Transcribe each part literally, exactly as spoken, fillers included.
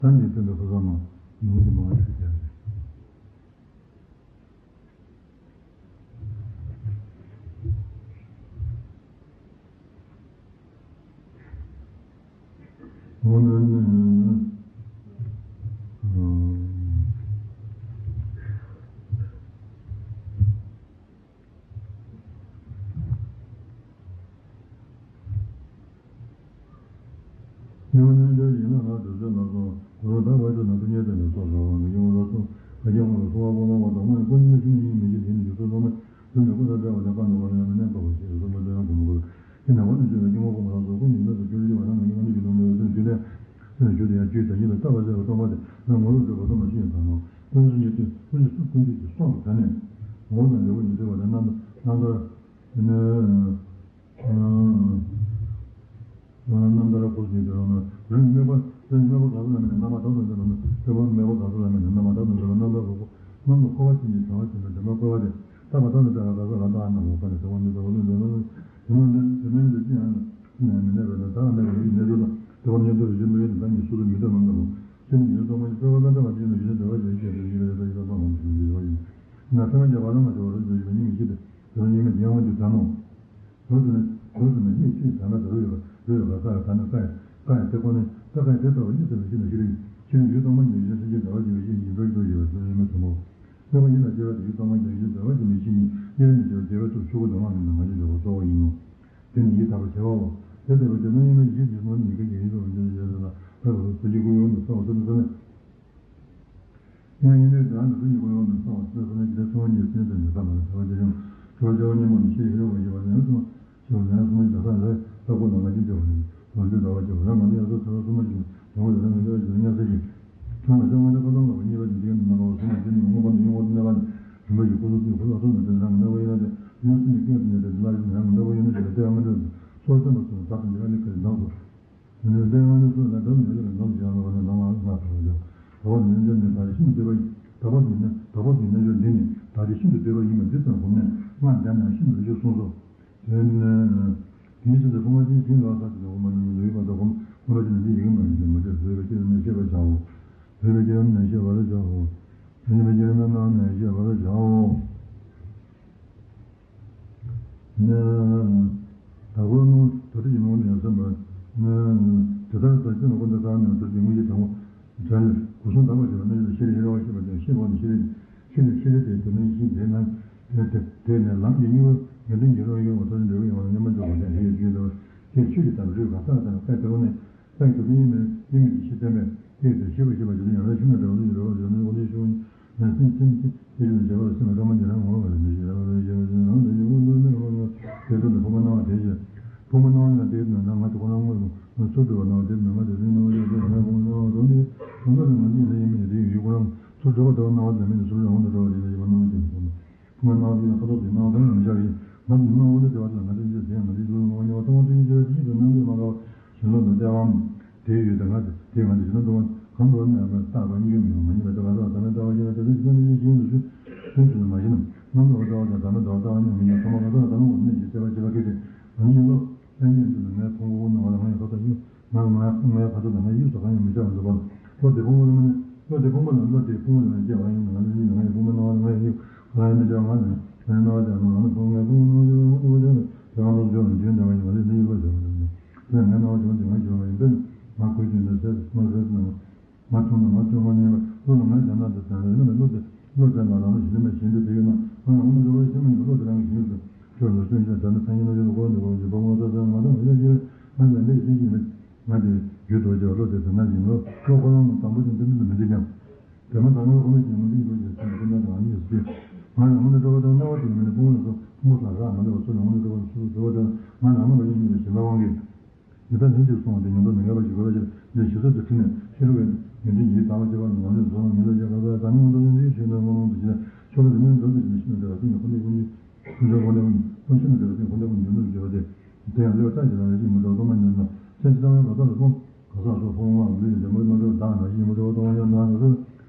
ད་ནི་སྟོན་པའི་ཕོ་བྲང་མ་ཡོང་གི་མ་ཞུ་རྒྱུ་རེད། འོ་ན་ནི། ཉོན་མོངས་ལས་ཡིན་ན་ང་དུས་ཚོད་ལ་སོང་གོ་རོ་ད་བར་དུ་ན་དུ་ཉེ་དེ་ནས་སོགས་ཟ་བ་ངུ་ཡོང་ལ་སོང་ཁ་རྒྱ་མ་ལ་སོང་བ་པོ་ལ་བ་དང་མ་ཡི་ཀུན་ནས་ཤུགས་ཡིན་མི་ཤེས་དེ་ནི་ཡུལ་སོ་ལོ་མ་དུ་ནས་ཀུན་ལ་བྲལ་བ་ལས་ཀ་ནི་བ་ལས་མི་གནས་པ་བ་ཞེས་སོ་མ་དོན་གོ་མི་དགོས་ཤེས་ན་བ་ནི་བརྗོད་པའི་སྐྱེ་བོ་ཀུན་ལ་སོགས་ཀུན་གྱི་མི་ལ་སོགས་སྐྱོན་བརྗོད་པ་ན་ང་ཡི་ང་ནི་ཡུལ་ལོ་མ་ཡི་སེམས་བརྗོད་ལས་སེམས་བརྗོད་དེ་ཡང་བརྗོད་དང་ཡིད་ལ་བཏགས་པ་ཟེར་བ་སྟོང་པ་དེ་ན་ངོ་བོས་གྲུབ་པ་སྟོང་པ་ཤེས་ཡོན་དང་ནོ། ཀུན་གཞི་ཉིད་དུ་ཀུན་གཞི་སུ་ཀུན་གཞི་གི་སོགས་ཀྱི་ག་ནས། ངོ་བོ་དང་འབྲས་བུ་ཉིད་ཟེར་བ་དེ་རྣམ་རྣམ་ཐར་ནི། རྣམ་ཐར་ཀུན་གཞི་ཉིད་དུ་རང་ན་རིགས་དམིགས་པ་དེ་ནི་དམིགས་པ་ག་ཚོད་ལ་དམིགས་ནས་རྣམ་པར་དག་ཏུ་འཛིན་པ་ནི་དམིགས་པ་དམིགས་པ་ག་ཚོད་ལ་དམིགས་ནས་རྣམ་པར་དག་ཏུ་འཛིན་པ་རྣམ་ཐར་རྣམ་ལ་འཁོར་བ་ཅན་གྱི་བྱ་བ་བྱེད་པའི་དེ་མ་འཁོར་བ་དེ་རྟག་པ་དག་ཏུ་བྲལ་བ་ག་ཚོད་ལ་དག་ན་འོ་ག་ནས་དེ་བ་མི་དག་པ་ལུས་འདོད་ན་དེ་མ་དེ་མིན་དུ་ཅི་ཡང་ནས་མི་གནས་པ་དང་བདག་གནས་པ་ཡི་གནས་ཚུལ་དང་དེ་བ་མྱོང་ཚུལ་རེ་ཞིག་མི་ཡོད་ན་བདག་ཉིད་སོ་སོ་མི་གཏོད་མ་ངེས་པ། ཤེས་ནས་ཡུལ་ཚང་མ་ཡི་སྤྲོས་པ་ལ་འདྲ་བ་ཅན་ནི་ཡུལ་ནི་འདོད་པ་ཅན་ཤེས་པའི་ཡུལ་ལ་ཡོད་པ་ཡིན་པ་ཡིན་པ་སོང་ངམ་ཞིག་ཡོད་པ་ཡིན་ན། ཚང་མ་རྒྱ་བ་ལ་མ་བྱ་བ་རོ་ཞིག་ཡོད་པ་ཉིད་མི་ཤེས་ཏེ་དེ་ལ་ཡོད་མེད་ཡང་མ་འཇུག་ད་ནོ། རོ་ཞིག་ན་རོ་ཞིག་ན་ཡིད་ཆེས་ད་ན་ད་རོ་ཡོད་པ་རོ་ཡོད་པ་ས་ཡོད་ད་ན་ཀ་ཡ་ཀ་ཡ་དེ་ཀོ་ནི་ད་ཀ་ཡ་དེ་ལྟ་བུ་ཡིད་ཚིམ་པའི་ཤེས་ན་ཤེས་རིག་ཤེས་ནས་ཡུལ་ཚང་མ་ཉིད་ཡུལ་ཤེས་ཀྱི་འདོད་པ་ཅན་མི་ཤེས་ཡིན་པར་འགྱུར་ཡོད་པ་དེ་ལ་ཡོད་མེད་ཚང་མ། སྣོད་པ་ཡིད་ལ་སྐྱེ་བ་དེ་ཡུལ་ཚང་མ་ཉིད་ཡུལ་འདོད་པ་ཅན་མི་ཤེས་ཉིད་དབྱེར་མེད་ཀྱི་དགེ་བའི་ཚོགས་ཆོས་སྐུ་དང་ལྷ་མིན་ནམ་མ་ཡིན་པའི་གཙོ་བོ་ཡིན་ནོ། དེ་ནི་ཡིད་དག་པར་བྱ་བའོ། དེ་ལྟ་བུའི་དོན་ནི་ཡིད་མེད་ཀྱི་ཤེས་ཀྱི་སྣང་ཉིད་ཀྱི་ཡིད་དུ་འཇོག་བྱེད་ལ་ལ་ལ་ལ་སོ་སྐྱེ་ཀུན་ཡོངས་སུ་གསལ་བ་སོ་སོ་ནི། ཡང་ཡིད་མེད་དང་ནི་སོ་སྐྱེ་ཀུན་ཡོངས་སུ་གསལ་བ་སོ་སོ་ནི་ཇི་ལྟར་ཚུལ་ཁྲིམས་ཀྱི་སེམས་ནི་ཐ་མ་ལ་བྱ་བ་ཇི་བཞིན་དུ་བྱ་བ་ཉོན་མོངས་ནི་ཤེས་ཤེས་པ་ཞེས་པ་ནི་སོ་སོ་ནི་སོ་སོ་ནི་བྱ་ས་ལ་ལྟ་བུ་ལ་ང་རྒྱལ་སྐྱེ་བ་ནི་ལོངས་སྤྱོད་ལྟ་བ་སྐྱེ་བ་རང་ང་ནི་ཡང་སོ་སོ་སོ་མ་ཞིག་ལོངས་སྤྱོད་རང་ང་ནི་ཡང་སོ་སོ་ཉམས་སད་ཀྱི། ཐོག་མ་བྱ་བ་ནི་ཁ་ཐོག་མ་བ་གཉིས་པ་ནི་འདི་ཡང་ནང་པ་སོ་མ་དེ་ནི་མངོན་པ་ནི་ཡོང་བ་ནི་ལས་པ་ནི་རིམ་པ་ཞིག་ཁོ་ཚོ་དུས་ཁོ་ཚོ་ཐོག་མ་དེ་རང་ང་ནི་བ་ཡིན་ན་དེ་ཡང་སུ་ནི་སྐད་དུ་ཉན་ཏེ་འདི་ལ་ཡིན་རང་ང་ནི་བ་ཡིན་ན་དེ་ལ་ལྟ་བ་མི་འདྲ་སོ་སོ་སེམས་པ་སོ་ད་དུ་འདི་ལ་ནི་ཁ་ལྡང་སོ། ལྟ་བ་ནི་ཡོད་ལ་ནང་དུ་ཡང་ལ་ནང་ལ་ཡོད་པ་ནི་ལ་ང་ཐོག་ཡོད། དག་པ་ནི་འདི་ནི་ད་རེ་ཤིན་ཏུ་འདོད་པ་དག་པ་ནི་ནི་འདི་ནི་ད་རེ་ཤིན་ཏུ་འདོད་པ་ཡིན་པ་འདི་ཙམ་གོམས་ནས་སྔར་འདས་ནས་ཤིན་ཏུ་རིགས་གསུངས་སོ། དེ་ནི་དེའི་ཕྱིར་དུ་ཕུང་པོ་ཅན་གྱི་ལ་ས་ཅི་དང་འོ་མ་ནི་ལུས་པ་དང་གོམས་ཕུང་པོ་ཅན་ནི་འདི་ཡི་གེ་མ་ཡིན་ཏེ་མ་བྱས་བཟོད་པའི་སྐྱེ་བོ་ནི་ཤེས་པར་བྱའོ། བཟོད་པའི་སྐྱེ་བོ་ནི་ཤེས་པར་བྱའོ། དེ་ནི་མི་སྐྱེ་བའི་རྣམ་སྣང་ནི་ཤེས་པར་བྱའོ། ནི། དག་པའི་སྣང་དོར་ཞིག་སྣང་ནས་སེམས་པ་ནི། དེ་ལྟར་དག་ཅི་ན་ཀུན་ཏུ་དཀར་ནས་དོར་ཞིག་དངོས་གཞི་དྲང་པོ། བྲལ་སྒོ་གསུམ་དག་པར་བྱེད་པ་ནི་ཤེས་རིག་ཤེས་རབ་ཤེས་པ་དང་ཤེས་པ་ནི་ཤེས་རིག་ཤེས་རིག་ཤེས་རིག་དེ་དོན་ནི་ཤེས་དེ་ན། དེ་དེ་དེ་ནས་ལམ་གྱི་སྙིང་པོ་ངེས་དོན་གྱི་རང་ཡུལ་བ་ཐོབ་ནས་འབྲས་བུ་ཡོང་བ་ལ་སྙོམས་པར་འཇུག་པ་དང་ཡིད་ཀྱི་ལྟ་བ་ཞེས་ཆོས་ཀྱི་དང་རིགས་པ་ལྟར་དང་དཔེ་དེ་བ་ནི། ལྷ་ཡི་གྲུབ་པའི་དབྱིངས་མེད་དབྱིངས་མེད་ཀྱི་ཕྱིར་བསྟན་པས་དེ་ཡི་དེ་ཤེས་པ་ཤེས་པ་ཇི་ལྟར་ཡང་དག་ཤེས་ན་འབྲས་བུ་ལ་ཡི་རོ་བ་ཡོད་ནི་འོ་ནི་ཤེས་པ་ཉིད་ནས་སེམས་ཅན་གྱི་དེ་ཡི་བྱེད་པ་ལ་སེམས་ལ་སྐར་མ་ཉིད་རང་ངོ་བ་ལ་མི་ཤེས་ར་བ་ལ་ཡོད་ཅེས་ནང་དུ་ཡི་བོ་ལ་ནི་རང་ངོ་དེ་ཚོ་ནི་ཕུང་པོ་སྣང་བ་དེ་བཞིན་ཕུང་པོ་སྣང་བ་ལ་དེ་ཡི་ནང་ང་ཚོ་ཁོ་རང་ངོ་ཚུར་སྒྲུབ་པ་སྣང་བ་དེ་ནི་ང་དེ་ཚོའི་སྣང་བ་ཡོད་དེ་ང་ཕུང་པོ་སྣང་བ་དོན་དེ་དོན་དག་ནི་ང་ཚོའི་ལས་ཡིན་མིན་དེ་ཡི་ཡུལ་ཁོ་རང་ཚུར་སྒྲུབ་པ་ལྟ་བུ་སྣང་བ་ལ་མིན་ནི་ཚུར་རང་དུ་འགྲོ་བ་དེ་ལ་ཡི་བོ་སྣང་བ་དེ་ཡིན། ཕུང་པོའི་སྣང་བ་ཡིན་ན་ཁ་དོག་དེའི་སྣང་བ་གང་ཡང་མི་འཆར་བ་ཡིན། ང་ཚོའི་སྣང་བ་དེ་བ་དེ་ལ་ང་ཚོའི་མི་ཚེ་དེ་ཡང་ང་ཚོའི་ལུས་ངོ་བ་ཉེ་བ་ལྟ་བ་སྤྲོད་ཡུལ་བྱེད་པ་དེ་ཡིན་དུ་སྣང་དུས་མ་འགག་པ་ཞིང་ལོག་ཏུ་ལྟ་བའམ། དེའི་ཡུལ་དེ་ང་དེ་དེ་ང་དེ་ཞིང་ལོག་ཏུ་གང་དུ་བ་ནི་ཡང་བརྟགས་པ་གཉིས་ཀ་མི་ཡོང་མ་ཡིན་པ་དེ་ང་ཚོ་ལ་བདག་མེད་ལྟ་བ་ཡིན་ན་དེ་ཚོ་ཇི་ལྟར་ནི་ཡིད་ཀྱི་ཡུལ་དུ་ཞུ་ཞུ་ཞུ་ནི་མ་ཡིན་ནམ། རྣམ་རྟོག་ལྟ་བ་དང་བདག་མེད་ལྟ་བ་ལྟ་བ་གཉིས་མི་ཡོང་ཚང་མ་ང་ཚོ་ལ་བདག་མེད་པ་གནས་ཀྱི་སྐྱེ་བ་སྐྱེ་བ་སྐད་དེ་ང་ཚོ་ཡིན་ལོ། ལྷན་སྐྱེས་ནི་ང་ཕུང་པོ་སྣང་བ་ལ་ང་ཡི་ཁ་དོག་ཡིན། ང་ང་ང་ཡི་ཁ་དོག་དང་ང་ཡི་དབྱིབས་སུ་གང་ཡང་མི་འཆར་བར་འདུག་པ། བློ་དེ་ཕུང་པོ་ལ་མ་ནི་བློ་དེ་ཕུང་པོ་ལ་མ་སྐྱེ་བ་ཡིན་ན་ང་ལ་ཡིན་ན་ང་ཡི་ཕུང་པོ་སྣང་བ་ལ་ང་ཡི་དབྱིབས་གང་ཡང་མི་འཆར་བ་ང་ནི་ང་ཡི་སྣང་བ་ཅན་ང་ང་ནི་ཕུང་ང་ཕུང་པོ་སྣང་བ་ཅན་ང་ཕུང་པོ་ཅན་དེ་ང་ལོག་འཇོག་ནས་དེའི་འདྲ་བ་ཡིན་ང་ལ་ཡིན་ན་ཡིན་པར་བྱ་བ་ཡིན་ན་དེ་ང་སྣང་བ་ཅན་དེ་ང་འཇོག་པ་ཡིན་པས་ང་ཁོའི་དོན་དུ་ཟེར་ང་ཟེར་ན་ང་མཐོང་ན་ང་མཐོང་ང་ཉན་པ་བློ་ལ་ང་ཞེན་ན་དེ་ཟེར་ན་ཡིན་ན་བློ་དེ། བློ་དེ་ལ་རང་ལ་ཞི་ལུ་མེད་ཞེན་དུ་དེ་ཡོད་ན་ང་ལ་འོང་དུ་འགྲོ་བའི་ཤེས་མ་ཡིན་པ་བློ་དེ་རང་གི་ཞེན་ཡོད་དུ་ཁྱོད་ལ་སྐྱོན་ཆ་དེ་ནི་ཐ་སྙད་ནོར་བྱེད་དུ་ཁོ་འདི་ཁོ་འདི་པ་ངོ་ཚ་ཚ་ང་ཚ་ང་ཚ་ང་ཚ་འདི་ཡི་ཤེས་ཀྱི་མེད། ང་དེ་རྒྱུད་དུ་བྱ་བ་བློ་དེ་དེ་ན་ཡིན་ལོ། བློ་ཁོ་རང་ངོ་དང་པོ་ཅན་དེ་འདི་ལ་མི་འདི་ཀྱང་། དེ་མ་དང་པོ་ཁོ་ན་ཞིག་ངོ་འདི་ཡིན་དགོས་ཀྱི་སེམས་ཀུན་ད་དང་ཨ་ནི་ཡོད་སྲིད། ང་ལ་འོང་དུ་འགྲོ་བ་དང་སྣང་བ་དེ་མི་ནི་ཕུང་པོ་ལ་སོགས་ཕུང་པོ་ལ་རག་མ་ལུས་པ་ཚུར་ལ་འོང་དུ་འགྲོ་བ་ཚུར་འགྲོ་བ་དང་ང་ལ་ཨ་མ་བ་ཡིན་ཉིད་ལ་ཞེན་པ་དབང་གིས། འདི་ལྟར་ལྷན་ཅིག་སོང་བ་དེ་ཉོན་མོངས་ནི་ངེས་པར་ཞིག་དགོས་པ་ཞིག་འདི་ཞི་གསོ་དུ་ཁྲིད་ནས་ཤེས་རབ་ཀྱི་ཡོན་ཏན་གྱིས་དག་པ་སྐྱེ་བ་ལ་ངོམས་ནས་བཟུང་ངེས་ལ་བཞག་པ་དང་ཉོན་མོངས་དང་ལྡན་ཞིང་ནི་སྔོན་མོངས་དུ་ཞི་ནས་ཆོས་ཀུན་དུ་མི་འགྲོ་དུ་ཞི་ནས་ཤི་ནས་འདྲ་བ་ཅན་གྱི་འཁོར་འདས་ཀུན་གྱི་ཀུན་འགྲོ་འཁོར་འདས་ཀུན་ཀུན་ཤི་ནས་འདྲ་བ་ཅན་འཁོར་འདས་ཀུན་ཉོན་མོངས་སྐྱེ་བ་སྟེ། དེ་ཡང་ལེའུ་རྟགས་ཀྱི་རང་བཞིན་མི་འགྲོ་སྟོང་པ་ཉིད་ནི་སེམས་ཅན་རྣམས་ལ་བདག་ཏུ་སོང་གང་ཟག་སོགས་ཕུང་པོ་མ་ལུས་ཀྱི་འདྲེན་པ་མ་འགྲོ་བདག་རང་བཞིན་མི་འགྲོ་སྟོང་པ་ཉིད་ནི་ང་ཚོ།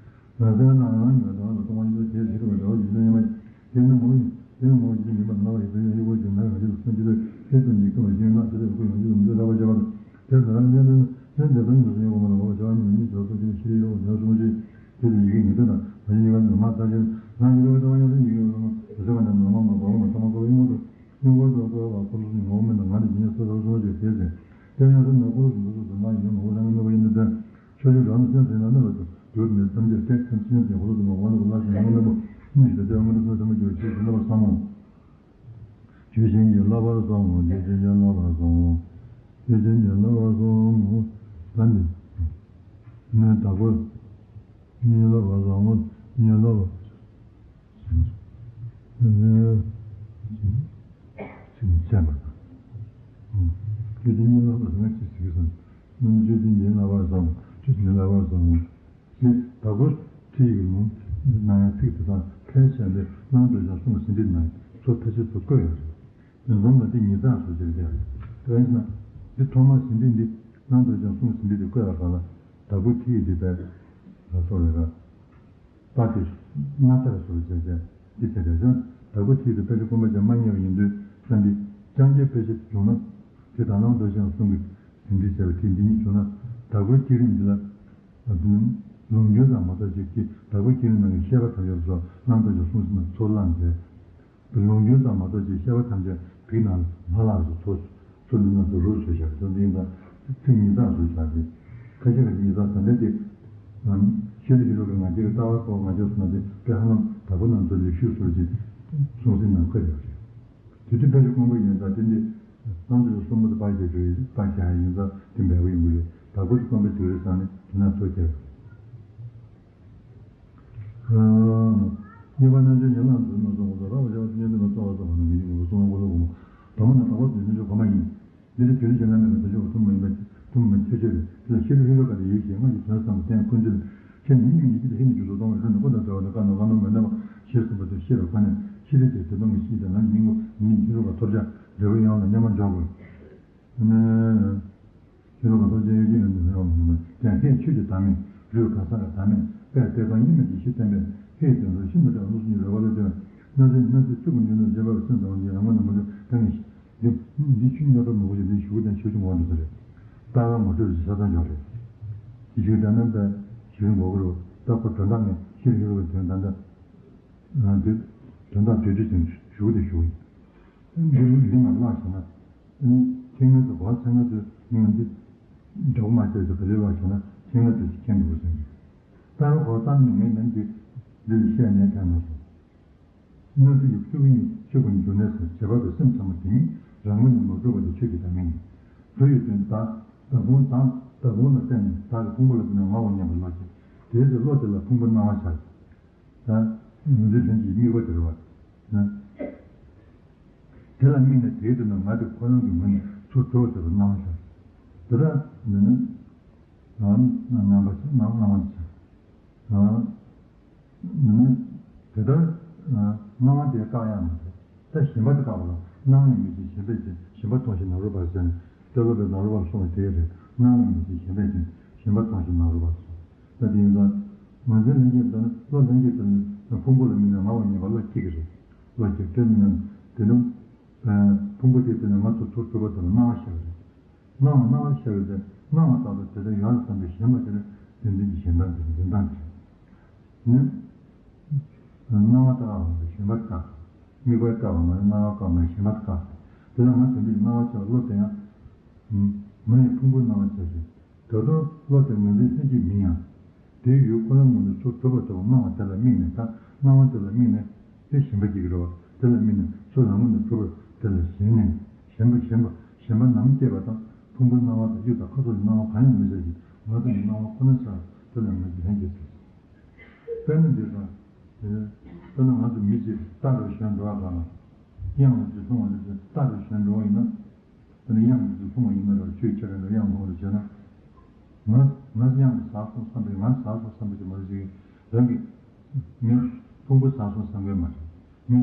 རང་སེམས་ནང་ཡང་ཉོན་དང་སྟོང་པ་ཉིད་དེ་ཞི་བ་འདྲ་བ་ཡིན་ན་ཡང་མ་དེ་ནི་ངོ་བོ་ཡིན། དེ་ནི་ངོ་བོ་ཡིན་མིན་པ་སྣང་བ་ཡི་དོན་ཡང་ཡིད་འོང་ཞིང་ན་ཡང་ཡིད་ལ་སེམས་ཀྱི་ལུས་ཤེས་ཀྱི་ཉིད་ཀུན་ལ་ཞེན་ན་དེ་ལས་ཀུན་ཡང་ཡིད་ལ་འདོད་ལྟ་བ་བྱེད་པ་དང་དེ་ནི་རང་ཉིད་ལ་ནི་ནི་འདོད་ལྟ་བ་བྱེད་པ་ནི་ངོ་བོ་བྱ་བ་ཉིད་ཀྱི་སོ་སོ་ཅིག་ཤེས། ལྷན་ཅིག་རང་གི་བློ་ལྟ་བ་ཡང་དེ་ཉིད་ཀྱི་བློ་ལ་རེ་ས་ག་ནས་ནང་མ་མ་བ་མ་ཐ་མ་ཀ་བའི་དངོས་སུ་སྙོམས་པར་འཇུག་པ་ཀུན་རྫོབ་ཀྱི་ངོ་བོ་མིན་ནོ། ང་དེ་ཉིད་སོ་སོར་སོ་ཞེས་ཟེར་ཏེ། དེ་ཡང་སེམས་ནི་ཀུན་རྫོབ་ཀྱི་འདུ་ཤེས་སུ་སྣང་ཡོད་ནོ། འོ་རང་གི་གནས་པ་ཡིན་ནི་འདྲ། ཕྱོགས་བཅུའི་རང་གནས་སེམས་ཟེར་ན་གནས་པ་དང་འགྱུར་མེད་ཐམས་ཅད་ཏེ། སེམས་ཅན་དེ་འོ་ལོ་དུ་མ་འོ་ན་ག་ལ་ཞིག་ཡང་གནས་པ་གནས་ཞིག་ཏུ་སྟེ་མངོན་དུ་སེམས་ཐ་མ་འགྱུར་བ་ཞེས་བྱ་བ་བསམ་མོ། ཆོས་བཞིན་གྱིས་བརླབ་པར་བསམ་མོ། ཆོས་བཞིན་གྱིས་བརླབ་པར་བསམ་མོ། ཆོས་བཞིན་གྱིས་བརླབ་པར་བསམ་མོ། ད་འདི་ནི་བདག་པོ་ཉིད་བརླབ་པར་བསམ་མོ། ཉིད་བརླབ་པར། ཚིག་ནི་བཅད་པ་དང་། ཆོས་བཞིན་གྱིས་བརླབ་པར་བསམ་མོ་ཅེས་ཟེར་གྱི་སོང་། ཆོས་བཞིན་གྱིས་བརླབ་པར་བསམ་མོ། ཆོས་བཞིན་གྱིས་བརླབ་པར་བསམ་མོ། ཞེས་བདག་པོ་ཁྲིད་ཡིག་གི་ལུང་གནང་ཡང་ཚིག་དེ་དག་ཕལ་ཆེར་འདི་སྣང་དུ་ཀྱང་གསུང་གི་ཟིན་བྲིས་ནང་ཚོ་ཕལ་ཆེར་དུ་བཀོད་ཡོད་རེད། འཛོམས་ལ་དེ་ཉིས་བརྩེགས་སུ་བྱེད་ཀྱི་རེད། དེ་ཡིན་ན་འདི་ཐོག་མར་ཟིན་བྲིས་འདི་སྣང་དུ་ཀྱང་གསུང་གི་ཟིན་བྲིས་དེ་བཀོད་པ་ག་ལ་བདག་པོ་ཁྲིད་ཡིག་འདི་བས་ལ་སོགས་རེད་ར། པ་དེ་སྣ་ལྟར་སོགས་བྱས་བྱས་འདི་བྱས་བྱས་ཀྱང་བདག་པོ་ཁྲིད་དེ་དཔེ་ཆ་དཀོན་པོ་ཅན་མ་རྙེད་པ་ཡིན་དུས་ཙམ་འདི་ཅང་གྱེས་དཔེ་ཆ་བྱུང་ན་དེ་དག་སྣང་དུ་ཀྱང་གསུང་གི་ཟིན་བྲིས་བྱས་པ་དེ་འདི་ཉིད་བྱུང་ན་བདག་པོའི་བསྐྱེད་རིམ་འདི་ལ། ལུང་རྒྱུན་ཙམ་མ་གཏོགས་ཅིག་གིས་བདག་པོའི་བསྐྱེད་རིམ་ནང་གི་བཤད་པ་ཐམས་ཅད་སོགས་སྣང་དུ་ཀྱང་གསུང་ཟིན་ན་ཚུར་བླངས་ཏེ། ལུང་རྒྱུན་ཙམ་མ་གཏོགས་ཅིག་བཤད་པ་ཐམས་ཅད་བིག་ནང་ལ་མ་ལགས་སུ་ཚུར་ཚུར་འདི་ནང་དུ་རུབ་བྱས་བཞག་ཚུར་འདི་ཡིན་ཙང་ཚིག་ཉིས་བརྩེགས་སུ་བཞག་སྟེ། ཁ་ཤས་ཁ་ཤས་ཉིས་བརྩེགས་ད་ལྟ་དེ། ཤེས་རིག་ཤེས་རབ་ཀྱི་ང་རྒྱལ་གྱི་ལྟ་བ་ཁོ་ང་རྒྱལ་སོང་ན་དེ་དཔེ་ཧ་ལམ་བདག་པོ་རྣམས་ཚོ་ལེགས་ཤོས་སོར་ཅིག་གསུང་ཟིན་ནང་བཀོད་ཡོད་རེད། དེ་དུས་དཔེ་ཆ་དཀོན་པོ་ཡིན་ཙང་དེ་འདི་སྣང་ཚུལ་གསུམ་པོ་དེ་ཕར་བཞག་རྒྱུ་ཡིན་ཙང་དེ་འབེལ་པོ་ཡིན་དགོས་རེད། བདག་པོ་དེ་དཀོན་པོ་བྱུང་རེད་བསམ་ནས་དེ་ན་ཚོ་བསྐྱལ། གཉིས་པ་རྣལ་འབྱོར་ཉན་ལ་འཛུལ་མ་སོང་བ་དང་རང་བ་བྱ་བ་དེ་ཉན་དུ་ན་རྩོལ་བ་སོགས་པ་ནང་གི་ཡིན་དགོས་པ་གསུང་བ་ལ་འོང་། དང་པོ་ནི་བདག་པོ་དེ་རྣལ་འབྱོར་གོང་མ་ཡིན། འདི་ནི་དོན་གཞན་ལ་མེད་པ་དོན་གཅིག་པ་ཐུན་མོང་མ་ཡིན་པ་ཐུན་མོང་མ་ཁྱད་ཆོས་རེད། དེ་ལ་ཤེས་རབ་ཤེས་རབ་ཀ་དེ་ཡིད་བཞིན་སྔགས་ཀྱི་དོན་བསམ་པ་བསྟན་ཀུན་རྫོབ་ཆེ་ནི་ཉིད་ཀྱི་ཡིད་ཀྱི་དེ་ཤེས་ནི་རྒྱུ་སོགས་སྟོང་པའི་སྒྲ་ནི་ཀུན་དང་བྲལ་བ་དང་བཀའ་ནང་བཀའ་ནང་མ་གནས་པ་ཞེས་གསུངས་པ་དེ་ཤེས་པའི་སྒོ་ནས་ཤེས་རིག་དེ་དེ་སྟོང་གི་ཤེས་དང་ལམ་གྱི་སྙིང་པོ་ཉིད་ཤེས་རབ་ཀ་ཐོབ་བྱ་འབྲས་བུ་ཡང་ལ་མཉམ་པར་འཇོག་དགོས། ཤེས་རབ་ཀ་ཐོབ་བྱ་ཡོད་ཀྱི་ཡོད་དུ་མེད་པ་མ་ཡིན་པ་དེ་ལྷའི་ཆོས་ཀྱི་བདག་མེད་ལུས་གང་ཟག་གི་བདག་མེད་དཔལ་དེ་དང་གཉིས་མེད་ཀྱི་ཤེས་བསྟན་པས་ལྷའི་དོན་དུ་ཤིན་ཏུ་ཕྲ་བ་མངོན་སུམ་གྱི་རོལ་པ་ལ་ལྟོས། གནོད་འཚེ་གནོད་འཚེ་ཐུགས་ཀྱི་འཇུག་ནོར་བྱེད་པ་བསམ་དང་འདི་ལ་མངོན་དུ་མ་གྲུབ་ད་ནི། འདི་འདི་ཆུ་ཉོ་གྲོགས་མི་དགོས་ཀྱི་འདི་ཞུ་གི་དང་ཞུ་ཆུ་ངོ་འགྲོ་ས་རེད། ལྟ་བ་ངོ་སྤྲོད་ཀྱི་ས་ཐང་འཇོག་རེད། འདི་ཞུ་གི་དང་ནི་ད་ཞུ་གི་ངོ་གི་རུ་ད་ཁོ་དོན་དག་ནི་ཤེས་རིག་ཤེས་རིག་པའི་དོན་ད་ལྟ་འདི་དོན་དག་དུས་དུས་ཙམ་ཞུ་གི་དང་ཞུ་གི་འདི་ལི་མ་ལགས་ཤེ་ན་ཁྱེད་ངོས་སུ་གོ་ཚད་ངོས་སུ་ངས་འདི་འགྲོ་མ་ཤེས་ཀྱི་ག་ལེ་ལགས་ཤེ་ན་ཁྱེད་ངོས་སུ་ཤེས་མཁན་འདུག་ཟེར་གི། ལྟ་བ་གོ་ཙམ་ནི་ངས་ནི་འདི་འདི་ལ་བཤད་ནས་ཕན་མ་སོང་། གནོད་འཚེ་ཡོད་ཤུགས་ཡིན་ཤུགས་ཀྱི་འབྱུང་གནས་སུ་བྱེད་པ་དང་སེམས་ཚང་མ་དེ་ཉིད་རང་ངོས་ནས་མ་གྲུབ་པ་དེ་ཆོས་ཀྱི་བདག་མེད་ཡིན། དུ་ཡོད་དོན་བདག་བདག་ཕུང་བདག་བདག་ཕུང་ལ་བརྟེན་ནས་བདག་གི་ཕུང་པོ་ལ་བརྟེན་ནས་ངའོ་སྙམ་པའི་བློ་སྐྱེ། དེའི་ཚེ་བློ་དེ་ལ་ཕུང་པོའི་སྣང་བ་ཤར། ད་ངོས་འཛིན་ལྷན་སྐྱེས་དམིགས་པ་དེ་རེད་བ། དེ་ལ་དམིགས་ནས་དེའི་དོན་དུ་ང་དེ་ཁོ་རང་གི་ངོས་ནས་ཚུར་གྲོལ་བ་དེ་ལ་སྣང་བ་ཤར། དེ་ལ་འདི་ནི་རྣམ་པ་ཤར་སྣང་སྣང་བ་ཤར། དེ་ལྟར་སྣང་བ་དེ་བཀག་ཡག་མ་རེད། ད་ཞེན་པ་དེ་བཀག་པ་ལ་སྣང་བའི་མིག་གིས་ཞེན་པས་ཀྱང་ཞེན་པ་མཐོང་ཞིང་ནམ་རུབ་པར་བྱས་ནས་དེ་སློབ་པའི་ནམ་རུབ་པར་གསུངས་པ་དེ་རེད། སྣང་བའི་མིག་གིས་ཞེན་པས་ཀྱང་ཞེན་པ་མཐོང་ཞིང་ནམ་རུབ་པར་གསུངས། ད་དེ་ཡིན་ཙང་ངོས་འཛིན་ལྷན་སྐྱེས་དང་བློ་ལྷན་སྐྱེས་དེ་ཕུང་པོ་ལ་དམིགས་ནས་ངའོ་སྙམ་པའི་བློ་སྐྱེ་གི་རེད། བློ་སྐྱེ་དེ་མིན་ན་དེ་ནི་ཕུང་པོ་དེ་དེ་ནི་ང་ཚོ་ཚུར་གྲུབ་པ་དེ་ལ་སྣང་བ་ཤར་གི་རེད། སྣང་བ་སྣང་བ་ཤར་བའི་ཚེ་སྣང་བ་ལྟར་དུ་དེ་ལྟར་ཡོད་ལ་བསམ་པའི་ཞེན་པ་དེ་ནི་བདེན་འཛིན་གྱི་ཞེན་སྟངས་དེ་འཛིན་སྟངས་དེ་རེད། ནི། སྣང་བ་ལྟར་བ་ཞེན་པ་བཀག་དམིགས་པ་ལྟར་བ་མ་ཡིན་སྣང་བ་བཀག་མ་ཡིན་ཞེན་པ་བཀག་དེ་ལ་ང་བདེན་པའི་སྣང་བ་ཆགས་བློ་དེ་ཡང་། མ་ཡིན་ཕུང་པོའི་སྣང་བ་ཆགས་ཤིང་། ད་དུང་བློ་དེ་ངོས་འཛིན་ལྷན་སྐྱེས་མིན་ཡང་། དེའི་ཡུལ་ཁོ་རང་ངོས་ནས་ཚུར་གྲུབ་པ་ལྟ་བུ་སྣང་བ་དེ་ལ་དམིགས་ནས་ད་སྣང་བ་དེ་ལ་དམིགས་ནས་དེ་ཞེན་པ་སྐྱེ་གི་རེད་བ། དེ་ལ་དམིགས་ནས་ཚུར་རང་ངོས་ནས་གྲུབ་པ་དེ་ལ་ཞེན་ནས་ཞེན་པ་ཞེན་པ་ཞེན་པ་ནམ་སྐྱེས་པ་དང་ཕུང་པོའི་སྣང་བ་དང་གཡུ་དང་ཁ་དོག་གི་སྣང་བ་གང་ཡང་མི་བྱེད་ཅིང་ང་ཚོ་ནི་སྣང་བ་ཁོ་ན་ཆགས་དེ་ལ་ངོས་འཛིན་ལྷན་སྐྱེས་ཟེར། དཔེར་ན་འདིར་དང་། དཔེར་ན་ང་ཚོ་མི་གཅིག་རྟ་རུ་ཞོན་འགྲོ་བ་དང་། གཡང་ལ་ཅིག་ལྷུང་བ་ལ་ཅིག་རྟ་རུ་ཞོན་འགྲོ་བ་ཡིན་ན། དེ་ནི་གཡང་ལ་ཅིག་ལྷུང་བ་ཡིན་ན་ར་ཆོས་ཁྱེད་རང་ལ་གཡང་ལྷུང་བ་ལ་བྱས་ན། ང་ང་གཡང་ལ་ཟགས་སོང་བསམ་པའི་ང་ཟགས་སོང་བསམ་པའི་ཅིག་མ་རེད་ཅིག་རང་གི། ངའི་ཕུང་པོ་ཟགས་སོང་བསམ་གི་མ་རེད། ངའི།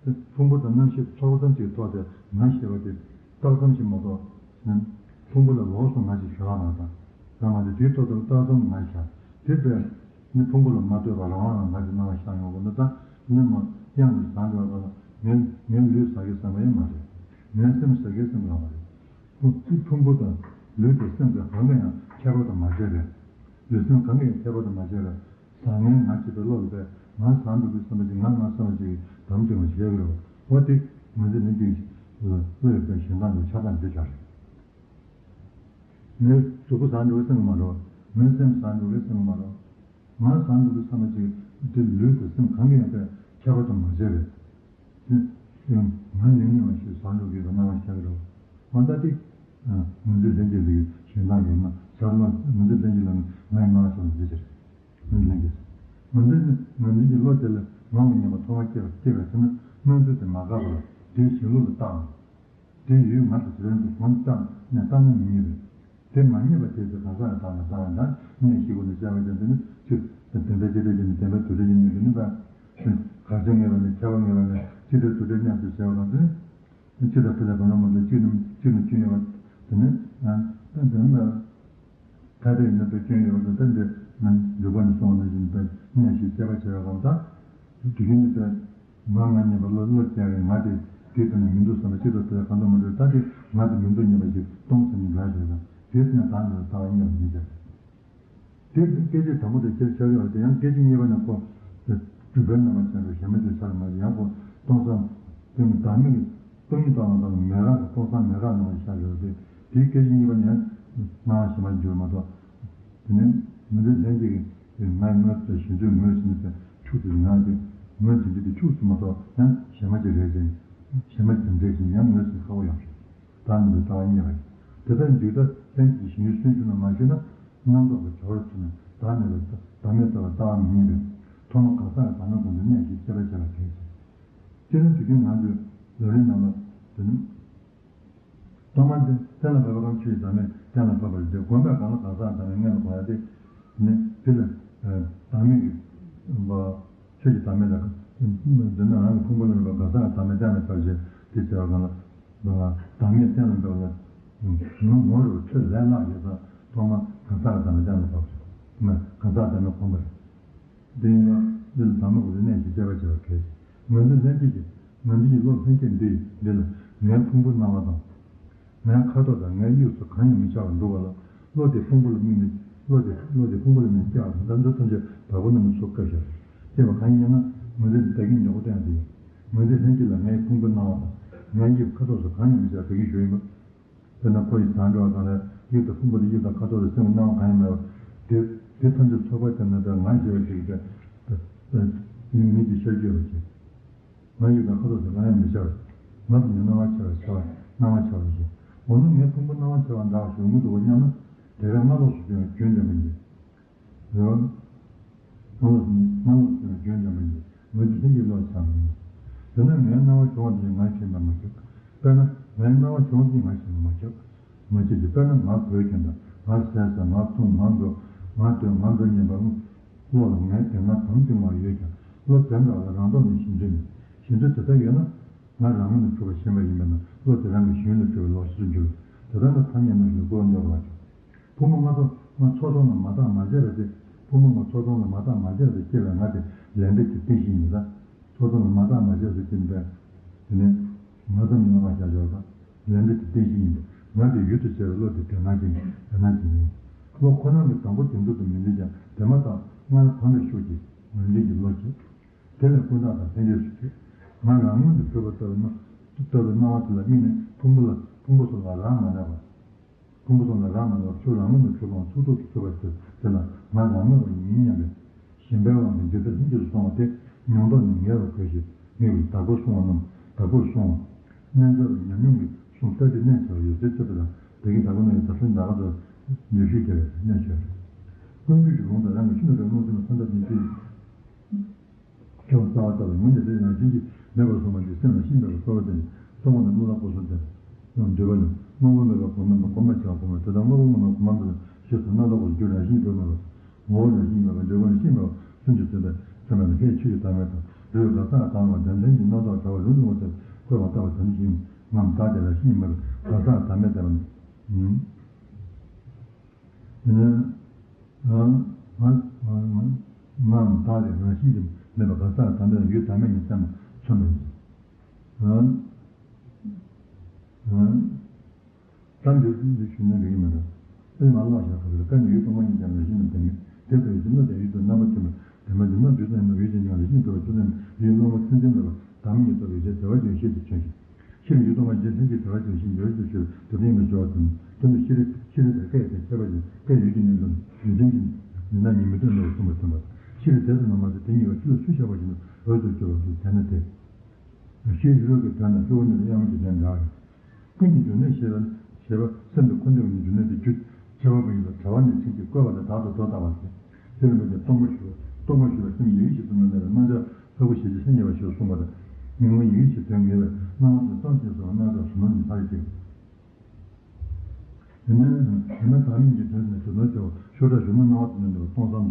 དེ་ཕུང་པོ་དང་རྣམ་ཤེས་ཚོགས་ཙམ་ཞིག་ཐོགས་ཏེ་ང་ཞེས་པ་དེ་རྟགས་ཙམ་ཞིག་མ་གཏོགས། ཕུང་པོ་ལ་ལོགས་སུ་ང་ཞེས་ཞུ་བ་མ་དང་། རང་མ་དེ་དེའི་ཐོག་ཏུ་རྟགས་ཙམ་ང་ཞེས་དེ་བས་ནི་ཕུང་པོ་ལ་མ་ལྟོས་པར་རང་རང་ང་ཞེས་སྣང་བ་ཤར་ཡོང་གི་འདུག་ད་ནི་མ་གཡང་ལ་ཟགས་འགྲོ་བ་ལ་ངའི་ངའི་ལུས་ཟགས་ཀྱི་བསམ་པ་ཡང་མ་རེད། ངའི་སེམས་ཟགས་ཀྱི་བསམ་པ་ཡང་མ་རེད། ཕུང་ཕུང་པོ་དང་ལུས་དང་སེམས་ཀྱི་གང་ག་ཡང་ཁྱད་པར་དུ་མ་བྱས་པས། ལུས་སེམས་གང་ག་ཡང་ཁྱད་པར་དུ་མ་བྱས་པས། བཟང་ངན་ང་ཅེས་པའི་བློ་ལ་བས་ང་བཟང་འགྲོ་གི་བསམ་པ་ཅིག་ང་ང་བསམ་པ་ཅིག་གིས་དམ་བཅིངས་པ་ཞིག་ཡོད་ཀྱི་རེད་བ། འོ་དེ་ངོས་འཛིན་ལྷན་སྐྱེས་ཀྱི་བློ་ཡོད་པའི་གཞན་དག་གི་ཆགས་སྡང་འདི་ཆགས་རེད། ངའི་གཟུགས་པོ་བཟང་འགྲོ་གི་བསམ་གྱི་མ་རེད། ངའི་སེམས་བཟང་འགྲོ་གི་བསམ་གྱི་མ་རེད། ང་བཟང་འགྲོ་གི་བསམ་པ་ཅིག་དེ་ལུས་དང་སེམས་གང་གི་ཡང་པའི་ཁྱད་པར་དུ་མ་བྱས་པས། ང་ལེགས་ཉེས་མ་ཤེས་བཟང་འགྲོ་གི་སྣང་བ་ཤར་གི་རེད། འོ་ད་དེ་ངོས་འཛིན་ལྷན་སྐྱེས་ཀྱི་གཞན་དག་གི་ན་ཟབ་ལ་ངོས་འཛིན་ལྷན་སྐྱེས་ལ་ངའི་སྣང་བ་ཤར་བ་འདི་ཟེར། ངོས་འཛིན་ལྷན་སྐྱེས། ངོས་འཛིན་ངོས་འཛིན་གྱི་བློ་དེ་ལ་ངོ་མ་མཉམ་པ་ཚོར་བ་སྐྱེ་བ་སྐྱེ་བ་ཟེར་ན་མངོན་ཚུལ་དེ་མ་འགགས་པར་དེའི་གཞི་ལུགས་ལ་བརྟགས་ནས། དེ་ཡུལ་ང་དང་གཞན་དུ་གང་བཏང་ནས་བཏང་ན་མི་རྙེད་པས། དེ་མ་རྙེད་པ་དེ་ཚེ་གང་ཟག་ཡང་བཏང་ནས་བཏང་བ་དང་གནས་བཞི་ཀུན་ནས་བཤད་པ་ཀྱང་དེ་ནི་ཕྱིར་བདེན་པའི་ཅི་འདྲ་ཅིག་ནི་བདེན་པའི་དུ་བདེ་ཡིན་ནི་དེ་ནི་ད་གར་བྱེད་ངེས་པ་ནི་ཁྱབ་པ་ངེས་པ་ནི་ཅི་འདྲའི་དུ་བདེ་མཉམ་དུ་བྱས་པ་དང་དེ་ནི་ཅི་ལྟར་དེ་ལ་གང་ལ་མ་འདུག་གཅིག་ནི་གཅིག་ནི་སྐྱོན་ཡོད་པ་དེ་ནི་ཡང་ད་དེ་ནི་ད། ཐ་དད་ཡིན་ན་པའི་སྐྱོན་ཡོད་པ་དང་ད་འདི་ནི་འཇུག་པ་ནས་སོང་བ་ནང་བཞིན་པའི་གནས་ཤིག་དཔྱད་པ་བྱས་པ་གང་ལྟར། དུས་རྒྱུན་དུ་པའི་ང་ང་མཉམ་པ་བློ་བློ་སྐྱེ་བའི་ང་དེ་དེའི་ཐོག་ནས་མི་འདུག་བསམ་པ་ཅི་ལྟར་དེ་གང་དུ་མ་འགྲོ་ད་དེ་ང་དེ་མི་འདུག་སྙམ་པ་ཞིག་སྟོང་ཟད་ནས་འགག་བྱས་དང་དེའི་ཐོག་ནས་བདག་ཉིད་ལ་ལྟ་བ་མཉམ་མི་འགག་དེ་སྐད་ཅིག་དང་པོ་དེ་ཁྱེར་ཆགས་ཡོད་དེ་ཡང་སྐད་ཅིག་གཉིས་པ་ནས་ཁོ་སྒྲུབ་པའི་རྣམ་པ་ཅན་དུ་གཞན་མ་དེ་ཆགས་མ་ཡང་ཁོ་སྟོང་བསམ་དེ་ནི་བདག་མེད་ཀྱི་སྟོང་ཉིད་དང་དང་མེད་རང་གི་སྟོང་བསམ་མེད་རང་རྣམ་པར་ཤར་ཡོད་དེ། དེའི་སྐད་ཅིག་གཉིས་པ་ནས་སྣང་བ་ཞེན་པར་འགྱུར་མ་གཏོགས། དེ་ནས་མི་འདོད་ལྷན་སྐྱེས་ཀྱི་ངའི་ངོས་སུ་གཞན་དོན་ངོས་ཟིན་པའི་ཕྱུགས་དེ་ངང་གིས་ངོས་འཛིན་རྒྱུ་དེ་ཕྱུགས་སུ་མ་གཏོགས་ཡང་གཞན་མ་ཅིག་རེད་ཅེས་གཞན་མ་ཅིག་འདྲེས་ཤིང་ཡང་ངོས་ཟིན་ཁག་པོ་ཡོང་ཞིང་བདག་མེད་པའི་ལྟ་བ་རྙེད་པ་ཡིན། དེ་ལྟར་འཇིག་ལྟ་ལྷན་སྐྱེས་ཀྱི་ཞེན་ཡུལ་སུན་འབྱིན་ལ་མ་ཞེན་ན་རྣམ་རྟོག་གི་བྱ་བར་ཚུད་ནས་བདག་མེད་པའི་བདག་མེད་ལྟ་བ་ལྟ་བ་མི་རྙེད་པས་ཐོག་མ་གང་ཟག་གི་བདག་མེད་ཀུན་ཏུ་གནས་ཤིང་དཔྱད་པ་བྱས་པ་དེ་ཡིན། སྤྱིར་ན་དུས་རྒྱུན་ང་ཚོས་ལམ་རིམ་རྣམས་ལ་དེ་ནི། ཐོག་མར་འདི་གཏན་ལ་ཕབ་པ་གང་ཆོས་ཀྱི་བདག་མེད་གཏན་ལ་ཕབ་པ་རེད་དེ་སྒོམ་པས་གང་ལ་གང་ཟག་བདག་མེད་མངོན་དུ་གོ་ཡ་དེ་ནི་དེ་ལ་བདག་མེད་ཀྱི་ཆོས་ཀྱི་བདག་མེད་ལ་འདི་ནི་རང་གི་ཕུང་པོ་ལ་ཡོད་པ་གང་ཟག་གི་བདག་མེད་གཏན་ལ་ཕབ་བྱས་དེ་བྱས་པ་གང་ལ་བདག་མེད་གཏན་ལ་ཕབ་ལ་ངོ་ངོ་རུ་ཆོས་ལས་ལྷག་ཡོད་ཙང་ཐོག་མར་གང་ཟག་གི་བདག་མེད་གཏན་ལ་ཕབ་རེད། གང་ཟག་བདག་མེད་སྒོམ་པ་རེད། འདི་ཡིན་ན་འདི་ལ་བདག་མེད་ཀུན་ཏུ་གནས་ཤིང་དཔྱད་པ་བྱེད་པ་གལ་ཆེ། ངོས་འཛིན་ལྷན་སྐྱེས་ཀྱི་ངོས་འཛིན་གྱི་བློ་ལྷན་སྐྱེས་འདི་འདི་ལ་ངའི་ཕུང་པོའི་སྣང་བ་དང་། ངའི་ཁ་དོག་དང་ངའི་དབྱིབས་སོགས་གང་ཡང་མི་འཆར་བར་འདུག་པ་ལ་བློ་དེ་ཕུང་པོ་ལ་དམིགས་ནས་བློ་དེ་བློ་དེ་ཕུང་པོ་ལ་དམིགས་ནས་སྐྱེ་བ་དང་ད་ཚོད་ཐམས་ཅད་བདག་པོ་རྣམས་ལ་སོགས་སྐབས་ཤར་སྐྱེས་པ་གང་ཡིན་ན་ངོས་འཛིན་བདག་གིས་ཉོག་པོ་བསྟན་དེ་ཡིན། ངོས་འཛིན་ལྷན་སྐྱེས་ལ་ངའི་ཕུང་པོའི་སྣང་བ་དང་ངའི་དབྱིབས་ཁ་དོག་སོགས་གང་ཡང་མི་འཆར་བདག་གིས་ཞུ་ཡིན་པ། དཔེར་ན་ཁོ་ཡི་བཟང་འགྲོ་བ་དང་ལས་ཡིད་དང་ཕུང་པོ་དང་ཡིད་དང་ཁ་དོག་དང་སེམས་ཀྱི་སྣང་བ་གང་ཡང་མེད་པ། དེ་དེ་ཐམས་ཅད་ཚོགས་པ་དེ་ན་ད་ང་ཞེས་པ་ཞིག་གིས་ད་ཡིད་མི་ཀྱི་ཤར་གྱི་ཡོད་པ་ཅིག་ང་ཡིད་དང་ཁ་དོག་དང་གང་ཡང་མི་འཆར་བ། ང་དང་ཉིད་སྣང་བ་འཆར་བ་འཆར་བ་སྣང་བ་འཆར་བ་ཞིག་འོ་ན་ངའི་ཕུང་པོ་སྣང་བ་འཆར་བ་འདྲ་བ་ཞིག་ཡོང་གི་འདུག་གོ་སྙམ་ན་དེ་ག་སྔ་ལོགས་སུ་བྱུང་བའི་རྒྱུན་ལྡན་པ་ཡིན། རེད་བ། སྔ་ལོགས་སུ་སྔ་ལོགས་སུ་བྱུང་བའི་རྒྱུན་ལྡན་པ་ཡིན། ངོས་འཛིན་ལྷན་སྐྱེས་བློ་འཆར་མི་ཉན། དེ་ནས་ངའི་སྣང་བ་བྱུང་བ་དེ་ཡིས་ང་ཞེན་པར་མ་བྱེད། དཔེར་ན་ངའི་སྣང་བ་བྱུང་བ་དེ་ཡིས་ང་ཞེན་པར་མ་བྱེད། མ་བྱེད་ཀྱི་དཔེར་ན་ང་གོས་གྱོན་དང་ང་ཟས་ཟ་ང་འཐུང་ང་འགྲོ་ང་སྡོད་ང་འགྲོ་སྙམ་པ་བློ་ལ་ངའི་དེ་སྔ་དམ་བཅུག་མ་ཡོད་ཀྱང་བློ་དེ་འདྲ་ལ་རང་སྟོབས་ནས་ཞེན་འཛུལ་མེད། ཞེན་འཛུལ་དེ་ལྟར་ཡོད་ན། ང་རང་ངོས་ནས་གྲུབ་པ་ཞེན་པ་ཡིན་པས་ན་བློ་དེ་རང་གི་གཞན་ལ་གྲུབ་པའི་ལོག་ཤེས་སུ་འགྱུར། དེ་ལྟར་ན་ཐ་སྙད་རྣམ་བཞིན་ལ་རྒོལ་བ་གནོད་པ་མ་བྱུང་། ཕུང་པོ་ལྔ་ཚོགས་ལྔ་ཚོགས་སྟོང་ལ་མ་བརྟགས་མ་དཔྱད་པ་སྟེ། ཕུང་པོ་ལྔ་ཚོགས་སྟོང་ལ་མ་བརྟགས་མ་དཔྱད་པ་སྟེ་སྐྱེ་བའི་ང་དེ་ལས་འབྲས་ཀྱི་རྟེན་གཞི་ཡིན་པ་དང་། ཚོགས་སྟོང་ལ་མ་བརྟགས་མ་དཔྱད་པ་སྟེ་སྐྱེ་བའི། དེ་ནས་ང་ཙམ་ཉིད་སྣང་བ་ཤར་ཤར་དང་། ལས་འབྲས་ཀྱི་རྟེན་གཞི་ཡིན་པས་ང་དེ་ཡུལ་དུ་བྱས་པའི་བློ་དེ་དེ་སྣང་ཅན་ཡིན། དེ་སྣང་ཅན་ཡིན། བློ་ཁོ་རང་གི་དང་པོ་དེ་མདོར་དུ་མི་འཛིན་ཀྱང་དེ་མ་ཐག་སྔར་གོམས་པའི་ཤུགས་ཀྱིས་ངོས་འཛིན་གྱི་བློ་སྐྱེ། དེ་ལས་ཀུན་བརྟགས་དང་ལྷན་སྐྱེས་སུ་སྐྱེ། ང་རང་ངོས་ནས་གྲུབ་པ་ལྟ་བུའི་སྣང་ལྟ་བུའི་སྣང་བ་དེ་ལ་དམིགས་ནས་ཕུང་པོ་ལ་ཕུང་པོ་སོགས་ལ་རག་མ་ལས་པར། ཕུང་པོ་སོགས་ལ་རག་མ་ལས་པར་ཕྱོགས་རང་ངོས་ནས་གྲུབ་པའམ་ཚུགས་ཐུབ་ཏུ་གྲུབ་པ་དེ་དེ་ལ་ང་རང་ངོས་པ་ཡིན་སྙམ་པའི་ཞེན་པའི་དབང་གིས་འཇིག་ལྟ་ལྷན་སྐྱེས་སུ་སོང་བ་དེ་མྱོང་སྟོབས་ནི་ཉེ་བར་གོས་ཤིང་ངེས་པའི་བདག་པོར་སོང་བ་རྣམས་བདག་པོར་སོང་བ། རྣལ་འབྱོར་པའི་ཉམས་མྱོང་གིས་གསུངས་ལྟ་ཅི་གནས་བྱ་བ་ཡོད་ཚད་ཐོས་པ་དང་བདག་གིས་བདག་པོ་རྣམས་ཀྱི་བདག་ཤུལ་ནས་བདག་ཏུ་ཉེར་ཞུ་རྒྱལ་བའི་གནས་ཆོས་རེད། ཀུན་རྒྱུད་ཀྱི་ལུང་དང་རང་གི་ཤུལ་ནས་རང་རླུང་སེམས་ལ་ས་མཐའ་ནས་ཤུལ། སྐྱེ་བ་རྩ་བ་ལྟ་བུ་ངོས་འདི་རེ་རང་བཞིན་གྱིས་མེད་པར་གསུངས་པ་འདི་སེམས་ལ་ཤེས་མེད་པར་གསོལ་བ་འདེབས་ནས་གསོལ་བ་ནི་བློ་ལ་སྐུ་གསུམ་སྟེ། ཡང་འདུས་པ་ནི་དངོས་པོ་མེད་པར་གོམས་པ་ནི་གོམས་པར་བྱ་བ་གོམས་པ་དེ་དག་དངོས་པོ་དངོས་མེད་གོམས་པ་མེད་པའི་ཕྱིར་དང་སྣང་ལོག་པར་རྒྱུ་རང་བཞིན་གྱིས་གྲུབ་མེད་པ་དང་ངོ་བོ་རང་བཞིན་མེད་པ་འབྲས་བུ་ནི་ཤེས་མེད་པ་གསུམ་གྱིས་མཚོན་པའི་མཚོན་པ་ནི་ལྷའི་ཆོས་ཀྱི་བདག་མེད་དང་རིགས་གང་ཟག་གི་བདག་མེད་པ་བདེན་དོན་གྱི་རྣམ་རྟོག་བྲལ་བ་རུ་ནུས་པ་དེར་བཀོད་པ་ལྟ་བུ་དོན་བཞིན་ངམ་བདག་དེ་ལ་ཤེས་མེད་པར་གང་ཟག་བདག་མེད་དེ་ལ། དེ་ནས་ང་ང་ང་ང་ང་བདག་དེ་རང་བཞིན་གྱིས་མེད་པ་གང་ཟག་དང་མེད་པ་ཡུལ་བདག་མེད་ཉིད་བསྟན་པ་མཚོན་པ་ཡིན། ང་ང་གཏམ་རྒྱུད་འདི་ཞུ་ན་འགྲིག་གི་མེད་འགྲོ། ཨེ་མ་ལོག་བཞག་ག་རེ་ཀ་ནི་ཡུལ་སྟོང་པ་ཉིད་ཀྱང་རང་བཞིན་ལ་བདེན་མེད་དེ་ལྟ་བུའི་གཞི་རྣམ་དང་ཡུལ་དུ་རྣམ་པར་མཐུན་པའི། ཡོད་མ་ཡིན་ན་དུས་སུ་ཡང་ཡུལ་གྱི་ཉམས་ལ་ཤིན་ཏུ་བར་ཆུ་ལེན་ཡུལ་སློང་བ་སེམས་ཅན་ལ་བདག་མེད་ཉིད་རྟོགས་པའི་ཕྱིར་བདེ་བ་ཅན་ཤེས་ཀྱི་ཆོས་ཤིང་། ཕྱིར་ཡུལ་སྟོང་པ་ཉིད་ལྷན་ཅིག་བདེ་བ་ཅན་ཞིང་འགྱུར་ཞེས་ཞུ་བའི་དེ་དོན་ཡིན་པར་སྦྱོར་བ་དང་། དོན་དུ་ཤེས་རིག་ཤེས་རིག་དང་སྐད་དང་ཁྱད་པར་ཅན་སྐད་ཡུལ་གྱི་གནས་ལུགས་ཡོན་ཏན་གྱི་ནི་ན་ཉིད་མི་སྟོན་ནོ་གསུངས་པ་ཙམ་པ། ཤེས་རིག་དེ་ཙམ་མ་ཟད་དེ་གཉིས་ཀ་ཆོས་ལ་ཚུལ་བཞག་པ་བཞིན་དུ་འོས་སུ་གྱུར་པ་དེ་བྱས་ན་སྟེ། ཤེས་ཡུལ་རོ་གི་དོན་ལ་ཤོག་གུ་ནི་གཡང་གི་དོན་འདྲ། ཀུན་གྱི་འབྱུང་གནས་ཞེས་པ་ཞེས་པ་སེམས་དང་འཁོར་འདས་ཀུན་གྱི་འབྱུང་གནས་དེ་རྒྱུ་བྱས་པ་ཡིན་ལ་བྱ་བ་ནི་ཕྱིན་ཅི་བཀོད་པ་ལ་བདག་ཏུ་འགྲོ་ལྟ་བ་སྟེ། དེ་ལ་མོས་ཏེ་སྟོང་པ་ཞུ་སྟོང་པ་ཞུ་བའི་སེམས་ཡིན་ཞེས་གསུངས་ནས་ལ་རྣམ་གཞག་ལྷ་སྐུ་ཞལ་གྱི་སེམས་ཉེ་བ་ཞེས་གསུངས་པ་དང་། ཉོན་མོངས་ཡིན་ཞེས་དོན་ངེས་པའི་སྣང་བ་དང་སྟོང་ཞེས་སོགས་རྣམ་གཞག་གཞུང་ལམ་གྱི་ལྷར་བཤད། དེ་ནས་དེ་ནས་བདག་མེད་ཀྱི་དོན་ནི་དོན་དམ་ཆེ་བ་ཤོ་ཏྲ་གཞུང་ལུགས་སྣང་བ་དང་ལྡན་པའི་སྟོང་གསུམ་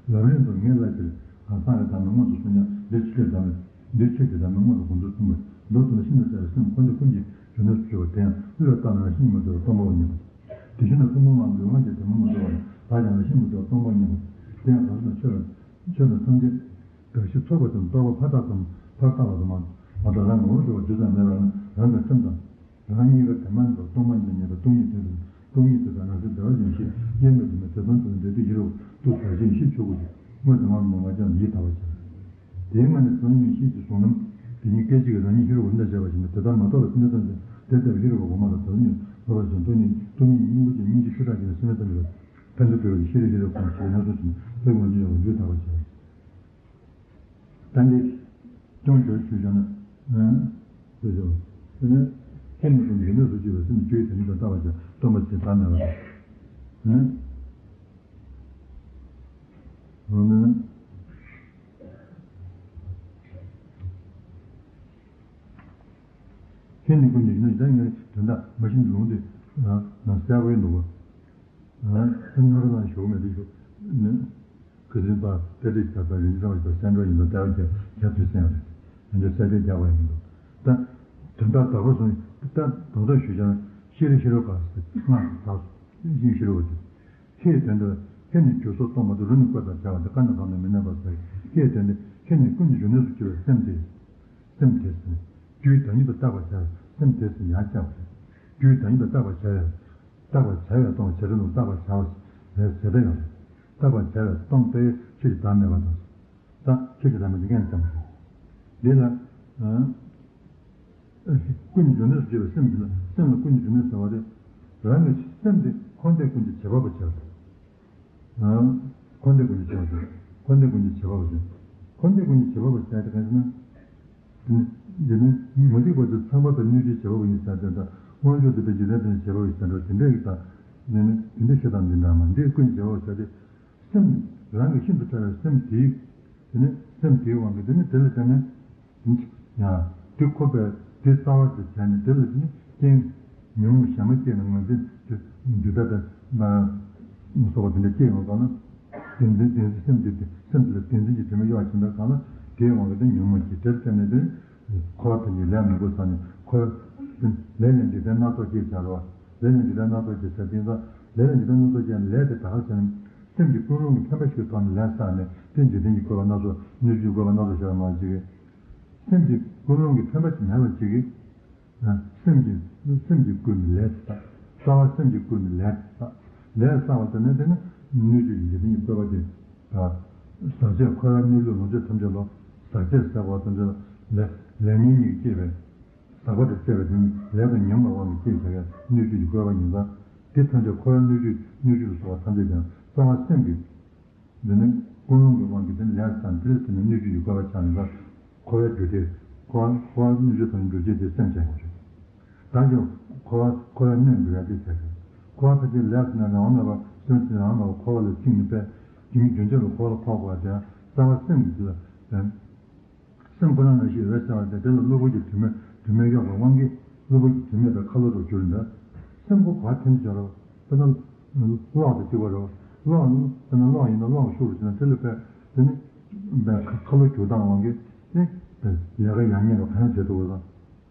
ལམ་རིམ་དུ་ངེས་ལ་ཕྱིར་གང་སངས་རྒྱས་བདག་མེད་མངོན་དུ་གསུངས་ཀྱང་འདི་ཆོས་ཀྱི་བདག་མེད་འདི་ཆོས་ཀྱི་བདག་མེད་མངོན་དུ་གོང་དུ་གསུངས་པས་མདོར་བསྡུ་ན་ཤིན་ཏུ་རྩ་བའི་སེམས་འཁོར་འདས་ཀུན་གྱི་འབྱུང་གནས་སུ་གྱུར་པ་དེ་ཡང་དབུས་ལ་བཏགས་ན་རང་བཞིན་མ་གྲུབ་པ་སྟོང་པའོ་སྙམ་པ། དེ་བཞིན་དུ་ཀུན་སློང་ལ་ལུས་ངག་གི་བདག་མེད་མ་གྲུབ་པ་ཡང་བདག་ཀྱང་རང་བཞིན་མ་གྲུབ་པ་སྟོང་པའོ་སྙམ་པ། དེ་ཡང་གང་ཞིག་ན་ཆོས་ལ་ཆོས་ལ་ཐམས་ཅད་གང་ཞིག་ཚོགས་པ་ཙམ་རྟོག་པ་ཕར་བཏགས་ཙམ་ཕར་བཏགས་པ་ཙམ་མ་གཏོགས་རང་ངོ་བོར་གྲུབ་པ་རྒྱུ་ཙམ་མེད་པ་ཡང་རང་གི་སེམས་དང་། རང་གཉིས་ཀ་དེ་མ་ཡིན་པར་སྟོང་པ་ཉིད་ཉིད་པ་སྟོང་ཉིད་དོན་དུ་སྟོང་ཉིད་དེ་དག་རང་སེམས་བདེ་བ་ཅན་ཞེས་དབྱེར་མེད་དུ་མེད་དེ་དོན་དུ་འབྲས་དུས་ཡིད་རོ་དུ་བདག་གཞན་ཤེས་ཆོས་སྐུ་ཞེས་དངོས་དང་བླངས་ནས་ང་རྒྱལ་ཡིད་དག་པར་བྱ། དེའི་སྔ་ནས་དོན་ཉིད་ཤེས་ཀྱི་གཞུང་ལམ་དེ་ཉིད་སྐད་ཅིག་གིས་རང་ཉིད་ཤེས་རབ་འོད་མདངས་བྱེད་པ་ཞིག་ནི་དེ་ལྟར་མ་རྟོགས་པའི་སེམས་ཅན་ཐམས་ཅད་དེ་ལྟ་བུའི་ཤེས་རབ་འོད་མ་ལ་དོན་ཉིད་ལོག་པར་ཞེན་སྟོང་ཉིད་སྟོང་ཉིད་སྙིང་པོ་ཅན་སྙིང་རྗེ་ཆོས་བདག་གིས་སེམས་ལ་བསྟན་པའི་ཕན་ཚུན་འབྲེལ་བའི་ཤེས་རིག་ཤེས་རབ་གང་ཞིག་ཡོངས་སུ་ཟིན་ལྷའི་ངོ་བོ་ཡོངས་རྫོགས་དག་པར་བྱ། ད་འདི་སྐྱོང་བརྗོད་ཞུས་བཞག་ན། ཨང་། ཞེས་བྱ་བ། དེ་ནས་ཁྱེད་ནི་ཀུན་གཞི་གནས་སུ་སྐྱེས་པའི་སེམས་རྒྱུད་དེ་ཉིད་དུ་བཏགས་པ་བྱ་སྟོན་པ་ཞེས་བཏགས་ནས་ལ། ཨང་། ཁྱེད་ནི་ཀུན་གཞི་གནས་ཀྱང་ངས་དོན་དག་མ་ཤེས་ལུང་དེ་ནང་གསལ་པོ་ཡིན་འདུག་ག་ཨང་། ད་ཉོ་ར་ནང་ཞུགས་མེད་དུ་ཞུགས་ནས། ཁུ་སིམ་པ་ཏེ་ཏེ་ད་ལྟ་རིན་ཆེན་བ་ཞིག་སེམས་འགྲོ་ཡིན་པ་ལྟ་བ་རྒྱ་རྒྱ་མཚོའི་སེམས་རེད། ཡང་འདི་གསལ་བཤད་རྒྱག་པ་ཡིན་འདུག་ད་དོན་དག་དག་པ་སོང་ད་དོན་དག་ཞུ་བྱ་ན་ཤེས་རིག་ཤེས་རབ་ག་ས་སྔགས་དག་སོ་ཤེས་ཤེས་རབ་ཏེ། ཁྱེད་དོན་དུ་ཁྱེད་ནི་རྒྱུ་སོགས་སྟོང་པ་དུ་རུ་ནི་བཀོད་པར་བྱ་བ་དེ་ཀ་ནི་གང་དུ་མི་གནས་པར་ཟེར། ཁྱེད་དོན་དུ་ཁྱེད་ནི་ཀུན་གྱི་འབྱུང་གནས་སུ་གྱུར་པའི་སེམས་དེ། སེམས་དེ་ཟེར། རྒྱུའི་བདག་ཉིད་དུ་བཏགས་པར་བྱ་བའི་སེམས་དེ་ཟེར་ཡང་བྱ་བ་རེད། རྒྱུའི་བདག་ཉིད་དུ་བཏགས་པར་བྱ་བའི། བཏགས་པར་བྱ་བའི་སྟོང་བྱེ་བྲག་ལུགས་བཏགས་པར་བྱ་བ་ཞེས་ཟེར་ཡང་རེད། བཏགས་པར་བྱ་བའི་སྟོང་དཔེ་ཆོས་ཀྱི་བདག་མེད་པ་དང་། ད་ཆོས་ཀྱི་བདག་མེད་དེ་ངས་ཙམ་ཞིག་འདི་ལ། ཀུན་གྱི་འབྱུང་གནས་སུ་གྱུར་པའི་སེམས་འདི་ལ་སེམས་ལ་ཀུན་གྱི་འབྱུང་གནས་ཟེར་བ་རེད། རང་གི་སེམས་དེ་འཁོར་འདས་ཀུན་གྱི་བྱེད་པ་པོ་བྱས་པ་རེད། འཁོར་འདས་ཀུན་གྱི་བྱེད་པ་ཟེར། འཁོར་འདས་ཀུན་གྱི་བྱེད་པ་པོ་ཟེར། འཁོར་འདས་ཀུན་གྱི་བྱེད་པ་པོ་ཟེར་དེ་ག་ཟེར་ན། འདི་ནི་མུ་སྟེགས་པ་ཚོས་ཚངས་པ་དང་སྣོད་བཅུད་བྱེད་པ་པོ་ཡིན་ཟེར་དེ་དང་དབང་ཕྱུག་དེ་པའི་འཇིག་རྟེན་པའི་བྱེད་པ་པོ་ཡིན་ཟེར་འགྲོ་དེ་འདྲ་ཡིན་ད། འདི་ནི་དེ་འདྲ་བཤད་སྟངས་འདི་འདྲ་མ་འདི་ཀུན་གྱི་བྱེད་པ་པོ་ཟེར་ཏེ། སེམས་རང་གི་ཤིན་ཏུ་ཕྲ་བའི་སེམས་དེའི། དེ་ནི་སེམས་དེའི་དབང་གིས་དེ་ནི་དེ་ལ་བརྟེན་ནས། ཡང་དེ་འཁོར་བའི་དེ་རྩ་བ་དེ་བྱས་ནས་དེ་ལ་ནི་རྐྱེན་ཉོན་མོངས་གཞན་མ་སྐྱེས་ནས་ང་ཚོས་འདི་ལྟ་སྟེ་སོགས་པ་དེ་འདྲ་སྐྱེས་ཡོང་སོང་ན། བདེན་འཛིན་བདེན་འཛིན་སེམས་དེ་སེམས་དེ་ལ་བདེན་འཛིན་གྱི་དྲི་མ་གཡོགས་ཕྱིན་པའི་སྒང་ལ་དེའི་དབང་གིས་དེ་ཉོན་མོངས་ཀྱི་དེར་བརྟེན་ནས་དེ་འཁོར་བ་དེ་ཉིད་ལས་མི་དགོས་བསམ་ནས་འཁོར་བ་ལས་ལས་འཇིག་རྟེན་སྣ་ཚོགས་སྐྱེས་བྱ་རོགས་ལས་ལས་འཇིག་རྟེན་སྣ་ཚོགས་སྐྱེས་བྱ་དེ་ཡིན་ཙང་ལས་ལས་འཇིག་རྟེན་སྣ་ཚོགས་སྐྱེས་ལས་དེ་དག་བྱས་ནས་སེམས་ཀྱི་ཀུན་སློང་གི་འཕེན་པ་ཞིག་གི་ཐོག་ནས་ལས་བསགས་ནས་དེ་འཇིག་རྟེན་གྱི་བཀོད་པ་སྣ་ཚོགས་སྣོད་བཅུད་བཀོད་པ་སྣ་ཚོགས་ཤར་མ་ཅིག་གིས། སེམས་ཀྱི་ཀུན་སློང་གི་འཕེན་པ་ཅིག་མེད་པ་ཅིག་གིས། སེམས་ཀྱི་སེམས་ཀྱི་ཀུན་ནས་ལས་བསགས། རྩ་བ་སེམས་ཀྱི་ཀུན་ནས་ལས་བསགས། ལས་བསགས་པ་དེ་ནི་དེ་ནི་སྣོད་བཅུད་ཀྱི་འཇིག་རྟེན་གྱི་བཀོད་པ་དེ། ཟག་བཅས་འཁོར་བའི་གནས་ལུགས་ལོངས་སྤྱོད་ཐམས་ཅད་ལ་ཟག་བཅས་ཟད་པ་ཐམས་ཅད་ལ་ལས་ལས་ཉོན་གཉིས་ཀྱིས་སྐྱེས་པའི། ཟག་པ་དང་བཅས་པའི་དེ་ནི་ལས་དང་ཉོན་མོངས་དབང་གིས་སྐྱེས་བྱ་བའི་སྣོད་བཅུད་ཀྱི་བཀོད་པ་ཡིན་ཙང་། དེ་ཐམས་ཅད་འཁོར་བའི་སྣོད་བཅུད་སྣོད་བཅུད་ལ་སོགས་པ་ཐམས་ཅད་ཀྱང་རྩ་བ་སེམས་ཀྱི། འདི་ནི་ཀུན་སློང་གི་དབང་གིས་དེ་ནི་ལས་དང་དེ་ལ་བརྟེན་ནས་སྣོད་བཅུད་ཀྱི་བཀོད་པ་ཆགས་ཡོང་ཙང་། འཁོར་བའི་རྒྱུ་དེ། འཁོར་བ་འཁོར་བ་སྣོད་བཅུད་དང་འགྲོ་བྱེད་དེ་སེམས་ཅན་ཡོད་རེད། ད་ཀྱང་འཁོར་བ་འཁོར་བའི་གནས་འགྲོ་ཡ་དེ་བྱས་ཏེ། འཁོར་བ་ཕལ་ཆེར་ལས་ཟེར་ན་རང་དབང་མེད་པར་སེམས་ཅན་རང་དབང་མེད་པར་འཁོར་བ་ལ་བཅིངས་ནས་པས་རྒྱུ་མེད་རྒྱུ་འབྱུང་ལ་འཁོར་བ་ལ་ཕོག་དགོས་པ་དེ་ཡང་རྩ་བ་སེམས་ཀྱི་རྒྱུད་ལ་ཕན། སེམས་ཁོ་ན་ནང་བཞིན་འོད་གསལ་བ་དེ་དེ་ལ་གློ་བུར་གྱི་དྲི་མས་དྲི་མས་གཡོགས་པའི་དབང་གིས་གློ་བུར་གྱི་དྲི་མས་པའི་ཁ་ལོ་རུ་གྱུར་འདྲ། སེམས་ཁོ་ག་ཐེམ་བྱ་རོགས་དཔེར་ན། གློག་དང་གཅིག་པ་རོགས་གློག་ནི་དཔེར་ན་གློག་ཡིན་ན་གློག་ཤུགས་རུ་བྱས་ན་དེ་ལ་དཔེ་དེ་ནི་ཁ་ལོ་རྒྱུག་སྟངས་དབང་གིས་ནི་ལས་ཀ་ཡང་ཉེ་རུ་གང་བྱེད་ཐུབ་པ་དང་།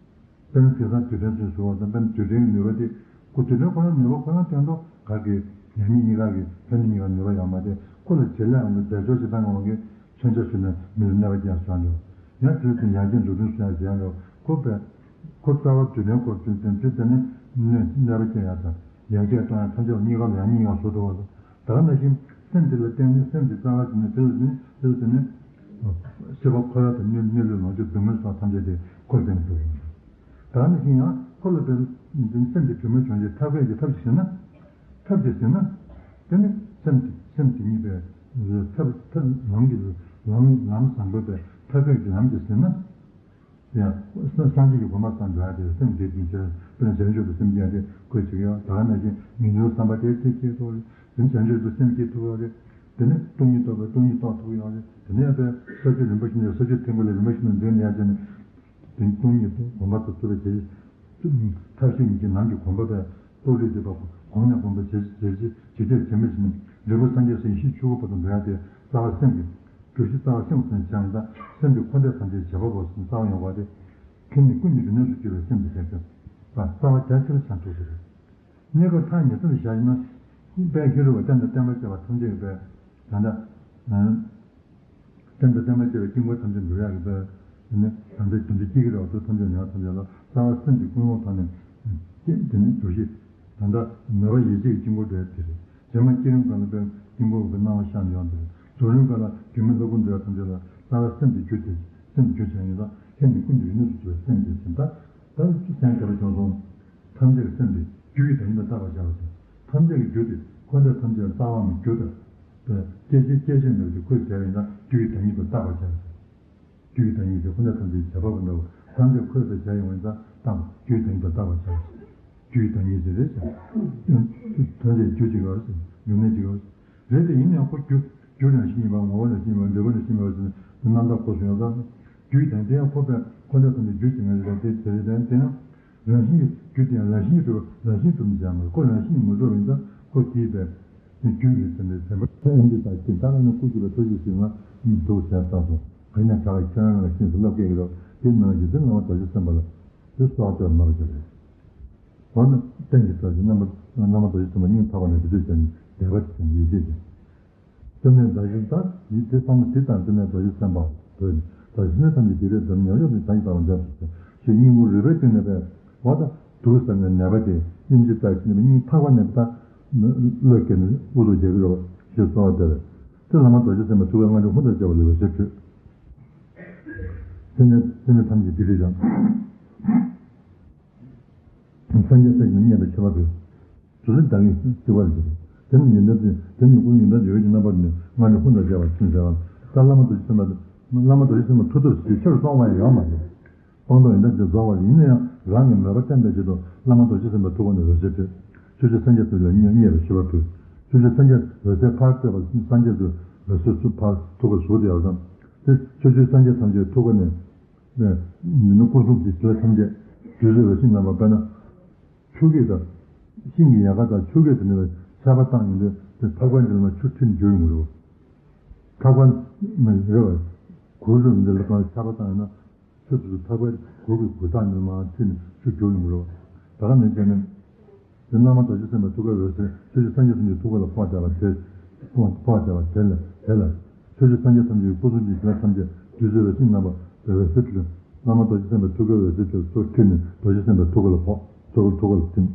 དཔེར་ན་དེང་སང་རྡུལ་ཕྲན་ཚོས་ཟེར་བ་དང་དཔེར་ན་རྡུལ་ཕྲན་གྱི་ནུས་པ་དེ་ཁོ་རྡུལ་ཕྲན་ཁོ་རང་ནུས་པ་ཁོ་རང་སྟོན་ཐོག་ག་གི་ཡང་ཉེ་གཉིས་ཀ་གི་ཕན་ཚུན་གཉིས་ཀ་ནུས་པ་ཡོད་མ་རེད། ཁོ་ལ་བྱེད་ལས་འོང་གི་རྫས་སྦྱོར་བྱེད་སྟངས་འོང་གི་མཚོན་ཆ་བཟོས་ནས་མི་ལ་གནོད་པ་སྐྱེལ་བཟོ་འགྲོ། ཡང་དེ་ལ་བརྟེན་ཡར་རྒྱས་འཛུགས་སྐྲུན་བཟོ་ཡ་བྱེད་ཡ་འགྲོ། ཁོ་པས་ཁོ་རྩ་བ་རྡུལ་ཕྲན་ཁོ་བཙུན་བཙུན་བཙུན་དེ་ནི་གནོད་གནོད་པ་སྐྱེལ་ཡ་དང་ཡར་རྒྱས་གཏོང་ཡ་ཐམས་ཅད་གཉིས་ཀ་ལ་ཡང་གཉིས་ཀ་བཟོ་ཐུབ་པ་དང་། ད་ག་ནང་བཞིན་ སེམས་དེ་ལ་བརྟེན་ནས་སེམས་དེ་རྩ་བ་བྱས་ནས་དེ་ལ་བརྟེན་ནས་དེ་ལ་བརྟེན་ནས་སྲིད་པ་འཁོར་བ་དང་གནས་གནས་ལུས་ལོངས་སྤྱོད་སྡུག་བསྔལ་སོགས་ཐམས་ཅད་དེ་འཁོར་བའི་སྟེང་དུ་འགྲོ་བ་ཡིན། ད་ནི་བཞིན་ཡང་འཁོར་ལ་བརྟེན་ནས་སེམས་དེ་གྲོས་མོལ་བྱུང་རྗེས་ཐབས་མཁས་ཀྱི་ཐབས་ཤིག་ཟིན་ན། ཐབས་ཤིག་ཟིན་ན། དེ་ནི་སེམས་དེ་སེམས་དེ་ཉིད་པའི་ཐབས་ཐབས་ལམ་གྱི་ལམ་ལམ་བཟང་པོའི་པའི་ཐབས་མཁས་ཀྱི་ལམ་གྱིས་ཟིན་ན། ཡང་སངས་རྒྱས་ཀྱི་གོ་འཕང་ཐོབ་འགྲོ་ཡ་དེ་སེམས་བདེ་ཅིང་ཆེ། དཔེར་ན་བྱང་ཆུབ་ཏུ་སེམས་བསྐྱེད་དེ་ཁོས་བྱེད་ཀྱི་ཡོད། ད་ག་ནང་བཞིན་ངེས་འབྱུང་བསམ་པ་དེ་དེ་སྐྱེ་ཐུབ་པ་རེད། དེ་ནི་བྱང་ཆུབ་ཏུ་སེམས་བསྐྱེད་ཐུབ་པ་རེད། དེ་ནི་སྟོང་ཉིད་རྟོགས་པའི་སྟོང་ཉིད་རྟོགས་ཐུབ་ཀྱི་ཡོད་རེད། དེ་ནས་ཡང་དཔེ་ས་བཅུ་རིམ་པ་བཞིན་ནས་ས་བཅུ་ཐིམ་པ་ལ་རིམ་པ་བཞིན་དུ་འཛིན་ཡ་བྱས་ནས་དེ་ནི་སྟོང་ཉིད་དུ་གོམས་པ་ཐོབ་ཐུབ་པའི་བྱེད་ཐབས་ཤེས་ཉིད་ཀྱི་ནང་གི་གོམས་པ་དང་རྟོགས་རིགས་སྡེ་པ་གོང་ནས་གོམས་པ་ཇེ་ཇེ་ཇེ་ཇེ་ཆེར་ཇེ་མི་ཞིག་ནས་འབྲས་བུ་སངས་རྒྱས་སུ་ཡེ་ཤེས་ཆོས་སྐུ་བར་དུ་འགྲོ་ཡ་དེ་རྩ་བ་སེམས་ཀྱི་གྲུ་བཞི་རྩ་བ་སེམས་སུ་བྱས་ན་སེམས་ཀྱི་འཁོར་འདས་ཐམས་ཅད་བྱེད་པ་པོ་ཟེར་ནས་རྩ་བ་ཡོང་བ་དེ། ཁྱེད་ནི་ཀུན་གྱི་རིག་གནས་སུ་གྱུར་པའི་སེམས་ཀྱི་ཞེན་ཁོག་པ་རྩ་བ་རྒྱ་ཆེར་བྱང་ཐུབ་ཀྱི་རེད། གནས་སྐབས་ཐག་ཉེ་ས་ལ་བཞག་ཡིན་ན། དཔལ་ཧེ་རུ་པ་གཏན་དུ་བསྟན་པ་བཅས་པ་ཐམས་ཅད་ཀྱི་དཔལ། ད་ལྟ། གཏན་དུ་བསྟན་པ་བཅས་པའི་དཀྱིལ་འཁོར་ཐམས་ཅད་འགྲུབ་ཡག་གི་དཔལ། ནི་ད་ལྟ་དེ་འདྲ་སྐྱེ་གི་རེད་བ། དུ་ཐམས་ཅད་ནས་ཐམས་ཅད་ལ་རྩ་བ་སེམས་ཀྱི་ཀུན་སློང་ཐོག་ནས། དེ་ནི་གྲུ་བཞི། ད་ལྟ་མོས་པ་ཡིད་བྱེད་ཀྱི་དཀྱིལ་འཁོར་འགྲོ་ཡག་དེ་རེད། བྱེ་སྨྲ་སྐྱེས་རིམ་སྒང་ལ་དཔལ་དཀྱིལ་འཁོར་གྱི་སྣང་བ་ཤར་ནས་ཡོང་དེ་རེད། རྫོགས་རིམ་སྒང་ལ་སྒྱུ་མའི་ལྷ་སྐུ་འགྲོ་ཡག་ཐམས་ཅད་ལ་རྩ་བ་སེམས་ཀྱི་རྒྱུ་དེ། སེམས་རྒྱུ་དེ་ཡིན་ཙང་ཁྱེད་ནི་ཀུན་གྱི་རིག་གནས་སུ་གྱུར་པའི་སེམས་དེ་ཟིན་ད། ད་སེམས་ག་རེ་བྱུང་སོང་། ཐམས་ཅད་ཀྱི་སེམས་དེ་རྒྱུ་ཡི་བདག་ཉིད་དུ་བཏགས་པར་བྱ་བ་ཟེར། ཐམས་ཅད་ཀྱི་རྒྱུ་དེ་འཁོར་འདས་ཐམས་ཅད་རྩ་བའམ་རྒྱུ་དང་། སྐྱེད་བྱེད་སྐྱེད་བྱེད་འདྲ་བ་དེ་ཁོས་བྱས་པ་ཡིན་ཙང་རྒྱུ་ཡི་བདག་ཉིད་དུ་བཏགས་པར་བྱ་བ་ཟེར། རྒྱུ་ཡི་བདག་ཉིད་དེ་འཁོར་འདས་ཐམས་ཅད་བྱེད་པ་པོ་འདྲ་བོ་ཐམས་ཅད་ཁོས་བྱས་ཡོང་བ་ཡིན་ཙང་རྒྱུ་ཡི་བདག་ཉིད་དུ་བཏགས་པར་བྱ་བ་ཟེར། རྒྱུ་ཡི་བདག་ཉིད་ཟེར་རེད་ཟེར། ཐམས་ཅད་རྒྱུ་གཅིག་ཡོད་རེད་ཟེར། ཡུལ་གནས་གཅིག་ཡོད་རེད། རེད་དེ་ཡིན་ཡང་ཁོ་རྒྱུ། རྒྱུ་རང་བཞིན་ཡིན་པ་ངོ་བོ་རང་བཞིན་ཡིན་པ་འབྲས་བུ་རང་བཞིན་མེད་པ་ཟེར་ནས་རྣམ་དག་གོ་སོང་ཡོད་ཙང་། རྒྱུ་ཡི་བདག་དེ་ཡང་ཁོ་པས་ཁོ་འདྲ་ཙམ་གྱི་རྒྱུ་ཅིག་ཡང་རེད་དེ་དེ་རེད་དེ་ཡང་རང་བཞིན་གྱི་རྒྱུ་དེ་ཡང་རང་བཞིན་གྱིས་གྲུབ་རང་བཞིན་གྲུབ་ནས་བྱ་མ་རེད། ཁོ་རང་བཞིན་གྱིས་མི་གྲུབ་པ་ཡིན་ཙང་ཁོ་དེའི་བས་ནི་རྒྱུ་ཡིན་ཟེར་ནས་བདེན་པ་ཨེ་འདི་ལྟར་ཤེས་ད་ལ་ནི་སྐུ་གཅིག་པ་ཐུགས་རྗེ་ཞིག་ང་འདུག་ཟེར་ཙང་སོང་། གང་ཡིན་ན་ག་གེ་ཁྱོད་རང་ལ་ཤེས་སུ་བསླབ་སྐད་ཀྱི་རོགས་དེ་ནང་བཞིན་དེ་ནང་བ་དོ་ཅི་སེམས་པ་ལ་དེ་སོགས་སྟོན་མ་རེད་ཀྱི་རེད། འོ་ན་རྟེན་གྱི་ཐབས་ཀྱིས་རྣམ་པ་རྣམ་པ་རྡོ་རྗེ་སེམས་དཔའ་སྙིང་ཐག་པ་ནས་དེ་ཚོས་ཀྱང་བདེ་བ་དེ་ཡིད་ཆེས་ཀྱང་། སེམས་ནི་བདག་གཞན་དག་ཡིད་དེ་ཚང་མ་དེ་དང་དེ་ནས་རྡོ་རྗེ་སེམས་དཔའ་བོས་ནི་བདག་གཞན་ནི་ཐམས་ཅད་བདེ་ལས་འདས་ནས་ཡོངས་སུ་བྱང་ཞིང་དག་པར་མཛད་དུ་གསོལ་ཞེས་སྙིང་པོ་རུས་པའི་གཏིང་ནས་པས་འོ་ད་དུག་ཟ་བའི་ནད་པ་དེ་སྙིང་རྗེ་ལྟར་བྱས་ནས་སྙིང་ཐག་པ་ནས་ད་བློས་བཀལ་ནས་དབུ་ཐོག་རྒྱག་གི་རེད་ཞེས་གསོལ་བ་འདེབས། དེ་བླ་མ་རྡོ་རྗེ་སེམས་དཔའི་ཐུགས་ཀའི་མངའ་འབྲས་ཧཱུྃ་དང་བཅས་པ་ལ་འོད་ཟེར་འཕྲོས། སེམས་ཅན་སེམས་ཅན་ཐམས་ཅད་བདེ་ལས་འདས་ཀྱང་། སངས་རྒྱས་སྲས་ཀྱིས་མཉེས་པའི་མཆོད་པ་ཕུལ། དུ་ཟིན་བདག་གིས་བརྩི་བར་བགྱི། དེ་ནི་ཡོན་ཏན་དེ་དེ་ནི་ཀུན་ཡོན་ཏན་ཡོད་ཀྱི་རྣམ་པ་ནི་མངའ་འབྲས་ཧཱུྃ་དང་བཅས་པ་ཕྱིན་ཟེར་བ། ད་བླ་མ་རྡོ་རྗེ་སེམས་དཔའ་བླ་མ་རྡོ་རྗེ་སེམས་དཔའ་མཐུ་སྟོབས་ཀྱིས་ཆེ་རུ་གཏོང་བ་ཡང་ཡོད་མ་རེད། སྤངས་རྟོགས་ཡོན་ཏན་དེ་རྫོགས་པ་ཡིན་ན་ཡང་རང་གི་མོས་པ་བརྟན་པའི་ཆེད་དུ་བླ་མ་རྡོ་རྗེ་སེམས་དཔའི་ཐུགས་ཀ་ནས་འོད་ཟེར་འཕྲོས། ཆོས་རྗེ་སངས་རྒྱས་ཐུགས་ལ་མཉེས་པའི་མཆོད་པ་ཕུལ། ཆོས་རྗེ་སངས་རྒྱས་འོད་ཟེར་ཕར་སྤྲོས་པ་སངས་རྒྱས་ཚུལ་འོད་ཟེར་ཚུར་ཕར་ཐུགས་ཀར་ཟུག་སྟེ་ཡོད་ཙང་། དེ་ཆོས་རྗེ་སངས་རྒྱས་ཐམས་ཅད་ཐུགས་ཀ་ནས། མི་ནུབ་སྐུ་གསུང་གི་བྱིན་རླབས་ཐམས་ཅད་བདུད་རྩིའི་འོད་ཟེར་རྣམ་པ་དཔེར་ན། ཆུ་སྐྱེས་དང་། ཤིང་གི་ཡལ་ག་དང་ཆུ་སྐྱེས་དེ་ནས་ཆར་པ་བཏང་ཡོང་དུས་དེ་ཐག་པ་འདི་ལ་མ་ཆུ་ཐིམ་འགྱུར་ཡོང་གི་རེད། ཐག་པ་མི་རེད་བ། གུར་རུ་འདི་ལ་གང་ཆར་པ་བཏང་ཡོང་ན་ཆུ་དེ་ཚོ་ཐག་པ་གུར་གྱི་གུར་ཐག་འདི་ལ་མ་ཐིམ་ནས་ཆུ་འགྱུར་ཡོང་གི་རེད་བ། ད་ག་ནང་བཞིན་བྱས་ནས། དེ་བླ་མ་རྡོ་རྗེ་སེམས་དཔའི་ཐུགས་ཀའི་འོད་ཟེར་ཆོས་རྗེ་སངས་རྒྱས་ཐམས་ཅད་ཐུགས་ཀ་ལ་ཕོག་བྱས་པ་དེ། ཕོག་ཕོག་བྱས་པ་དེ་ལ་དེ་ལ། ཆོས་རྗེ་སངས་རྒྱས་ཐམས་ཅད་ཀྱི་སྐུ་གསུང་གི་བྱིན་རླབས་ཐམས་ཅད་བདུད་རྩིའི་འོད་ཟེར་རྣམ་པ་དེ་འོད་ཟེར་འཕྲོས། བླ་མ་རྡོ་རྗེ་སེམས་དཔའི་ཐུགས་ཀའི་འོད་ཟེར་དེ་ཚུར་ཐིམ་ནས་རྡོ་རྗེ་སེམས་དཔའི་ཐུགས་ཀ་ལ་ཕོག་ཐུགས་ཀ་ཐུགས་ཀ་ལ་ཐིམ།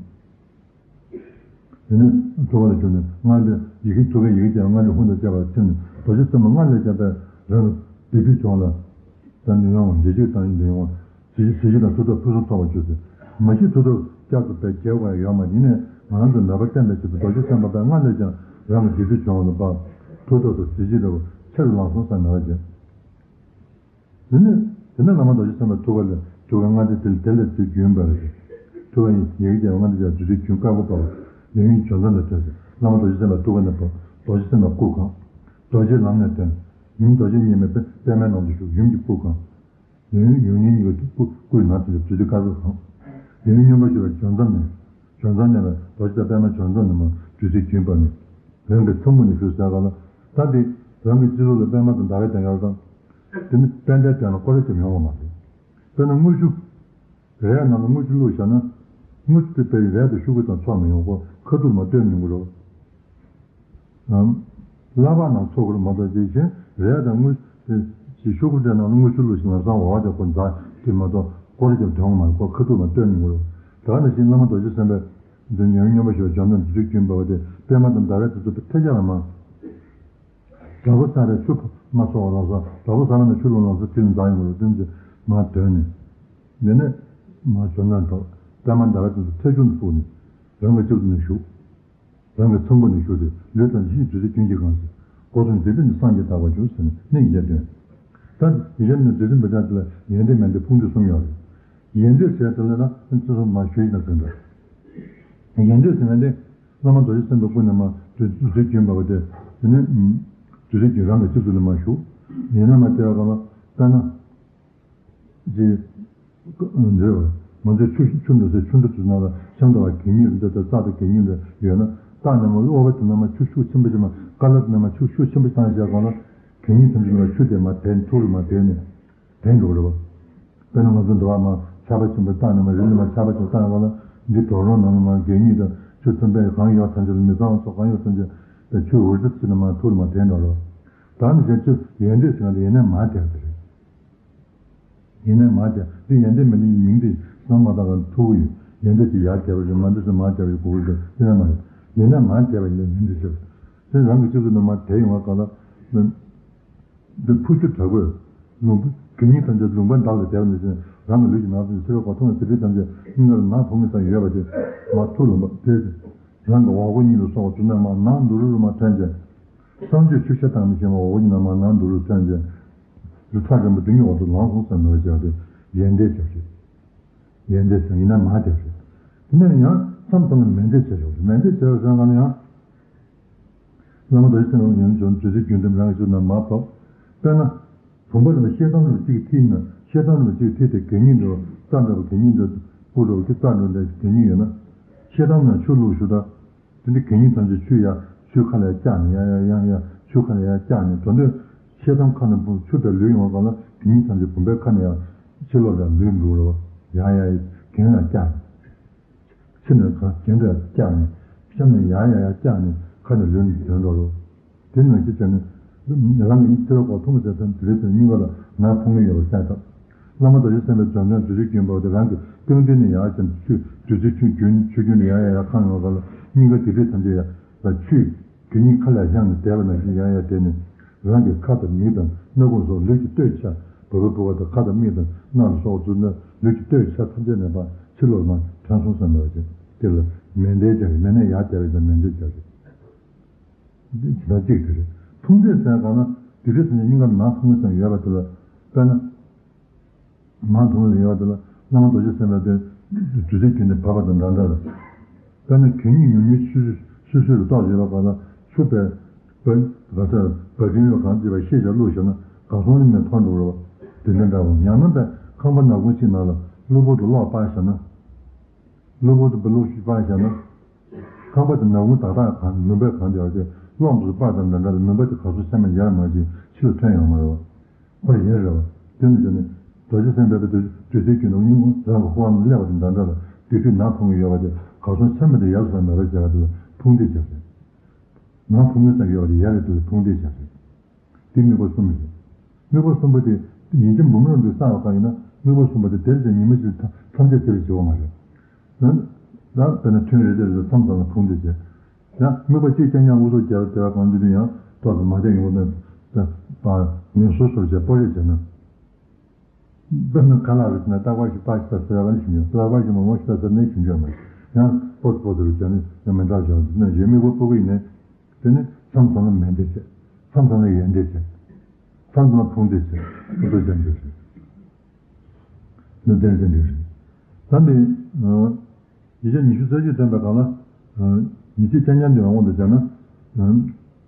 དེ་ནས་ཐུགས་ཀ་ལ་བྱུང་ནས་སྔར་འདྲ་ཡི་གེ་ཐུགས་ཀའི་ཡི་གེ་ཀྱང་སྔར་འདྲ་ཧཱུྃ་དང་བཅས་པ་ཐིམ་ནས་རྡོ་རྗེ་སེམས་དཔའ་སྔར་ལས་ཀྱང་དཔལ་རང་གི་བདེ་སྡུག་བྱུང་ལ། ད་ནི་ཡོང་བ་འཇིགས་བྱེད་དང་ཡིན་འདི་ཡོང་བ། ཇི་ཇི་ཞིག་དང་མཐུ་སྟོབས་ཕུན་སུམ་ཚོགས་པར་གྱུར་ཏེ། མ་གཞི་མཐུ་སྟོབས་བསྐྱར་དུ་བས་རྒྱས་པ་ཡོད་མ་ཡིན་ནས་ང་རང་ཚོ་མོས་པ་བརྟན་པའི་ཆེད་དུ་རྡོ་རྗེ་སེམས་དཔའ་སྔར་ལས་ཀྱང་རང་གི་བདེ་སྡུག་བྱུང་བ་ལ་དཔག་མཐུ་སྟོབས་དང་ཇི་ཞིག་འདྲ་བོ་ཆེ་རུ་ལངས་སོང་བསམ་མོས་པ་བྱས། དེ་ནས་དེ་ནས་བླ་མ་རྡོ་རྗེ་སེམས་དཔའི་ཐུགས་ཀ་ལས་ཐུགས་ཀའི་སྔ་ལྟས་དེ་ལ་དེ་ལས་དུས་རྒྱུན་པར་རེད། ཐུགས་ཀའི་ཡི་གེ་རྒྱལ་བ་སྔ་ལྟས་ཀྱང་དུས་ཚོད་རྒྱུན་དཀར་པོ་པ་ཡང་ཡུན་འཇོམས་མཛད་ལ་ཐོན་ཟེར། བླ་མ་རྡོ་རྗེ་སེམས་དཔའི་ཐུགས་ཀ་ནས་བབས་རྡོ་རྗེ་སེམས་དཔའི་སྐུ་གང་། རྡོ་རྗེ་ལམ་ནས་བཏོན། ཡུམ་རྡོ་རྗེ་མཉེས་མའི་པད་པདྨའི་ནང་དུ་བཞུགས་ཡུམ་གྱི་སྐུ་གང་། ཡུམ་ཡུམ་གཉིས་གཉིས་ཀྱི་སྐུ་སྐུའི་ནང་དུ་བདུད་རྩི་དཀར་པོའི་གང་། ཡུམ་སྙོམས་པར་ཞུགས་པའི་འཇོམས་མཛད་ནས། འཇོམས་མཛད་ནས་རྡོ་རྗེ་དང་པདྨ་འཇོམས་མཛད་ནས་མ་བདུད་རྩི་རྒྱུན་པར་ནི། རང་གི་ཐུན་མོང་ནས་བཞུགས་ཟེར་ག་ལ། ད་འདི་རང་གི་སྤྱི་ཚོགས་ལ་པདྨ་དང་ཟླ་བའི་གདན་ཁར་དང་། དེ་ནི་པད་ཟླའི་གདན་ལ་སྐོར་ར་བརྒྱབ་ཡོང་བ་མ་རེད། དཔེར་ན་དངུལ་ཆུ། རས་ནང་ལ་དངུལ་ཆུ་བླུགས་བཞག་ན། དངུལ་ཆུ་དེ་པའི་རས་དང་ཤོག་གུ་དང་ཚོགས་མི་ཡོང་ཁོ་ཁ་ཐུག་མ་བཏོན་ཡོང་གི་རེད། ལག་པ་ནང་ཚོགས་ཀྱི་རེད་མ་གཏོགས་དེ་བཞིན་རས་དང་དངུལ་དེ་ཤོག་གུ་དེ་ནང་ལ་དངུལ་ཆུ་བླུགས་ཤིང་ལམ་སང་འོག་དེ་ཁོ་འཛག་དེ་མ་གཏོགས་སྐོར་ར་རྒྱབ་དོན་མ་ཁོ་ཁ་ཐུག་མ་བཏོན་ཡོང་གི་རེད། ད་ག་ནང་བཞིན་བླ་མ་རྡོ་རྗེ་སེམས་དཔའི་འདི་ཉོན་སྙོམས་པར་ཞུགས་པ་འཇོམས་མཛད་དུས་ཚོད་རྒྱུན་པ་བ་དེ་པདྨ་དང་ཟླ་བའི་དུས་ཚོད་ཐེ་ཆ་ལ་མ། དགྲ་བོ་བསད་པའི་ཆུ་མ་གསོག་པ་ལ་སོགས། དགྲ་བོ་བསད་པ་ནས་ཆུ་བླུགས་ལ་སོགས་བྱས་ནས་འཛག་ཡོང་བ་ལ་བརྟེན་ཚེ་མར་དོན་ནས། དེ་ནས་མར་བྱོན་ན་འགྲོ། པདྨ་ཟླ་བ་དེ་ཚོ་ཐལ་འགྱུར་དུ་སྤུར་ནས་རང་གི་ལྕགས་ཀྱུ་ནས་ཞུགས། རང་གི་ཚོམ་བུ་ནས་ཞུགས་ཏེ། ལུས་དང་ཡིད་བདུད་རྩི་རྒྱུན་གྱིས་གང་ཟེར། སྒོ་གསུམ་འདི་དག་ནི་སངས་རྒྱས་དག་པར་འགྱུར་ཟེར་ནས་གནད་ཀྱི་ཡ་སྟོན། ད་ཡི་གེ་ནི་བདུད་རྩི་འབུལ་སྟངས་དེ་ལ་ཡོན་ཏན་མན་ཏེ་ཕུང་འདུས་གསུམ་ཡོད་རེད། ཡོན་ཏན་ཟེར་དེ་ལ་ན་ཚུལ་གསུམ་མ་ཞུས་ན་ཟིན་འདྲ། ཡོན་ཏན་ཟེར་ན་ནི་བླ་མ་རྡོ་རྗེ་སེམས་དཔའི་སྐུ་ནས་མར་བདུད་རྩི་རྒྱུན་བབས་པ་དེ། དེ་ནས་བདུད་རྩི་རྒྱུན་རང་གི་ལྕགས་ཀྱུ་ནས་མར་ཞུགས། ཡིན་ན་མ་དེ་བ་གང་ལ་དཔེར་ན། ཅེས། འདོད། ང་ཚོས་ཆུ་ཆུ་འགྲོ་སའི་ཆུ་འགྲོ་དུས་ནང་ལ་ཤམ་ཐབས་གད་སྙིགས་འདི་ལྟར་རྩྭ་དང་གད་སྙིགས་འདི་ཡོད་ན། རྟགས་ནས་མར་ཨོ་བ་དེ་ནས་མར་ཆུ་ཤུགས་ཆེན་པོ་ཞིག་མར་ཀ་ལ་དེ་ནས་མར་ཆུ་ཤུགས་ཆེན་པོ་བཏང་བཞག་གོང་ལ་གད་སྙིགས་ཐམས་ཅད་ལ་ཆུ་དེ་མར་དེད། ཐུར་མར་དེད་ནས་དེད་འགྲོ་གི་རེད་པ། དཔེར་ན་ང་ཚོ་འདི་བ་མར་ཆར་པ་ཆེན་པོ་བཏང་ནས་མར་རི་ལ་མར་ཆར་པ་ཆེན་པོ་བཏང་གོང་ལ་འདི་གྲོག་རོང་ནང་ལ་མར་གད་སྙིགས་དང་ཆུ་ཐོན་པའི་གང་ཡོད་ཐམས་ཅད་ལ་མི་གཙང་བ་ཚོ་གང་ཡོད་ཐམས་ཅད་དེ་ཆུ་འུར་ཙི་ཙི་ནས་མར་ཐུར་མར་དེད་འགྲོ་རེད་པ། ད་ནི་བྱས་ཆུ་ཡོན་ཏན་ཟེར་ན་ཡོན་ཏན་མར་དེད་པ་དེ་རེད། ཡིན་ནའི་མར་དེད་པ་འདི་ཡོན་ཏན་མེད་ན་མིང་འདི་བསམ་མ་བཏང་ག་ཐུག་གི་ཡོད། ཡོན་ཏན་ཅིག་ཡར་དེད་པ་རེད། མར་འདི་ཚོ་མར་དེད་པ་ཞིག་གོ་གི་འདུག་དེ་ཡང་མ་རེད། ཡིན་ནའི་མར་དེད་པ་ཡིན་ན་ཡོན་ཏན་ཆེ་བ། དེ་རང་གི་ལྕགས་ཀྱུ་ནས་མར་དེད་ཡོང་བ་གང་ལ། འདི་ཕུ་ཆུ་དྲག་པོས་ལུང་པ་གད་སྙིགས་ཐམས་ཅད་ལུང་པ་བདག་ལ་དེད་པ་ནང་བཞིན་རང་གི་ལུས་ཀྱི་ནང་དུ་ཚེ་རབས་འཁོར་ཐོག་མའི་དེ་འདྲའི་ཐམས་ཅད་སྙིང་གར་ནང་ཕུང་གི་ཙམ་ཡོད་པ་དེ་མར་ཐུར་ལུང་པ་དེ་རང་གི་འོག་སྒོ་གཉིས་ལ་སོགས་པ་དེ་ནས་མར་ནང་དུ་རུ་རུ་མར་ཐོན་བྱས། བསང་མཆོད་ཆུ་ཤ་དང་ནི་ཞེས་པ་འོག་གི་ནང་མར་ནང་དུ་རུ་ཐོན་ཏེ། རི་ཚ་འགྲམ་པ་དེ་གཉིས་འོག་ཏུ་ལངས་སོང་ཟེར་ནོར་བྱས་ཏེ་ཡོན་ཏན་བྱ་ཞིང་། ཡོན་ཏན་ཟེར་ཡིན་ན་མར་དེད་པ་ཞིག་དེ་ནས་ཡང་མཚམས་མཚམས་ལ་མེ་མདས་བྱ་ཞིང་། མེ་མདས་བྱ་ཞིང་ཟེར་ག་ནས་ཡང་། བླ་མ་རྡོ་རྗེ་སེམས་དཔའི་ཡོན་ཏན་བདུད་རྩིའི་རྒྱུན་དེ་རང་གི་ཆུ་ནས་མར་བབས། དཔེར་ན། བུམ་པ་རྣམས་ཤེལ་དམ་རྣམས་གཅིག་གིས་མཐིལ་ནས་ཤེལ་དམ་རྣམས་གཅིག་གིས་མཐིལ་དེ་གད་སྙིགས་འདྲ་བ་རྩ་འདྲ་བ་གད་སྙིགས་འདྲ་སྤུ་འདྲ་བ་གི་རྩ་འདྲ་འདྲ་གད་སྙིགས་ཡོད་ན། ཤེལ་དམ་ནང་ཆུ་བླུགས་ཞུ་དང་། དེ་འདྲའི་གད་སྙིགས་ཐམས་ཅད་ཆུ་ཡར་ཆུ་ཁ་ལ་ཡར་བཀྱག་ནས་ཡར་ཡར་ཡར་ཡར་ཆུ་ཁ་ལ་ཡར་བཀྱག་ནས་འགྲོ་དུས། ཤེལ་དམ་ཁ་ནས་བུ་ཆུ་དེ་ལུད་ཡོང་བ་གང་ལ་གད་སྙིགས་ཐམས་ཅད་བུམ་པའི་ཁ་ནས་ཡར་ཕྱི་ལོགས་ལ་ལུད་འགྲོ་རེད་པ། ཡར་ཡར་གྱེན་ལ་བཀྱག་ནས། ཕྱི་ནས་གང་གྱེན་དུ་ཡར་བཀྱག་ནས། གཤམ་ནས་ཡར་ཡར་ཡར་བཀྱག་ནས་ཁ་ནས་ལུད་འགྲོ་རེད་པ། དེ་ནང་བཞིན་བྱས་ནས། རང་གི་ཡིད་ཚེ་རབས་འཁོར་ཐོག་མ་དེ་དང་དེ་རིང་དེ་གཉིས་ཀ་ལ་ནང་ཕུང་ངེས་ཡོད་པ་གསལ་བཏབ། བླ་མ་རྡོ་རྗེ་སེམས་དཔའི་འཇམ་དབྱངས་བདུད་རྩིའི་རྒྱུན་བབས་ཏེ་རང་གི་རྐང་མཐིལ་ནས་ཡར་བྱས་ཆུ་བདུད་རྩིའི་ཆུ་རྒྱུན་ཆུ་རྒྱུན་ནས་ཡར་ཡར་ཡར་བཀང་ཡོང་བ་ལ་སྙིང་ག་དེ་འདྲས་ཐམས་ཅད་ཡར་ལ་ཆུས་གད་སྙིགས་ཁ་ལ་བཞག་ནས་བསྡད་པ་ནང་བཞིན་ཡར་ཡར་བསྡད་ནས་རང་གི་ཁ་དང་མིག་དང་སྣ་ཁུང་སོགས་ལུས་ཀྱི་སྟོད་ཆ་བུ་བུ་བུ་བ་དང་ཁ་དང་མིག་དང་སྣ་ལ་སོགས་བཙུགས་ན་ལུས་ཀྱི་སྟོད་ཆ་ཐམས་ཅད་ནས་ཕར་ཕྱི་ལོགས་ལ་ཐོན་སོང་ཟེར་འདྲ་བ་ཅིག་དེ་ལ་མེ་མདས་སྦྱར་རེད། མེ་ནས་ཡར་བསྡད་པ་ཡིན་ཙང་མེ་མདས་སྦྱར་རེད། འདི་ཇི་ལྟར་གཅིག་དེ་རེད། ཕུང་མདས་ཟེར་གང་ན་དེ་འདྲའི་ཚེ་ནས་སྙིང་གར་ནང་ཕུང་མདས་ཙམ་ཡོད་པ་དེ་ལ་དཔེར་ན། མང་ཐུང་ལ་ཡོད་དེ་ལ་བླ་མ་རྡོ་རྗེ་སེམས་དཔའི་དེ་བདུད་རྩིའི་རྒྱུན་ནས་བབས་པ་དང་འདྲ་འདྲ་ལ། དཔེར་ན་གད་སྙིགས་ཉུང་ཉུང་སུ་སུ་སུ་སུ་ལ་གཏོགས་ཡོད་པ་གང་ལ་ཆུ་བས་བ་ག་ས་བ་ཀྲིན་ལ་གང་བྱེད་པ་ཤེས་བྱ་བླུགས་བཞག་ན་གར་སོང་ནི་མེད་མཐོང་འགྲོ་རེད་པ། དེ་འདྲ་འདྲ་བ་ཡང་ན་བས་ཁང་པ་ནག་ཁུང་ཞིག་ནང་ལ་གློ་བུར་དུ་གློག་སྤར་བཞག་ན། གློ་བུར་དུ་བ་གློག་ཞིག་སྤར་བཞག་ན། ཁང་པ་དེ་ནག་ཁུང་དག་དག་གང་མུན་པས་གང་བསྡད་པ་དེ་གློག་འདི་ཚོ་སྤར་དང་འདྲ་འདྲ་ལ་མུན་པ་དེ་གར་སོང་ས་མེད་ཡར་མར་ཅིག་ཕྱི་ལ་ཐོན་ཡོང་མ་རེད་པ། ཁོ་ཡིན་རེད་པ། དེ་ནི་བྱས་ནས་རྡོ་རྗེ་སེམས་དཔའི་བདུད་རྩིའི་རྒྱུན་དུ་སྙིང་རང་གི་ཧོ་ཧམ་སླེབས་པ་དང་འདྲ་འདྲ་ལ་དེ་དུས་ནང་ཕུང་གི་ཡོད་པ་དེ་གར་སོང་ས་མེད་དུ་ཡར་སོང་མེད་པ་བྱས་པ་དེ་ལ་ཕུང་མདས་བྱ་རེད། ནང་ཕུང་མདས་ས་ཡོད་པ་དེ་ཡར་ལ་དུ་ཕུང་མདས་བྱ་རེད། དེ་དམིགས་པ་གསུམ་རེད། དམིགས་པ་གསུམ་པོ་དེ་ཡིན་གྱི་འབུམ་རམས་པས་བསགས་པ་གང་ཡིན་ན་དམིགས་པ་གསུམ་པོ་དེ་དེར་ཅིག་ཉི་མ་གཅིག་ཐམས་ཅད་དེར་བྱེད་པ་མ་རེད། ད་ད་དཔེར་ན་ཐུན་རེ་རེ་ལ་མཚམས་མཚམས་ལ་ཕུང་མདས་བྱས། ཡང་དམིགས་པ་གཅིག་རྐྱང་རྐྱང་དབུ་ཚུགས་རྒྱབ་དེ་བ་གང་དུ་དུ་ཡང་ཏོག་ཙམ་མ་བདེ་ཡོང་བ་ན་ད་ངལ་གསོ་སོར་བྱས་སྤོ་རེས་བྱས་ན། དཔེར་ན་ཁ་ལག་རེ་བྱས་ན་རྟག་པར་ཞིག་པ་ཞིག་ད་ཟེར་བ་ཞིག་ཡོད། རྟག་པར་ཞིག་མ་མོ་ཞིག་ད་ཟེར་ནས་ཞིག་ཡོད་མ་རེད། ཡང་སྤོ་སྤོ་དུ་རུ་བྱས་ནས་ཡང་མི་འདྲ་བྱུང་ན་ཞེས་དམིགས་པ་སྤོ་གི་ཡིན་ནས། དེ་ནི་མཚམས་མཚམས་ལ་མེ་མདས་བྱས། མཚམས་མཚམས་ལ་ཡོན་མདས་བྱས། མཚམས་མཚམས་ལ་ཕུང་མདས་བྱས། ཨུ་ཚུགས་ཅན་འདུག་རེད། ལུས་རྟེན་ཅན་འདུག་རེད། ད་འདི། ཡིག་ཆ་ཉི་ཤུ་རྩ་གཅིག་བསྟན་པའི་སྒང་ལ། ཉི་ཤུ་རྐྱང་རྐྱང་འདི་ཡང་དབང་དུ་བྱས་ན།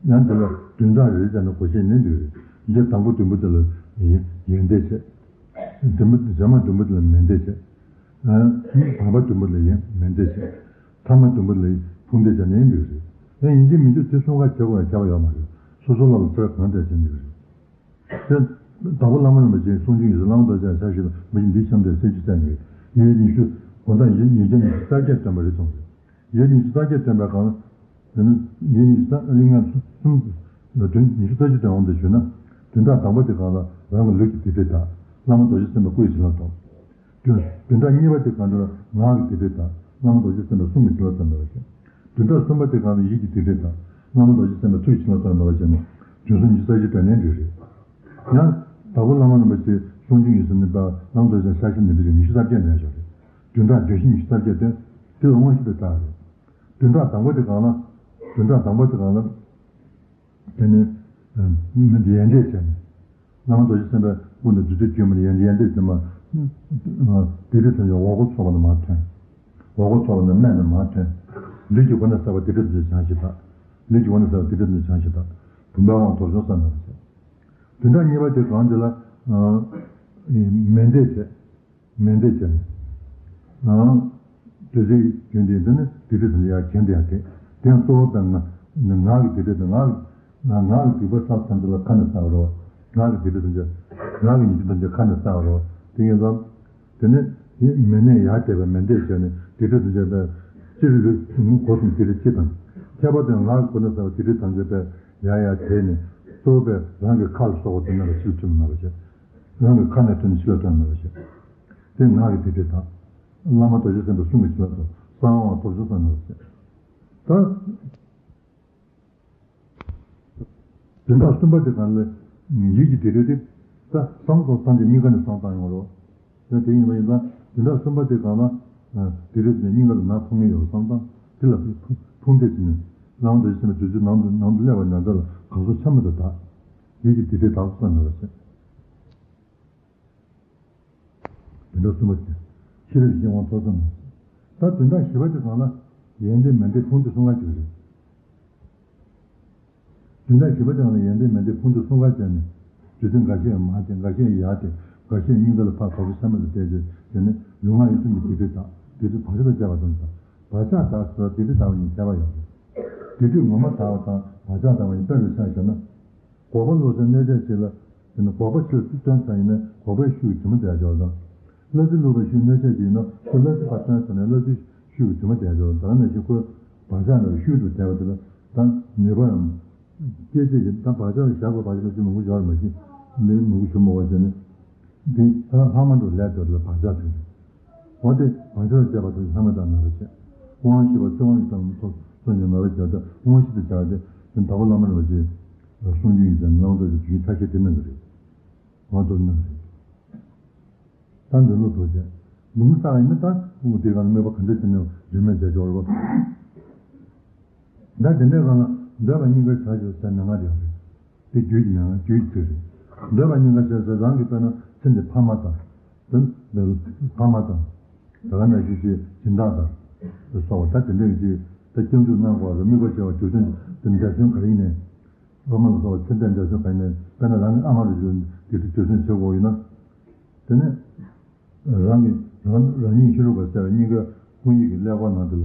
ཡང་དེ་ལ་བདུན་ཕྲག་རེ་བྱས་ན་གོ་ཤེས་ནི་འདུག་རེད། ཡིག་ཆ་དང་པོ་བདུན་པོ་དེ་ལ་ཡོན་མདས་བྱས། བདུན་པོ་རྗེས་མ་བདུན་པོ་དེ་ལ་མེ་མདས་བྱས། བར་པ་བདུན་པོ་ལ་ཡོན་མེ་མདས་བྱས། ཐ་མ་བདུན་པོ་ལ་ཕུང་མདས་བྱས་ནི་འདུག་རེད། ཡང་ཡིན་གཅིག་མིན་གཅིག་དེ་གསུམ་ཀ་བྱེད་དགོས་ཡང་བྱ་བ་ཡོད་མ་རེད། སོ་སོ་ལ་ལ་ཚོད་གང་བསྡད་བྱས་འདུག་རེད། དེ་དང་པོ་བླ་མ་རིན་པོ་ཆེའི་གསུང་རྒྱུན་ཡོད་ཟེར། བླ་མ་རྡོ་རྗེ་འཆར་གཞི་ལ་མ་གཞི་འདི་གཤམ་དེར་གསལ་རྒྱུ་གསལ་ངེས། ཡོན་ཉི་ཤུ། དགོང་དག་ཡོན་ཉི་ཤུ་རྩ་བརྒྱད་བསྟན་པ་རེད་གསུངས་རེད། ཡོན་ཉི་ཤུ་རྩ་བརྒྱད་བསྟན་པའི་སྒང་ལ། དེ་ནི་ཡོན་ཉི་ཤུ་རྩ་གླིང་ངན་གསུམ་དུ་བདུན་ཉི་ཤུ་རྩ་བཞི་དུ་འོང་དུ་ཞུས་ན། བདུན་ཕྲག་དང་པོ་དེ་སྒང་ལ་རང་གི་ལུས་ཀྱི་སྡིག་སྒྲིབ་དག། བླ་མ་རྡོ་རྗེ་སེམས་དཔའི་སྐུ་ཡི་བྱིན་རླབས་ཐོབ། བདུན། བདུན་ཕྲག་གཉིས་པ་དེ་སྒང་དུ་ངག་གི་སྡིག་སྒྲིབ་དག། བླ་མ་རྡོ་རྗེ་སེམས་དཔའི་གསུང་གི་བྱིན་རླབས་ཐོབ་པ་བཞིན། བདུན་ཕྲག་གསུམ་པ་དེ་སྒང་དུ་ཡིད་ཀྱི་སྡིག་སྒྲིབ་དག། བླ་མ་རྡོ་རྗེ་སེམས་དཔའི་ཐུགས་ཀྱི་བྱིན་རླབས་ཐོབ་པ་བཞིན། བྱང་སེམས་ཉི་ཤུ་རྩ་བཞི་དོན་ལྡན་འབྲས་རེད། ཡང་དྭགས་པོ་བླ་མ་རིན་པོ་ཆེ་གསུང་རྒྱུན་ཡིན་ཟེར་ནས་པ་བླ་མ་རྡོ་རྗེ་འཆང་ཤར་ཞིང་ནི་འདི་རེད། ཉི་ཤུ་རྩ་བརྒྱད་ལྡན་ཤོག་རེད། བདུན་ཕྲག་བདུན་བཞི་ཉི་ཤུ་རྩ་བརྒྱད་དོན་དེ་ལ་དབང་ཤེས་པའི་རྟགས་རེད། བདུན་ཕྲག་དང་པོ་དེ་གང་ལ། བདུན་ཕྲག་དང་པོ་དེ་གང་ལ། དེ་ནི་མི་འདི་ཡན་ཆད་བྱས་ནས། བླ་མ་རྡོ་རྗེ་སེམས་དཔའི་དབུ་ནས་བདུད་རྩིའི་རྒྱུན་མར་ཡན་ཡན་ཆད་དེ་མ། བདུད་རྩི་ཐམས་ཅད་འོག་སྒོ་ཚོགས་པ་ནས་མར་ཐོན། འོག་སྒོ་ཚོགས་པ་ནས་སྨད་ནས་མར་ཐོན། ལུས་ཀྱི་སྒོ་ནས་བསགས་པ་བདུད་རྩི་ཐམས་ཅད་བྱང་ཞིང་དག། ལུས་ཀྱི་སྒོ་ནས་བསགས་པ་བདུད་རྩི་ཐམས་ཅད་བྱང་ཞིང་དག། བུམ་པའི་དབང་ཐོབ་བྱུང་བསམ་པ་བྱས། བདུན་ཕྲག་གཉིས་པ་དེ་གང་དེ་ལ། མེ་མདས་བྱས། མེ་མདས་བྱས་ནས། བདུད་རྩིའི་རྒྱུན་དེ་འདི་ནི་བདུད་རྩི་ཐམས་ཅད་ཡར་གྱེན་དུ་ཡར་དེ། དེ་ཡང་གཙོ་བོ་དཔེར་ན་ངག་གི་བདུད་རྩི་དང་ངག་གི་ངག་གི་སྡིག་པ་བསགས་ཐམས་ཅད་ལ་ཁ་ནས་བསགས་པ་རེད། ངག་གི་བདུད་རྩི་ཐམས་ཅད། ངག་གི་ཉེས་སྐྱོན་ཐམས་ཅད་ཁ་ནས་བསགས་པ་རེད། དེ་ཡིན་ཙང་། དེ་ནས་དེ་མེ་ནས་ཡར་དེད་པའི་མེ་མདས་བྱས་ནས་བདུད་རྩི་ཐམས་ཅད་པས་སྤྱིར་ལུས་སྒོ་གསུམ་བདུད་རྩི་སྤྱི་དང་། ཁྱད་པར་དུ་ངག་གི་སྒོ་ནས་བསགས་པའི་བདུད་རྩི་ཐམས་ཅད་པས་ཡར་ཡར་དེད་ནས་གཙོ་བོ་པས་རང་གི་ཁ་ལ་སོགས་པ་དེ་ནང་ལ་ཕྱིར་ཐོན་མེད་པ་བྱས། རང་གི་ཁ་ནས་ཐོན་ནས་ཕྱི་ལ་ཐོན་མེད་པ་བྱས། དེ་ངག་གི་བདུད་རྩི་དང་། བླ་མ་རྡོ་རྗེ་སེམས་དཔའི་གསུང་གི་བྱིན་རླབས་དང་གསང་བ་ཐོབ་བྱུང་བསམ་མེད་པ་བྱས། ད། བདུན་ཕྲག་གསུམ་པ་དེ་གང་ལ་ཡིད་ཀྱི་བདུད་རྩི་དེ། ད་བསམ་བློ་སངས་རྒྱས་སྙིང་ག་ནས་བསམ་བཏང་ཡོང་རོགས། ཡང་དེ་ཡིན་པ་ཡིན་ཙང་བདུན་ཕྲག་གསུམ་པ་དེ་གང་ལ། བདུད་རྩི་དེ་སྙིང་ག་ལ་ནང་འཐུང་གི་ཡོད་བསམ་བཏང་དེ་ལ་ཕུང་ཕུང་འདེད་བྱས་ནས་བླ་མ་རྡོ་རྗེ་སེམས་དཔའི་བདུད་རྩི་ནང་དུ་ནང་དུ་སླེབས་པ་ཉར་ཚགས་ལ་གང་སོགས་ཆ་མེད་དུ་དག། ཡིད་ཀྱི་བདུད་རྩི་དག་བསམ་མེད་པ་བྱས། བདུན་ཕྲག་གསུམ་པ་དེ། ཤེས་རབ་ཀྱི་སྤྱན་དབང་ཐོབ་བསམ་མེད་པ་བྱས། ད་བདུན་ཕྲག་བཞི་པ་དེ་གང་ལ། ཡོན་ཏན་མེ་མདས་ཕུང་འདེད་གསུམ་ཀ་བྱེད་ཀྱི་རེད། བདུན་ཕྲག་བཞི་པ་དེ་གང་ལ་ཡོན་ཏན་མེ་མདས་ཕུང་འདེད་གསུམ་ཀ་བྱས་ནས། བདུད་རྩི་འགའ་ཤས་མར་དེད། འགའ་ཤས་ཡར་དེད། འགའ་ཤས་སྙིང་ག་ལ་ཕར་ག་ཚོད་ཆ་མེད་ལ་བསྡད་བྱས་དེ་ནས་ལུས་ངག་ཡིད་གསུམ་གྱི་བདུད་རྩི་དག། བདུད་རྩི་བག་ཆགས་དང་བཅས་པ་དང་། བག་ཆགས་དག་ཟེར་བ་བདུད་རྩི་དག་པ་གཉིས་ཁྱད་པར་ཡོད་རེད། བདུད་རྩི་ངོ་མ་དག་པ་དང་བག་ཆགས་དག་པ་གཉིས་དཔེ་རུ་ཆ་བཞག་ན། འགོག་པ་བླུགས་སའི་སྣོད་ཆས་ཅིག་ལ། དེ་ནི་འགོག་པ་ཆུ་བཏོན་ཚར་ཡིན་ན་འགོག་པའི་ཤུགས་ཀྱིས་དྲི་མ་བསྡད་ཆོག་དང་། གླ་རྩི་བླུགས་པའི་ཤུགས་སྣོད་ཆས་ཅིག་ཡིན་ན་ཁོ་གླ་རྩི་ཕར་བཏོན་ཚར་ནས་གླ་རྩིའི་ཤུགས་ཀྱིས་དྲི་མ་བསྡད་ཆོག་དང་། ནང་བཞིན་ཁོའི་བག་ཆགས་ལ་ཤུགས་དུ་བསྡད་པ་དེ་ལ་ད་ནུས་པའམ། སྐད་ཅིག་གིས་ད་བག་ཆགས་ལ་བཞག་དགོས། བག་ཆགས་ལ་ཅི་མང་པོ་ཡོད་རེད་མ་གཞི་ནི་མང་པོ་ཞུ་མ་དགོས་བྱས་ནས། འདི་ད་ལྷག་མ་འགྲོ་ལས་འགྲོ་ལ་བག་ཆགས་ཐོན་ཏེ། འོ་དེ་བག་ཆགས་བཅས་པ་དང་ལྷག་མ་དང་མེད་པ་བྱས། དབང་ཤེས་པ་ཚེ་དབང་གི་དང་ཚོགས་ཚོགས་ཉིད་མེད་པ་བྱས་ཏེ་དབང་ཤེས་དུ་བྱས་ཏེ་དེ་དྭགས་པོ་བླ་མ་རིན་པོ་ཆེའི་གསུང་རྒྱུན་ཡིན་ཙང་ནང་དུ་རྒྱུན་ཆ་ཤས་དེ་གནང་གི་རེད། ང་ཚོར་གནང་གི་རེད། ད་འདི་ལོ་ཐོག་བྱས། ལུང་བསགས་ཡིན་ན་ད་དེ་ག་ལ་དམིགས་པ་ག་འདྲ་བྱས་ནས་རིན་མེད་བྱས་འཇོག་རོགས། ད་དེ་འདྲའི་སྒང་ལ་འདོད་པ་སྙིང་གར་བྱ་ཞིང་ཟེར་མན་ངག་རེད་རེད། དེ་རྒྱུད་ཀྱི་མན་ངག་རྒྱུད་ཀྱི་ཚིག་རེད། འདོད་པ་སྙིང་གར་བྱ་ཟེར་རང་གི་དཔེར་ན་ཚེ་འདི་ཕ་མ་དང་། དེ་ཕ་མ་དང་། ད་ག་ནང་བཞིན་ཅིག་སྦྱིན་བདག་དང་། སོགས་པ་ད་དེ་འདྲ་ཡི་ཅིག་ད་སྐྱབས་འཇུག་གནང་དགོས་ལ་དམིགས་པ་བྱ་བ་རྒྱུ་མཚན་དེ་འདྲ་སོང་ག་རེ་ཡིན་ནའི། ཕ་མ་ལ་སོགས་པ་ཚེ་འདས་འདྲ་སོང་ག་ཡིན་ནའི་དཔེར་ན་རང་གི་ཨ་མ་རུ་ཅིག་དེ་ཚོ་རྒྱུ་མཚན་བྱེད་དགོས་ཡིན་ན། དེ་ནས། རང་གི་རང་རང་ཉིད་ཤེས་རབ་པ་གསལ་བའི་སྙིང་གའི་དཔང་ཡིག་གི་ཀླད་ཀོར་ནང་དེ་ལ།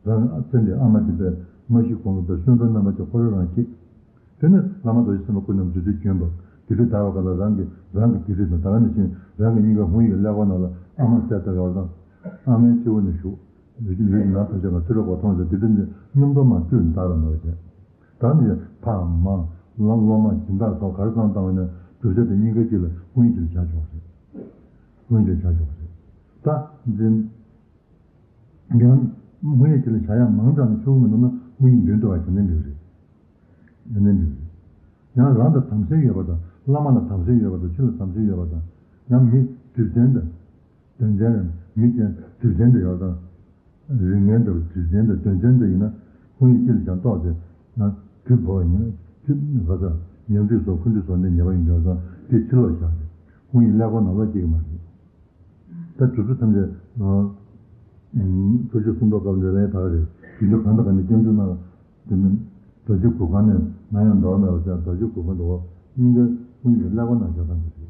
རང་གི་ཨ་ཚེ་འདིའི་ཨ་མ་དེ་པས་མ་ཤི་གོང་གི་པའི་གསོན་པོའི་རྣམ་པ་དེ་ཁོ་རང་རང་སྐྱེས། དེ་ནས་བླ་མ་རྡོ་རྗེ་སེམས་དཔའི་སྐུ་རྣམས་བདུད་རྩིའི་རྒྱུན་པ་བདུད་རྩི་དག་པའི་སྐབས་ལ་རང་གི་རང་གི་བདུད་རྩི་དང་ད་ག་ནང་བཞིན་རང་གི་སྙིང་གའི་དཔང་ཡིག་གི་ཀླད་ཀོར་ནང་ལ་ཨ་མ་གསལ་བཏབ་ཡོད་དང་། ཨ་མའི་སྤྱི་བོ་ནས་ཞུགས། ལུས་ཀྱི་ལུས་ཀྱི་ནང་ཐམས་ཅད་ལ་ཚེ་རབས་འོད་མཐོང་ཟེར་བདུད་རྩི་འདི་མཉམ་དུ་མར་བཏུད་ནས་དག་པ་མེད་པ་བྱས། ད་ནི་ཕ་མ་ལ་སློབ་མ་སྦྱིན་བདག་སོགས་ག་རེ་བཏང་བཏང་བ་ཡིན་ན་བསྒྲུབ་བྱ་དེ་སྙིང་གའི་དཀྱིལ་ལ་དཔང་ཡིག་ཅིག་ལ་བཞག་ཆོག་རེད། དངོས་ཀྱི་བྱ་ཆོག་རེད། ད་འཛིན། ཡང་། དངོས་ཡོད་ཅིག་ལ་བྱ་ཡག་མང་དྲགས་ནས་ཆོག་གི་མི་འདུག་ན་དངོས་ཡིན་འདོན་ཐུབ་པ་བྱས་ནས་འགྲིག་རེད། བྱས་ནས་འགྲིག་རེད། ཡང་རང་དང་དམ་སེལ་ཡོད་པ་དང་བླ་མ་ལ་དམ་སེལ་ཡོད་པ་དང་ཆོས་ལ་དམ་སེལ་ཡོད་པ་དང་ཡང་མི་རྡུལ་ཅན་དང་། དོན་ཅན་རེད། མི་ཅན་རྡུལ་ཅན་དུ་ཡོད་དང་། རིགས་ངན་འདྲ་བ་རྡུལ་ཅན་དང་དོན་ཅན་དུ་ཡིན་ན་དངོས་ཡིན་ཅིག་ལ་བྱ་རྟོག་དེ་ན་དུས་འཕོ་བ་ཉིན་དུས་ག་ས་ཉལ་དུས་སོགས་འཁོར་དུས་སོགས་འདི་ཉེས་པ་ཡིན་འགྱུར་ཙང་དེ་ཕྱི་ལོགས་བཞག་རེད། དངོས་ཡིན་ཀླད་ཀོར་ནང་ལོགས་སྐྱེ་གི་མ་རེད། ད་སྒྲུབ་ཚུལ་ཐམས་ཅད། ཨ། ཨུམ། ཐུགས་རྗེ་གསུང་རྟོག་སྐབས་འདི་ལན་དག་རེད། རྒྱུ་འབྲས་གང་དང་གང་ནས་སྐྱབས་འཇུག་གནང་། དེ་མིན། རྡོ་རྗེ་གུར་ཁང་ནས་ནམ་ཡང་འདོར་མེད་པ་བྱས་རྡོ་རྗེ་གུར་ཁང་དུ་འོ་སྙིང་གའི་དངོས་ཡིན་ཀླད་ཀོར་ནང་བཞག་སྟངས་དེ་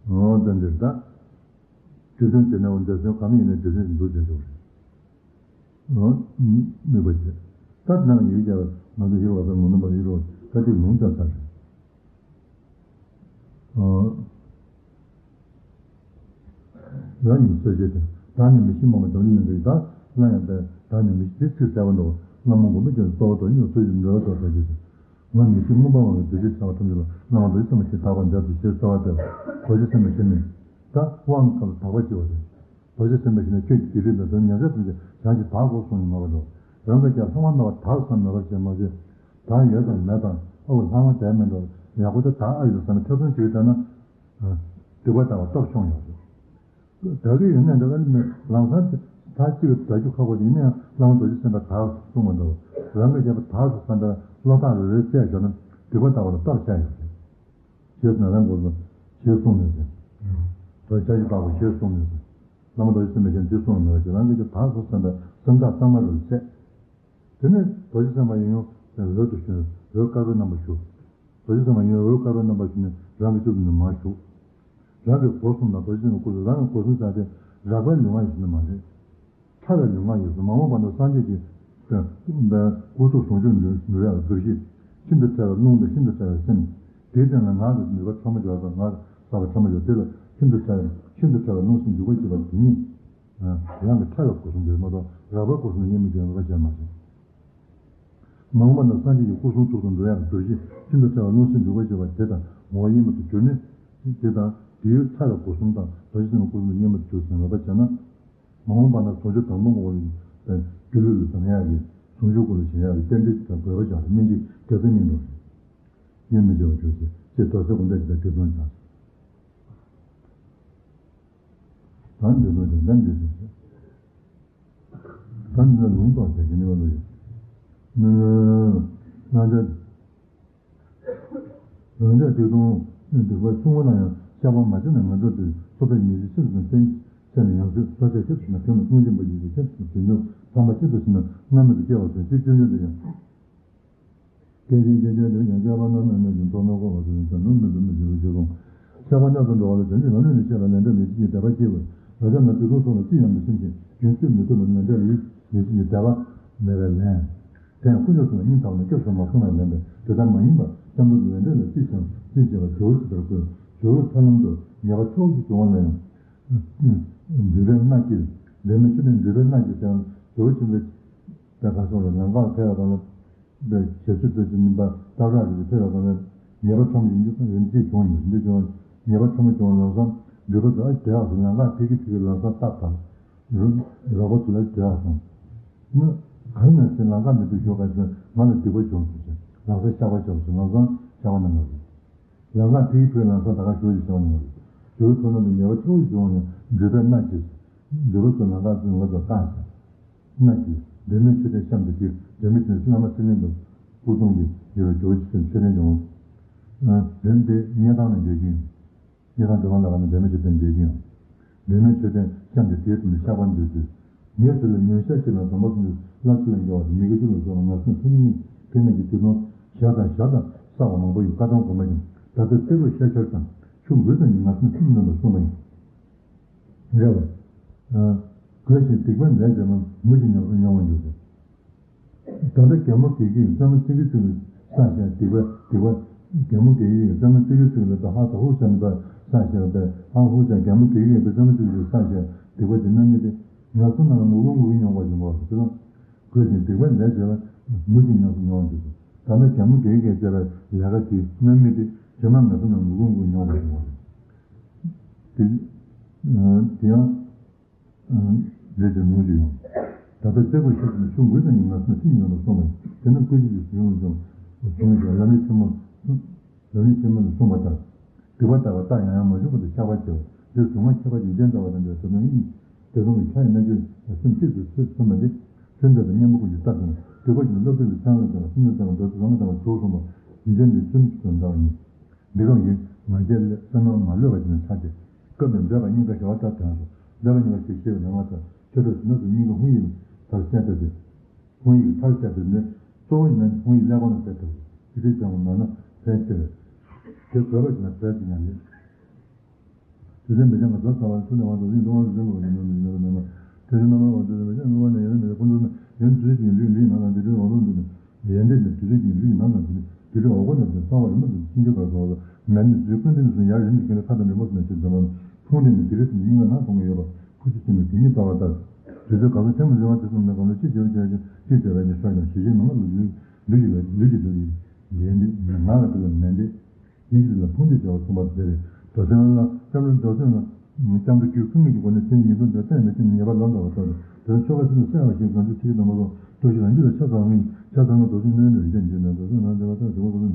རེད། འོ་དེ་འདིར་ད། རྒྱུ་མཚན་བྱས་ན་འོ་འདོད་སེམས་གང་ཡིན་ནའི་རྒྱུ་མཚན་གྱི་འདུག་ཟེར་ཆོག་རེད། འོ། དམིགས་པ་བྱས། ད་ནང་ཡུལ་རྒྱ་ང་ཚོ་ཤེས་རབ་པ་ཚོ་ངོ་ནམ་པ་ཡིན་རུང་ད་དེ་ལུང་ཙམ་ཙམ་རེད། ཨ། རང་ཉིད་གསལ་བྱེད་དེ། བདག་ནི་མི་ཤེས་རྨོངས་པའི་འཛམ་གླིང་ན་འགྲོ་ཡི། བདག་སླར་ཡང་དཔེ་བདག་ནི་མི་ཤེས། དེ་ཚིག་གསལ་བ་འདུག། བླ་མ་མགོན་པོ་རྒྱ་མཚོའི་རྩ་བ་རྡོ་རྗེ་ནས་ཚུར་ཡི་འགྲོ་བ་ཐོབ་པའི་རྒྱུ་ཞིག། ང་མི་ཤེས་རྨོངས་པ་མང་བའི་བདུད་རྩི་ཟ་བ་ཐམས་ཅད་ལ་བླ་མ་རྡོ་རྗེ་སེམས་དཔའ་ཞེས་བཏགས་པ་འདྲ་འདུག་ཞེས་གསོལ་བ་འདེབས། རྡོ་རྗེ་སེམས་དཔའ་ཞེས་ནི། ད་དབང་ཁ་ལ་དག་པ་ཅེས་པ་རེད། རྡོ་རྗེ་སེམས་དཔའ་ཞེས་ནི་ཁྱོད་ཀྱི་བདུད་རྩི་དང་དོན་ཉེས་སྐྱོན་ཐམས་ཅད་བྱང་ཞིང་དག་གོ་གསུངས་ནས་མ་བར་འགྲོ། རང་གི་ཀྱང་ལྷག་མ་སྨྲ་བ་དག་བསམ་མེད་པར་བྱས་མ་བྱས། བདག་ཡོད་དང་མེད་དང་ ཨོ་ལྷག་མ་དེ་མིན་འགྲོ། ཡག་པོ་དེ་ད་ཨ་ཡོད་བསམ་ནས་ཐེ་ཚོམ་བྱེད་དེ་ན། སྡིག་པ་དག་པ་སྟོབས་ཆུང་ཡོང་ཟེར། དག་གི་ཡོད་ན་འདྲ་བ་ནི་ལམ་སང་ད་གཅིག་གི་དག་རྒྱུ་ཁག་པོ་དེ་ཡིན་ན་ཡང་བླ་མ་རྡོ་རྗེ་སེམས་དཔའ་དག་གསུང་མ་འདུག་རང་གི་རྒྱབ་པ་དག་སུ་བསམ་པའི་བློ་ཐག་རེ་རེ་བཅད་བཞག་ན་སྡིག་པ་དག་པ་ལ་སྟོབས་ཆགས་ཡོང་ཟེར། ཞེས་ན་རང་གོ་སོང་། ཞེས་གསུངས་ནས་ཟེར། དོ་ཆ་ཞིག་དག་པ་ཞེས་གསུངས་ནས་ཟེར། བླ་མ་རྡོ་རྗེ་སེམས་དཔའ་གཞན་དེ་གསུངས་མེད་པ་ཞིག་རང་གི་རྒྱབ་དག་སུ་བསམ་པའི་སེམས་ཐག་གཙང་མ་རེ་རེ་བཅད། དེ་ནས་རྡོ་རྗེ་སེམས་དཔའ་ཡང་ཡང་འོད་དུ་ཞུ་ནས་འོད་དཀར་པོའི་རྣམ་པ་ཞུ། རྡོ་རྗེ་སེམས་དཔའ་ཡང་འོད་དཀར་པོའི་རྣམ་པ་ཞུ་ནས་རང་གི་ཕྱོགས་སུ་ནས་མར་ཞུགས། རང་གི་སྒོ་གསུམ་ལ་རྡོ་རྗེ་སེམས་དཔའི་སྐུ་གསུམ་རང་གི་སྒོ་གསུམ་ཟེར་དེ་རགས་པའི་ལུས་ངག་ཡིད་གསུམ་མ་རེད། ཕྲ་བའི་ལུས་ངག་ཡིད་གསུམ་མ་འོངས་པ་ན་སངས་རྒྱས་ཀྱི་སྐུ་ཐོག་ཟུང་འཇུག་འགྲུབ་ཡག་གི་གདུལ་བྱ་ཤིན་ཏུ་ཕྲ་བའི་རླུང་དང་ཤིན་ཏུ་ཕྲ་བའི་སེམས། དེའི་སྟེང་ལ་ངག་གི་ནུས་པ་ཕྲ་མོ་སྦྱོར་དང་ངག་གི་ཟག་པ་ཕྲ་མོ་སྦྱོར་དེ་ལ་ཤིན་ཏུ་ཕྲ་བའི་ཤིན་ཏུ་ཕྲ་བའི་རླུང་སེམས་འཇུག་པར་བྱེད་པ་དེ་ཉིད། རང་གི་ཕྲ་བའི་སྒོ་གསུམ་དེ་མ་གཏོགས་རགས་པའི་སྒོ་གསུམ་ལ་དབྱེར་མེད་ཀྱི་ངོ་བོ་ཅན་མ་ཟད། མ་འོངས་པ་ན་སངས་རྒྱས་ཀྱི་སྐུ་གསུང་ཐུགས་སུ་འགྲོ་ཡག་གདུལ་བྱ་ཤིན་ཏུ་ཕྲ་བའི་རླུང་སེམས་འཇུག་པར་བྱེད་པ་དེ་དང་ངོ་བོ་དབྱེར་མེད་དུ་གྱུར་ནས། དེ་དང་དེའི་ཕྲ་བའི་སྒོ་གསུམ་དང་རྡོ་རྗེ་སེམས་དཔའི་སྐུ་གསུམ་དབྱེར་མེད་དུ་གྱུར་ཟིན་ངེས་པར་བྱས་ན། མ་འོངས་པ་ན་ཟུང་འཇུག་དང་པོ་ངོ་བོ་ཡིན་པའི་སྒྱུ་ལུས་ལ་འཛིན་ཡག་གི་ཟུང་འཇུག་སྐུ་ལ་བྱེད་ཡག་གི་རྟེན་འབྲེལ་དང་དགོས་པ་ཀྱང་སྨིན་བྱེད་དགེ་རྩ་སྨིན་འགྲོ་ཞིང་། དབྱེར་མི་ཕྱེ་བར་གྱུར་ཅིག་ཅེས་མདོ་སྡེ་དགོངས་གཏེར་ཅིག་དང་དགེ་སློང་ཀྱང་། ད་འདི་ཚོ་དེ་འདྲ་འདི་ཚོ་ཞིག་ད་འདི་ལ་ལུང་རྟོགས་བྱ་གི་ནི་བ་ལོ་ཡོད། རང་ཅག་རང་ཅག་དགེ་སློང་སྡིག་པ་ཆུང་ངུ་ལ་ཡང་བཤགས་པ་མ་བྱས་ན་ངན་འགྲོར་འདུག་སོ་ཐར་ཉེས་བྱས་ཆེ་ཙམ་བསྟན་བྱས་ནས་ཡོངས་སུ་ལྷོད་ཆགས་ཁྱབ་ཟིན་ན་དོན་ལ་ཀུན་རྐྱེན་པ་ཡིས་ཀྱང་ཁྱབ་ཟིན་ན་དོན་ལ་ཐ་མ་གཅིག་ཏུ་ཟིན་ན་རྣམ་སྨིན་དུ་སྐྱེ་བ་སོགས་སྤྱིར་སྐྱོན་བརྗོད་དུ་ཡང་། སྐད་ཅིག་སྐད་ཅིག་དེ་ཀྱང་སྐྱེ་བ་རྣམ་སྨིན་གྱི་མཐོ་ནོར་འཁོར་བ་དུ་ནི་བྱ་ནོར་མི་འདུ་མི་འགྱུར་བའི་ཆོས་སོང་། བཤགས་པ་ཉམས་སུ་འགྲོ་བ་ལ་དོན་གྱི་ལམ་རིམ་ལས་བཤད་པ་ལས་འབྲས་ལས་བྱེད་ཀྱི་དད་པ་སྐྱེ་བས། རང་ཅག་ན་དུས་ཐུང་སོགས་ལ་ཅི་ཡང་མི་སེམས་ཤིང་རྒྱུན་ཆད་མི་ཐུབ་པ་ལས་འབྲས་ལས་བྱེད་ཀྱི་དད་པ་མེད་པས་ལན། དེ་ཡང་དཀོན་མཆོག་གསུམ་ལ་སྙིང་ཐག་པ་ནས་སྐྱབས་སུ་མ་སོང་བས་ལན་པས་དེ་ལྟར་མ་ཡིན་པར་སྐྱབས་འགྲོ་དང་ལས་འབྲས་ལ་ཅི་བྱ་ཅི་བྱེད་པ་ཇོ་བོ་ཇི་ལྟར་བཀོད། ཇོ་བོའི་ཐར་ལམ་དུ་ཉེས་པ་ཆེ་བ་ཞིག་བྱུང་བ་ལ་ཡང་། འདུལ་བའི་མནའ་སྐྱེལ། འབྲལ་མེད་མཆོད་རྟེན་འདུལ་བའི་མནའ་སྐྱེལ་ཟེར་ན་ཇོ་བོ་ཆེན་པོའི་དེ་ག་སོང་རེད་ལམ་ཁར་ཕེབས་པ་དང་། པའི་ཞབས་ཕྱི་སྩོལ་ཅིང་སྨིན་པ་སྟག་རག་རི་ལ་ཕེབས་པ་དང་ནི་ཉེས་པ་ཕྲ་མོ་ཡིན་རྒྱུ་ཡིན་གཅིག་བྱུང་ཡོད་འདི་བྱུང་། ཉེས་པ་ཕྲ་མོ་བྱུང་བ་ལམ་སང་འདུལ་བ་དུ་ཨ་དེ་ཡག་སོང་ལམ་ཁ་ཕེབས་ཀྱི་ཕེབས་ཀྱི་ལམ་སང་སྟག་དང་རོགས་པ་དུ་ལ་དེ་ཡག་སོང་། ནི་གང་ན་ཞིག་ལམ་ཁ་མི་འདུག་ཞོག་ག་ཞིག་ང་ལ་སྡིག་པ་བྱུང་སོང་ཞིག་ལམ་སང་བཤགས་པ་བྱས་སོང་ལམ་སང་བཤགས་པ་གནང་དགོས། ལམ་ཁ་ཕེབས་ཀྱི་ཕེབས་ཀྱི་ལམ་སང་ད་ག་ཞོག་ཅིག་བཤགས་པ་གནང་དགོས། ཇོ་བོའི་ཐུགས་སྣང་དུ་ཉེས་པ་ཆེ་བོ་བྱུང་བ་ནི་འདུལ་བའི་མནའ་སྐྱེལ། འདུལ་བ་ཚོ་ལམ་ཁ་ཚུན་ང་ཚོ་བཏང་ཞིང་། མནའ་སྐྱེལ། འབྲལ་མེད་མཆོད་རྟེན་གཤམ་དུ་སྐྱེལ། འབྲལ་མེད་མཆོད་རྟེན་བླ་མ་ཚེ་རིང་དུ་སྐུ་གདུང་གི་ཡོད་པའི་ཇོ་བོ་ཆེ་མཆོད་རྟེན་ཡོང་། འདི་འདི་སྙེ་ཐང་ནས་འཇལ་རྒྱུ་ཡིན། སྙེ་ཐང་འདི་བང་ལ་བ་ནས་འབྲལ་མེད་མཆོད་རྟེན་འཇལ་རྒྱུ་ཡིན། འབྲལ་མེད་མཆོད་རྟེན་གཤམ་དུ་དེའི་དུས་ནས་བཤགས་པ་མཛད་དུས། ངས་དེ་ལ་ཉོན་ཤ་ཅིག་ལ་འཛོམས་པ་ཀུན་ཏུ་བླ་ཆེ་ལ་འགྱུར་བ་དང་མི་དགེ་བཅུ་ལ་སོགས་པ་ངར་སེམས་ཐིམ་ཉིད་ཕན་ངེས་ཀྱི་དུས་ཐུང་ཞག་དང་ཞག་དང་བསགས་པ་མང་པོ་ཡི་བཀའ་དང་སྒོམ་པ་ཡིན། ད་ལྟ་རྩེ་དགུས་ཤ་ཆར་དང་ཆུ་འབུད་ཙམ་གྱིས་ངར་སེམས་ཐིམ་ནོན་པར་གསུངས་པ་ཡིན། རེད་བ། དགོས་ཤིང་སྡིག་པ་ལས་བྱས་ན་མུ་བཞི་ཉམས་སུ་མྱོང་བར་འགྱུར་ཏེ། ད་ལྟ་རྒན་མོ་དགེ་བཤེས་ཀྱིས་བཙུན་མོ་ཙི་གི་ཙི་གི་བསགས་བཞག་སྡིག་པ་སྡིག་པ། རྒན་མོ་དགེ་བཤེས་ཀྱིས་བཙུན་མོ་ཙི་གི་ཙི་གི་ལ་ད་ཧ་ད་ཧུ་ཟེར་ནས་ད་བསགས་བཞག་པས་ཧ་ཧུ་ཟེར་རྒན་མོ་དགེ་བཤེས་ཀྱིས་བཙུན་མོ་ཙི་གི་ཙི་གི་བསགས་བཞག་སྡིག་པ་དེ་རྣམ་སྨིན་ཏེ་ང་ཚོ་ནང་ལ་ངུ་གུ་ངུ་གུ་མྱོང་བ་ཞིག་ངོ་ཟེར་ན། དགོས་ཤིང་སྡིག་པ་ལས་བྱས་ལ་མུ་བཞི་ཉམས་སུ་མྱོང་བ་འགྱུར་ཏེ། ད་ལྟ་རྒན་མོ་དགེ་བཤེས་ཀྱིས་བྱས་པའི་ལས་ཀ་དེ་རྣམ་སྨིན་ཏེ་རྗེས་མ་ང་ཚོ་ནང་ལ་ངུ་གུ་ངུ་གུ་མྱོང་བ་ཞིག་ངོ་ཟེར། དེ་དེ་ཡང་། རེད་དེ་ལུང་ཞིག་ཡོང་། ད་ལྟ་རྩེ་དགུས་ཤ་ཆུ་ཆུ་འབུད་ཙམ་གྱིས་ངར་སེམས་ཐིམ་ཉམས་པར་གསུངས་པ་ཡིན། དེ་ནི་ཀུན་གཞི་གི་གཞུང་ལ་བྱུང་བྱུང་ཞིང་ལམ་རིམ་ཆེན་མོ། ལམ་རིམ་ཆེན་མོ་ལ་གསུངས་པ་ལྟར། སྡིག་པ་དག་པ་རྟགས་ཡང་ཡང་མ་བྱུང་བར་དུ་བཤགས་པ་བྱས་པ་འདི་གཟུངས་སྔགས་ཁྱད་པར་ཅན་སྤྱན་ལྟ་བ་དང་འདྲ་བའི་དོན་དམ་ཨིན། དེ་དོན་གྱི་ཆ་ཡི་རྣལ་འབྱོར་སེམས་གཅིག་ཏུ་ཚུད་ཐུབ་པ་འདི། ཚུལ་འདི་དང་གཉེན་པོ་ཀུན་གྱི་རྟགས་ཀྱང་སྡིག་པ་གྱུར་ན་བསླབ་བཏུས་ཀྱི་ཚན་རིག་དང་སེམས་ནི་དང་འདོད་དུ་རང་དང་བ་ཇོ་བོ་གསུངས་པ་ཡིན་ཅན་འདི་ཚུལ་གྱི་དོན་དག་ཡིན། འདི་གང་ཡིན་ང་རྒྱལ་ལས་བསམ་བློ་མ་ལྷོད་པ་ཞིག་ནས་ཆགས་ཏེ། སྐབས་དེར་འདོད་པ་གཉིས་ཀ་བྱ་བ་ལྟར་དྲན་སོ། འདོད་པ་གཉིས་ཀ་ཞེས་བཤད་པའི་ནང་ང་ཚོ་ཆོས་གྲོགས་ཟིན་ན་ཚོ་གཉིས་ཀ་ཧཱུྃ་ཡིག་མཐར་གསལ་བཏབ་སྟེ། ཧཱུྃ་ཡིག་མཐར་གསལ་བཏབ་ནས་གཙོ་བོ་ཡིན་ན་ཧཱུྃ་ཡིག་ཀླད་ཀོར་ན་གསལ་བཏབ་དགོས། དེ་འདྲའི་སྦྱང་བ་མ་ན་ཕན་ཆེ་བས། དེ་དགོས་པ་ཞིག་ན་བྲལ་ཟིན་ཡང་ཡིན། དེ་ཚེ་མི་ཚེ་ང་ཚོ་ཚ་བ་ཚུ་ནས་དབང་དུ་ལིང་དུ་དབང་དུ་ལེན་དགོས་པ་ནི་མི་མི་མི་མི་མི། དེ་ཚེ་རྣམ་པར་དབང་དུ་ལེན་པ་ཅན་རྣམ་པར་ནི་ཡེ་ནས་མི་ཁོང་ཚོ་ནི་ཡོན་དུས་ཀྱི་ལུས་མིའི་ནང་ན་འདི་འདྲའི་འོག་ལོག་འདུག་ནས། ཡན་ཏན་ནི་དུས་ཚོད་ཀྱི་ལུས་ནང་ན་འདི་ནི་དུས་ཚོད་འོག་པོ་ནས་དུས་གསང་བ་རིན་པོ་ཆེ་སེང་ཆུང་ག་སོགས་ལ་མེད་ནི་དུས་ཀུན་ཏུ་ནི་སུ་ཡར་རིམ་གྱིས་ཀྱི་ནི་ཁ་དང་རིན་པོ་སུ་ན་ཆེ་ཟེར་བ་ནི་ཕུང་ལྡན་ནི་དུས་རེ་ཐུན་གཉིས་ཀ་ནང་མཐོང་གི་ཡོད་པ་ཁུ་ཆུ་ཆེན་མོའི་དུས་ཉིད་ལྟ་བ་ལྟར། དུས་ཚོད་ག་ཚོད་ཐེངས་མ་རིང་བ་དེ་ཙམ་ན་གང་ལ་ཅི་བྱེད་པ་བྱེད་ཀྱང་ཅི་བྱེད་པ་ནི་སོགས་ཀྱང་ཞི་བྱེད་མི་མངའ་ལ་ལུས་ལུས་ཀྱི་ལུས་ཀྱི་ལུས་ཀྱི་ལུས་ཡིན་ཏེ་ངག་གི་དུས་ལ་མེད་དེ། ཡིད་ཀྱི་ལ་ཕུང་སྟེ་བྱ་བ་གསུངས་པ་དེ་རེད། རྡོ་སེམས་ལ་སྐྱབས་འགྲོ་རྡོ་སེམས་ལ་སྐྱབས་འགྲོ་རྒྱུད་ཁུངས་ཀྱི་སྒོ་ནས་ཚེ་ཉིད་དུ་འདོད་ལྟ་མི་ཚེ་ཉེས་པ་ལ་འདོད་པ་ལྟར་དེ་ལ་ཆོ་ག་ཚེ་ནི་གསལ་བ་ཞིག་གང་ཚེ་ཚེ་གི་དམ་པ་སོགས་རྡོ་ཞིག་རང་རྒྱུད་ལ་ཆ་ཚང་བའི་ཆ་ཚང་ན་རྡོ་སེམས་གནོན་ནས་རིགས་ཀྱང་འགྱུར་ནས་རྡོ་སེམས་ནང་དེ་ལ་ཐོག་དེ་བ་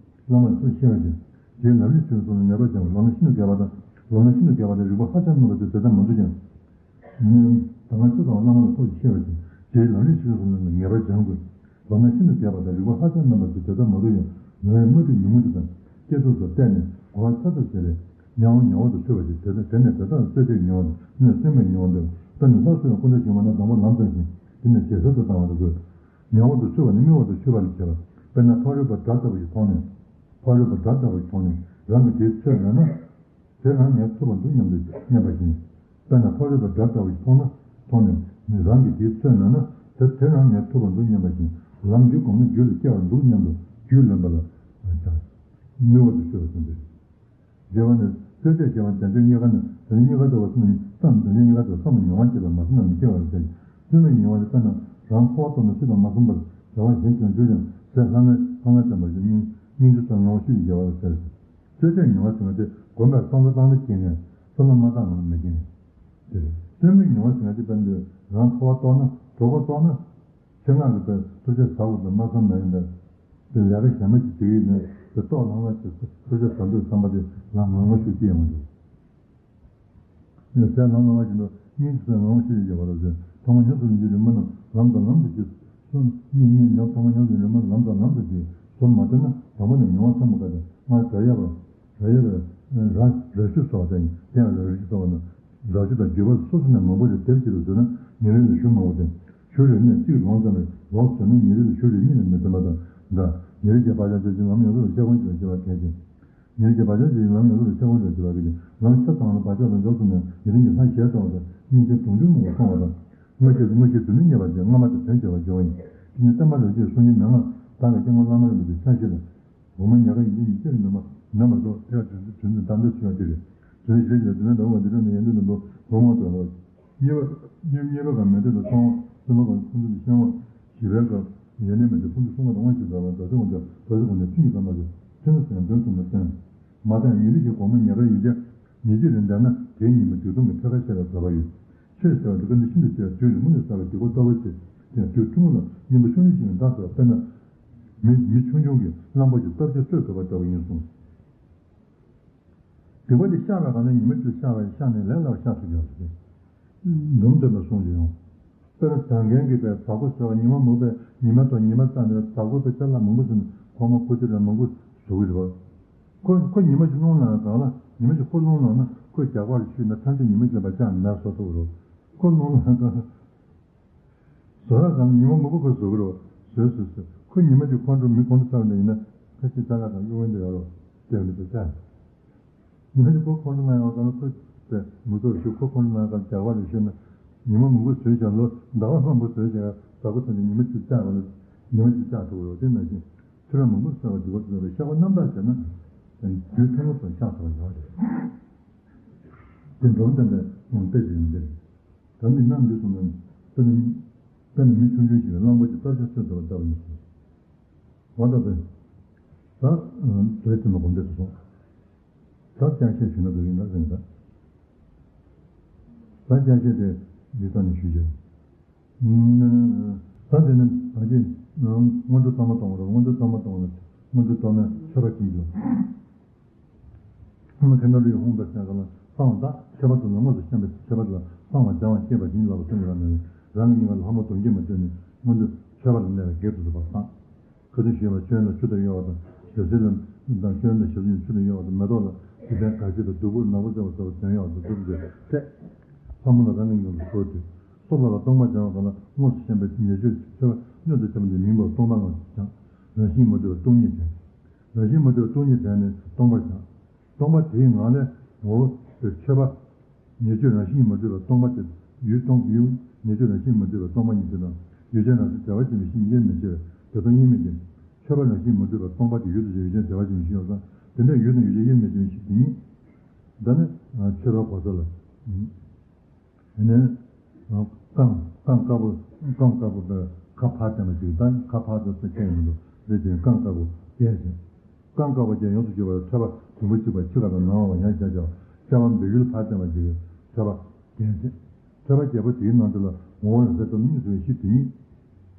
བླ་མ་ལ་ཐུགས་ཆེ་བ་ཅན། རྗེའི་ལམ་རིམ་ཆོས་སོགས་ལ་ངེས་པར་སྦྱང་བ། ལམ་སྣ་ཤིན་ཏུ་རྒྱས་པ་དང་། ལམ་སྣ་ཤིན་ཏུ་རྒྱས་པ་དང་རིགས་པ་ཧ་ཅང་རྣོ་བ་དེ་དེ་ལྟར་མ་འདུག་ཀྱང་། ད་སྔ་ཆོས་དང་བླ་མ་ལ་ཐུགས་ཆེ་བ་ཅན། རྗེའི་ལམ་རིམ་ཆོས་སོགས་ལ་ངེས་པར་སྦྱང་དགོས། ལམ་སྣ་ཤིན་ཏུ་རྒྱས་པ་དང་རིགས་པ་ཧ་ཅང་རྣོ་བ་དེ་དེ་ལྟར་མ་འདུག་ཀྱང་། ནོར་བའི་དམའ་འབེབས་ཉུང་ངུ་དེ་དང་། བསྐྱེད་རྫོགས་སུ་བལྟས་ནས་གོ་བ་ཚ་ཚ་བྱས་ཏེ། ཉམས་པ་ཉམས་པ་དུ་ཆུད་པ་ཞིག་དེ་དེ་ནས་དེ་དག་རྩོད་གཅོད་མྱོང་བ་དང་། སེམས་པས་མྱོང་བ་དང་། དཔེར་ན་ལྷ་སུ་ཡང་སྐུ་འདྲ་ཞིག་མ་ན་དང་པོ་ལམ་ཙམ་ཞིག་དེ་ནས་ཞེ་སོར་དུ་བཏང་བ་དང་དགོས། ཉམས་པ་དུ་ཆུད་པ་ནི་རྨི་བ་དུ་ཆུད་པ་ལ་བྱེད་པ། དཔེར་ན་ཕ་རོལ་པོའི་སྒྲ་ལྟ་བུ་ཞིག་མཐོང་ནས། ཕ་རོལ་པོའི་སྒྲ་ལྟ་བུ་ཞིག་མཐོང་ནས་རང་གིས་དེའི་ཚོད་མྱོང་ན། དེ་རང་ངས་ཐུབ་པར་འདུག་སྙམ་དུ་སྙམ་པ་བཞིན། དཔེར་ན་ཕ་རོལ་པོའི་སྒྲ་ལྟ་བུ་ཞིག་མཐོང་ན། མཐོང་ནས་རང་གིས་དེའི་ཚོད་མྱོང་ན། དེ་དེ་རང་ངས་ཐུབ་པར་འདུག་སྙམ་པ་བཞིན། ལམ་འདི་བསྒོམས་ན་རྒྱུད་ལ་སྐྱེ་བར་འདུག་སྙམ་དུ་རྒྱུད་ལོན་པ་ལ་བྱ། རྨི་བ་དུ་ཆུད་པ་ཟེར་འདུག་རྗེས་པ་ནི། རྩོད་གཅོད་ཞེས་པ་དོན་ཚན་གཉིས་ཀ་ནི། དོན་ཚན་གཉིས་ཀ་ལྟ་བུ་བསམ་ནས་བསམ། དོན་ཚན་གཉིས་ཀ་ལྟ་བུ་བསམ་པ་མྱོང་བ་སྐྱེས་པ་མ་བསམ་ན་མི་སྐྱེ་བ་རེད་ཟེར། རྩོད་མེད་མྱོང་བ་དེ། དཔེར་ན་རང་འཁོར་བ་གཏོར་ནས་སུ་དང་མ་མཚུངས་པར་བྱ་བ་གཞན་གྱིས་འགྱུར་ཀྱང་། ཟས་ལྷང་ངེ་ལྷང་ངེ་བསྟན་པ་བཞིན། སྙིང་སྙིང་རྗེ་སོགས་ངོ་བོ་ཤུགས་ཀྱིས་རྒྱས་པ་ལ་ཟེར། རྩོད་གཅོད་མྱོང་བ་ཟེར་བ་དེ་བསྒོམས་པས་བསམ་བློ་བཏང་ན་སྐྱེ་ནས། བསམ་བློ་མ་བཏང་ན་མི་སྐྱེ་ནས། དེ་རེད། རྩོད་མེད་མྱོང་བ་ཟེར་བ་དེ། དཔེར་ན་རང་འཁོར་བ་གཏོར་ན། གྲོད་ཁོག་གཏོར་ན། ཆེད་མངགས་ཀྱི་དཔེ་ཐུགས་རྗེ་ཟ་དགོས་པའི་སྨྲ་བསམ་མ་ཡིན་པའི། དེ་ལས་ཀ་གཞན་པ་ཞིག་བྱེད་ཀྱི་ཡིན་ན། དེ་ལྟོགས་ལྷང་ལྷང་བྱེད་ཐུགས་རྗེ་ཟ་འདོད་བསམ་པ་དེ་ལ་ངོ་ངོ་ཤུགས་སྐྱེ་ཡོང་གི་འདུག་ཟས་ལྷང་ལྷང་བཞིན་དུ་སྙིང་རྗེ་སོགས་ངོ་ཤེས་ཀྱི་བར་དུ། ཐོག་མ་ཉམས་སུ་ལེན་རྒྱུའི་རིམ་པ་རྣམས་ལམ་དང་ལམ་དུ་གྱིས་གསུམ། གཉིས་གཉིས་ཉམས། ཐོག་མ་ཉམས་སུ་ལེན་རིམ་པ་ལམ་དང་ལམ་དུ་གྱིས་གསུམ་མ་བསྟེན་ན། དང་པོ་ནས་མྱོང་བ་ཚང་བ་དཀའ་སྟེ། སྔར་བགྲོད་ཡས་པ། བགྲོད་ཡས་པའི་ར་ར་ཞུ་སོགས་དང་། དེ་ཡང་ར་ཞུ་སོགས་ནི། ར་ཞུ་དང་རྒྱུད་པ་སོ་སོ་ནས་མང་པོ་ཞིག་སྡེབ་གཅིག་ཏུ་བཟོས་ན། ཉིན་རེ་ལ་ཞུ་མང་པོ་དང་། ཞུ་རེ་གཉིས་གཅིག་ལོངས་ཙམ་ལས་ལོགས་ཟེར་ན། ཉིན་རེ་ལ་ཞུ་རེ་གཉིས་ལས་མི་འདོན་པ་དང་འདྲ། ཉིན་རེ་བརྒྱའི་བག་ཆགས་ཆོས་ཅན། ལམ་ཡོངས་རྫོགས་ལ་ཤ་འཁོན་ཆེ་བ་ཞེས་པ་གལ་ཆེ། ཉིན་རེ་བརྒྱའི་བག་ཆགས་ཆོས་ཅན། ལམ་ཡོངས་རྫོགས་ལ་ཤ་འཁོན་ཆེ་བ་ཞེས་པ་གལ་ཆེ། ལམ་ཆ་ཚང་ལ་བག་ཆགས་དང་འཇོག་ཐུབ་ན། ཉིན་རེ་ཉིན་ལྷ་ཞལ་མཐོང་བ་དང་། སྙིང་རྗེ་དུང་འབུད་མང་པོ་སོང་བ་དང་། མངོན་ཤེས་མངོན་ཤེས་རྫུ་འཕྲུལ་རྙེད་པ་དེ། སྔ་མ་དང་དོན་བྱེད་པར་འགྱུར་བ་ཡིན། དེ་ནི་བསྟན་པ་རབ་བརྒྱུད་གསུང་རྒྱུན་མན་ངག་བདག་གི་སྐྱེ་དངོས་བླ་མ་རིན་པོ་ཆེའི་ཕྱག་བཞེས་ལ། འོ་མ་ཉག་ག་ཡིན་གཅིག་མིན་གཅིག་ལ་ནོན་པ་ནོན་མ་གཏོགས། དེ་ལ་དོན་དོན་དུ་བདག་འདོད་ཆེ་བ་དེ་རེད། དོན་ཞེས་བྱ་དོན་ལྡན་འདྲ་བ་འདི་འདྲ་ནི་ཡོན་ཏན་དུ་འགྲོ་འོང་བ་དང་། གཉིས་པ། གཉིས་གཉིས་པ་གང་མེད་དོན་དུ་སོང་བ། སེམས་པ་གང་ཕུང་དུ་ཤེས་པ། བཞི་པའི་སྐབས་ཡོན་ཏན་མེད་དེ། ཕུང་དུ་སོང་བ་དང་དབང་ཤེས་འདྲ་བ། ཟླ་ཚེས་དབང་ཆ་ཟླ་ཚེས་དབང་ཆ་ཚིག་གི་ཙམ་པ་དེ། ཚིག་ནི་ཟེར་ན་དོན་གསུམ་ལ་བརྟེན། མ་བརྟེན་ཉིན་རེ་བཞིན་གོང་མ་ཉག་ག་ཡིན་གཅིག་ཉིན་གཅིག་རེ་འདས་ན། དེའི་ཉིན་མོ་སྡིག་ལྟུང་གི་ཕྱེད་ཀ་ཆད་པའི་བཟོད་པ་ཡོད། ཆོས་ཟེར་བ་འདི་དཀའ་ངལ་ཤིན་ཏུ་ཆེ་བས། དུས་རིང་པོ་ནས་བསགས་པའི་སྡིག་པ་གཏོར་བར་བྱེད་ཅིང་། དུས་ཐུང་ངུ་ལ་སྙིང་པོ་ཤོང་རིན་ཞིག་ཡང་འདའ་ཟེར་བ། དཔེར་ན། མི་མི་ཆུང་ཆུང་གིས་གླང་པོ་ཆེ་སྟོབས་ཆེ་གསོད་ཐུབ་པ་ལྟ་བུ་ཡིན་གསུངས། སྡིག་པ་འདི་བཤགས་པའི་སྒང་ནས་ཉི་མ་གཅིག་བཤགས་པས་བཤགས་ནས་ལས་སླ་བར་བཤགས་ཐུབ་ཀྱི་ཡོད་རེད། འདུམ་སྟོན་པའི་གསུང་ཞིག་ཡོང་། དཔེར་ན་བཟང་མཁན་གྱིས་པའི་བཟའ་སྒོ་ཟེར་བ། ཉི་མ་མོ་པས་ཉི་མ་དང་ཉི་མ་བརྩིས་ནས་བཟའ་སྒོ་པའི་ཅ་ལག་མང་པོ་ཟིན་ནས། ཁོ་མོ་ཁོ་ཚོས་ལ་མང་པོ་བཟོ་གི་རེད་པ། ཁོ་ཁོ་ཉི་མ་གཅིག་རླུང་ལངས་སྒང་ལ། ཉི་མ་གཅིག་ཁོ་རླུང་ལངས་ན། ཁོས་རྒྱགས་པ་རེ་ཞུས་ན། ཐམས་ཅད་ཉི་མ་གཅིག་ལ་བཅག་ནས་བཟོ་ཐུབ་ཀྱི་རེད། ཁོ་རླུང་ལངས་སྒང་ལ། བཟོ་ཡག་སྒང་ལ་ཉི་མ་མང་པོ་ཁོས་བཟོ་གི་རེད། བཟོས་བཟོས་བཟོས། ཁོ་ཉི་མ་གཅིག་ཁོང་ཁྲོ་མི་ཁོང་ཁྲོ་ཚ་བ་འདྲ་ཡིན་ན། ཁ་ཤས་ཅ་ལག་དང་གཡུག་འོན་ཏེ་ཡོད་རེད། དེ་འདྲ་བྱས། ཉི་མ་གཅིག་ཁོ་ཁོང་ཁྲོ་ལངས་ཡག་སྒང་ལ། ཁོས་དེ་མུ་ཏོག་ཞུ། ཁོ་ཁོང་ཁྲོ་ལངས་ཡག་སྒང་ལ་རྒྱགས་པ་རེ་ཞུས་ན། ཉི་མ་མང་པོ་བཟོས་བཞག་ལོ། ཟླ་བ་མང་པོ་བཟོས་བཞག་ཡག་བཟའ་སྒོ་ཐམས་ཅད་ཉི་མ་གཅིག་བཅག་པ་ལ། ཉི་མ་གཅིག་བཅག་ཐུབ་ཀྱི་རེད། དེ་ནང་བཞིན་ཚེ་རབས་མང་པོ་བསགས་པའི་སྡིག་པ་ཚོ་ལ་བཤགས་པ་རྣམ་དག་བྱས་ན། རྒྱུན་ཐུང་ངུ་ཙམ་བཤགས་ཐུབ་པ་ཡོད་རེད། དེ་འབྲོམ་སྟོན་པའི་དཔེ་ཅིག་ཡིན་ཏེ། ད་འདི་རྣམས་འདི་གསུངས་ན། དཔེར་ན། དཔེར་ན་མི་ཆུང་ཆུང་ཞིག་གིས་གླང་པོ་ཆེ་སྟོབས་ཆེ་གསོད་ཐུབ་པ་ལྟ་བུ་ཡིན་ཞིང་། འོ་ད་དཔེ། ད་བོད་ཀྱི་ནང་གོམས་འདྲིས་སུ་སོང་། ད་ལྕགས་བཤད་ཞུས་ན་འགྲིག་ཡིན་ན་རེད་ད། ད་ལྕགས་བཤད་དེ་འདི་ལྟ་ནས་ཞུས་བྱུང་། ད་དེ་ནི་ད་ཅི་སྔོན་འགྲོ་གཙང་མ་གཏོང་བ་རེད། སྔོན་འགྲོ་གཙང་མ་གཏོང་བ་ལ། སྔོན་འགྲོ་གཙང་མའི་མཆོད་པ་ཅིག་ཡོད། ཨ་མ་ཁེ་ན་རུ་ཡི་ཧུང་པའི་སེང་ག་ལ་གསང་བ་དག་ཁྱད་པར་དུ་ལ་དངོས་སུ་བཤམས་པའི་ཁྱད་པར་ལ་གསང་བ་སྦྱང་བ་བསྐྱེད་པ་ཡིན་ལ་སོགས་ཡོད་ལ་མེད། རང་གི་སྙིང་ག་ལ་ལྷ་མོ་དོམ་གྱིས་མ་བཏུལ་ནས། སྔོན་དུ་མཆོད་པ་ལ་གནས་པའི་བགེགས་དུ་གསུངས་པ་དང་། ཁ་ཏོན་ཞེས་པ་ཆོས་ལ་ཆུ་དང་གཡོ་བ་དང་། ཞལ་ཟས་ལ་དང་། ཆོས་ལ་ཞལ་ཟས་ཆུ་དང་གཡོ་བ་དང་། མེ་ཏོག་ལ་དེ་ལྟར་དགའ་སྐྱིད་དང་། བདུག་སྤོས་ནག་པོ་བསྩལ་བ་སོགས་དོན་ཡོད་པ་དང་། སྒྲུབ་མཛད་ལྷ་མོ་ལ་རང་གི་སྙིང་ག་ལ་གསོལ་ཏེ། སྟོབས་ལ་སྟོང་པ་སྦྱར་བ་གང་ལ་དངོས་སུ་བཤད་པའི་ཉེས་སྤྱོད་མཆོད་པ་སྣོད་དུ་ཆགས་པ་དེ་མིང་པོ་སྟོང་པ་ལ་སྦྱར། རང་བཞིན་མི་འདུས་པ་སྟོང་ཉིད་དྲན། རང་བཞིན་མི་འདུས་པ་སྟོང་ཉིད་དྲན་ནས་སྟོང་པར་སྦྱར། སྟོང་པ་དེའི་ངང་ལས་ངོ་བོ་མཆོད་པ། ཉེས་སྤྱོད་རང་བཞིན་མི་འདུས་པ་སྟོང་པ་དེ་ཡུལ་སྟོང་ཡུལ་ཉེས་སྤྱོད་རང་བཞིན་མི་འདུས་པ་སྟོང་པ་ཉིད་དེ་དང་ཡུལ་ཅན་རང་བཞིན་བདེ་བ་ཅན་གྱི་ཤིང་དབྱེར་མི་ཕྱེ་བའི་བདེ་སྟོང་དབྱེར་མེད་ཅན། མཆོད་པ་རང་བཞིན་མི་འདུས་པ་སྟོང་པ་དེ་ཡུལ་དུ་བྱེད་ཡུལ་ཅན་བདེ་བ་ཅན་གྱི་ཤིང་ཡོད་ཙང་དེ་འདྲ་ཡུལ་དང་ཡུལ་ཅན་དབྱེར་མི་ཕྱེ་བའི་ཤིང་དེ་ཉིད། ད་ནི་མཆོད་པ་གོ་ས་ལ། དེ་ནས་རྐང་རྐང་དཀར་པོ་རྐང་དཀར་པོ་པའི་ཁ་ཕར་བསྟན་པ་ཅིག་དང་ཁ་ཕར་དུ་ས་ཁྱེར་མི་འདུག་རེད་དེ་རྐང་དཀར་པོ་རྒྱས་ཤིང་། རྐང་དཀར་པོ་རྒྱས་ཡོངས་སུ་གྱུར་པ་ལ་ཐོད་པ་དུམ་བུ་གཅིག་པ་ཕྱི་ཁ་དང་ནང་ལ་ཡང་བཞག་བཞག་ཤ་བ་འབེབས་ཡུལ་ཕར་བསྟན་པ་ཅིག་ཐོད་པ་རྒྱས་ཤིང་། ཐོད་པ་རྒྱས་པོ་དེའི་ནང་དུ་ལ་ངོ་བོ་རང་སའི་སྟོབས་གཉིས་སུ་བའི་གཞི་དེ་ཉིད།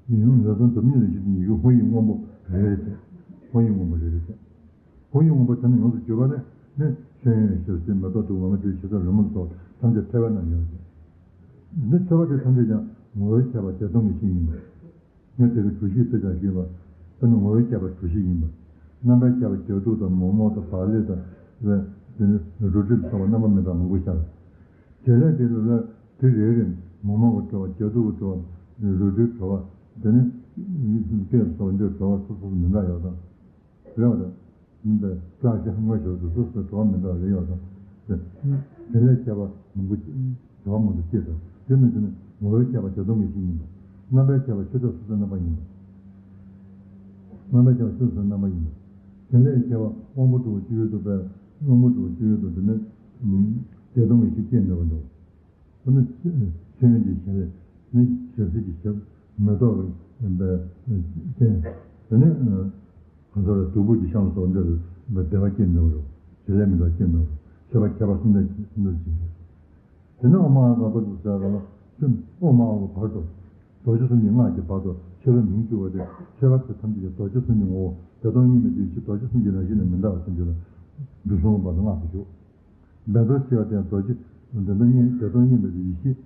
ཡིན་རུང་རང་སའི་སྟོབས་གཉིས་སུ་གཞི་དེ་ཉིད་ཀྱི་ཧོ་ཡིག་སྔོན་པོ་རེ་རེ་བྱས། ཧོ་ཡིག་སྔོན་པོ་རེ་རེ་བྱས། ཧོ་ཡིག་སྔོན་པོ་དེ་ནི་ཡོངས་སུ་གྱུར་པ་ནི་ནི་ཤེས་ཡོན་ཞབས་ཟིན་མེ་ཏོག་དུ་མ་མ་དུ་ཞེ་ས་རོལ་མོ་སོགས་ཐམས་ཅད་ཐོད་པའི་ནང་ཡོད་ཅིང་། འདི་ཐོད་པ་དེ་ཐམས་ཅད་ཀྱང་ངོ་བོའི་ཁྱད་པར་བརྒྱད་སྟོང་གི་གཞི་ཡིན་པ། ངས་དེ་གའི་གྲུ་བཞི་ཚོས་ཀྱང་ཞུས་པ། དཔེར་ན་ངོ་བོའི་ཁྱད་པར་གྲུ་བཞི་ཡིན་པ། རྣམ་པའི་ཁྱད་པར་རྒྱ་ཐུག་དང་མོག་མོག་དང་བག་ལེབ་དང་། དེ་ནི་རུ་སྒྲིག་སོགས་པ་རྣམ་པ་མི་འདྲ་མང་པོ་ཤར། བྱེད་ལས་དེ་ལ་དེ་རེ་རེ་མོག་མོག་གི་བྲོ་བ་རྒྱ་ཐུག་གི་བྲོ་བ་རུ་སྒྲིག་བྲོ་བ་དེ་ནི་སྐད་སོགས་འདི་བྲོ་བ་སོ་སོ་སོ་མི་འདྲ་ཡོད་དང་། རེད་བ་དང་། ཡིན་པས་བཀྲ་ཤིས་དངོས་ཞོར་དུ་སོ་སོའི་བྲོ་བ་མི་འདྲ་བ་རེ་ཡོད་དང་། དེ་ལས་ཁྱད་པར་མང་པོ་བྲོ་བ་མང་པོ་སྐྱེས་དང་དེ་མིན་དུ་ནི་ངོ་བོའི་ཁྱད་པར་བརྒྱད་སྟོང་གི་གཞི་ཡིན་པ། རྣམ་པའི་ཁྱད་པར་ཆོས་ཐོབ་སོ་སོའི་རྣམ་པ་ཡིན་པ། རྣམ་པའི་ཁྱད་པར་སོ་སོའི་རྣམ་པ་ཡིན་པ། དེ་ལས་ཁྱད་པར་དབང་པོ་དྲུག་སྤྱི་ཡུལ་དུ་པའི་དབང་པོ་དྲུག་སྤྱི་ཡུལ་དུ་དེ་ནི་བརྒྱད་སྟོང་གི་གཞི་སྐྱེས་འདོད་པ་འདུག་དེ་ནི་ཤེས་ཡོན་གྱི་ཞལ་ནི་ཞལ་གཟིགས་ཀྱི་ཞབས་མེ་ཏོག་གི་པའི་སྟེང་དེ་ནི། གང་ཟག་ལ་གདུགས་པོ་གི་ཤམ་སོགས་འདྲ་བའི་བདེ་བ་སྐྱེ་འགྲོ་རོ། བྱེད་ལས་མི་འདྲ་སྐྱེ་འགྲོ་རོ། ཤེས་པ་ཁྱད་པར་གསུམ་ལྡན་གྱི་གསུམ་ལྡན་ཅིང་། དེ་ནས་ཨོ་མ་ཨ་ག་པ་ཏུ་ཟེར་བ་ལ་ཤུན་ཨོ་མ་ཨོ་བར་དུ། རྡོ་རྗེ་གསུམ་གྱི་སྔགས་ཀྱི་བར་དུ་མཆོད་པའི་མིང་བཅུག་པ་སྟེ་མཆོད་པ་དེ་ཐམས་ཅད་ཀྱི་རྡོ་རྗེ་གསུམ་གྱི་ངོ་བོ་བདེ་སྟོང་གཉིས་མེད་དུ་ཡེ་ཤེས་རྡོ་རྗེ་གསུམ་གྱི་རང་བཞིན་ལས་མི་འདའ་བ་ཐམས་ཅད་ལ་འབྲུ་གསུམ་བར་དུ་སྔགས་སུ་བཞུགས། བདེ་སྟོང་ཆེ་བ་དེ་ཡང་རྡོ་རྗེ་བདེ་སྟོང་གཉིས་བདེ་སྟོང་གཉིས་མེད་དུ་ཡེ་ཤེས་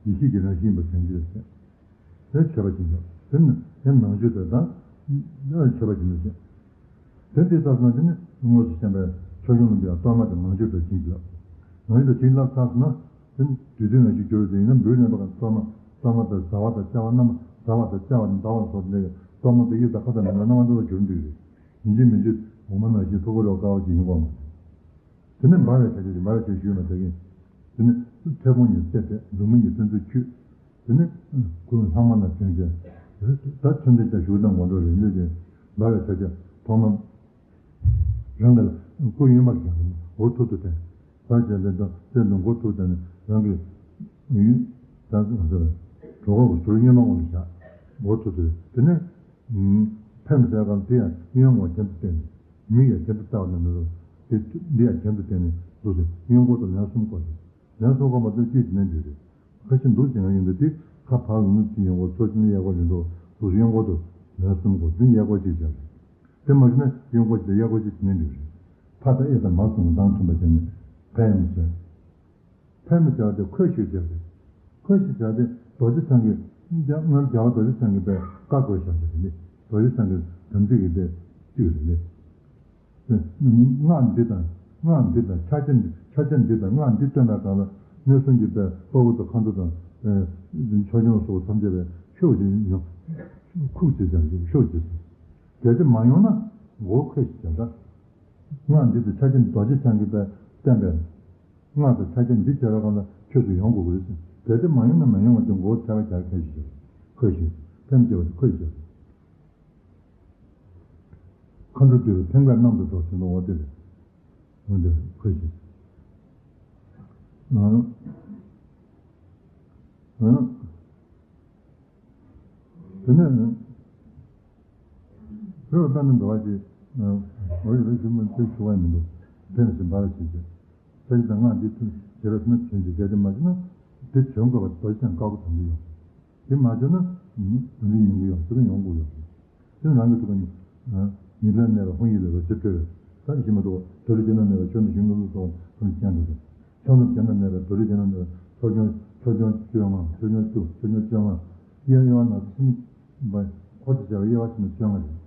ཡེ་ཤེས་ཀྱི་རང་བཞིན་པ་དྲན་གྱི་ཡོད་ཟེར། དེ་མཆོད་པ་ཅིག་འདུག་དེ་ནི་དེ་ནང་བཅུད་དེ་དང་། མཆོད་པ་ཅིག་འདུག་ཟེར། དེ་དེ་ལྟར་སོང་དེ་ནི་དངོས་སུ་བཤད་པའི་ཆོས་སྐྱོང་ལུང་པའི་གཏོར་མ་དེ་ནང་བཅུད་དུ་བྱིན་གྱིས་བརླབས། ནང་བཅུད་དུ་བྱིན་གྱིས་བརླབས་ཚར་སོང་ན། དེ་ནི་དུས་མཐུན་ནང་བཞིན་གྱུར་ཏེ་ཡིན་ན་འབུལ་ལེན་པ་གང་གཏོར་མ་གཏོར་མ་དེ་བཟའ་བ་དང་བཅའ་བ་རྣམ་པ་བཟའ་བ་དང་བཅའ་བ་དང་བཟའ་བ་སོགས་དེ་གཏོར་མ་དེ་དབྱིབས་དང་ཁ་དོག་མི་འདྲ་རྣམ་པ་འདྲ་བ་གྱུར་འདུག་རེད། ཡིན་གཅིག་མིན་གཅིག་འོ་མ་ནང་བཞིན་ཐུག་པ་རོ་དཀར་བ་ཅིག་ཡིན་དགོས་མ་རེད། དེ་ནས་འབར་བའི་ཆ་ཤས་ཀྱི་འབར་བའི་ཆ་ཤས་ཞུས་མ་ཐག་གིན། དེ་ནས་ཚེ་ཕུང་ཉིད་ཚེ་ཕེབས་འཛུགས་མི་ཉིད་ཕན་ཚུན་འཁྱུད། དེ་ནས་ཀུན་ལྷག་མ་ལ་བྱོན་ཅིང་། ད་ཚུན་ཚོད་ཀྱང་བཞུགས་དང་ངོ་འགྲོ་རེ་འདོད་ཅིང་འབར་བའི་ཆ་ཤས་ཐོག་མ། རང་གི་སྐུ་གཡོན་པར་བཞག་ནས་འོ་ཐུར་དུ་བསྟན། བར་བྱས་ཏེ་ད་སེམས་དང་མགོ་ཐུར་བསྟན་ནས་རང་གི་ཡུལ་དང་གྲོད་ཁོག་གི་ཟུར་གཡོན་མ་འོང་བཞག་འོ་ཐུར་དུ་དེ་ནས། ཕེབས་ཟེར་གང་དེ་ཡང་གཡོན་ངོ་གྱེན་དུ་བསྟན་ནས། མིག་ཡང་གྱེན་དུ་བལྟ་བ་ནི་མི་རུང་། དེ་འདི་ཡང་གྱེན་དུ་བསྟན་ནས་འདུག་སྟེ་གཡོན་སྐོར་དུ་ལན་གསུམ་བསྐོར་ཏེ། ལན་གསུམ་བསྐོར་མ་ཐག་ཅིག་དེ་ནས་འདུས་ཏེ། ཁ་ཞིག་འདུག་ཅིང་ཡོན་ཏན་དེ་ཁ་ཕར་ལ་ནུབ་ཅིང་ཡོན་སྐོར་ཚུར་ཅིང་གཡས་སྐོར་ལས་འགྲོ་འདུག་གཡོན་སྐོར་དུ་ལན་གསུམ་བསྐོར་འདི་གཡས་སྐོར་ཅིག་བྱ་རེད། དེ་མ་བྱུང་ན་གཡོན་སྐོར་དེ་གཡས་སྐོར་ཅིག་དེ་ནས་འདུས་རེད། ཕ་དང་ཨེ་དང་མ་གསུམ་མདངས་མཐུན་པ་བྱས་ནས་ཕན་ཡོན་ཟེར། ཕན་མི་བྱ་སྟེ་ཁོས་ཤིག་བྱ་སྟེ། ཁོས་ཤིག་བྱ་སྟེ་རྡོ་རྗེ་འཆང་གི་རྒྱ་སྔར་རྒྱལ་བ་རྡོ་རྗེ་འཆང་གི་པའི་བཀའ་བསྒོས་བཞག་པ་རེད། རྡོ་རྗེ་འཆང་གི་དམ་ཚིག་གི་སྟེ་བཅུད་རེད། སྔགས་འདི་དང་སྔགས་འདི་དང་ཕྱག་རྒྱ་འདི་ཕྱག་རྒྱ་འདི་དང་སྔགས་འདི་བཏོན་པའི་སྒང་ལ་མངོན་སུམ་གྱི་པའི་དཔའ་བོ་དང་མཁའ་འགྲོ་དང་ཆོས་སྐྱོང་སོགས་ཐམས་ཅད་པའི་ཤུགས་ཀྱིས་ཉོ་ཁུག་ཅེས་བྱ་ཞིང་ཤུགས་ཀྱིས་གལ་ཏེ་མ་ཡོང་ན་མགོ་ཁོས་ཤིག་བྱ་ད། སྔགས་འདི་དང་ཕྱག་རྒྱ་རྡོ་རྗེ་འཆང་གི་པའི་བསྟན་པའི། སྔགས་དང་ཕྱག་རྒྱ་འདི་བྱས་པའི་སྒང་ལ་ཆོས་སུ་ཡོང་དགོས་ཀྱི་རེད་ཟེར། གལ་ཏེ་མ་ཡོང་ན་མ་ཡོང་བ་དེ་མགོ་ཐལ་བ་རྒྱག་མཁན་ཞིག་ཡོད། ཁོས་ཤིག་ཕན་བྱེད་པ་དེ་ཁོས་ཤིག་མཁའ་འགྲོ་འདུས་པའི་ཕན་བསྐལ་རྣམ་དུ་རྫོགས་ཟེར་ནོ་འོ་དེ་རེད། འོ་དེ་རེད་ཁོས་ཤིག་ཨང་། ཨང་། དེ་ནས། བོད་པ་ནི་འདྲ་བ་ཞིག་འོ་ཡི་རེ་ཞིག་མི་ཚེ་ཞུ་བ་མི་འདུག་དེ་ནས་ཞིག་འབར་ཞིག་ཅེས། ས་གཞི་དང་སྔགས་འདི་ཐུན་བྱེད་པ་ཐུན་བྱེད་ཀྱི་གལ་ཏེ་མ་བྱུང་ན། དེ་བྱོན་དགོས་པ་རྡོ་རྗེ་འཆང་བཀའ་བསྒོ་དམ་ཚིག་ཡོང་། དེ་མ་བྱུང་ན། དམ་ཚིག་ཉམས་ཀྱི་ཡོང་། དེ་ལ་ཡོང་དགོས་ཡོང་། དེ་རང་གི་ཐུགས་ཀ་ཉིད་ལ་གནས་པ་ཧཱུྃ་ཡིག་ལས་རོ་ཅི་སྤྲོས་པས་ད་ཞི་མ་ཏོག་དོ་རུ་ཀྱེ་ན་གནས་པ་ཆོས་འདི་ཞིང་ལུགས་ལུགས་སོགས་ཐམས་ཅད་ཀྱང་འགྲོ་ཅིང་། ཕྱོགས་རྣམས་བརྒྱ་ན་གནས་པའི་རྡོ་རིགས་བརྒྱ་ན་གནས་པའི་ཚོགས་སྐྱོང་ཚོགས་སྐྱོང་བཅོ་ལྔ་ཚོགས་སྐྱོང་བཅུ་ཚོགས་སྐྱོང་བཅོ་ལྔ། དབྱེ་དབྱེ་བ་ནང་དུ་ཕྱིན་པ་འཁོར་དུ་བྱ་བའི་དབྱེ་བ་ཕྱིན་པ་བཅོ་ལྔ་རེད།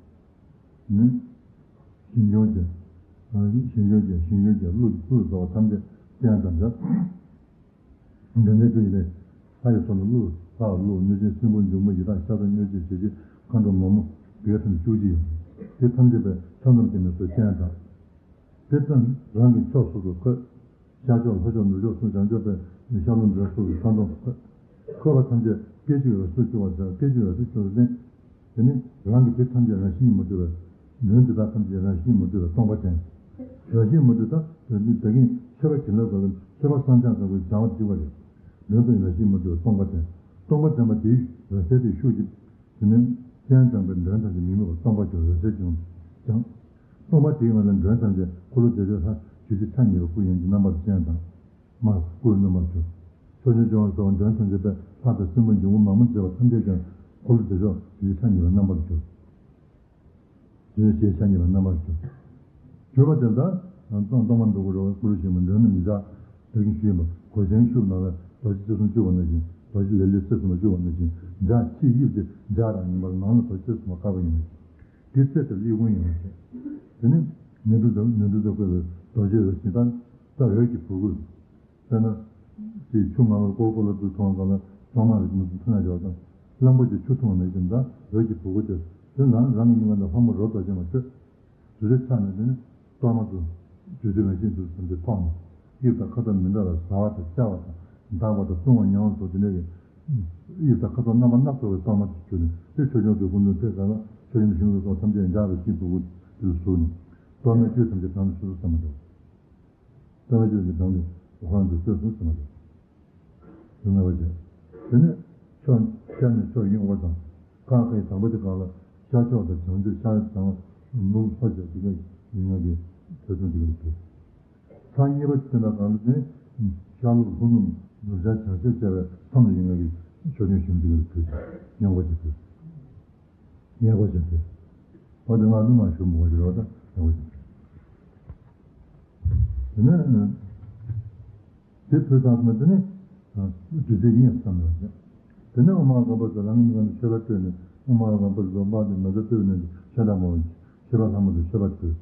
ནི། ཞིང་སྐྱོང་བཅས། ཞིང་སྐྱོང་བཅས་ཞིང་སྐྱོང་བཅས་ཀླུ་ཀླུ་ཟ་བ་ཐམས་ཅད་བསྟན་ཙམ་བྱ། འདི་འདྲའི་སྤྲུལ་པའི་ལྷ་ཡི་ཚོགས་ལ་ཀླུ། ལྷ་ཀླུ་གནོད་སྦྱིན་སྲིན་པོ་འབྱུང་པོ་ཡི་དྭགས་ཤ་ཟ་སྨྱོ་བྱེད་ཞེ་བྱེད་མཁའ་འགྲོ་མ་མོ་བརྒྱད་ཁྲི་བཅུ་གཅིག་ཡོད། དེ་ཐམས་ཅད་པའི་ཆ་ཚང་སྐྱེ་གནས་སུ་སྤྱན་དྲངས། དེ་ཙམ་རང་གི་ཕྱོགས་སོ་སོར་འཁོད། ཤར་ཕྱོགས་ལྷོ་ཕྱོགས་ནུབ་ཕྱོགས་གསུམ། བྱང་ཕྱོགས་པའི་ཤར་ལྷོ་འདྲེན་སོ་སོའི་ས་མདོ་འཁོད། འཁོད་པ་ཐམས་ཅད་སྐད་ཅིག་འོད་གསལ་བྱུང་བ་ཟེར། སྐད་ཅིག་འོད་གསལ་བྱུང་བ་ཟེར། དེ་ནི་རང་གི་དེ་ཐམས་ཅད་རང་བཞིན་མ་གྲུབ་པའི། མདུན་དེ་དག་ཐམས་ཅད་རང་བཞིན་མ་གྲུབ་པའི་སྟོང་པ་དྲན། རང་བཞིན་མ་གྲུབ་ད་དེ་ནི་ད་གིན་མཆོད་པ་བྱིན་རླབས་དགོས་པའི་མཆོད་པ་བསམ་བྱང་དགོས་པའི་བྱ་བ་བསྒྲིགས་པ་རེད། མདུན་དུ་རང་བཞིན་མ་གྲུབ་པའི་སྟོང་པ་དྲན། སྟོང་པ་དྲན་པ་དེའི་འོད་གསལ་དེ་ཤུགས་ཀྱིས། དེ་ནས་སྤྱན་དྲངས་པའི་མགྲོན་ཐམས་ཅད་མི་དམིགས་པར་སྟོང་པ་གྱུར་འོད་གསལ་བྱུང་ཀྱང་། སྟོང་པ་དེའི་ངང་ལ་མགྲོན་ཐམས་ཅད་འཁོར་ལོ་བདེ་མཆོག་ལྷ་བདུད་རྩི་ཕྲ་ཉེ་བའི་སྐུ་ཡོན་གྱི་རྣམ་པར་སྤྱན་དང་། མར་སྐུ་རྣམ་པར་གྱུར། ཕྱོགས་བཅུར་འབྱུང་བ་སོགས་མགྲོན་ཐམས་ཅད་པའི་ལྷ་དང་སྲིན་པོ་འབྱུང་པོ་མ་མོ་མཛད་པ་ཐམས་ཅད་ཀྱང་འཁོར་ལོ་བདེ་མཆོག་བདུད་རྩི་ཕྲ་ཉེ་བའི་རྣམ་པར་གྱུར། དེ་ནས་ཞེས་བྱ་ཉེས་པའི་རྣམ་པར་གྱུར། གྱུར་པ་དེ་ལྟར་སྟོང་སྟོང་པ་འདུ་བ་རོ་ཀུ་རུ་ཞིག་མ་མགྲོན་ནི་མི་བཞག་དེ་བཞིན་ཞུས་པ་གོས་ཆེན་ཤུབས་ནང་ལ་རྡོ་རྗེ་རྩེ་གསུམ་བཅུག་པ་ནང་བཞིན་རྡོ་རྗེ་ལེབ་ལེབ་རྩེ་གསུམ་བཅུག་པ་ནང་བཞིན་ལྗགས་ཕྱིའི་དབྱིབས་དེ་ལྗགས་རང་ཡིན་པར་ནང་ལ་རྡོ་རྗེ་རྩེ་གསུམ་དཀར་པོ་ཡིན་པ་ཞིག་དེ་རྩེ་དེ་ལ་དབྱུག་ཀུན་ཡིན་པ་ཞིག་དེ་ནི་ནི་འབྲུ་དང་ནི་འབྲུ་དང་བཀོད་པའི་རྡོ་རྗེ་འོད་ཞིང་དང་ད་འོད་ཀྱི་བུ་གུ། དཔེར་ན། དེའི་ཆུ་ངམ་པར་ཀོ་ཀོ་ལ་དུ་མཐོང་བ་ལ་གཙང་མ་རིགས་མི་ཚུ་མཐོང་ཡ་བྱ་བ་དང་། གླང་པོ་ཆེ་ཆུ་འཐུང་བ་ནང་བཞིན་དང་འོད་ཀྱི་བུ་གུ་དེ། དེ་ནང་རང་གི་སྙིང་ག་ནས་ལྷ་མོ་རོ་རྡོ་རྗེ་མ་འཕྲོད། དུས་རེ་ཆགས་ནས་དེ་ནི་གཏོར་མ་དུ། དུས་དུས་ལ་ཤིན་ཏུ་ཐམས་ཅད་ཐོགས་ནས། དབྱིབས་དང་ཁ་དོག་མི་འདྲ་བར་ཟ་བ་དང་བཅའ་བ་དང་། འདག་པ་དང་བཏུང་བ་མྱང་བ་སོགས་དེ་འདྲ་གི། དབྱིབས་དང་ཁ་དོག་རྣམ་པ་སྣ་ཚོགས་པའི་གཏོར་མ་དུ་གྱུར་ནས་དེ་ཆོས་སྐྱོང་དུ་ཀུན་འདུས་ཐེག་ག་ལ་ཆོས་སྐྱོང་ཞིང་དུ་སོགས་ཐམས་ཅད་འཇགས་པའི་ཤིང་བུ་གུ་དེ་ལ་ཟུག་ནས། གཏོར་མའི་བཅུད་ཐམས་ཅད་གང་དུ་ཤུ་ཟ་མ་འདུག་ལྟ་བ་ཅན་གྱི་གདངས་ཏེ་ཧོན་དུ་སྤྱོད་གསུམ་ཟེར་མ་རེད། དེ་ནས་བ་ཅན། དེ་ནས་ཕྱོགས་ཤར་ནས་ཕྱོགས་དབྱུང་བ་དང་། ཁ་ཁའི་དང་པོ་དེ་གང་ལ་ཤར་ཕྱོགས་དང་བྱང་ཆུབ་ཤར་དང་ནུབ་ལྷོ་ཕྱོགས་དེ་ག་ཡིན་ང་གི་ཐོས་བསམ་དེ་ག་ལ་ཕེབས། ས་གཉིས་པ་དེ་ལ་གང་ལ་བརྟེན། ཤར་ལྷོ་ནུབ་ནུབ་བྱང་བྱང་ཤར་བྱ་བའི་མཚམས་ལ་ཡིན་ང་གི་ཕྱོགས་དབྱུང་ཞིང་དེ་ག་ལ་ཕེབས་ཀྱང་དབྱུང་བ་ཅན་ཕེབས། ཉེ་བ་ཅན་ཏེ། འོ་དེ་ང་ནི་མ་ཞུ་མོ་ཞུ་རོ་ད་ཉེ་བ་ཅན་ཏེ། དེ་ནས་དེ་བོད་དང་མི་དེ་ནི་བདུད་རྩི་ཉེས་བསམ་ཡོད་ཀྱང་། དེ་ནས་ཨོ་མ་གམ་པ་ཚོ་རང་གི་མིང་ལ་ཆོས་ལ་ལྟོས་ནས་ཨོ་མ་གམ་པ་ཚོ་དམག་དེ་མེ་ཚ་ལྟོས་ནས་ཆོས་ལ་མོ་ཆོས་ལ་ལྷ་མོ་དེ་ཆོས་ལ་ལྟོས།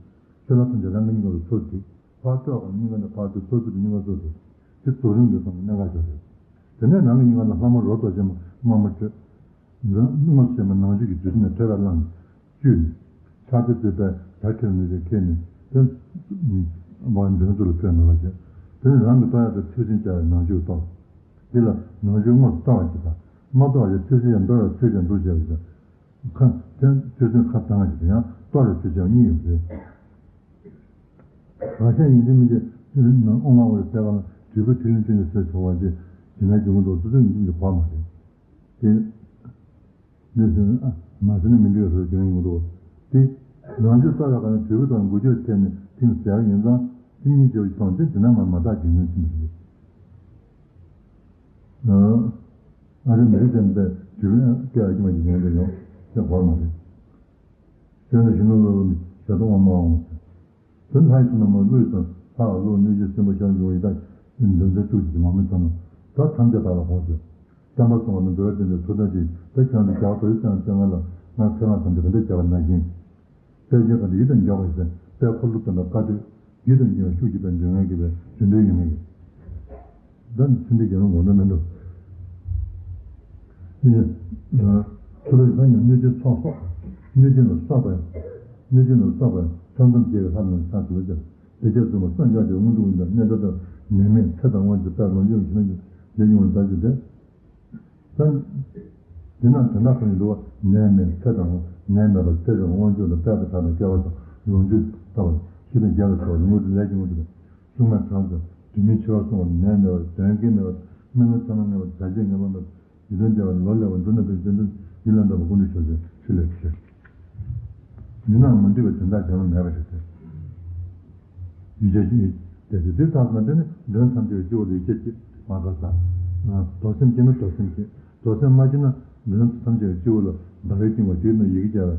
ཆོས་ལ་ཐམས་ཅད་རང་གི་མིང་ལ་ཚོར་ཏེ། ཕར་སྤྲོད་པ་སྙིང་ག་ནས་ཕར་སྤྲོད་ཚུར་སྤྲོད་སྙིང་ག་ཚུར་སྤྲོད། དེ་རྫོགས་རིམ་གྱི་སོང་གི་གནད་འགག་ཅིག་རེད། དེ་ནས་རང་གི་སྙིང་ག་ལ་ལྷ་མོ་རོ་རྡོ་རྗེ་མ་དམར་མོ་སྤྲོད། མདུན་དངོས་སུ་བྱས་པ་ནང་བཅུད་ཀྱི་བདུད་རྩི་ནས་ཐོད་པ་བླངས། བཅུད། ཕྱག་རྒྱ་བཏུད་པས་བྱ་ཁྱེར་མི་བྱེད་ཁྱེར་ནས་དེ། མ་མདུན་ཚུར་ལ་སྤྲོད་མི་བ་བྱས། དེ་ནས་རང་གི་ལྟོ་ཡག་དང་ཐོད་ཚིམ་བྱ་བའི་ནང་བཅུད་གཏོར། འདི་ལ་ནང་བཅུད་དངོས་སུ་གཏོར་བ་ཞིག་དང་། མ་གཏོར་བ་ཞིག་ཐོད་ཚིམ་ཡང་འདོར་བའི་ཚུལ་ཀྱང་འདུག་བྱས་པ་ཞིག་ཁ་དེ་ཐོད་ཚིམ་ཁ་བཏང་བ་ཞིག་དང་ཡང་གཏོར་བའི་ཚུལ་ཀྱང་གཉིས་ཡོད་རེད། རང་ཤ་ཡིན་དུས་མི་འདི་དབུ་མ་འོ་རེ་ཟེར་བ་ལ་དུས་ཀུན་ཐིག་ལེ་ཐིག་ལེ་ཟེར་ཆོག་པ་དེ་ཇི་མའི་འཇུག་མི་འདུག་ཏུ་ཏུ་ཡིན་དུས་ཀྱི་བག་མ་རེད། དེ་འདི་ཟེར་ན་ཨ་མ་ཟེར་ན་མི་འདུག་ཟེར་ཇི་མའི་འཇུག་མི་འདུག་དེ་རང་ཆུ་ལྟ་བའི་གང་དུས་ཀུན་དང་འགུལ་སྐྱོད་ཐེབས་ནས་ཐིམ་ཟེར་ཡིན་ཙང་ཐིམ་གཉིས་བྱེད་པ་ཞིག་མཐོང་དུས་དེ་ན་མ་མ་དག་རྒྱུན་འཛིན་ཐིམ་རེད། ཨ་རེ་མི་རིགས་ལྡན་པའི་དུས་ཀུན་སྐད་ཡག་གི་མ་ཡིན་ཡོང་དེ་ཡོང་དེ་བག་མ་རེད། དེ་ནས་གཞོན་ནུ་སློབ་དཔོན་ཞལ་གདམས་དབང་མོའང་། དེ་ལྷའི་བསོད་ནམས་ཀླུ་ཡི་བསོད་ནམས་ལྷ་ཀླུ་གནོད་སྦྱིན་སྲིན་པོ་ཤར་འབྱུང་བ་ཡི་དྭགས་འདོད་ལྡན་བཅུ་གཅིག་གི་མ་མོའི་བསོད་ནམས་ད་ཐམས་ཅད་བདག་ལ་དགོངས་ཟེར། བསྟན་པ་སྲུང་བ་དང་འགྲོ་བའི་བསྟན་པའི་མཐུ་དང་བཅས་ད་ཁྱེད་རང་ཚོ་རྒྱ་གར་རྡོ་རྗེ་འཆང་བསྟེན་མཁན་ལ་ང་ཁྱེད་རང་ཐམས་ཅད་ག་འདྲ་བྱས་པ་ན་བཞིན། དཔལ་ཆེན་གང་དུ་ཡིད་དང་འཇོག་པ་ཡིན་ཟེར་དཔལ་འཁོར་ལོ་སྟོན་པའི་བཀའ་སྡོད། ཡིད་དང་འཇོག་པའི་ཤུགས་ཀྱིས་པའི་འཇོག་ངེས་ཀྱི་པའི་རྒྱུ་འབྲས་ཡོད་ངེས་ཀྱི། ད་ནི་ཚུལ་འདི་རྒྱལ་བ་དགོངས་དོན་མི་འདུག་ཚུལ་ལ་ཡང་གནོད་སྦྱིན་ཚོགས་སོགས། གནོད་སྦྱིན་ལ་སོགས་པ་ཡང་། གནོད་སྦྱིན་ལ་སོགས་པ་ཡང་ཐམས་ཅད་ཀྱི་ལྷ་རྣམས་ཕྱག་འཚལ་ལོ་ཅེས། དེ་སྐད་གསུངས་པ་སངས་རྒྱས་ཀྱི་དངོས་གྲུབ་ཀྱི་གནས་སྐབས་ལྟར་ནད་མེད་ཚེ་དང་དབང་གྱུར་དཔལ་ལོངས་སྤྱོད་ཀྱི་ཞིང་ལ་ལེགས་ཡོང་བའི་བརྡ་བརྒྱུད་དེ། ད། འདི་ན་དོན་དག་གང་ཡིན་འདུག་བ། ནད་མེད་ཚེ་དང་ནད་མེད་པར་ཚེ་དང་དབང་ཕྱུག་དང་དཔལ་དང་གྲགས་དང་སྐལ་བ་དང་ལོངས་སྤྱོད་ལྟ་བུ་ཞི་དང་རྒྱས་ལ་སོགས་དངོས་གྲུབ་ལས་ཀྱི་དངོས་གྲུབ་དང་སྲུང་མའི་གྲངས་དང་དུས་མིན་འཆི་བ་སྲུང་བ་ནད་མེད་པར་གདོན་བགེགས་མེད་པར་སྨན་བླ་མཚན་མ་མེད་པར་བྱ་བྱེད་ངན་པ་མེད་པར་ཡིད་དོན་བདེ་བ་ལོ་ལེགས་པར་འགྲོ་ན་ཕན་ཆད་དུ་ཡིད་ལ་འདོད་པ་ཀུན་འགྲུབ་ཤོག་ཅེས་ཕྱི་ལས་ཆེ། མི་སྣང་མི་འདུས་པའི་དོན་དག་གཞན་ལ་མེད་པ་རེད་དེ། ཡིད་ཆེས་ཀྱིས་དེ་དེ་དེ་ལྟར་ན་དེ་ནི་མགྲོན་ཐམས་ཅད་ཀྱི་སྤྱི་བོ་ལ་ཡིད་ཆེས་ཀྱིས་མ་དགའ་ས། རྡོར་སེམས་ཀྱིས་ནི་རྡོར་སེམས་ཀྱིས་རྡོར་སེམས་མ་སྐྱེས་ན་མགྲོན་ཐམས་ཅད་ཀྱི་སྤྱི་བོ་ལ་ཟླ་བའི་སྟེང་བ་དེའི་ནང་ཡི་གེ་བརྒྱབ་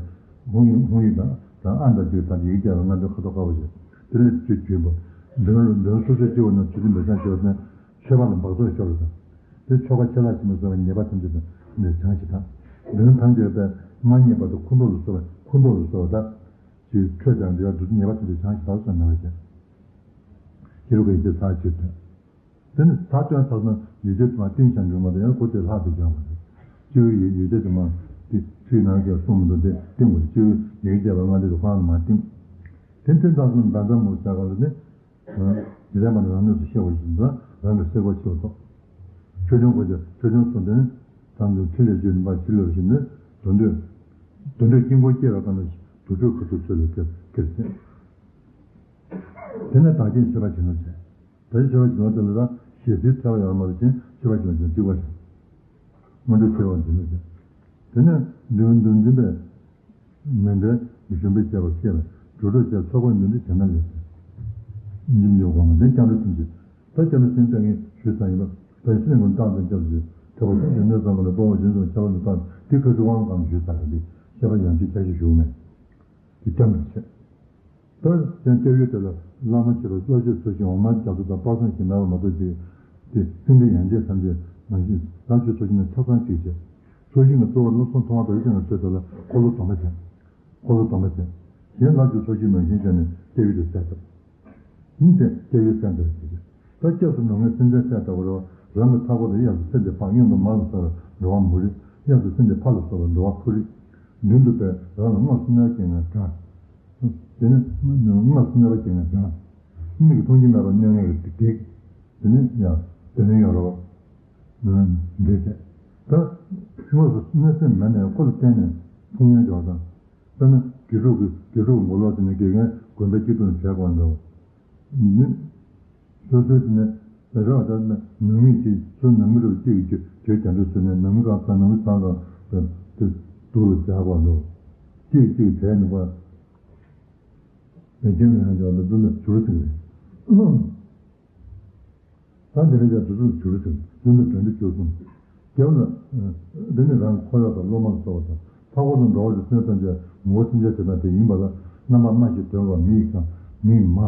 པའི་ཧཱུྃ་ཡིག་ཧཱུྃ་ཡིག་དང་དང་ཨ་མྲ་ཅིག་དང་ཡི་གེ་བརྒྱབ་པའི་སྔ་འདོན་ཁ་དོག་དཀར་པོ་ཞིག་དེ་ལས་ཀྱི་བརྗོད་པ། མགྲོན་མགྲོན་སོ་སོའི་སྤྱི་བོ་ནང་ཆུ་ཚོད་འབེབས་སང་ཞོར་ནས། མཆོད་པ་ལ་འབག་བཙོག་ཤོར་བ་དང་། དེ་ཆོ་ག་ཆེ་ལྷག་ཕྱི་མ་སོགས་པའི་ཉེས་པ་ཐམས་ཅད་དང་ནས་བྱང་ཞིང་དག་མགྲོན་ཐམས་ཅད་པའི་མ་རྙེད་པ་དང་ཁུ་འདོག་ལ་སོགས་པའི་ཁུ་འདོག་ལ་སོགས་པ་དག་ཅིག་ཁྱོད་ཀྱང་འདི་བ་འདུག་ཉེས་པ་ཐམས་ཅད་བྱང་ཞིང་དག་སོགས་གནང་བ་བྱས། ཁྱེད་རུ་ག་ཡི་ཚ་ཕྱིར་དོན། དེ་ནི་ད་སྟོན་ཚར་སོང་ཡུལ་དུས་མ་བསྟན་ཞང་འབྱུང་མ་དང་ཡང་ཁོ་དེ་ལྷག་ཏུ་སྦྱོང་བ་རེད། སྤྱི་བོའི་ཡོ་ཡོ་བྱད་དུ་མ་དེ་ཚིག་ནང་གི་གསུངས་མི་འདུག་དེ་བསྟན་དགོས། སྤྱི་བོའི་ཡོ་བྱད་པ་ལྔ་དེ་དུ་ཁོ་རང་ལ་མ་བསྟན། དེ་མཚན་རྟགས་གསུམ་ཟླ་མཚན་མོ་ཟེར་ག་ལ་ནི། འཇིག་རྟེན་པ་ནི་རང་གནས་སུ་ཤེས་པ་བཞིན་དུ་རང་གི་སེར་པོ་ཆེ་བ་ཐོབ། ཆོས་སྐྱོང་གོ་ཆ་ཆོས་སྐྱོང་སོགས་དོན་དམ་དུ་ཕྲིན་ལས་བཅོས་ནུས་པ་ཕྱི་ལོགས་བཞིན་དུ་དོན་འདོད། དོན་འདོད་དཀྱིལ་འཁོར་སྐྱེ་བའི་སྐབས་ན་དུར་ཁྲོད་ཁ་ཐུག་ཚུལ་ལ་སྐྱེ་སྐྱེ་སྲིད། དེ་ནས་བདག་བསྐྱེད་མཆོད་པ་བྱིན་ནོ་བྱས། ད་ཆོས་པ་བྱིན་ནོ་དེ་ལ་ད་ཞལ་ཚིལ་ཐལ་བ་ཡོད་མ་རེད་ཅན་ཆོས་པ་བྱིན་ནོ་ཅན་གཅིག་པ་རེད། སྔོན་འགྲོ་ཆོས་པ་བྱིན་ནོ་ཅན། དེ་ནས་འདུལ་འདུལ་འཛིན་པས། མཎྜལ་གཞོན་པའི་བྱ་བ་ཤེས་ལ་དུར་ཁྲོད་བཅས་ཚོགས་པ་འདུ་འདྲི་བྱས་ན་ལེགས། ཉིམ་ཉིམ་གོང་མ་ནས་སྐྱབས་འགྲོ་ཐུན་གྱི་ད་སྐྱབས་འགྲོ་ཐུན་ལྟ་ངན་ཞུས་ཚར་ཡིན་པ། ད་ཤི་ནས་ཀུན་བཏང་དང་སྐྱབས་སུ་མཆི། ཐེག་པ་ཐམས་ཅད་གནོད་སེལ་ངང་ལ་སྤོང་བ་བཞིན་དུ་ཁྱབ་པ་མི་སྤང་འདི་ཁ་ཚིག་དབང་གང་ཞུས་ཚར་གི་འདི་བཤད་པ་ཡང་ཅིག་ཆ་ཞིག་ཞུགས་མེད། འདི་སྐྱབས་འགྲོ་བྱེད། ད་ཡང་སྐྱབས་ཡུལ་དེ་ལ་བླ་མ་མཆོད་པ་བསླབ་བྱའི་ཚོགས་ཞིང་འོ་མ་རྒྱ་མཚོ་དང་དཔག་བསམ་ཞིང་མེད་པ་མ་གཏོགས་ཅིག་དེ་སེམས་ཅན་ཡན་ཆད་ཐམས་ཅད་ནང་བཞིན་བླ་མཆོད་ཚོགས་ཞིང་ན་ཆ་ཚང་གཅིག་བྱས། ཚོགས་ཞིང་གི་གཙོ་བོ་ལ་སོང་མཐོང་བ་དང་ཡོད་ཅན་ལ་ཚོད་དེ་ལ་འཁོར་ལོ་སྡོམ་པ་བྱས། འཁོར་ལོ་སྡོམ་པ་བྱས། གཞན་ལ་རྒྱུ་ཚོགས་ཞིང་ནང་བཞིན་བྱས་ནས་སྐྱབས་ཡུལ་དུ་གསལ་བཏབ། ནི་དེ་སྐྱབས་ཡུལ་གསལ་འདེབས་བྱས། ད་སྐྱབས་སུ་འགྲོ་མཁན་སེམས་ཅན་གསལ་ལྟ་བུ་རེད་བ། རང་གི་མཐའ་འཁོར་དུ་གཡས་སུ་སེམས་ཅན་ཕག་གཡོན་དུ་མ་ལ་སོགས་པའི་འགྲོ་བ་མུ་རི། གཡས་སུ་སེམས་ཅན་ཕ་ལ་སོགས་པའི་འགྲོ་བ་ཕོ་རི། མདུན་དུ་པའི་རང་ལ་དངོས་སུ་གནོད་མཁན་ང་དགྲ། དེ་ནི་དངོས་སུ་གནོད་པ་སྐྱེལ་མཁན་དགྲ། མིག་གིས་མཐོང་རྒྱུ་མེད་པར་གནོད་མཁན་གྱི་བགེགས། དེ་ནི་ཡང་དེ་ནི་ཡང་རོ། འདྲེ་བྱས། ད་དངོས་སུ་གནོད་སེམས་མེད་ནས་ཁོ་ལ་བརྟེན་ནས་ཕུང་ཡོན་འཇོག་དང་། དཔེར་ན་དགེ་ཕྲུག་གི་དགེ་ཕྲུག་མགོ་ལོག་དེ་ནི་དགེ་རྒན་དགོན་པའི་སྐྱིད་སྡུག་ནས་བྱས་དགོས་འདྲ་བོ། ནི། སོ་སོའི་དེ་ནས་རང་ལ་ནང་མི་གཅིག་སོ་ནང་མི་རུ་གཅིག་གི་གྱོད་རྒྱ་འདྲ་བཟོས་ནས་ནང་མི་གང་ཚང་ནང་མི་ཚང་གང་དེ་སྡུག་ལ་བྱ་དགོས་འདུག་གཅིག་གཅིག་བྱས་ནས་པ། མེ་ལྕེ་ནང་ཡང་ཀྱང་འདི་ཚོ་ནི་བྱུ་རུ་ཟིག་རེད། ད་འདི་ནས་ཀྱང་དུས་ཚོད་བྱུ་རུ་ཟིག་འདི་ནི་དོན་དུ་བཅུ་གསུམ། རྒྱབ་ལ། འདི་ནི་རང་གི་འཁོར་གཡོག་དང་སློབ་མ་ལ་སོགས་པ་དང་། ལྷག་པར་དུ་འགྲོ་བ་ཡི་སེམས་ཐམས་ཅད་ངོ་བོ་སེམས་ཅན་དེ་དང་དེ་ཡིན་པ་ལ་རྣམ་པ་སྨྲ་ཞིང་དོན་པ་མི་ཡི་ཁམས་མི་ཡི་མ།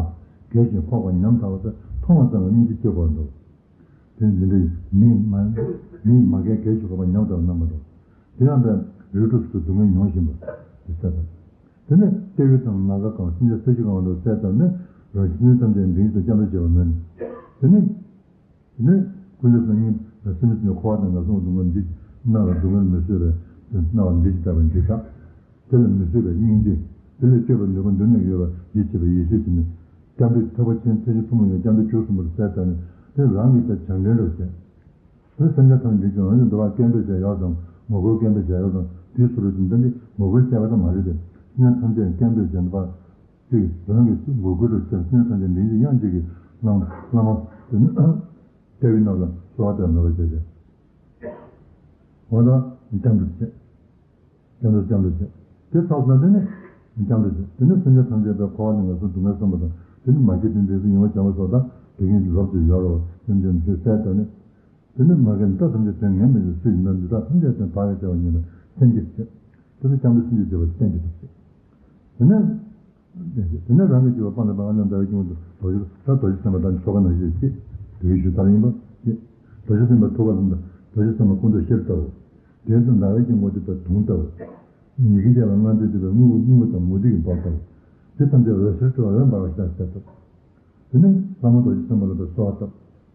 རྒས་ཤིང་འཁོགས་པ་ཉམ་ཐག་པ་དེ་མཐོང་བ་ཙམ་ལ་སྙིང་རྗེ་སྐྱེ་དགོས་འདུག་དེ་འདི་འདྲ་ཡིན་མི་ཡི་མ། མི་ཡི་མ་རྒས་རྒས་ཤིང་འཁོགས་པ་ཉམ་ཐག་པ་རྣམ་པ་དང་། དེ་ཡང་པའི་རིགས་དྲུག་སུ་སྡུག་བསྔལ་མྱོང་བཞིན་པ་དེ་ལྟ་སྟེ། དེ་ནས་སྐྱེ་བོའི་ཐང་ནམ་མཁའ་གང་སེམས་ཅན་ས་གཞི་གང་བ་ལ་གསལ་བཏབ་ནས་རང་བཞིན་ཐམས་ཅད་འབྲིང་དུ་སྐྱབས་འགྲོ་བྱེད་པ་མིན། དེ་ནས། དེ་ནས་ཀུན་རྫོབ་སེམས་ཉིད་ལ་སེམས་ཉིད་འཁོར་བ་དང་ངན་སོང་སྡུག་བསྔལ་འདི་སྣང་ལ་སྡུག་བསྔལ་མི་བཟོད་པའི་སྣང་བ་འདི་ཇི་ལྟ་བ་འདི་དག་དེ་ལ་མི་བཟོད་པའི་སྙིང་རྗེ། དེ་ལས་སྐྱོབ་པའི་ནུས་པ་མདུན་ནས་ཡོད་པ་ཡིད་ཆེས་པའི་ཡེ་ཤེས་དེ་ནི། སྐྱབས་འགྲོའི་ཐེག་པ་ཆེན་ཐེག་ཆེན་ཐུན་མོང་ཡང་སྐྱབས་འགྲོའི་རྒྱུ་གསུམ་པོར་གསལ་བཏབ་ནས་དེ་རང་གི་ད་བྱང་འདྲེན་རུ་བྱས། དེ་སེམས་ཅན་ཐམས་ཅད་ཀྱང་རང་གི་འདོད་པ་སྐད་འབོད་བྱས་ཡོད་ཙང་ངོ་རྒོལ་སྐད་འབོད་བྱས་ཡོད་ཙང་དེའི་ཚུལ་དུ་འདི་འདི་ངོ་རྒོལ་བྱས་པ་ཙམ་མ་རེད་དེ། སེམས་ཅན་ཐམས་ཅད་སྐད་འབོད་བྱས་འདུག་པ། ཅིག་རང་གི་ངོ་རྒོལ་དུ་བྱས་སེམས་ཅན་ཐམས་ཅད་འདི་ཉིད་དབྱངས་གཅིག་གིས་བླ་མ་བླ་མ་དེ་ནི་སྐྱབས་ཡུལ་རྣམས་ལ་གསོལ་བ་བཏབ་མོས་པ་བྱས་བྱས། འོ་ན་སྐྱབས་འགྲོ་བྱེད། སྐྱབས་འགྲོ་སྐྱབས་འགྲོ་བྱེད། དེ་ཚར་སོང་ན་དེ་ནི་སྐྱབས་འགྲོ་བྱེད། དེ་ནི་སེམས་ཅན་ཐམས་ཅད་པའི་འཁོར་བ་ནི་ངན་སོང་སྡུག་བསྔལ་བསམ་པ་དང་དེ་ནི་མ་སྐྱེས་དེ་འདྲའི་ཡོང་བ་བྱ་བ་སོགས་དང་དེ་ཉིད་ལོག་ཅིག་ཡོད་རེད་བ་སེམས་ཅན་ཚོའི་སྲས་དང་ནི། དེ་ནི་མ་རྒན་འདི་དག་ཐམས་ཅད་དོན་ངན་མི་བྱེད་སྲིད་ན་འདི་དག་ཐམས་ཅད་དོན་བག་ཡོད་བྱ་བ་ཉིད་ལ་སེམས་བསྐྱེད་བྱེད། དེ་ནི་སྐྱབས་འགྲོ་སེམས་བསྐྱེད་བྱེད་པ་སྟན་གྱི་འདུག་ཅེས། དེ་ནས། དེ་ནས་རང་གི་སྤྱོད་པ་སྤངས་ནས་པ་ཨ་ནི་ཟླ་བའི་སྐྱེ་བོ་དུ་རྡོ་རྗེ་ད་རྡོ་རྗེ་སེམས་དཔའ་དང་ཐུགས་ཀ་ནང་བཞིན་སྐྱེ། དེ་བའི་ཞུ་ཚར་ཡིན་པ་སྐྱེ། རྡོ་རྗེ་སེམས་དཔའ་ཐུགས་ཀ་དང་རྡོ་རྗེ་སེམས་དཔའ་སྐུ་མདོག་ཤེལ་ལྟ་བུ། དེ་ཚོ་ཟླ་བའི་སྐྱེ་བོ་དེ་ལྟར་དུང་ལྟ་བུ། ཉི་གི་རྒྱལ་ལ་ལྔ་བདོ་དེ་བའི་དངུལ་དངུལ་དང་མུ་ཏིག་གི་མདོག་ལྟ་བུ། དེ་ཐམས་ཅད་འོད་ཟེར་འཕྲོ་བ་འོད་འབར་བ་ཞེས་བྱ་སྟེ། དེ་ནས་བླ་མ་རྡོ་རྗེ་སེམས་དཔའ་ལ་གསོལ་བ་བཏབ།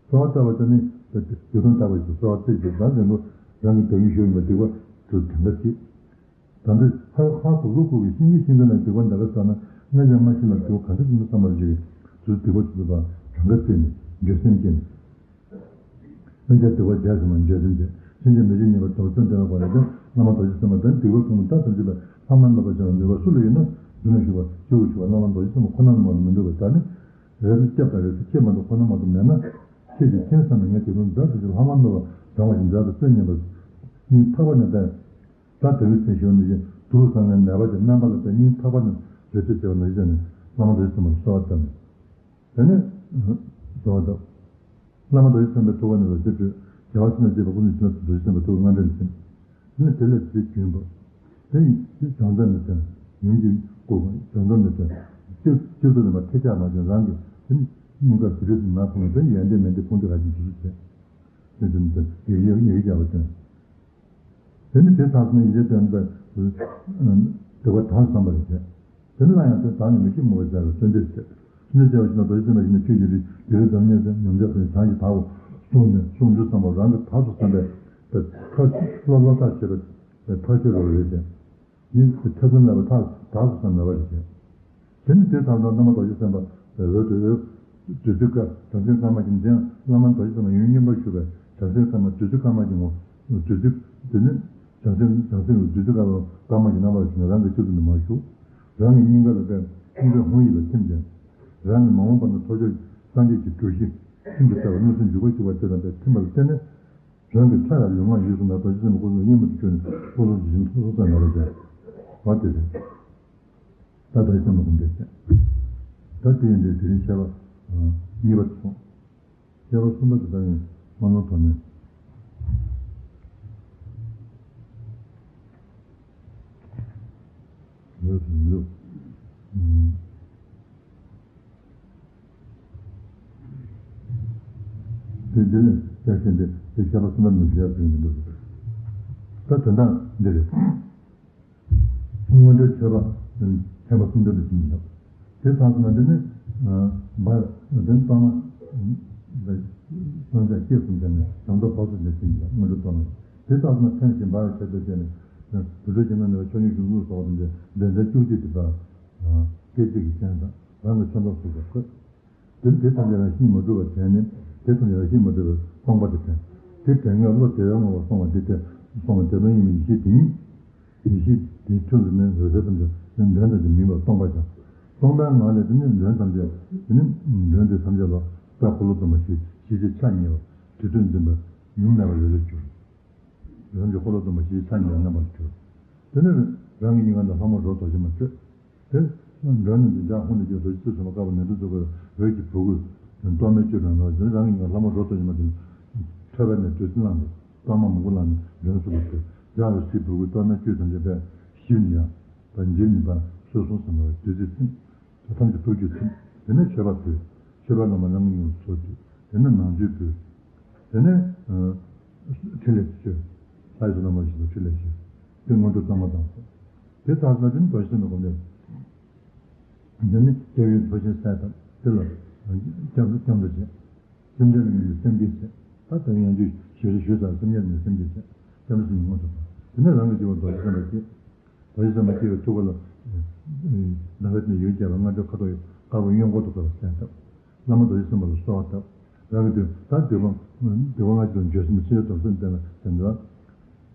གསོལ་བ་བཏབ་པ་དེ་ནི་སྡིག་ལྟུང་བརྟག་པ་ཞིག་གསོལ་བ་བཏབ་ཀྱི་ད་དེ་ནོ་རང་གི་དོན་ཡིད་ཞུགས་ཡིན་པ་སྡིག་པ་དུ་དེ་འདྲ་ཅིག་ད་འདི་ཧ་ཧ་གོ་གོ་གོ་གི་ཤིང་གི་ཤིང་གི་ནང་སྡིག་པ་འདི་ག་ཟ་ན་སྔ་ལས་མ་ཤི་ལ་སྡིག་པ་ག་འདྲ་ཅིག་མི་བསམ་པར་ཅིག་དུ་སྡིག་པ་དུ་པ་གྲངས་ཀ་བརྩིས་ནས་འགྱོད་སེམས་སྐྱེས་ནས། སེམས་ཅན་སྡིག་པ་བྱས་ཟིན་པ་འགྱོད་སེམས་སྐྱེས། སེམས་ཅན་མི་བྱེད་ཉེས་པ་དོགས་སེམས་ལྡན་པ་གོ་ལ་དེ་བླ་མ་རྡོ་རྗེ་སེམས་དཔའ་དང་སྡིག་པ་ཕུང་པོ་ད་ཐམས་ཅད་པའི་ལྷག་མ་མེད་པ་ཅན་ལ་ནུས་པ་སུ་ལ་ཡོད་ན་མདུན་ན་བཞུགས་པ་སྤྱི་བོ་བཞུགས་པ་བླ་མ་རྡོ་རྗེ་སེམས་དཔའ་ཁོ་ན་ནི་མ་གཏོགས་མི་འདུག་པ་ད་ནི། རེ་རེ་སྐྱབས་དང་རེ་རེ་ཁྱེད་མ་གཏོགས་ཁོ་ན་མ་གཏོགས་མེད་ན། ཁྱེད་ཀྱིས་མཁྱེན་བསམ་ནས་ངས་དེ་ཀུན་མཛའ་བརྩེ་ཅན་ལྷག་མ་མེད་པ་བྱང་བ་ཞིག་མཛའ་དང་བརྩེ་ཉན་པ། སྙིང་ཐག་པ་ནས་བསྟེན། ད་དེ་རིང་ཚེ་ཞོན་ནས་ཀྱི་དུག་ལ་སངས་ངན་ནད་པ་དེ་སྨན་པ་ལ་བསྟེན་སྙིང་ཐག་པ་ནས་རེ་ལྟོས་བྱས་པ་ནང་བཞིན་བྱས་ནས་བླ་མ་རྡོ་རྗེ་སེམས་དཔའ་ལ་གསོལ་བ་བཏབ་ནས། དེ་ནས་གསོལ་བ་བཏབ། བླ་མ་རྡོ་རྗེ་སེམས་དཔའི་ཐུགས་ཀ་ནས་རེ་ལྟོས་སྤྲོད། རྒྱལ་བ་སྲས་དང་བཅས་པ་ཀུན་ཏུ་བྱོན་ལ་རྡོ་རྗེ་སེམས་དཔའི་ཐུགས་ཀ་སྔ་འདྲེན་ལ་བྱིན། དེ་ནས་དེ་ལས་རྗེ་རྒྱུན་པ། དེ་ཡིས་བྱང་ཙམ་མི་བསྟན། ཡུམ་གྱི་སྐུ་བྱང་ཙམ་མི་བསྟན། སྤྱིར་སྤྱིར་དུ་ནི་མ་ཐེ་ཆགས་མ་བྱུང་རང་གི་དེ་ནི་སྙིང་གར་དེ་རིགས་སུ་མ་ཕུང་བའི་དེ་ཡོན་ཏན་མེད་དེ་ཕུང་དུ་ག་ཅིག་འཇུག་ཚུལ་བྱས། དེ་ཚུ་ནི་ཡི་གེ་ཡི་གེ་རྒྱལ་བ་བསྟན། དེ་ནི་དེ་ཚང་སོང་ཡི་གེ་བསྟན་པའི་དེ་བ་དང་བསམ་པ་རེད་བྱས། དེ་ནི་ལ་ཡང་དེ་དག་ནི་མི་ཤེས་མོ་བའི་རྒྱལ་བའི་བརྩོན་འགྲུས་བྱས། བརྩོན་འགྲུས་བྱས་པ་ཞིག་ན་རྡོ་རྗེ་སེམས་དཔའ་ཞིག་ན་ཆོས་ཀྱི་རིགས་དེ་རིགས་དམ་ཉམས་སེ་ཉམས་ཆག་སོང་ནས་བྱང་ཞིང་དག་པོ་གསུངས་ནས་གསུང་རྒྱུ་བསམ་པ་རང་གི་དག་སུ་བསམ་པའི། ཕར་བློ་བློ་ཐག་ཆོད་པའི་ཕར་ཆོད་རོགས་རེད་ཅེས། ཡིན་ཐེ་ཚོམ་མེད་པར་ཐག་དག་ཏུ་བསམ་མེད་པ་རེད་ཅེས། དེ་ནི་དེ་དང་ཐོག་བླ་མ་རྡོ་རྗེ་སེམས་དཔའ་འོད་དུ་འོད། བདུད་རྩི་དཀར་བྲམ་ཟེ་དཀར་དམར་གྱི་མཚན། བླ་མ་རྡོ་རྗེ་སེམས་དཔའ་ཡུན་རིང་པོར་བཞུགས་པའི་བྲམ་ཟེ་དཀར་དམར་བདུད་རྩི་དཀར་དམར་གྱི་ངོ་། བདུད་རྩི་དེ་ནི་བྲམ་ཟེ་བྲམ་ཟེ་བདུད་རྩི་དཀར་དམར་གྱི་རྣམ་པར་བཞུགས་ནས་རང་གི་སྤྱི་གཙུག་ཏུ་མར་བཞུགས། རང་གི་སྙིང་ག་ལ་པའི་སྙིང་གའི་ཧཱུྃ་ཡིག་ལ་ཐིམ་ཅིང་། རང་གི་མ་འོངས་པ་ན་ཚོགས་མཆོག་སངས་རྒྱས་ཀྱི་གྲུ་བཞི་ཤིན་ཏུ་རྩ་བའི་མངོན་སུམ་འཇུག་པ་ཞུ་བ་དེ་དང་དཔེ་མཐུན་པ་ལ་བརྟེན་ནས། རང་གི་ཕྲ་བའི་ལུས་ངག་ཡིད་གསུམ་ལ་རྡོ་རྗེ་སེམས་དཔའི་སྐུ་གསུང་ཐུགས་མཉམ་དུ་བསྐྱོད་ནས་སྐུ་གསུང་ཐུགས་ཀྱི་ཞིང་ཐོབ་ཐོབ་ཙམ་མ་རེད་པས། བ་དེ་རེད། ད་རྡོ་རྗེ་སེམས་དཔའི་སྒོམ་བཟླས་བྱས། ད་དེ་ཡིན་དུས་དེ་རིང་བཤད་པ་གཉིས་པ་དེ་སོང་། བཤད་པ་གསུམ་པ་དེ་ད་ཡིན་སྨོན་ལམ་དོར་ནས། ཡོད་དུ་མི་འདུག་དེ་འདི་ལས་བཤད་བཞིན་དེ་དེ་བཤད་པ་གསུམ་པ་ནས་བཤད་ཟིན་གྱི་འདུག་ད་དོན་དག་འདི་རེད། སྔོན་འགྲོའི་མཆོད་པ་ཐེག་པ་གསུམ་འདོན་དུ་ཕྱིན་ཡོད། དེ་ཚང་སོང་ན་དེ་ནི་བར་དོན་གཏོར་མ་སངས་རྒྱས་སྐྱེས་གསུམ་བྱས་ནས་བྱང་ཆུབ་བག་ཚོད་ནས་ཕྱིན་ཡོད། སྔོན་འགྲོ་གཏོར་མ་དེ་ཚང་སོང་ན་ཐེངས་ཤིག་འབར་བའི་ཆེད་དུ་བྱས་ནས་དུར་ཁྲོད་ཀྱི་ནང་ནས་མཆོག་གཉིས་ཞུ་ལུགས་སོགས་དེ་འདྲའི་འདྲེན་ཚད་བཅུ་གཅིག་གི་བར་སྐད་ཅིག་གིས་བྱས་ཙང་རང་གི་མཆོད་མདོག་ཟུག་པར་བཀོད། དེ་དེ་ཐམས་ཅད་རང་བཞིན་མ་གྲུབ་པར་དྲན་ནས་དེ་ཐམས་ཅད་རང་བཞིན་མ་གྲུབ་པའི་སྟོང་པ་དེ་དྲན། དེ་དྲན་ངེས་བློ་བདེ་བའི་ངང་ལ་སོང་བ་དེ་དེ་སོང་བ་དེ་དོན་ཡིན་པའི་ཡེ་ཤེས་དེ་ཉིད། ཡེ་ཤེས་དེའི་ཁྲོད་དུ་ནི་འོད་ཟེར་ཐམས་ཅད་དེ་མགྲོན་ཐམས་ཅད་མིན་པར་སྟོང་པར་བཞག་སྟོང་པའི་ངང་ལས་དེ་ནི་མགྲོན་ཐམས་ཅད་དེ་ནི་མགྲོན་དེ་ཐམས་ཅད་ལ་དཔལ་འཁོར་ལོ་སྡོམ་པ་ཞེས་ཞེས་བྱའི་ཆ་གཉིས་པ་དུས་གདོན་འཛིན་པ་ཉུང་མེད་པར་རེ་རེར་གྱུར། རང་གི་འཁོར་ལོ་སྡོམ་པ་ཞེས་ཆ་གཉིས་རྣམ་པར་གྱུར། དེ་ནས་རང་གི་སྙིང་ག་ནས་ལྷ་མོ་རོ་རྡོ་རྗེ་མ་སྤྲོས། དེ་མགྲོན་རྣམས་ཀྱི་ལྗགས་ཧཱུྃ་ལས་སྐྱེས་རྡོ་རྗེ་རྩེ་གསུམ་པ་དཀར་པོ་ནས་འདུ་འཛུགས་པའི་འོད་ཀྱི་བུ་གུས་གཏོར་མའི་བཅུད་རང་རང་བཞིན་རང་གི་སྙིང་ག་ལྷ་མོ་རོ་རྡོ་རྗེ་མ་དེ་ཁྲོས་པ་ནས་བདུད་རྩི་བླངས་ཏེ་གཏོར་མ་མང་པོ་བླངས་ནས་མགྲོན་བསུ་བར་ཕུལ། ལྗགས་ལ་སྲིད་བུ་གུས་གཏོར་མའི་བཅུད་ཐམས་ཅད་པས་ཞིབ་ནི་ཡང་དང་འཇིབ་ནི་པ་སོད་སོང་ཟིན་པར་བདུད་རྩི་ཚིམ། ཐམས་ཅད་ཐུགས་རྒྱུད་ཚིམ། དེ་ནས་མཆོད་པ་ཕུལ། མཆོད་པ་རྣམ་པ་རྣམ་ལྔ་སྙིང་ལ་འཚོ་བཅུག་དེ་ནས་ནང་མཆོད་ཕུལ། དེ་ནས་ཨ་ཕྲིན་ལས་མཆོད། ལྷ་ཡི་བསོད་ནམས་མ་ཞིག་ལ་ཕྲིན་ལས་མཆོད། དེ་སྔོན་འགྲོ་གཙང་མ་དང་། དེ་ཚར་ན་དེ་ནི་རྡོ་རྗེ་སེམས་དཔའི་སྒོམ་བཟླས། འདི་ནི་སྐྱབས་ཡུལ་ཚོགས་ཆེན་གསལ་བཏབ་དེ་ལ་སྐྱབས་སུ་སྐྱབས་འགྲོ་བྱེད། སེམས་ཅན་ལ་དམིགས་ནས་སེམས་བསྐྱེད་བྱེད། ད་ལྟ་ཡང་དུས་ཞེས་ཞུས་ཙང་སེམས་ཅན་ལ་སེམས་བསྐྱེད་བྱེད། སྐྱབས་འགྲོ་སེམས་ཀྱི་དངོས་སུ་བབས། དེ་ནས་རང་གི་སྤྱི་བོར་རྡོ་རྗེ་སེམས་དཔའ་བསྐྱེད། རྡོ་རྗེ་སེམས་དཔའ་བསྐྱེད་པའི་ཐུགས་ཀ་ལ། ཟླ་བའི་སྟེང་ཡོལ་བརྒྱབ་པའི་སྔ་དྲོའི་ཁ་དོག་དཀར་པོ་གཡོན་སྐོར་དུ་བཀོད་པ་གསལ་བཏབ། བླ་མ་རྡོ་རྗེ་སེམས་དཔའ་ལ་གསོལ་བ་བཏབ། རང་གི་དུས་ད་འདོད་པ་འདོད་པ་ལྔ་བཅུ་དང་འབྱོར་སེམས་ཕྱི་ཡི་སྡོམ་སེམས་བསྟེན་པ་བསྟེན་པ།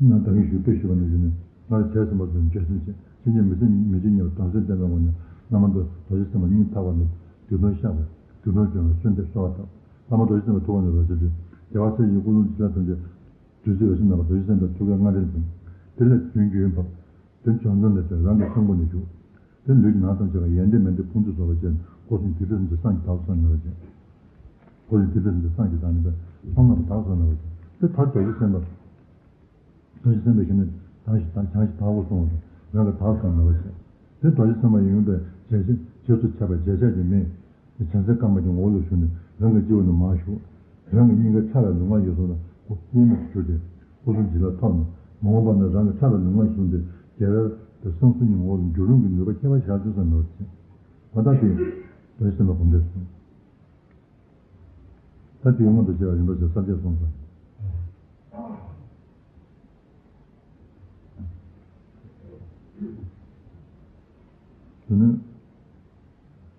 ན་ད་གིན་ཞུས་དཔེ་ཞུས་པ་ནང་བཞིན་ནི་སྔར་བྱས་ཟིན་པ་ཚོ་འབྱོར་སེམས་བྱེད། ཕྱི་ཉིན་མི་སེམས་མི་བྱེད་ཉེ་བར་སྡོམ་སེམས་བསྟེན་པའི་ངོ་ནས་བླ་མ་རྡོ་རྗེ་སེམས་དཔའ་སྙིང་ཐག་པ་ནས་སྡིག་ལྟུང་བཤགས་པ་སྡིག་ལྟུང་སྦྱོང་བའི་གསོལ་འདེབས་གསོལ་བ་བཏབ། བླ་མ་རྡོ་རྗེ་སེམས་དཔའི་ཐུགས་ཀ་ནས་རོལ་ཆ་ཕུལ། རྒྱལ་བ་སྲས་ཀྱི་སྐུ་གསུང་ཐུགས་ལ་ཐམས་ཅད། བདུད་རྩི་འོད་ཟེར་རྣམ་པ་རྡོ་རྗེ་སེམས་དཔའི་ཐུགས་ཀའི་རྔ་སྒྲས་འཛིན། དེ་ལས་དུས་རྒྱུན་བབས། དེ་བྱང་ཆུབ་ལས་བརྟེན་རང་གི་གསོན་པོ་ནས་ཞུགས། དེ་ལུས་ཀྱི་ནང་ཐམས་ཅད་ལ་ཡོན་ཏན་མན་ཏེ་ཕུང་དུ་བཟོ་བ་ཅན་འཁོར་གསུམ་སྡིག་སྒྲིབ་ཐམས་ཅད་སངས་ཀྱིས་དག་པར་མྱུར་བར་བྱེད། འཁོར་གསུམ་སྡིག་སྒྲིབ་ཐམས་ཅད་སངས་ཀྱིས་དག་ནས་པས་ཚང་རྣམས་དག་པར་མྱུར་བར་བྱེད། དེ་མཐར་རྡོ་རྗེ་སེམས་དཔའ། རྡོ་རྗེ་སེམས་དཔའི་ཞལ་ནས་བྱང་ཞིང་དག་བྱང་ཞིང་དག་པར་གསུངས་པ་དང་རང་གི་དག་ཙམ་མེད་པར་བྱས། དེ་རྡོ་རྗེ་སེམས་དཔའ་ཡོངས་པའི་རྗེས་རྗེས་སུ་ཆགས་པའི་རྗེས་ཆགས་ཀྱི་མེ། བྱང་སེམས་དཀར་དམར་གྱི་ངོ་བོ་ལ་ཞུགས་ནས་རང་གི་སྤྱི་བོ་ནས་མར་ཞུགས། རང་གི་སྙིང་གའི་ཕྲ་བའི་ལུས་ངག་ཡིད་གསུམ་ལ་སྐུ་དབྱེར་མེད་དུ་གྱུར་ཏེ། སྐུ་གསུམ་བྱིན་རླབས་ཐོབ་ནས་མ་འོངས་པ་ན་རང་གི་ཕྲ་བའི་ལུས་ངག་ཡིད་གསུམ་དེ་རྒྱལ་བའི་གསང་གསུམ་གྱི་ངོ་བོ་ལ་འགྱུར་རུང་གི་ནུས་པ་ཁྱད་པར་ཞིག་ཙམ་མེད་པར་བྱས། ད་ལྟ་དེ་རྡོ་རྗེ་སེམས་དཔའི་སྒོམ་བཟླས་སོ། ད་དེའི་སྔོན་དུ་བྱས་པ་ཡིན་པ་ཞེས་སངས་རྒྱས་གསུངས་སོ། དེ་ནས་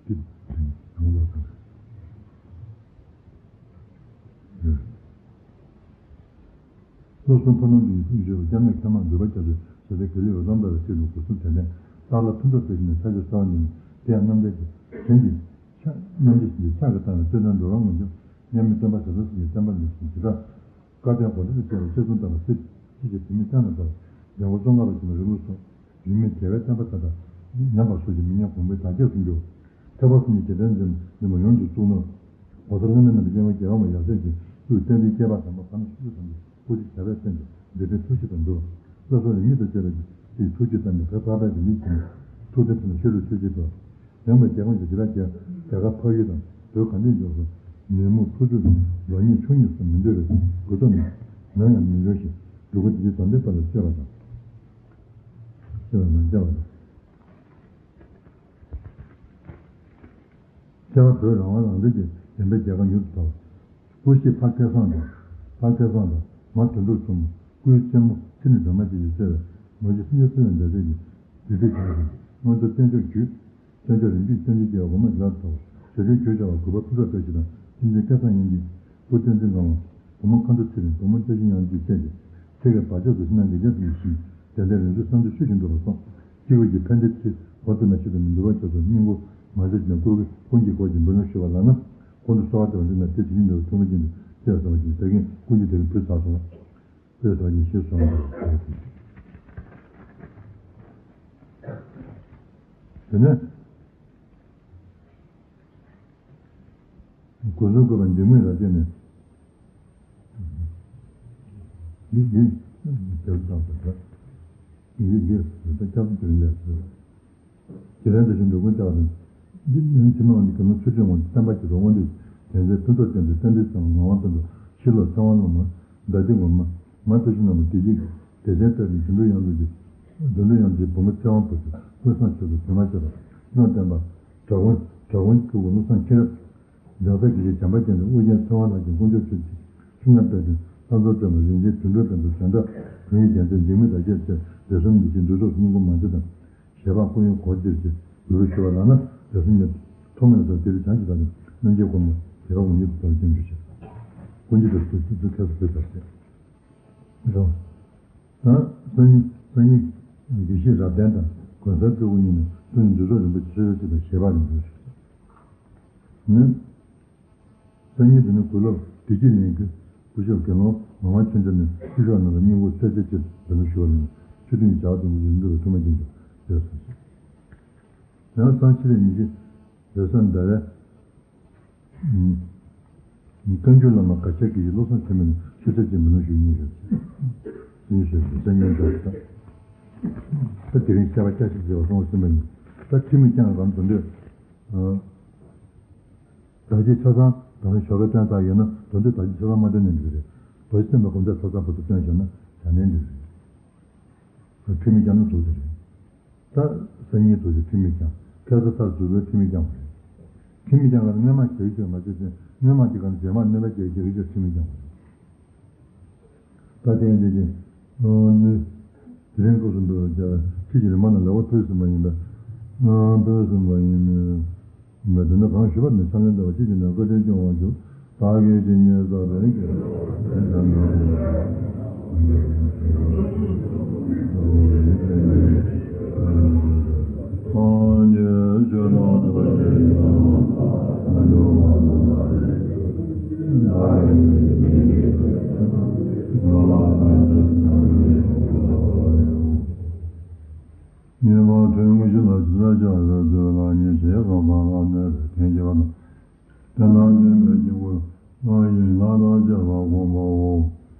དེ་ཡང་ལ་དང་། སློབ་གསུམ་ཕ་ནོར་གྱི་ཡིག་ཐོག་བརྗོད་པའི་སྐྱབས་གནས་མཁས་མང་འདུས་པ་རྒྱ་མཚོའི་ཞལ་ལས་དགེ་ལེགས་འོད་ལམ་འབར་བའི་ཚིག་ལུང་སྒོ་གསུམ་དྲན་ནས་བཏགས་ལ་ཐུན་མཚམས་སུ་ཞིག་ནས་ཕྱག་རྒྱ་གསོལ་བ་ཉིད་ནས་དེ་ཡང་རྣམ་འདྲེན་གྱི་རྒྱན་གྱི་ཕྱག་རྣམ་འདྲེན་གྱི་ཕྱག་གིས་བཏགས་ནས་བསྟོད་ནས་འགྲོ་བ་ངོ་མཚར་མཉམ་མེད་སྟོན་པ་ཞེ་སྡང་སེམས་ཀྱི་བསྟན་པ་ལས་བྱུང་ཇི་ལྟར། སྐལ་ལྡན་གོ་འཕང་དུ་སྐྱེ་བའི་སྐྱེ་གསུམ་དམ་པ་སྲིད་ཞི་བྱེད་དེ་མི་གཙང་ནས་དོར། འཇམ་མགོན་ཙོང་ཁ་པ་ཆེན་པོའི་རིང་ལུགས་སོགས་ཡུལ་མིའི་དགེ་བའི་བསྟན་པ་དེ་དག་ཉམས་པ་སོགས་ཀྱིས་མི་ཉམས་གོང་འཕེལ་དར་རྒྱས་སུ་འགྱུར། ཐེག་པ་གསུམ་གྱི་རྒྱལ་ཕྲན་འཛིན་འཛིན་པ་ཡོངས་ཀྱི་གཙུག་ནོར་ྋགོང་ས་ལྷ་མིའི་རྣམ་པའི་སྐྱེ་བ་རྒྱལ་བ་མ་ཡབ་སྲས་ཀྱི་སྐུའི་རྟེན་འབྲེལ་བསྐལ་པ་དམ་པ་ཕ་ན་སུ་ཐམས་ཅད་སྐུ་ཚེ་ཞབས་པད་བརྟན་ཏེ་འབད་པའི་ཐུགས་བཞེད་དང་འགྲུབ། སློབ་གསོ་ལེགས་ཉེས་དང་བཅས་པའི་ཐུགས་རྗེ་བརྟན་ནས་བོད་ཕ་སྤད་ཀྱི་མི་ཀུན་ཐུགས་རྟེན་ཕྲིན་ལས་ཤེས་རབ་ཆོས་ཀྱི་བར། ཡངས་པའི་རྒྱལ་ཁམས་ཀྱི་འཇིགས་སྐྲག་རྒྱལ་རྒྱལ་ཁབ་འཕགས་ཡུལ་དང་བོད་གངས་ཅན་ཡོངས་སུ་ནད་མུག་འཁྲུག་རྩོད་ལོ་ཉེས་ཕྱུགས་ཉེས་སོགས་མི་འདོད་པའི་དགོས་གཏུགས་ནང་ཡང་མི་འབྱུང་ཞིང་འབྲུ་ཁུག་དེ་ཚེ་དོན་ལྡན་པ་ལ་སྤྱོད་པ་དང་། སྤྱོད་པ་དང་སྤྱོད་པ་དང་། སྐྱེ་བ་བོད་རང་དབང་རང་བཙན་གྱི་བདེན་པའི་རྒྱལ་ཁ་མྱུར་དུ་དར། སྐུ་གཤེགས་ཕ་སྐལ་བཟང་དང་། ཕ་སྐལ་བཟང་དང་མ་དོན་གྲུབ་གསུམ། སྐུའི་རྩེ་མོ་ཚིག་ནི་སྒྲོལ་མ་ཅན་གྱིས་གསལ་བའི་ལོ་རྒྱུས་སེམས་ཅན་སྲིད་པའི་འདྲ་ཆགས་ཀྱི་བདུད་རྩི་ཆགས་ཤིང་མངོན་མཐོ་བསྟན་མཆོག་རྒྱུད། བསྟན་མཆོག་རིམ་བརྒྱུད་བསྟན་བཅོས་ཀྱི་དབུ་མ་ལ་ཐོགས་ཞེ་ཆུང་གྱུར་བྱ་བ་དགོས་པ་ཕུན་ཚོགས་དཔལ་སྐྱིད་དང་སེམས་ཅན་སྐལ་བཟང་དབྱངས་སྐྱིད། བུ་བསྟན་འཛིན་ངག་དབང་བུ་མོ་མཁའ་འགྲོ་ཚེ་རིང་བུ་མོ་བཀྲ་ཤིས་དབྱངས་སྐྱིད་བཅས་ཀྱི་ཚེ་གའི་བག་ཆགས་སུ་ཕྱི་ནང་གི་ཡབ་ཀྱི་ཞིང་དེ་ལྟར་རིམ་གྲོ་བསམ་དུ་ཆོས་བཞིན་འགྲུབ་པ་སོགས་སྐྱེ་བོ་གྱི་ཕན་བདེ་ཆེད་འོ་ཙམ་མ་ཤེས་པའི་འདུལ་བ་ཆོས་སུ་སྙིང་པོ་མ་བྱས་ཀྱང་སྐུ་ཀུན་གྱི་སྒོ་ཀྱི་འབུལ་ལམ་ཞུ་བ་ལགས་ན། གོང་དུ་གསོལ་བ་འདེབས་པ་འདི་ན་དེ་དེ་ཉིད་འདུལ་བ་ཐུགས་མ་མཁྱེན་དུ་ཅེས་གསོལ་བ་གྱིས་དེ་གིན་ཀུན་གྱི་དེ་གིན་བུ་ཚ་སོང་བས་གསོལ་བ་གྱིས་ཞེས་གསོལ་བ་འདེབས་པ། དེ་ནས། གོ་ཟུར་བཀོད་པ་འཇིགས་མེད་རབ་རྒྱས་ནས། ཡིད་ཀྱི་དེར་བཏགས་པ་དག་ཡིད་ཀྱི་དེ་ལྟ་སྐྱབས་འགྲོ་ལས་སུ། དེ་ལྟར་འདི་བཞིན་འགྲོ་ཀུན་བལྟ་བ་དང་། འདི་ནི་ཕྱི་མ་འོང་དུ་གང་ན་ཚུལ་ཁྲིམས་དབང་དུ་བསྟན་པ་གྱི་རོ་དབང་དུ་དེ་ཚེ་ཕུན་ཚོགས་བསྟན་པའི་བསྟན་འཛིན་ཚང་ངག་དབང་དོན་གྲུབ་ཕྱི་ལོ་ཚེ་དབང་སློབ་མ་ཟླ་གཅིག་ངོ་མ་མ་ཐུགས་ཤིང་རྣམ་པ་བདེ་སྐྱིད་བདེ་ཆེན་དཔལ་གྱི་དོན་གྲུབ་དབྱངས་ལུགས་ཀྱི་དོན་གྲུབ་དབྱངས་ཀྱི་བུ་མོ་ཚེ་དབང་བུ་ཆུང་ཀུན་བཟང་ཆོས་སུ་དོན་མ་བྱས་པ་ཀུན་བསྟན་པ་དྲག་དབང་དྲག་དབང་ཁྱུ་གུ་བློ་བཟང་མཁྱེན་རབ། ལྗགས་རྩལ་དགེ་བཤེས་བྱམས་པ་ཅན་དང་ཨོ་རྒྱན་ཚེ་དབང་ལགས་ཀྱིས་དཀོན་མཆོག་ཆོས་ཀྱི་ཆུ་ཉག་དཔལ་ལྡན་ལྷ་མཚོ་སྒྲོལ་མ་རིན་ཆེན་དོན་གྲུབ་དཔལ་མོ་བྱོན་འདྲ་བོན་གྱི་རྒྱལ་མཚན་འཇིགས་མེད་དར་རྒྱས་བཅས་སྡེ་གསུམ་ཡིད་བཞིན་འདུས་ཚོགས་སུ་སྙིང་པོ་མ་བྱས་དང་ཞལ་འཕགས་སྐུ་ཡོན་གོ་ཆེར་བཅས་འབུལ་ཞུ་བ་ལགས་ན་སྡེ་གསུམ་ཉིད་ཐོག་མེད་ས་དེར་བྱང་ཆུབ་དང་རྣམ་མཁྱེན་གོ་མོ་དེ་བ་འོང་ཡུལ་དུ་དར་རྒྱས་འཇུག་ཕྱིར་ཀུན་གྱི་དར་སྐུ་ཚུལ་ཁས་སུ་བོད་དར་རྒྱས། ད་སང་ཉིན་སང་ཉིན་དགེ་བཤེས་རབ་བརྟན་དང་གོང་ས་སྤྲུལ་སྐུ་གཉིས་ནས་སྟོན་འདུས་ཚོགས་རིན་པོ་ཆེ་ཆོས་ཀྱི་ད་ཞལ་པར་རིན་པོ་ཆེ་ནི། སང་ཉིན་དེ་ནི་དགུང་ལོ་བདེ་སྐྱིད་གླིང་གི་སྐུ་ཞབས་དགེ་སློང་ངག་དབང་ཆོས་རྒྱལ་ནས་སྐུ་ཞབས་རྣམས་ལ་སྙིང་པོ་གསལ་བྱེད་ཅེས་འདོན་ཞུ་བ་ལ་ཆོས་སྟོན་བྱ་བ་དང་ཡིན་འདུག་ཐུགས་མ་མཁྱེན་དུ་ཡོད་ཟེར། ཡང་སང་ཕྱི་ལོ་ཉི་ཤུ་རེས་གཟའ་ཟླ་བའི་བཀའ་འགྱུར་བླ་མ་གར་ཆག་གི་བློ་བཟང་ཆོས་མེད་ནས་ཆོས་ཚད་ཅན་མི་ལུས་ཞུ་ཉེས་ཡོད་ཅེས་ཉེས་ཞུ་ཞེས་སེམས་ཉེས་འཇོག་ད། ད་དེ་རིང་བཤད་པ་བསྐྱར་ཞིབ་བྱས་པ་སོང་ཟིན་པ་ཡིན། ད་ཁྲིམས་མེད་ཀྱང་གང་དོན་འདོད། བདག་གིས་ཆ་ཚང་དང་ཞོགས་པའི་སྟོན་ཚར་ཡོད་ན་དོན་འདོད་བདག་གིས་ཆ་ཚང་མ་སྟོན་ནས་འགྲིག་རེད། རྡོ་རྗེ་སེམས་དཔའ་གོམས་ཚད་ཆ་ཚང་བར་དུ་སྟོན་བཞག་ན་བྱ་ནས་འགྲིག་རེད། ཁྲིམས་མེད་ཀྱང་ན་ཐུག་ཟེར་རེད། ད་སང་ཉིན་ཐུགས་རྗེ་ཁྲིམས་མེད་ཀྱང་ཁ་ས་ཚར་ཟུར་པའི་ཁྲིམས་མེད་ཀྱང་རེད། ཁྲིམས་མེད་ཀྱང་ལ་སྔོན་མ་བྱེད་ཀྱི་མ་བྱེད་ཚེ་སྔོན་མ་དེ་གང་རྗེས་མ་གནོད་པ་སྐྱེལ་གྱི་རིགས་ཀྱང་ཁྲིམས་མེད་ཀྱང་རེད། ད་དེ་འདི་གི་ནི་དེ་རིང་སྐབས་སུ་འབད་བར་བྱ་ཁྱེད་ཀྱི་རིམ་པ་ན་ལེགས་པར་ཕུལ་ཟིན་པ་ཡིན་པས། ཕུལ་ཟིན་པ་ཡིན་མོད། མེད་དེ་ནི་གང་ཞུ་བ་ནི་ཕྱག་ལེན་འདྲ་བ་ཅི་བྱས་ནས་བཀའ་དྲིན་སྐྱོང་བར་ཞུ། བདག་གིས་ཇི་སྙེད་བསགས་པའི་དགེ་བ་ཉེས་པ་ཐོན་ངོ་ཤེས་ལ་ཇི་ལྟར་བྱ་བའི་ཚུལ་ལ་ཉེས་བྱས་སོ་གང་ལ་གནས་པའི་དོན་བྱེད་པ་དང་། དེ་ལ་བརྟེན་པའི་དཀྱིལ་འཁོར་ལྔ་ཡི་ལྷ་དང་བཅས་པ་བསྒོམ་པའོ།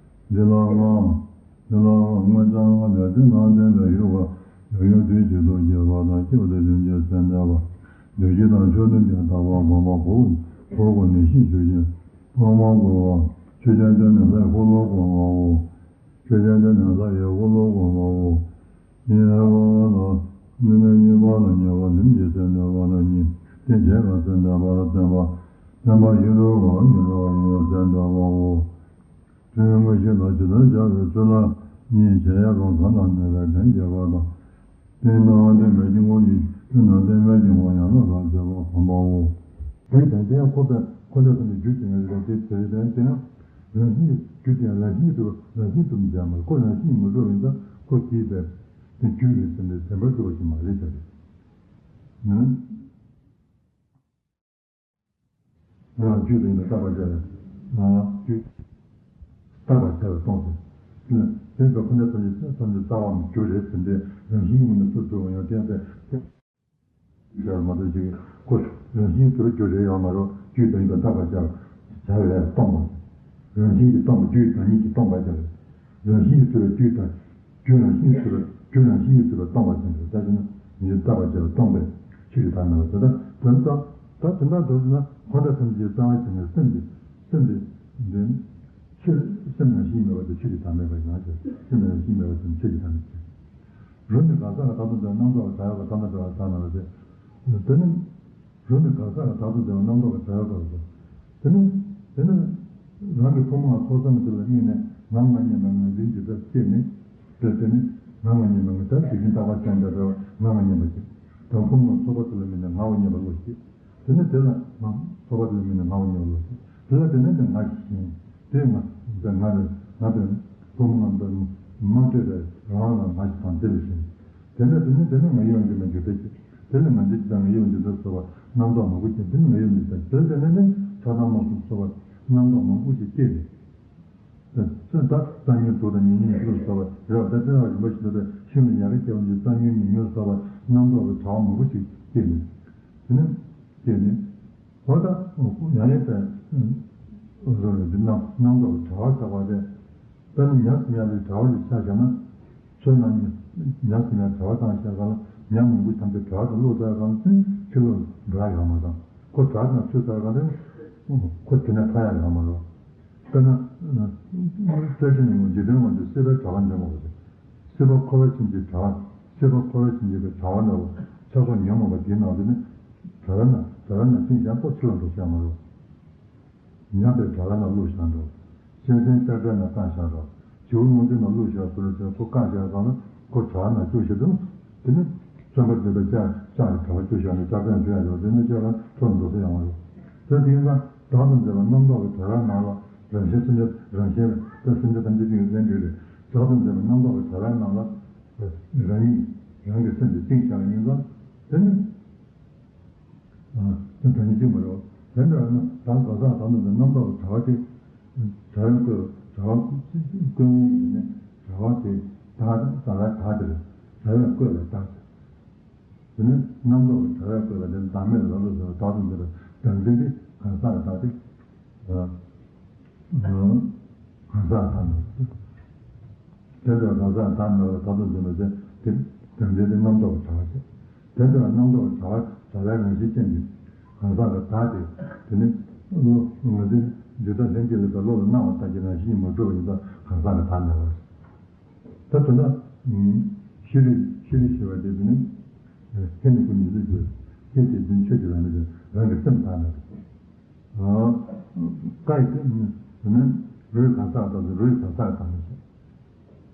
འདི་ལའང་། འདི་ལའང་མངོན་བྱང་ལྔ་ལས་དེ་ལ་བརྟེན་པའི་ཡུལ་ག་ཡང་ཡང་དུས་གཅིག་ཏུ་སྐྱེ་བ་དང་སྐྱེ་བ་དང་སེམས་ཅན་སེམས་ལྡན་པ། འདུ་ཤེས་དང་ཕྱོགས་མཐུན་ཅན་དག་པ་བསྒོམ་པ་གོ་འཁོར་གོ་ནི་ཤེས་ཆོས་ཅན། ཕག་མོ་བསྐོར་བ། ཆོས་ཅན་དེ་ནི་ལྷའི་འཁོར་ལོ་བསྒོམ་པའོ། ཆོས་ཅན་དེ་ནི་ལྷ་ཡི་འཁོར་ལོ་བསྒོམ་པའོ། ཉེས་པ་ལ་ཉེས་པ་ཉེས་པ་ལ་ཉེས་པ་ལ་ཉེས་པ་ལ་ཉེས་ཏེ་བྱས་པ་སེམས་ལྡན་པ་ལ་བརྟེན་པ་བརྟེན་པ་ཤེས་རབ་ལ་ཉེས་པ་ཡིན་པ་སེམས་ལྡན་པའོ། དོན་དངོས་གཞི་ལ་ཇི་ལྟར་བྱ་བའི་ཚུལ་ལ་ཉེས་བྱས་ཡ་གང་གང་ལ་གནས་པའི་དོན་བྱེད་པ་དང་། དེ་ལ་བརྟེན་པའི་དཀྱིལ་འཁོར་ཡིན། དེ་ལ་བརྟེན་པའི་དཀྱིལ་འཁོར་ཡང་དག་པར་བྱེད་པ་བསྒོམ་པའོ། དེ་དང་དེ་ཡང་འཁོར་དང་འཁོར་འདས་ཐམས་ཅད་རྒྱུ་དེ་ཡང་རེད་པ། དེ་དེ་དེ་ཡང་རང་བཞིན་གྱི་རྒྱུ་དེ་ཡང་རང་བཞིན་གྱིས་གྲུབ་པ་རང་བཞིན་གྲུབ་མི་བྱ་མ་རེད། ཁོ་རང་བཞིན་མི་གྲུབ་ཡིན་ཙང་ཁོ་དེའི་དེ་དེ་རྒྱུ་ཡིན་ཟེར་ནས་བདེན་པར་གྲུབ་པ་ཞིག་མ་རེད་ཟེར་རེད། ནི། རང་རྒྱུད་དེ་ཡིན་པ་རྟག་པར་བྱ་བའི་རྒྱུ། རྟག་པར་བྱ་བའི་སྟོང་ཟེར། དེ་ཡིན་པའི་ཁོ་ནའི་ཐམས་ཅད་ཐམས་ཅད་རྩ་བ་ནས་རྒྱུ་རེད་ཟེར་ཏེ་རང་བཞིན་ཡིན་ནས་སུ་གྲུབ་པ་ཡང་བསྟན་ཏེ། བྱ་བ་མ་གཏོགས་ཅིག་ཁོ་རང་བཞིན་དུ་རྒྱུ་རེད་ཡོད་མ་རེད། རྒྱུ་དང་ཡིན་པ་རྟག་པར་བྱ་བའི་སྟོང་པ། རང་བཞིན་གྱིས་སྟོང་པ་རྒྱུ་དང་ཉིད་ཀྱིས་སྟོང་པར་བྱ་བའི། རང་བཞིན་གྱིས་གྲུབ་པའི་རྒྱུ་དང་། རྒྱུ་རང་བཞིན་གྱིས་གྲུབ་པའི་རྒྱུ་རང་བཞིན་གྱིས་གྲུབ་པའི་སྟོང་པ་ཅན་དུ་ལྟ་ཞེ་ན། ཉིད་རྟག་པར་བྱ་བའི་སྟོང་པའི་ཆོས་ཀྱི་བདག་མེད་པ་དེ་དག་དོན་དག་ད་དོན་དག་འདོར་ཞེ་ན་འཁོར་འདས་ཐམས་ཅད་རྩ་བ་ཞིག་ནས་སེམས་ཀྱི་སེམས་ཀྱི་འདོན། ཆོས་སེམས་རང་བཞིན་མེད་པ་དེ་ཆོས་ཀྱི་བདག་མེད་པ་ཡིན་ན་ཆོས་སེམས་རང་བཞིན་མེད་པ་དེ་ཆོས་ཀྱི་བདག་མེད་པ། རུ་ནི་ག་ས་ག་བདག་ཏུ་འདོད་རྣམ་རྟོག་གི་བྱ་བ་ག་ད་ན་བ་ད་ན་བ་དེ། དེ་ནི། རུ་ནི་ག་ས་ག་བདག་ཏུ་འདོད་རྣམ་རྟོག་གི་བྱ་བ་ག་རུ། དེ་ནི། དེ་ནི། རང་གི་ཕུང་པོ་ལ་ཚོགས་བསགས་དེ་ལ་དམིགས་ནས། ང་ང་མཉམ་པའི་ངར་འཛིན་འདི་ལྟར་སྐྱེས་ནས། དེ་དེ་ནི་ང་ང་མཉམ་པའི་ངར་ལྟར་དེ་བཞིན་རྟག་པ་ཅན་དེ་འདྲ་བ་ང་ང་མཉམ་པ་ཞིག་དང་། ཁོ་མོ་ཚོགས་པ་དེ་ལ་དམིགས་ནས་ང་བ་མཉམ་པ་བློ་ཞིག་དེ་ནི་དེ་ལ་ང་ཚོགས་པ་དེ་ལ་དམིགས་ནས་ང་བ་མཉམ་པ་བློ་ཞིག་དེ་ལ་དེ་ནི་དེ་ང་ཞིག་ཞིང་། དེ་ང་དེ་ང་རེད། ང་དེ་ཕོ་མོ་རྣམས་དང་མ་ལྟོས་པའི་རང་ལ་ང་ཞིག་དང་དེ་ལ་ཞིང་། དེ་ནི་དེ་ནི་དེ་ནི་ང་ཡི་བ་འདི་ལ་འཇུག་པའི་ཕྱིར། དེ་ནི་ང་འདི་དང་ང་ཡི་བ་འདི་ལ་སོགས་པ་རྣམ་རྟོག་མང་པོ་ཞིག་དེ་ནི་ང་ཡི་བ་འདི་དང་དེ་ལ་དེ་ནི་ནི་ཆགས་སྡང་རྨོངས་གསུམ་སོགས་པ་རྣམ་རྟོག་མང་པོ་ཞིག་སྐྱེས་ནས། ཚེ་ད་རྩ་ཉོན་དུག་དང་ཉེ་ཉོན་ཞི་ལ་སོགས་པ་རབ་ད་དེ་ལ་རིམ་པ་བཞིན་དུ་ཤིན་ཏུ་ཡ་གི་སྐྱེ་བ་འདི་རྩ་ཉོན་ཉེ་ཉོན་ལ་སོགས་པ་རྣམ་རྟོག་གི་དྲ་བ་མང་པོ་ཞིག་སྐྱེས་ནས། དེ་ནི་སྐྱེས་ནས། འོ་ད་ཡང་ཡང་དེ་རོ་རེ་འདི་རྣམ་རྣམ་རྟོག་གི་དྲ་བ་ཆགས་པ་རེད། དཔེར་ན་ཉ་གསུམ་ཡ་ལ་དྲ་བ་ཞིག་ཆགས་བཞག་ན། ཚོད་ན་ཉ་གསུམ་ཡ་དྲ་བ་བཏང་བཞག་ག་ལ་ཉ་མང་པོ་ཐམས་ཅད་དྲ་བ་དང་བླུགས་ཚར་ག་ལ་ཕྱི་ལོགས་འགྲོ་ཡ་ཡོད་མ་རེད། ཁོ་དྲ་བ་དང་ཚོད་ཚར་ག་ལ་ཁོ་དེ་ནས་ཐར་ཡ་ཡོད་མ་རེད། དཔེར་ན། བཀྲ་ཤིས་ལྷུན་པོ་འཇིག་རྟེན་དབང་ཕྱུག་སྲིད་པའི་དྲ་བ་འདྲ་མོ་རེད། སྲིད་པ་འཁོར་བ་ཕྱིན་ཅི་དྲ་བ། སྲིད་པ་འཁོར་བ་ཕྱིན་ཅི་གི་དྲ་བ་འདྲ་བོ། ཆགས་སོགས་ཉོན་མོངས་པ་འདིའི་ནང་དུ་ནི། དྲ་བའི་ནང་དྲ་བའི་ནང་ཕྱིན་ཀྱང་ཁོ་ཕྱི་ལ་འགྲོ་ཤེས་མ་རེད། ཉ་དེ་དྲ་བའི་ནང་བླུགས་བཞག་འགྲོ། སེམས་ཅན་ལྕགས་དྲའི་ནང་བཀང་བཞག་འགྲོ། བྱིའུ་སྔོ་འཛིན་ནང་བླུགས་བཞག་ཟེར་བྱས་ཁོ་བཀང་བཞག་ཙང་ན་ཁོ་དྲ་བའི་ནང་བཅུག་ཤེས་དུས། དེ་ནི། བརྩོན་པ་བརྩོན་པའི་ལྕགས་ལྕགས་ཀྱི་དྲ་བ་བཅུག་བཞག་ནས་ལྕགས་དྲའི་ནང་བཅུག་ཡ་ཡོད་དེ་ནི་ལྕགས་ལ་ཁྲོ་འགྲོ་ས་ཡོང་བ་རེད། དེ་དེ་ཡིན་ཙང་བདག་ཏུ་འཛིན་པ་རྣམ་རྟོག་གི་དྲ་བའི་ནང་ལ་རང་བཞིན་སེམས་ཅན་རང་བཞིན་དེ་སེམས་ཅན་ཐམས་ཅད་ཀྱི་ལན་འདུས་རེད། བདག་ཏུ་འཛིན་པ་རྣམ་རྟོག་གི་དྲ་བའི་ནང་ལ། རང་ཉིད་རང་གི་སེམས་དེ་བཅིངས་བཞག་པ་ཡིན་ཙང་། དེ་ནི། ཨ་དེ་ད་ནི་གཅིག་མ་རེད། དེ་འདྲ་ན་ད་ག་ཟག་དང་དུ་རྣམ་རྟོག་གི་དྲ་བ་དེ། དྲ་བས་བསྐོས་དྲ་བ་བསྐོས་ངེས་ཡིན་ནས་དྲ་བ་དེ་བདག་དང་བདག་ལ་བདག་དེ་རེད། དྲ་བས་བསྐོས་པའི་བདག་དེ། དེ་ནི་རྣམ་རྟོག་གི་དྲ་བས་བསྐོས་པ་དེ་བདག་མེད་ལ་ལ་ལུ་ཟེར་བ་བདག་ཏུ་འཛིན་པའི་བདག་འཛིན་དེ་གང་ཟག་གི་བདག་དེ། གང་ཟག་དང་། དེ་ལྟར་གང་ཟག་བདག་མེད་པར་བདག་ཏུ་འཛིན་པ་དེ་དེ་དོན་དེ་ནི་རྣམ་རྟོག་གི་དྲ་བ་བྱེད། དེ་ལྟར་རྣམ་རྟོག་གི་དྲ་བ་དྲ་བའི་རང་བཞིན་ཅན་གྱི་གང་ཟག་གི་བདག་དེ་དེ་ནི་བློ་ང་ཚོའི་འདི་ལྟར་ལྷན་སྐྱེས་ལ་བློ་ལ་སྣང་བ་ལྟ་བྱེད་རང་བཞིན་གྱིས་མ་གྲུབ་པ་ཡིན་ཙང་གང་ཟག་གི་བདག་མེད་པར། ད་དོན་དག་ཤེས་རིག་ཤེས་རིག་ཞེས་པ་དེ་དེ་ནི་ཧེ་ནི་ཀུན་ནི་ལུས་ཀྱི་ཤེས་བྱེད་འཛིན་ཆོས་ཀྱི་ལམ་མེད་རང་གི་སེམས་བདག་མེད་པ། ཀ་ཡི་སྟེང་ནས་རུས་གང་ཟག་དང་རུས་གང་ཟག་དང་ནི་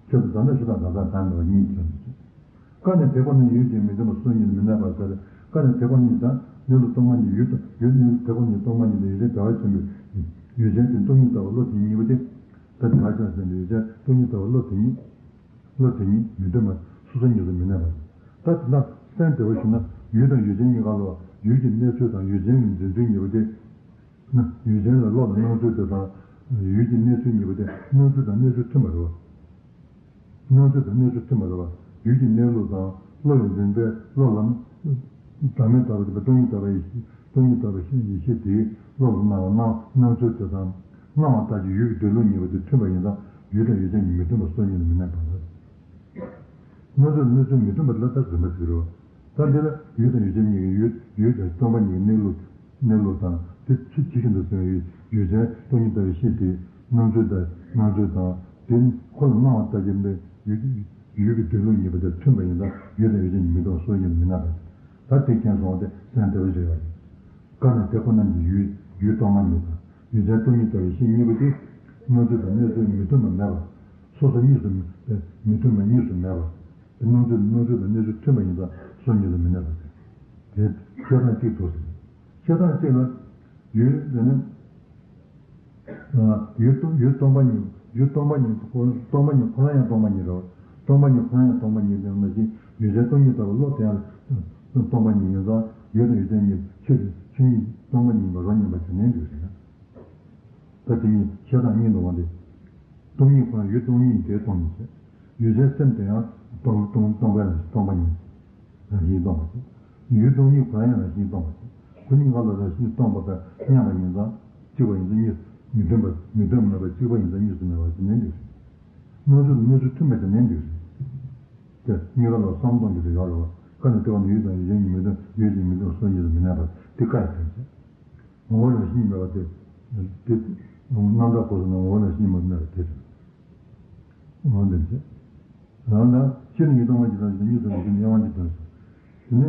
ཆོས་སུ་དང་ནི་ཆོས་དང་གང་ཟག་དང་ནི་བ་གཉིས་ཀྱང་ཀ་ནས་དེ་ཁོ་ནས་ཡུལ་གྱི་མི་མཐུན་པ་སོ་གཉིས་ལ་མི་གནས་པར་ཟེར། ཀ་ནས་དེ་ཁོ་ནས་དང་གནས་ལུགས་སྟོང་པ་ཉིད་ཡུལ་དང་ཡུལ་གནས་ལུགས་དེ་ཁོ་ནས་སྟོང་པ་ཉིད་དང་ཡུལ་ཅན་བདེ་བ་ཆེན་པོའི་ཡུལ་ཅན་དེ་སྟོང་ཉིད་ལྟ་བུ་བློ་དེ་གཉིས་པོ་སྟེ། ད་དེ་བ་ཅན་ཟེར་ནས་ཡུལ་ཅན་སྟོང་ཉིད་ལྟ་བུ་བློ་དེ་གཉིས། བློ་དེ་ཉིད་མི་མཐུན་པ་སོ་སོ་ཉིད་དུ་མི་གནས་པ། ད་དེ་ན་སེམས་བདེ་བོ་ཞིག་ན་ཡུལ་དང་ཡུལ་ཅན་གཉིས་ཀ་ལ་ཡུལ་གྱི་གནས་ཚུལ་དང་ཡུལ་ཅན་གྱི་འཛིན་ཚུལ་གཉིས་པོ་སྟེ། ན་ཡུལ་ཅན་ལ་བློ་ལ་སྣང་ཚུལ་དེ་དང་། ཡུལ་གྱི་གནས་ཚུལ་གཉིས་པོ་སྟེ་སྣང་ཚུལ་དང་གནས་ཚུལ་མཐུན་པ་རེད་བ། སྣང་ཚུལ་དང་གནས་ཚུལ་མཐུན་པ་རེད་བ། ཡུལ་གྱི་གནས་ལུགས་དང་བློ་ཡི་འཛིན་པའི་བློ་ལམ། བདག་མེད་ལྟ་བུ་སྟེ་སྟོང་ཉིད་ལྟ་བུ་ཡེ་ཤེས་སྟོང་ཉིད་ལྟ་བུ་ཡེ་ཤེས་དེའི་བློ་ལ་སྣང་བ་སྣང་སྣང་ཚུལ་དེ་དང་། སྣང་བ་ལྟ་བྱེད་ཡུལ་གྱི་སྡོད་ལུགས་གཉིས་པོ་དེ་མཐུན་པ་ཡིན་ཙང་ཡུལ་དང་ཡུལ་ཅན་གཉིས་མི་མཐུན་པ་སོ་གཉིས་ལ་མི་གནས་པ་རེད། སྣང་ཚུལ་སྣང་ཚུལ་མི་མཐུན་པ་ལ་ད་རིམ་པ་ཟེར་རོ། ད་འདི་ལ་ཡུལ་དང་ཡུལ་ཅན་གཉིས་ཀྱི་ཡུལ་ཡུལ་དང་སྟོང་པ་ཉིད་ཀྱི་གནས་ལུགས་གནས་ལུགས་དང་དེ་ཚུལ་ཇི་བཞིན་དུ་སེམས་ཡུལ་ཡུལ་ཅན་སྟོང་ཉིད་ལྟ་བུའི་ཤེས་དེ་སྣང་ཚུལ་དང་སྣང་ཚུལ་དང་དེ་ཁོ་ལ་སྣང་བ་ལྟ་བྱེད་པའི་ཡུལ་ཡུལ་གྱི་སྡོད་ལུགས་གཉིས་པོ་དེ་མཐུན་པ་ཡིན་ཙང་ཡུལ་དང་ཡུལ་ཅན་གཉིས་མི་མཐུན་པ་སོ་གཉིས་ལ་མི་གནས་པ། ད་དེ་མཁྱེན་སོང་བ་དེ་སེམས་བདེ་བོ་ཞིག་ཡོད་རེད། ཀ་ནས་དེ་ཁོ་རྣམས་ཀྱི་ཡུལ་ཡུལ་སྟོང་པ་ཉིད་དང་ཡུལ་ཅན་སྟོང་ཉིད་ལྟ་བུའི་ཤེས་གཉིས་པོ་དེ་སྣང་ཚུལ་དང་གནས་ཚུལ་མི་མཐུན་པ་མེད་པ། སོ་སོ་གཉིས་སུ་མི་མཐུན་པ་གཉིས་སུ་མེད་པ། སྣང་ཚུལ་སྣང་ཚུལ་དང་གནས་ཚུལ་མཐུན་པ་ཡིན་ཙང་སོ་གཉིས་སུ་མི་གནས་པ་སྟེ། དེ་བཤད་སྟངས་གཅིག་ཏུ་ཟེར། བཤད་སྟངས་གཅིག་ལ། ཡུལ་དེ་ནི། ཡུལ་སྟོང་ཡུལ་སྟོང་པ་ཉིད་ཡུལ་སྟོང་པ་ཉིད་སྟོང་པ་ཉིད་ཁོ་རང་ཡང་སྟོང་པ་ཉིད་རེད། སྟོང་པ་ཉིད་ཁོ་རང་ཡང་སྟོང་པ་ཉིད་དེ་ནང་བཞིན་ཡུལ་ཅན་སྟོང་ཉིད་ལྟ་བུ་བློ་དེ་ཡང་སྟོང་པ་ཉིད་ཡིན་ཙང་ཡུལ་དང་ཡུལ་ཅན་གཉིས་ཆོས་ཀྱི་ཆོས་ཉིད་སྟོང་པ་ཉིད་མ་རོ་ཉམས་པ་དེ་ནས་འདུག་ཟེར་ན། ད་དེ་ཉིད་བཤད་སྟངས་གཉིས་འདུག་བ་འདི། སྟོང་ཉིད་ཁོ་རང་ཡུལ་སྟོང་ཉིད་དེ་སྟོང་ཉིད་ཟེར། ཡུལ་ཅན་སེམས་དེ་ཡང་སྟོང་སྟོང་སྟོང་པ་ཡང་སྟོང་པ་ཉིད་རང་བཞིན་སྟོང་པ་ཟེར། ཡུལ་སྟོང་ཉིད་ཁོ་རང་ཡང་རང་བཞིན་སྟོང་པ་ཟེར། ཁོ་གཉིས་ཀ་ལ་རང་བཞིན་སྟོང་པ་དང་མཉམ་པ་ཡིན་ཙང་གཅིག་པ་ཡིན་ཙང་གཉིས་མི་མཐུན་པ་མི་མཐུན་མེད་པ་གཅིག་པ་ཡིན་ཙང་གཉིས་སུ་མེད་པ་ཟེར་ནས་འདུག་སྣང་ཚུལ་དང་གནས་ཚུལ་མཐུན་པ་ཟེར་ནས་འདུག་དེ་གཉིས་ཀ་ལ་བསམ་སྟངས་ཀྱི་དེ་ཡོད་རེད་བ། ཀ་ནས་ལྟེ་བ་ནས་ཡུལ་དང་ཡུལ་ཅན་གཉིས་མི་མཐུན་ཡུལ་གཅིག་མི་མཐུན་སོ་གཉིས་སུ་མི་གནས་པ་དེ་ཀ་ཡི་དོན་བྱེད། ངོ་བོ་རང་བཞིན་མེད་པ་དེ། དེ་རྣམ་དག་གོ་ས་ན་ངོ་བོ་རང་བཞིན་མེད་པ་དེ་རེད། ངོ་བོ་འདི་བྱེད། རང་དང་ཕྱིར་ཉིད་སྟོང་པ་ཉིད་དང་གཉིས་སུ་མེད་པའི་དབྱེ་བ་གཉིས་དོན་བྱེད། དེ་ནི།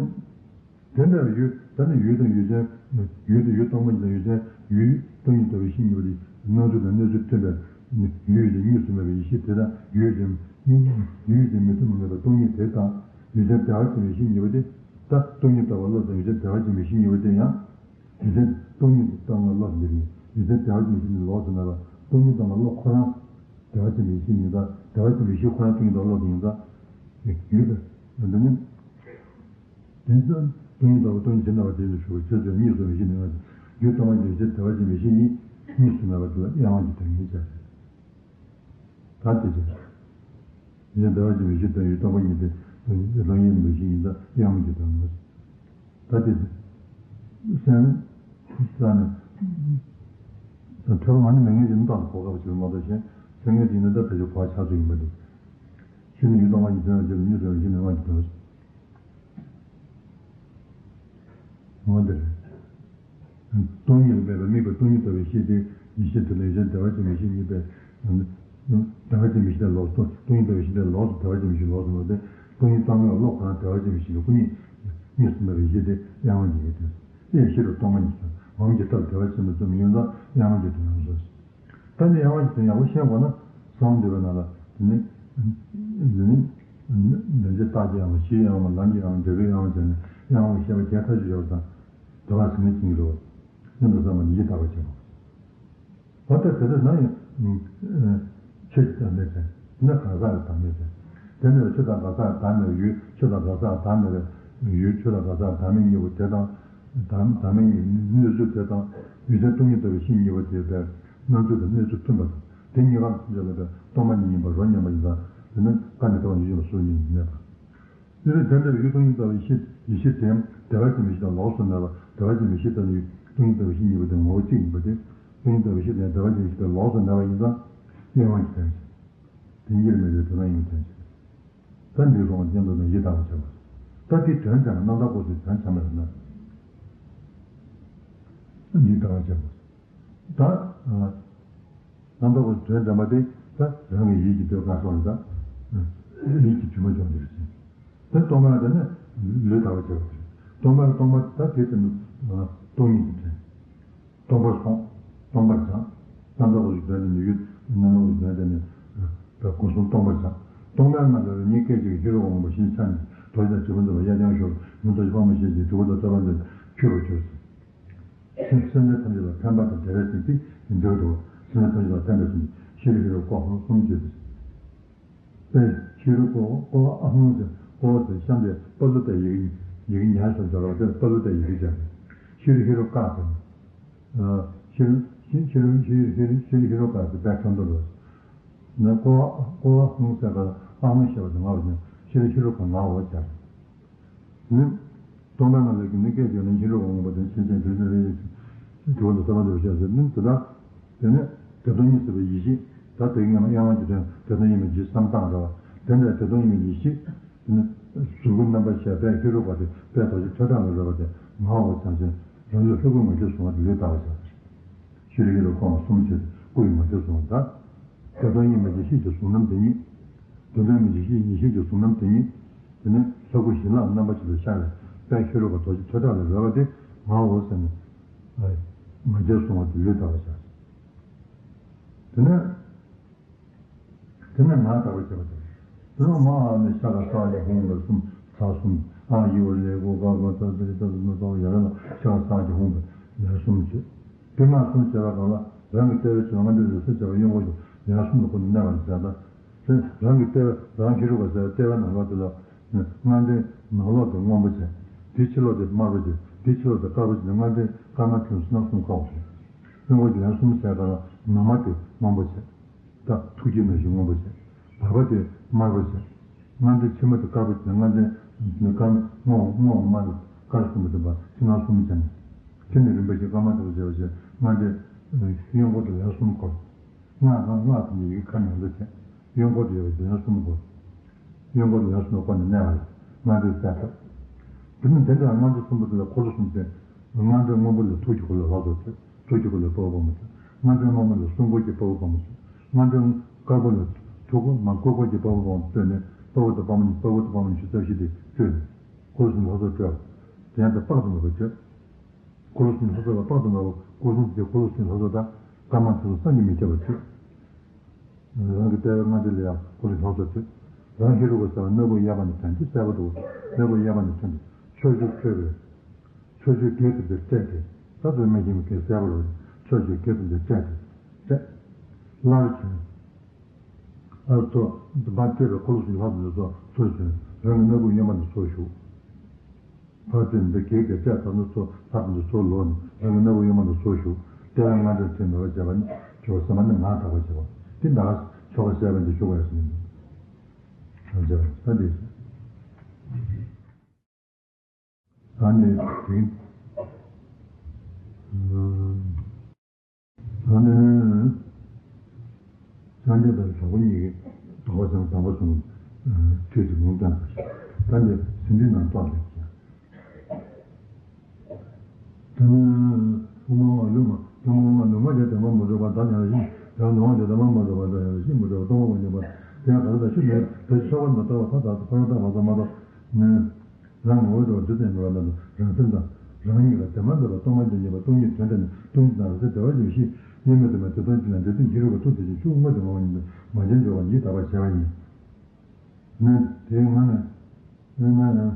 དེ་འདྲ་བའི་ཡུལ་ད་ནི་ཡུལ་དང་ཡུལ་ཅན། ཡུལ་དེ་ཡུལ་སྟོང་པ་ཉིད་དང་ཡུལ་ཅན་ཡུལ་སྟོང་ཉིད་ལྟ་བུའི་ཤེས་གཉིས་པོ་དེ་སྣང་ཚུལ་དང་གནས་ཚུལ་མཐུན་པའི། ཡུལ་ཡུལ་ཅན་གཉིས་སུ་མེད་པའི་ཡེ་ཤེས་དེ་དང་ཡུལ་ཡུལ་ཅན་ཡུལ་ཡུལ་ཅན་མི་མཐུན་པ་མེད་པའི་སྟོང་ཉིད་དེ་དང་ཡུལ་ཅན་བདེ་བར་འབྱེད་པའི་ཡེ་ཤེས་གཉིས་པོ་དེ། ད་སྟོང་ཉིད་ལྟ་བ་བློ་དང་ཡུལ་ཅན་བདེ་བར་འབྱེད་པའི་ཡེ་ཤེས་གཉིས་པོ་དེ་ཡང་། ཡུལ་ཅན་སྟོང་ཉིད་ལྟ་བ་བློ་དང་འབྱེད་པའི་ཡུལ་ཅན་བདེ་བར་འབྱེད་པའི་ཡེ་ཤེས་ནི་ལོགས་སུ་མེད་པ། སྟོང་ཉིད་ལྟ་བ་བློ་ཁོ་རང་བདེ་བར་འབྱེད་པའི་ཡེ་ཤེས་ཡིན་ཙང་བདེ་བར་འབྱེད་པའི་ཡེ་ཤེས་ཁོ་རང་སྟོང་ཉིད་ལྟ་བ་བློ་དེ་ཡིན་ཙང་། ཡུལ་དང་འདི་ནི། དེ་ཚོ་སྟོང་ཉིད་ལྟ་བུ་སྟོང་ཉིད་ཇི་ལྟ་བ་དེ་ལ་ཞུགས་པའི་ཆོས་ཚོལ་གཉིས་སུ་མེད་ཤེས་ནུས་པ་དང་། ཡུལ་སྟོང་པ་ཉིད་ཡེ་ཤེས་བདེ་བར་འབྱེད་པའི་ཡེ་ཤེས་གཉིས་གཉིས་སུ་མེད་པ་དེ་ལ་དབྱེ་བ་གཉིས་ཀྱི་དོན་ཡིན་ཟེར། ད་དེ་ཚོ་ཡེ་ཤེས་བདེ་བར་འབྱེད་པའི་ཡེ་ཤེས་དང་ཡུལ་སྟོང་པ་ཉིད་དེ་ཡུལ་སྟོང་ཉིད་མེད་ཤེས་ཡིན་ཙང་དབྱེ་བ་གཉིས་ཀྱི་དོན་ཡིན། ད་དེ་ཚོ་སེམས་ས་ནས་ཐོས་པ་ང་ནི་མེད་ངེས་ཀྱི་རྣམ་དག་ལ་གོ་སྐབས་བྱེད་པ་མ་གཏོགས་གཞན་སེམས་ངེས་ཀྱི་ནི་ད་དེ་ཚོ་གོ་ཆགས་སུ་ཡིན་པ་དེ། ཤེས་ནི་ཡུལ་སྟོང་པ་ཉིད་ཅན་ལ་སྐྱེས་པའི་གཉིས་སུ་མེད་པའི་ཡེ་ཤེས་ནི་དབྱེ་བ་གཉིས་ཀྱི་དོན་ཡིན། འོ་དེ་རེད། སྟོང་ཉིད་ལ་སྨྲས་པ་དམིགས་པ་སྟོང་ཉིད་ལྟ་བུའི་ཤེས་དེ་ཡེ་ཤེས་དེ་ལ་ཡུལ་ཅན་བདེ་བར་འབྱེད་པའི་ཡེ་ཤེས་གཉིས་པས། བདེ་བར་འབྱེད་པའི་ཡེ་ཤེས་དེ་ལོགས་སུ་སྟོང་ཉིད་ལྟ་བུའི་ཤེས་དེ་ལོགས་སུ་བདེ་བར་འབྱེད་པའི་ཡེ་ཤེས་ལོགས་སུ་མེད་དེ། སྟོང་ཉིད་ལྟ་བུའི་བློ་ཁོ་རང་བདེ་བར་འབྱེད་པའི་ཡེ་ཤེས་ཀྱི་སྐུ་གཉིས་གཉིས་སུ་མེད་པའི་ཡེ་ཤེས་དེ་དབྱེ་བ་གཉིས་ཀྱི་དོན། དབྱེ་ཤེས་རབ་སྟོང་པ་ཉིད་དོན་འོག་མིན་གྱི་མཐར་བདེ་བར་འབྱེད་པ་ཙམ་ཡིན་ཙང་དབྱེ་བ་གཉིས་ཀྱི་དོན་ཡང་ཟེར། ད་ནི་དབྱེ་བ་གཉིས་དོན་ཡག་པོ་ཤེས་དགོས་ན་གསང་བ་འདུས་པའི་ནང་ལ་དེ་ནི་དེ་ནི་ལན་གཅིག་རྟགས་ཀྱི་དབྱེ་བ་གཞིའི་དབྱེ་བ་ལམ་གྱི་དབྱེ་བ་འབྲས་བུའི་དབྱེ་བ་བྱས་ནས་དབྱེ་བ་ཤེས་པ་རྒྱལ་ཐག་ཆོད་ཡོད་པ་དང་། དེ་བ་ཟིན་ནི་ཅིང་རོ། སྙམ་དུ་བསམ་པ་ནི་ཡིད་དག་པར་བྱེད་པ། འོ་ད་དེ་འདྲ་ན་ཡང་ཆོས་ཀྱི་བདག་མེད་ཟེར། ན་གང་ཟག་གི་བདག་མེད་ཟེར། དེ་ནི་ཆོས་དང་གང་ཟག་གི་བདག་མེད་ཡུལ། ཆོས་དང་གང་ཟག་གི་བདག་མེད་པའི་ཡུལ། ཆོས་དང་གང་ཟག་གི་བདག་མེད་གཉིས་པོ་དེ་དང་། བདག་བདག་མེད་གཉིས་གནས་ཚུལ་དེ་དང་། ཡུལ་ཅན་སྟོང་ཉིད་ལྟ་བུའི་ཤེས་གཉིས་པོ་དེ་བས་སྣང་ཚུལ་དང་གནས་ཚུལ་མཐུན་པ་དང་། དེ་གཉིས་ཀ་ལ་ཐམས་ཅད་ལ་བས་སྟོང་པ་ཉིད་ཡིན་པར་རོ་སྙམ་པ་ཡིན་ཙང་། དེ་ནི་ཀ་ནས་ད་བར་ཉི་ཤུ་བ་སུ་ཉིད་མེད་པ། དེ་ནི་དེ་འདྲ་བའི་ཡུལ་སྟོང་ཉིད་ལྟ་བུའི་ཤེས་ཡེ་ཤེས་དེ་བདེ་བར་འབྱེད་པའི་ཡེ་ཤེས་དང་ལོགས་སུ་མེད་པ། བདེ་བར་འབྱེད་པའི་ཡེ་ཤེས་དང་ཡུལ་སྟོང་ཉིད་ལྟ་བུའི་ཤེས་གཉིས་པོ་དེ་ངོ་བོ་གཅིག་ཡིན་པ་དེ། སྟོང་ཉིད་ལྟ་བུའི་ཤེས་དེ་བདེ་བར་འབྱེད་པའི་ཡེ་ཤེས་དང་ལོགས་སུ་མེད་པ་ཡིན་ཙང་དབྱེ་བ་གཉིས་ཀྱི་དོན་ཡིན། དེ་གཉིས་ལ་མེད་པའི་དོན་དམ་ཡིན་པའི་དོན་ཡིན། ད་འདིར་སོང་བ་སྙམ་དུ་ན་ཡིད་དག་པར་བྱེད་པ། ད་དེ་དོན་ཙམ་རྣམ་དག་སྐོར་གྱི་དོན་ཙམ་རེད་ན། འདི་ལྟ་བ་བྱེད་པ། ད། རྣམ་དག་པའི་དོན་དམ་པ་དེ་ད་རང་གི་ཡིད་ཀྱི་དོན་ཁ་སོགས་ལ་ད། ཡིད་ཀྱི་དྲི་མ་སྦྱོང་འདིར་ཟིན། དེ་སྟོང་པ་དེ་ནི་ལུས་དག་པ་བྱེད་པ་དེ། སྟོང་པ་སྟོང་པ་ད་དེ་དེ་ནི་སྟོང་ཉིད་ཀྱི་དོན། སྟོང་པར་སོང་། སྟོང་པར་སྦྱངས། རྣམ་དག་པའི་དོན་དེ་ནི་ཡུལ་རྣམ་དག་པའི་དོན་དེ་ནི་ད་སྒོ་གསུམ་སྟོང་པར་སྦྱངས། སྟོང་པའི་ངང་ལས་ཉིད་སྐད་ཅིག་ཧེ་རུ་ཀ་ངོ་བོ་ཞེས་བྱ་ནས་རྡོ་རྗེ་དྲིལ་བུ་འཛིན་པ་གཡས་བརྐྱང་ཞོར་མི་རྡོ་རྗེ་ཕག་མོ་ཞེས་བྱའི་དྲིལ་བུ་དང་ཐོད་པ་འཛིན་པས་འཁྱུད་པར་གྱུར། སེམས་ཅན་ཐམས་ཅད་ལ་ཕན་པ་དང་བདེ་བའི་ཚིག་དེ་འདིར་འདུག་སེམས་ཅན་ཐམས་ཅད་ལ་ཕན་པའི་ཚིག་ཤེས་རིག་ཧེ་རུ་ཀ་ཧོ་གསུམ་བརྗོད་དེ། པས་ཤེས་རིག་ཀ་ཧོ་ཀ་ཧོ་ཨ་ཧོང་ཟེར་ཀ་ཧོ་ཟེར་གཤམ་དེ་པ་ལུ་ཏའི་ཡི་གེ་ཡི་གེ་ཉར་སོང་སྦྱར་བ་དེ་པ་ལུ་ཏའི་ཡི་གེ་སྦྱར། ཤེས་རིག་ཧེ་རུ་ཀ་ཟེར། ཤེས་རིག་ཤེས་ཤེས་རིག་ཤེས་རིག་ཤེས་རིག་ཧེ་རུ་ཀ་ཟེར་པས་ཁྲ་འདུ་རུ། ན་ཀ་ཧོ་ཀ་ཧོ་ཨ་ཧོང་ཟེར་ག་ལ་ཨ་ཧོང་ཞེས་པ་དེ་ང་བ་ནི་ཤེས་རིག་ཧེ་རུ་ཀ་ང་བ་སྦྱར། ནི། སྟོང་པའི་ངང་ལས་ཀྱི་ནི་སྐད་ཅིག་ནི་ཕྱི་རོལ་གྱི་དངོས་པོ་དང་ཕྱིན་ཅི་ལོག་ལས་ཡིན་ཞིང་། དྲི་བ་དང་བསམ་པ་འདི་བཤད་ཟེར་ནི་དེ་དག་དེ་ནི་བདེ་སྟོང་གཉིས་སུ་མེད་པའི་ཡེ་ཤེས། ད་དེ་སྔ་མ་དབྱེ་བ་གྱི་དོན་བདེ་སྟོང་གཉིས་མེད་ཀྱི་བསམ་སྟངས་རེད་བ། དེ་འདྲའི་བདེ་སྟོང་གཉིས་མེད་ཡེ་ཤེས་དེ་ནི་གཟུགས་སྐུ་རྣམ་པར་ཤེས་པས་ཕྱི་རོལ་པ་དེ་དཔལ་རྡོ་རྗེ་ཐོད་ཕྲེང་ལ་རོལ་བ་དེ་ངའོ་ཐམས་ཅད་རང་ལུས་ལྷ་སྐུའི་ངོ་བོར་བཟུང་བ་དེ་ལུས་དག་པར་བྱ། ཤེས་རིག་ཧེ་རུ་ཀ་ཧོ་གསུམ་བརྗོད་དེ་སྐུ་ཡི་ངོ་བོར་བཟུང་བ་དང་། བདེ་སྟོང་གཉིས་མེད་ཀྱི་ཤེས་ཀྱི་གཟུང་རྣམ་དེ་ཉིད། བདེ་སྟོང་གཉིས་མེད་ཀྱི་ཤེས་ཀྱི་གཟུང་རྣམ་དེ་ཉིད། དེ་ནི་ལྷ་སྐུ་བྱིན་རླབས་རྣམ་པ་ཅན་དུ་ཤར་བའི་དཔལ་ཤེས་རབ་ཀྱི་རྡོ་རྗེ་ཐོད་ཕྲེང་ལ་རོལ་བ་དེ་ངའོ་ཟེར་ནས། ང་རྒྱལ་གཟུང་བ་དེ་ལུས་དག་པར་བྱ། དེ་ནས། དེ་ནས་ང་དག་པར་བྱ་བ་དང་། དེ་ནས་མ་ཨ་ནི་ཤ་ཁ་ས་ཀྱི་ཧོང་བའི་གསུམ་ཚ་གསུམ་ཨ་ཡི་བ་ལས་གོ་ག་ག་ཚ་ཚ་ཚ་ཚ་ཚ་ཡ་ར་ལ་ཤ་ཁ་ས་ཀྱི་ཧོང་བའི་ལན་གསུམ་བྱེད། དེ་ང་གསུམ་བྱེད་པ་གང་ལ་རང་གི་ལྟེ་བའི་ཆོས་ལྔ་འདྲེས་ལ་སུ་བྱ་བ་གཡོན་སྐོར་གྱི་ལན་གསུམ་ལ་བསྐོར་ནས་གནས་པར་བྱ་ལ། དེ་རང་གི་ལྟེ་བ་རང་ཧེ་རུ་ཀ་ཟེར་ལྟེ་བ་ནང་ལོགས་དེ་ལ་ལྔ་འདྲེས་ནང་ལོགས་དེ་སྔོན་པོ་བྱེད། དེའི་ཕྱི་ལོགས་དེ་དམར་པོ་བྱེད། དེའི་ཕྱི་ལོགས་དེ་དཀར་པོ་བྱེད་ནས་ལྔ་འདྲེས་དཀར་དམར་ཁྱོད་སུ་ན་གསུམ་ཁ་བ་བྱེད། གཡོན་སྐོར་གྱི་ལན་གསུམ་ཟེར་ག་ལ་ནང་མ་དེ་སྔོན་པོ་བྱེད། ད་ཐུགས་རྗེ་ནང་བཞིན་སྔོན་པོ་བྱེད། བར་པ་དེ་དམར་པོ་བྱེད། ལྔ་འདྲེས་ཕྱི་མ་དེ་དཀར་པོ་བྱེད། ལྔ་འདྲེས་དཀར་སྔོ་སྔོ་དམར་དཀར་གསུམ་པོ་དེ་བ་ཕྱི་ནང་གསུམ་བྱས་ནས། དེ་ནས་རིམ་པ་བཞིན་དཀར་དམར་དམར་པོ་བྱས་པ་བྱས་ལྔ་འདྲེས་གཡོན་སྐོར་དུ་ལན་གསུམ་འཁོར། ལྔ་ལྔ་ལྔ་ཐམས་ཅད་ཡི་གེ་ཁ་ནང་དུ་བྱས། གཡོན་སྐོར་དུ་ཡོད་པའི་ལན་གསུམ་འཁོར། གཡོན་སྐོར་ལ་ཡར་སོང་ནས་ལྔ་འདྲེས་གསལ་ཐབས། དེ་ནི་དེ་འདྲ་ལྔ་འདྲེས་གསུམ་པོ་དེ་ལ་འཁོར་ལོ་གསུམ་བྱས། ལྔ་འདྲེས་སྔོན་པོ་ལ་ཐུགས་ཀྱི་འཁོར་ལོ་ལྷ་ཚོགས་སྤྲོས། ཐུགས་ཀྱི་འཁོར་ལོ་དཔའ་བོ་དཔའ་མོ་སྤྲོས། ལྔ་འདྲེས་དམར་པོ་ལ་སྲུང་འཁོར་གྱི་དཔའ་བོ་དཔའ་མོ་སྤྲོས། ལྔ་འདྲེས་དཀར་པོ་ལ་ཐུགས་དཀར་པོ་ལ་སྐུ་འཁོར་གྱི་དཔའ་བོ་དཔའ་མོ་སྤྲོས་ནས་དཔའ་བོ་དང་དཔའ་མོ་གཉིས་དཔའ་བོ་དང་དཔའ་མོ་གཉིས་ཆུ་ཚོད་བཞི་དེ་སྤྲོས་ནས་འཁོར་ལོ་གསུམ་ལྷ་ཚོགས་སྤྲོས། དེ་ཡང་དེ་དཔག་ཏུ་མེད་པ་སྤྲོས། འཁོར་ལོ་གསུམ་ལྷ་ཚོགས་ལ་དཔག་ཏུ་མེད་པ་སྐུ་གསུམ་དེ་འཁོར་ལོ་གསུམ་ལྷ་ཚོགས་དང་དཀར་དམར་ཕྱོགས་བསམ་གྱིས་མི་ཁྱབ་པ་སྤྲོས། རང་གི་ལྟ་བའི་སྔ་ལྟས་ལ་ཡང་ཁོ་ལ་ལྷག་བསམ་ཐོབ། རང་ཧེ་རུ་ཀ་ཟེར་བ་སྣ་བུག་གཡས་པ་ནས་དྲན་གྱི་གསལ་པོ་འདུག་སྣ་བུག་གཡས་པ་ནས་དྲན་གྱི་ཕྱོགས་བཅུར་འཕྲོས་པའི་ཕྱོགས་བཅུའི་བགེགས་ཐམས་ཅད་བསྐྲད་དེ། ད་ཚོད་མ་ཤེས་མི་སྐད་གསལ་པོ་རེད། ཕྱོགས་བཅུའི་བགེགས་ཐམས་ཅད་བསྐྲད་དེ་བསྐྲད། སླར་བྱོན། སླར་ཚུར་མར་བསྐྲད་པའི་འཁོར་ལོ་བཞི་ལྷག་ཏུ་ཚུར་ཚུར་བྱོན། རང་གི་སྣ་བུག་གཡོན་མ་ནས་ཚུར་ཞུགས། ཕར་ཕྱིན་འདི་གེགས་ཀྱི་བཅད་ཐབས་ནི་ཚུར་ལྷག་འདི་ཚུར་ལོག་ནས་རང་གི་སྣ་བུག་གཡོན་མ་དུ་ཚུར་ཞུགས། ལྟེ་བའི་སྔ་ལྟས་ཚུར་མེད་པར་བྱས་པ་ནི་བྱེད་པ་ཟེར་མ་ནི་ངག་དག་པར་བྱེད་པ། འདི་ནི་ཆོ་ག་གསལ་བ་འདི་ཆོ་ག་ཡིན། ད་འདི་ད་ནི་དེ་ད་ནི། སངས་རྒྱས་དང་གྲོགས་པོ་གཉིས་ཀྱིས་དོགས་པ་ཟེར་ན་དམ་པ་གསུམ་ཁྱོད་ཀྱིས་ངོམས་བཏང་དགོས། ད་འདི་ཟིན་བྲིས་ནང་རྟོགས་ལས་ཀྱང་། ད་ནི་དབུ་མ་ལུགས་མ་དབུ་མ་ལུགས་མ་བྱས་དེ་མ་མ་གྲུབ་པ་ད་ཡང་ཞིང་ཡང་ལུང་བ་བྱས་དེ་མ་མ་གྲུབ་པ་ད་ཡང་ཞིང་མ་གྲུབ་པ་སྟོང་པ་མ་ཡིན་པ་དེ་ཡང་ག་རེ་ད་ཤི་མེད་དེ་ཤི་ཆོག་པ་མ་གཏོགས་པ་ད་ད་ཁོ་རང་ད་བ་ད་མ་གཏོགས་ནི། རང་ངོ་བོ་འདྲ་བ་འདི་ཙམ་ཡོད་པ་ན་རང་སེམས་དང་རང་ཉིད་ལ་དེ་མ་འདོད་པ་སྟོང་པ་ཉིད་ཉིད་པ་སྟོང་ཉིད་དོན་དེ་ནི་སྟོང་ཉིད་དང་རང་སེམས་བདེ་བ་ཡོད་ཞེས་དབྱེར་མེད་དུ་མ་དེ་སྟོང་ཉིད་ལ་འདོད་དོན་ཤེས་རབ་ཀྱི་ཐུགས་དེ་བཞིན་ཆུ་དངོས་དེ་ངོ་བོ་ཉིད་དུ་མ་བྱས་འཇོག་པ་ཉིད་དག་པར་བྱ་བ་ཡིན། ནི་དེའི་སྔ་ནས་ནི་སྔ་ནས་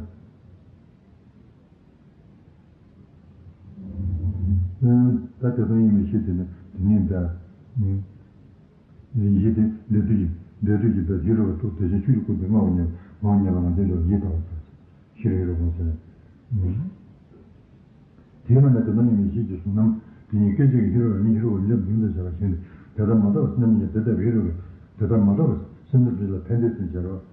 ནི་ད་དེ་སྟོང་ཉིད་མིན་ཞེས་དེ་ནི་དེ་ཉིད་འདྲ། ཡིད་ཤེས་དེ་འདོད་དུ་ཡིན། འདོད་དུ་ཡིན་པའི་ཤེས་རབ་ཀྱི་ཐུགས་དེ་བཞིན་ཆུ་ཡི་སྐུ་དེ་ལྔ་བོ་ཉིད་ངོ་བོ་ཉིད་ལ་ང་རྒྱལ་འཇོག་ཡིད་དང་བ་ཤེས་རབ་ཀྱི་ངོ་ཟེར། དེའི་མ་ནས་དེ་ནི་མིན་ཤེས་ཀྱི་གཟུང་རྣམ་དེ་ཉིད་སྐད་ཅིག་གིས་ཤེས་རབ་ལ་ནི་ཤེས་རབ་ཀྱི་ལེགས་འཛིན་དུ་བྱ་བ་ཞིག་དེ་ལྟར་མ་རྟོགས་པའི་སེམས་ཉིད་དེ་ལྟ་བུའི་ཤེས་རབ་ཀྱི་དེ་ལྟར་མ་རྟོགས་པའི་སེམས་ཉིད་དེ་ལ་ཕན་བདེ་ཟེར་བྱ་རོགས།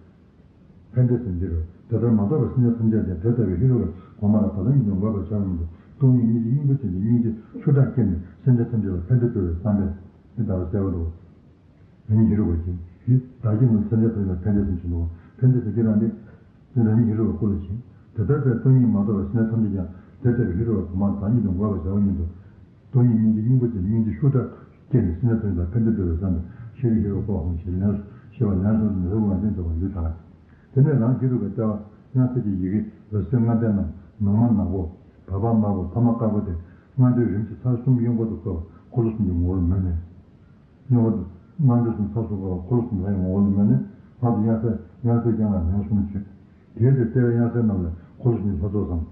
ཕན་བདེ་ཟེར་འདི་རུ་དེ་ལྟར་མ་རྟོགས་པའི་སེམས་ཅན་ཐམས་ཅད་ཀྱང་དེ་ལྟ་བུའི་ཤེས་རབ་ཀྱི་གོང་མ་ལ་བ་དན་གྱི་ནང་འགོད་པར་བྱ་བ་མིན་འདུག་སྟོང་ཉིད་སྙིང་རྗེ་སྙིང་པོ་ཅན་གྱི་སྙིང་རྗེ་ཤུགས་དྲག་སྐྱེས་ནས་སེམས་ཅན་ཐམས་ཅད་ལ་ཕན་བདེ་སྤྲོད་པའི་བསམ་པས་འདི་ལྟར་གསལ་བ་འདུག་རང་ཉིད་ཤེས་རབ་ཀྱི་ཡིད་བདག་གིས་ནི་སེམས་ཅན་ཐམས་ཅད་ལ་ཕན་བདེ་ཟེར་གྱི་འདུག་ཕན་བདེ་ཟེར་གྱི་རང་འདི་དེ་རང་ཉིད་ཤེས་རབ་ཀྱི་སྐུ་ལ་བྱེད། དེ་ལྟར་དེ་སྟོང་ཉིད་མ་རྟོགས་པའི་སེམས་ཅན་ཐམས་ཅད་ཀྱང་དེ་ལྟ་བུའི་ཤེས་རབ་ཀྱི་གོང་མ་ལ་བདག་ཉིད་དུ་འགོད་པར་བྱ་བ་ཉིད་དུ། སྟོང་ཉིད་སྙིང་རྗེ་སྙིང་པོ་ཅན་སྙིང་རྗེ་ཤུགས་དྲག་སྐྱེས་ནས་སེམས་ཅན་ཐམས་ཅད་ལ་ཕན་བདེ་སྤྲོད་པའི་བསམ་པས་ཤེས་རབ་ཀྱི་ཤེས་རབ་ཀྱི་སྐུ་ལ་ཧོང་ཞེས་ལན་ཤེས་པ་ལན་གསུམ་ནི་ཧེ་བུ་ང་ཅན་འདོད་པ་ལུས་དག་དེ་ནས་རང་རྒྱུད་དུ་ག་ལྟ་བ་ཡང་སེ་གི་ཡི་གེ་འོད་ཟེར་ལྔ་ལྡན་ནམ་ནོར་མ་ནག་པོ་བ་པ་དམར་པོ་ཐ་མ་དཀར་པོ་སྟེ་ལྔ་འདོད་རིམ་གྱིས་ཚར་གསུམ་གཡོན་སྐོར་དུ་བསྐོར་བ་འཁོར་ལོ་གསུམ་གྱི་ངོ་བོར་མོས་ནས། གཡོན་སྐོར་དུ་ལྔ་འདོད་གསུམ་ཚར་གསུམ་བསྐོར་བ་འཁོར་ལོ་གསུམ་ལྷ་ཡི་ངོ་བོར་མོས་ནས་ལྷ་དུ་ཡང་སེ་ཡང་སེ་ཀྱང་ལ་ལན་གསུམ་བྱོན། དེའི་ཚེ་ལྟེ་བའི་ཡང་སེ་རྣམས་ལས་འཁོར་ལོ་གསུམ་ལྷ་ཚོགས་སམ།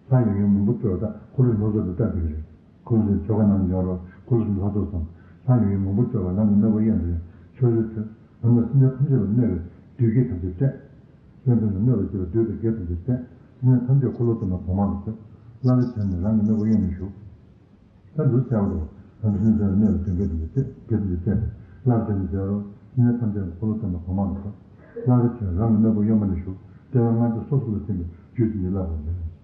ལྷ་ཡོད་ཡོད་མང་པོ་སྤྲོས་པ་དང་འཁོར་ལོའི་ལྷ་ཚོགས་དེ་ལྟ་དེ་རེད། འཁོར་ལོའི་ཆོ་ག་རྣམས་ཡོང་རོགས་འཁོར་ལོ་གསུམ་ལྷ་ཚོགས་སམ། ལྷ་ཡོད་ཡོད་མང་པོ་སྤྲོས་པ་རང་གི་སྣ་བུག་གཡས་ནས་ཕྱོགས་བཅུར་འཕྲོས། རང་ལ་སེམས་ཅན་ཐམས་ཅད་ལ་གནོད་པའི་བདུད་བགེགས་ཐམས་ཅད་བསྐྲད། སེམས་ཅན་ལ་གནོད་པ་བྱེད་པའི་བདུད་དང་བགེགས་ཐམས་ཅད་བསྐྲད། སེམས་ཅན་ཐམས་ཅད་འཁོར་ལོ་སྟོང་པའི་གོང་མ་ལ་བསྐྲད། སླར་གསོན་ནས་རང་གི་སྣ་བུག་གཡས་ནས་ཞུགས། ད་འདུག་སེ་བྱ་བ་དང་། ད་འདུག་སེ་བྱ་བ་གནོད་པའི་བདུད་བགེགས་ཐམས་ཅད་བསྐྲད། བགེགས་ཐམས་ཅད་བསྐྲད་དེ། སླར་གསོན་ནས་བྱ་བ་རོ། སེམས་ཅན་ཐམས་ཅད་ལ་འཁོར་ལོ་སྟོང་པའི་གོང་མ་ལ་བསྐྲད། སླར་གསོན་རང་གི་སྣ་བུག་གཡོན་མ་ནས་ཞུགས། ལྟེ་བ་ལྔ་འདོད་སོ་སོ་ལ་ཐིམ་པས་རྒྱུད་ཐམས་ཅད་བརླག་པར་མོས།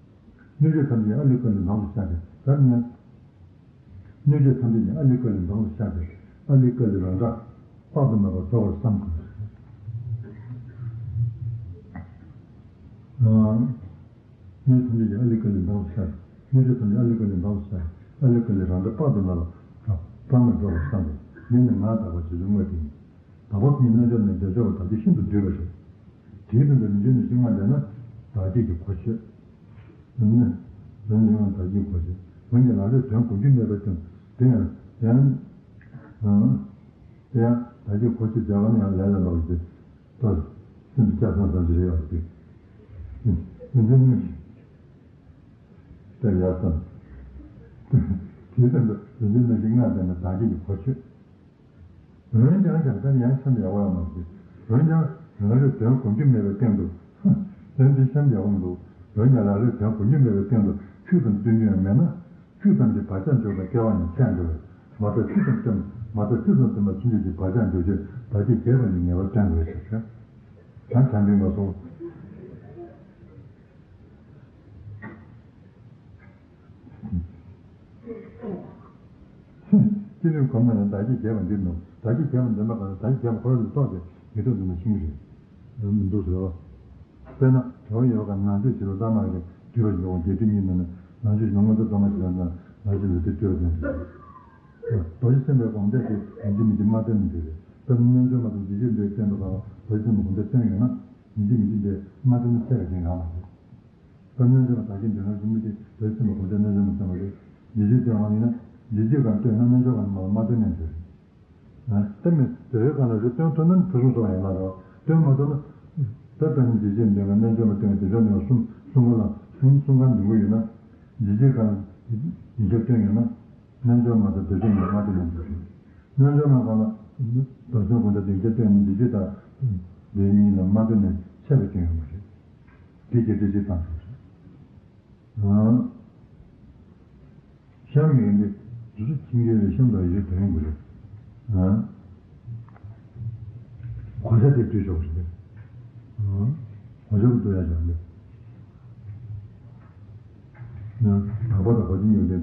གནོད་བྱེད་ཐམས་ཅད་ཨ་ལི་ཀ་ལི་ནང་དུ་ཤར་ཏེ། ད་ནི། གནོད་བྱེད་ཐམས་ཅད་ནི་ཨ་ལི་ཀ་ལི་ནང་དུ་ཤར་ཏེ། ཨ་ལི་ཀ་ལི་རང་སྒྲ་དཔག་ཏུ་མེད་པ་སྒྲོག་པར་བསམ་དགོས། གནོད་ཐམས་ཅད་ཀྱང་ཨ་ལི་ཀ་ལི་ནང་དུ་ཤར། གནོད་བྱེད་ཐམས་ཅད་ཨ་ལི་ཀ་ལི་ནང་དུ་ཤར། ཨ་ལི་ཀ་ལི་རང་སྒྲ་དཔག་ཏུ་མེད་པ་སྒྲོག་པར་བསམ་དགོས། འདི་ནི་ངག་དག་པར་བྱེད་པའི་དངོས་དེ་ཡིན། དང་པོ་ཉིད་རྣལ་འབྱོར་ནི་བདེ་མཆོག་པ་དག་བཅས་ཤིན་ཏུ་བསྡུས་པ་རེད། དེའི་དོན་དུ་རིན་ཆེན་གནས་བཞི་ལྔ་ལྡན་ན་བདག་བསྐྱེད་ཀྱི་གོ་ཆོད། ནི། རིན་ཆེན་གནས་བདག་བསྐྱེད་གོ་ཆོད། འོན་ཀྱང་ལག་ལེན་དོན་གོ་རྒྱུ་མེད་པའི་སྟེང་དུ་ཡང་ཡང་། དེ་ཡང་བདག་བསྐྱེད་གོ་ཆོད་བྱ་བ་ནི་ཡང་ལས་ལ་ལོག་སྟེ། ལྟོས། ཤིན་ཏུ་སྐྱག་ཙང་ཙང་ཞིག་རེད་ཡོད་དེ། རིན་ཆེན་གནས་བཞི། དེ་ཡག་ཙམ། དེའི་སྟེང་དུ་རིན་ཆེན་གནས་བཞི་ལྔ་ལྡན་ན་བདག་བསྐྱེད་ཀྱི་གོ་ཆོད། འོན་ཀྱང་ཀྱང་ད་ཡང་སེམས་ཡག་པོ་ཡང་མ་ཞིག་འོན་ཀྱང་ལག་ལེན་དོན་གོ་རྒྱུ་མེད་པའི་སྟེང་དུ། དོན་འདི་སེམས་ཡག་པོ་མི་འདུག་འོན་ཀྱང་ལག་ལེན་དོན་གོ་རྒྱུ་མེད་པའི་སྟེང་དུ་ཆོས་དང་བསྟུན་རྒྱུ་ཡང་མེད་ན། ཆོས་ཙམ་གྱིས་བག་ཆགས་འཇོག་པའི་སྐལ་བ་ཡང་ཆད་འགྲོ་བས། མ་རྩ་ཆོས་དང་བསྟུན། མ་རྩ་ཆོས་དང་བསྟུན་པ་ཕྱིན་ཆད་ཀྱི་བག་ཆགས་འཇོག་ཆོས་བདག་བསྐྱེད་རྒྱས་པ་ནི་ངེས་པར་བསྟེན་དགོས་ཞེས་ཟེར། ད་བྱམས་པའི་ངོ་སོ། ཅི་ནུས་གོམས་ན་ཡང་བདག་བསྐྱེད་རྒྱས་པ་འདི་ནོ། བདག་བསྐྱེད་རྒྱས་པ་འདོན་པ་གང་ལ་བདག་བསྐྱེད་རྒྱས་པ་ཁོ་རང་ལ་རྟོགས་ཏེ་ཡིད་དུ་འཛིན་པ་ཤིང་རེད། མི་འདུག་ཟེར་བ། དཔེར་ན་གྲོགས་ཡོད་ག་ནང་ཆོས་བྱེད་ལུགས་ལྟ་མ་རེད། བརྒྱུད་པ་ཡོང་རྒྱས་བསྡུས་གཉིས་ནང་ནས་ནང་ཆོས་ལུང་མ་ཚོ་ལྟ་མ་ཞིག་ལ་ན་ནང་ཆོས་ལུང་དེ་བརྒྱུད་པ་ཅན་རེད། རྡོ་རྗེ་སེམས་དཔའི་སྒོམ་བཟླས་དེ་ཡིན་གཅིག་མིན་གཅིག་མ་བསྟེན་ནས་འགྲིག་རེད། དཔེར་ན་རྣལ་འབྱོར་མ་དང་རྗེས་གཅོད་འདྲའི་སྟེང་དུ་གང་ལ་རྡོ་རྗེ་སེམས་དཔའི་སྒོམ་བཟླས་བསྟེན་ཡོད་ན་ཡིན་གཅིག་མིན་གཅིག་འདྲའི་མ་བསྟེན་ན་ཚད་ཀྱི་གང་མ་རེད། ད་རྣལ་འབྱོར་པ་དག་གིས་འདོད་ལམ་གྱི་མི་དེ་བོད་སེམས་པ་གོང་ཆེན་རྣལ་འབྱོར་མ་ཚང་བ་རེད། ཡིད་ཆེས་སྟོན་དབང་ཡིན་ན་ཡིད་ཆེས་གང་སྟོན་ན་རྣལ་འབྱོར་པ་རྣམས་ལ་མ་སྟོན་ནས་འདོད་རེད། ཨ། དེ་མིན་དེ་རེད་གང་ལ་རེད་སྟོན་ཐུབ་ན་ཕུན་སུམ་ཚོགས་ཡོང་ལ་རོ། སྟོན་མ་ཐུབ་ན། ད་དཔེར་ན་འཇིགས་བྱེད་འདོད་ཁ་རྣལ་འབྱོར་མ་སྟོན་དེ་འདོད་ནས་གསུམ་གསུམ་ཀ་ལ་གསུམ་གསུམ་ཀ་འདོན་གི་ཡོད་ན། འཇིགས་བྱེད་གང་ལ་ཡིན་ཆ་སྟོན་ཡོད་ན། རྣལ་འབྱོར་མ་དང་འདོད་ཆ་ཡིན་མ་སྟོན་ན་འདོད་ཆ། རྣལ་འབྱོར་མ་གང་ལ་བདག་སྟོན་གང་ལ་ཡིན་ཆ་སྟོན་ན་འཇིགས་བྱེད་དང་འདོད་གཉིས་ལ་མ་སྟོན་ནས་ཆད་པ་སྐྱོན་ཡོད་མ་རེད། དེ་སྐད་ཆ་ཅིག་བཏང་ཟེར། ཨ། གཤམ་ཡོད་འདི་དུས་སུ་ཁྱིམ་རྒྱུད་ལས་གཤམ་དུ་ཡོད་དོན་ཡིན་པ་རེད། ཨ། གོ་ཆ་དེ་བསྡུས་ཆོག་ཟེར། ཨ། གོ་ཆ་བསྡུ་ཡ་ཆོག་འདི། ཨ། དག་པ་དང་གོ་ཆ་གཉིས་ཡོད་དེ།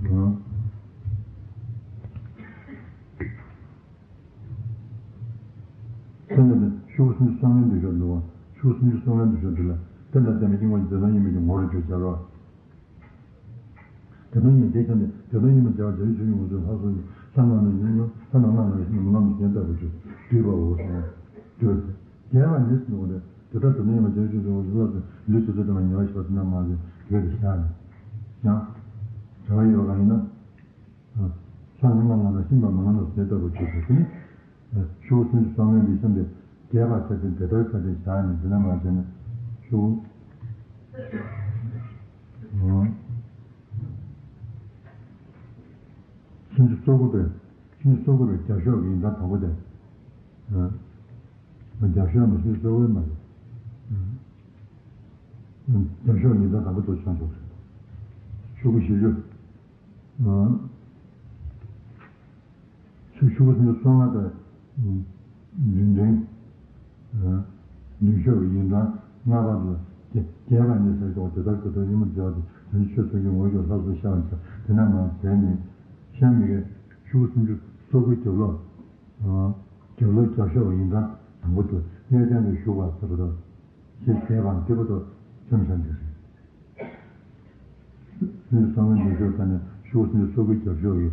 ཨ། དེ་ནས་ནི་ཤུགས་སུམ་ཅུ་སོ་ལྔའི་འདུས་ཤོག་འདུག་བ། ཤུགས་སུམ་ཅུ་སོ་ལྔའི་འདུས་ཤོག་འདི་ལ་དེ་ལ་བརྟེན་པའི་སྙིང་པོ་དེ་དང་ཉིད་མེད་ཀྱི་ངོ་བོར་གྱུར་ཅིག་རོ། དེ་དང་ཉིད་དེ་ཁྱབ་ནས་དེ་དང་ཉིད་མ་བྱ་བ་བྱ་བའི་ཆོས་ཀྱི་ངོ་བོ་ལྷ་སོགས་ཀྱི་ལྷ་རྣམས་ལ་ཉོན་མོངས་ལྷ་རྣམས་ལ་ཉོན་མོངས་ལ་ཉོན་ལྟ་བུ་ཆོས་བསྡུས་པའོ་གསུངས། བསྡུས་པ་རྒྱས་པ་ནི་ཟེར་བ་ནི་དེ་ལྟར་དེ་དང་ཉིད་མ་བྱ་བའི་ཆོས་ཀྱི་ངོ་བོ་ལྷ་སོགས་ལུས་སོ་སོ་དང་ཉེ་བར་ཞི་བ་དེ་རྣམས་མ་བྱ་བའི་ཆོས་བསྡུས་པ་བྱས་ནས་ཡང་བྱ་བ་ཡོད་པ་གང་ཡིན་ན། ལྷ་རྣམས་ལ་ལ་ཤིན་པ་མ་ལ་ནོ་ཟེར་ལྟ་བུ་ཆོས་སོ་སོ་ནི། ཤུགས་སུམ་ཅུ་སོ་ལྔའི་ལུས་སམ་དེ་རྒྱས་པར་བྱས་ཏེ་དེ་ལྟར་བྱས་ཏེ་བཞག་ནས་འདི་ན་མ་བྱས་ན་ཤུགས། སུམ་ཅུ་སོ་དགུ་པའི་སུམ་ཅུ་སོ་དགུ་པའི་རྒྱབ་ཤོག་གི་ཡིན་ཙང་དང་པོ་དེ། རྒྱབ་ཤོག་ནི་སུམ་ཅུ་སོ་དགུ་མ་རེད། རྒྱབ་ཤོག་ཡིན་ཙང་དང་པོ་དེ་ཆོག་ཆོག་རེད། ཤོག་གུ་བཞི་བཅུ། ཆུ་ཤུ་གུ་སུམ་ཅུ་སོ་ལྔ་དང་། བདུན་བདུན། བདུན་ཤོག་གི་ཡིན་གྲངས་ལྔ་པ་ལ་རྒྱས་པ་ནི་ཟེར་ཏོ། དེ་ལྟར་དེ་ལྟར་ཉིད་མ་བྱ་བ་དེ་དོན་ཆོས་ཚོགས་ཀྱི་ངོ་བོ་ལྷ་སོགས་ཤར་བར་བྱ། དེ་ན་མ་བྱས་ནས་གཤམ་མི་གའི་ཤུ་གུ་སུམ་ཅུ་སོ་དགུའི་རྒྱབ་ལོགས། རྒྱབ་ལོགས་རྒྱབ་ཤོག་ཡིན་གྲངས་དང་པོ་དེ་གཡས་བརྐྱང་གིས་བཞུགས་པ་ཟེར་བ་དང་། ཞེས་བྱས་པའང་དེ་བར་དུ་མཚམས་བཞག་འདུག་ཟེར། སུམ་ཅུ་སོ་ལྔའི་འདུས་ཤོག་ཐ་ནས་ཤུ་གུ་སུམ་ཅུ་སོ་དགུའི་རྒྱབ་ཤོག་གི་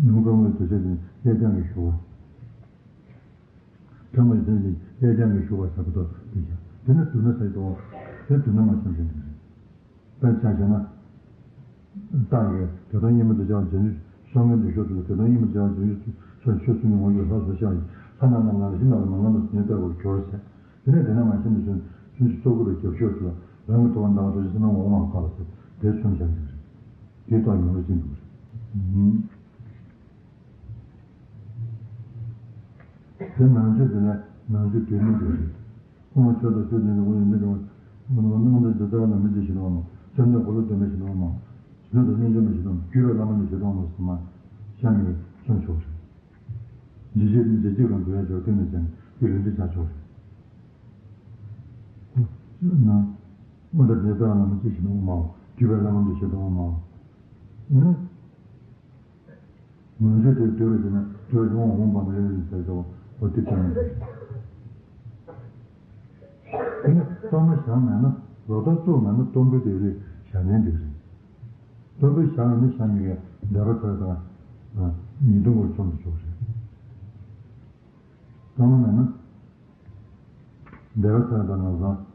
ནུབ་ཀ་ངོས་དུ་ཆ་ཅན་གཡས་བརྐྱང་གིས་བཞུགས་པ། ཐ་མ་ཡི་དོན་གྱི་གཡས་བརྐྱང་གིས་བཞུགས་པ་ཟེར་བ་དང་འདི་བཞག་དེ་ནི་བསྡུ་ན་ཟེར་དོ། དེ་བསྡུ་ན་མ་བྱམས་ཤིང་འདུག་ཟེར། དཔེར་ཆ་བཞག་ན། རྟགས་ཀྱི་དེ་དང་ཉིད་མ་དུ་བྱ་བ་བྱེད་ནུས་སོ་ལྔའི་འདུས་ཤོག་དེ་ལ་དེ་དང་ཉིད་མ་དུ་བྱ་བ་བྱེད་ནུས་སོ་ཆོས་སུ་ཉིད་ངོ་བོ་ལྷ་སོགས་ཤར་ཡིན་ལྷ་རྣམས་ལ་ལ་ཞིག་ལ་མ་ལ་ནུས་ཉེ་ལྟ་བུར་གྱུར་ཟེར། དེ་ནས་དེ་ན་མ་ཤེས་ནས་སུམ་ཅུ་སོ་དགུ་པའི་རྒྱབ་ཤོག་ཅིག་ལ་རང་གི་ཐུབ་པ་འདའ་བ་ཐོབ་ཅིག་སེམས་ནང་འོང་བ་བཀག་ལ་ཟེར་དེ་མཚམས་བཞག་འདུག་ཟེར། དེ་རྟགས་ཉུང་རུ་ཕྱིན་འདུག་ཟེར། དེ་ནང་ཆོས་དེ་ལས་ནང་ཆོས་དུས་མིན་འདུག་ཟེར། དབུ་མ་ཆོས་དང་ཆོས་ཅན་གྱི་དབུ་ཡི་མི་འདྲ་བ། དབུ་མ་སྣང་མཛད་དུ་ལྟ་བ་ལ་མི་འཇིགས་ཤིང་འོང་མ། བཅོམ་ལྡན་འཁོར་ལོ་སྟོན་པའི་ཞིང་འོང་མ། ཞི་ལུ་དང་རྣལ་འབྱོར་མའི་ཞིང་འོང་མ། བརྒྱུད་པའི་བླ་མ་ནི་ཞིང་འོང་མ་ཟེར་མ། གཤམ་མི་གསུངས་ཆོག་ཟེར། འཇིགས་བྱེད་འཇིགས་བྱེད་ཀྱང་འདུལ་བའི་ཕྱོགས་ཀུན་ནས་ཀྱང་ཀུན་ལས་འདི་བྱ་ཆོག་ཟེར། ན། དབུ་མཐའ་དེ་ལྟ་བ་ལ་མི་འཇིགས་ཤིང་འོང་མ། བརྒྱུད་པའི་བླ་མ་ནི་ཞིང་འོང་མ། ནི། ང་ཚོས་དེར་སྡོད་པའི་དེ་ན་སྡོད་རུང་འོང་བ་མ་ཡོད་ནི་ཟེར་ཏོ། འོ་དེ་ཙམ་རེད། དེ་ནི་གཏོར་མ་བཞག་མེད་ན་ལོ་ཏོག་བཙུགས་མེད་ན་གཏོར་འབུལ་དེ་རིགས་བཞག་ནས་འདུག་ཟེར། གཏོར་འབུལ་བཞག་ཡོད་ན་བཞག་མི་གའི་འདས་པ་ཚར་དང་ཉེས་ལྟུང་བར་ཆོམ་དུ་ཆོག་ཟེར། གཏོར་མ་མེད་ན། འདས་པ་ཚར་དང་ལམ་སང་།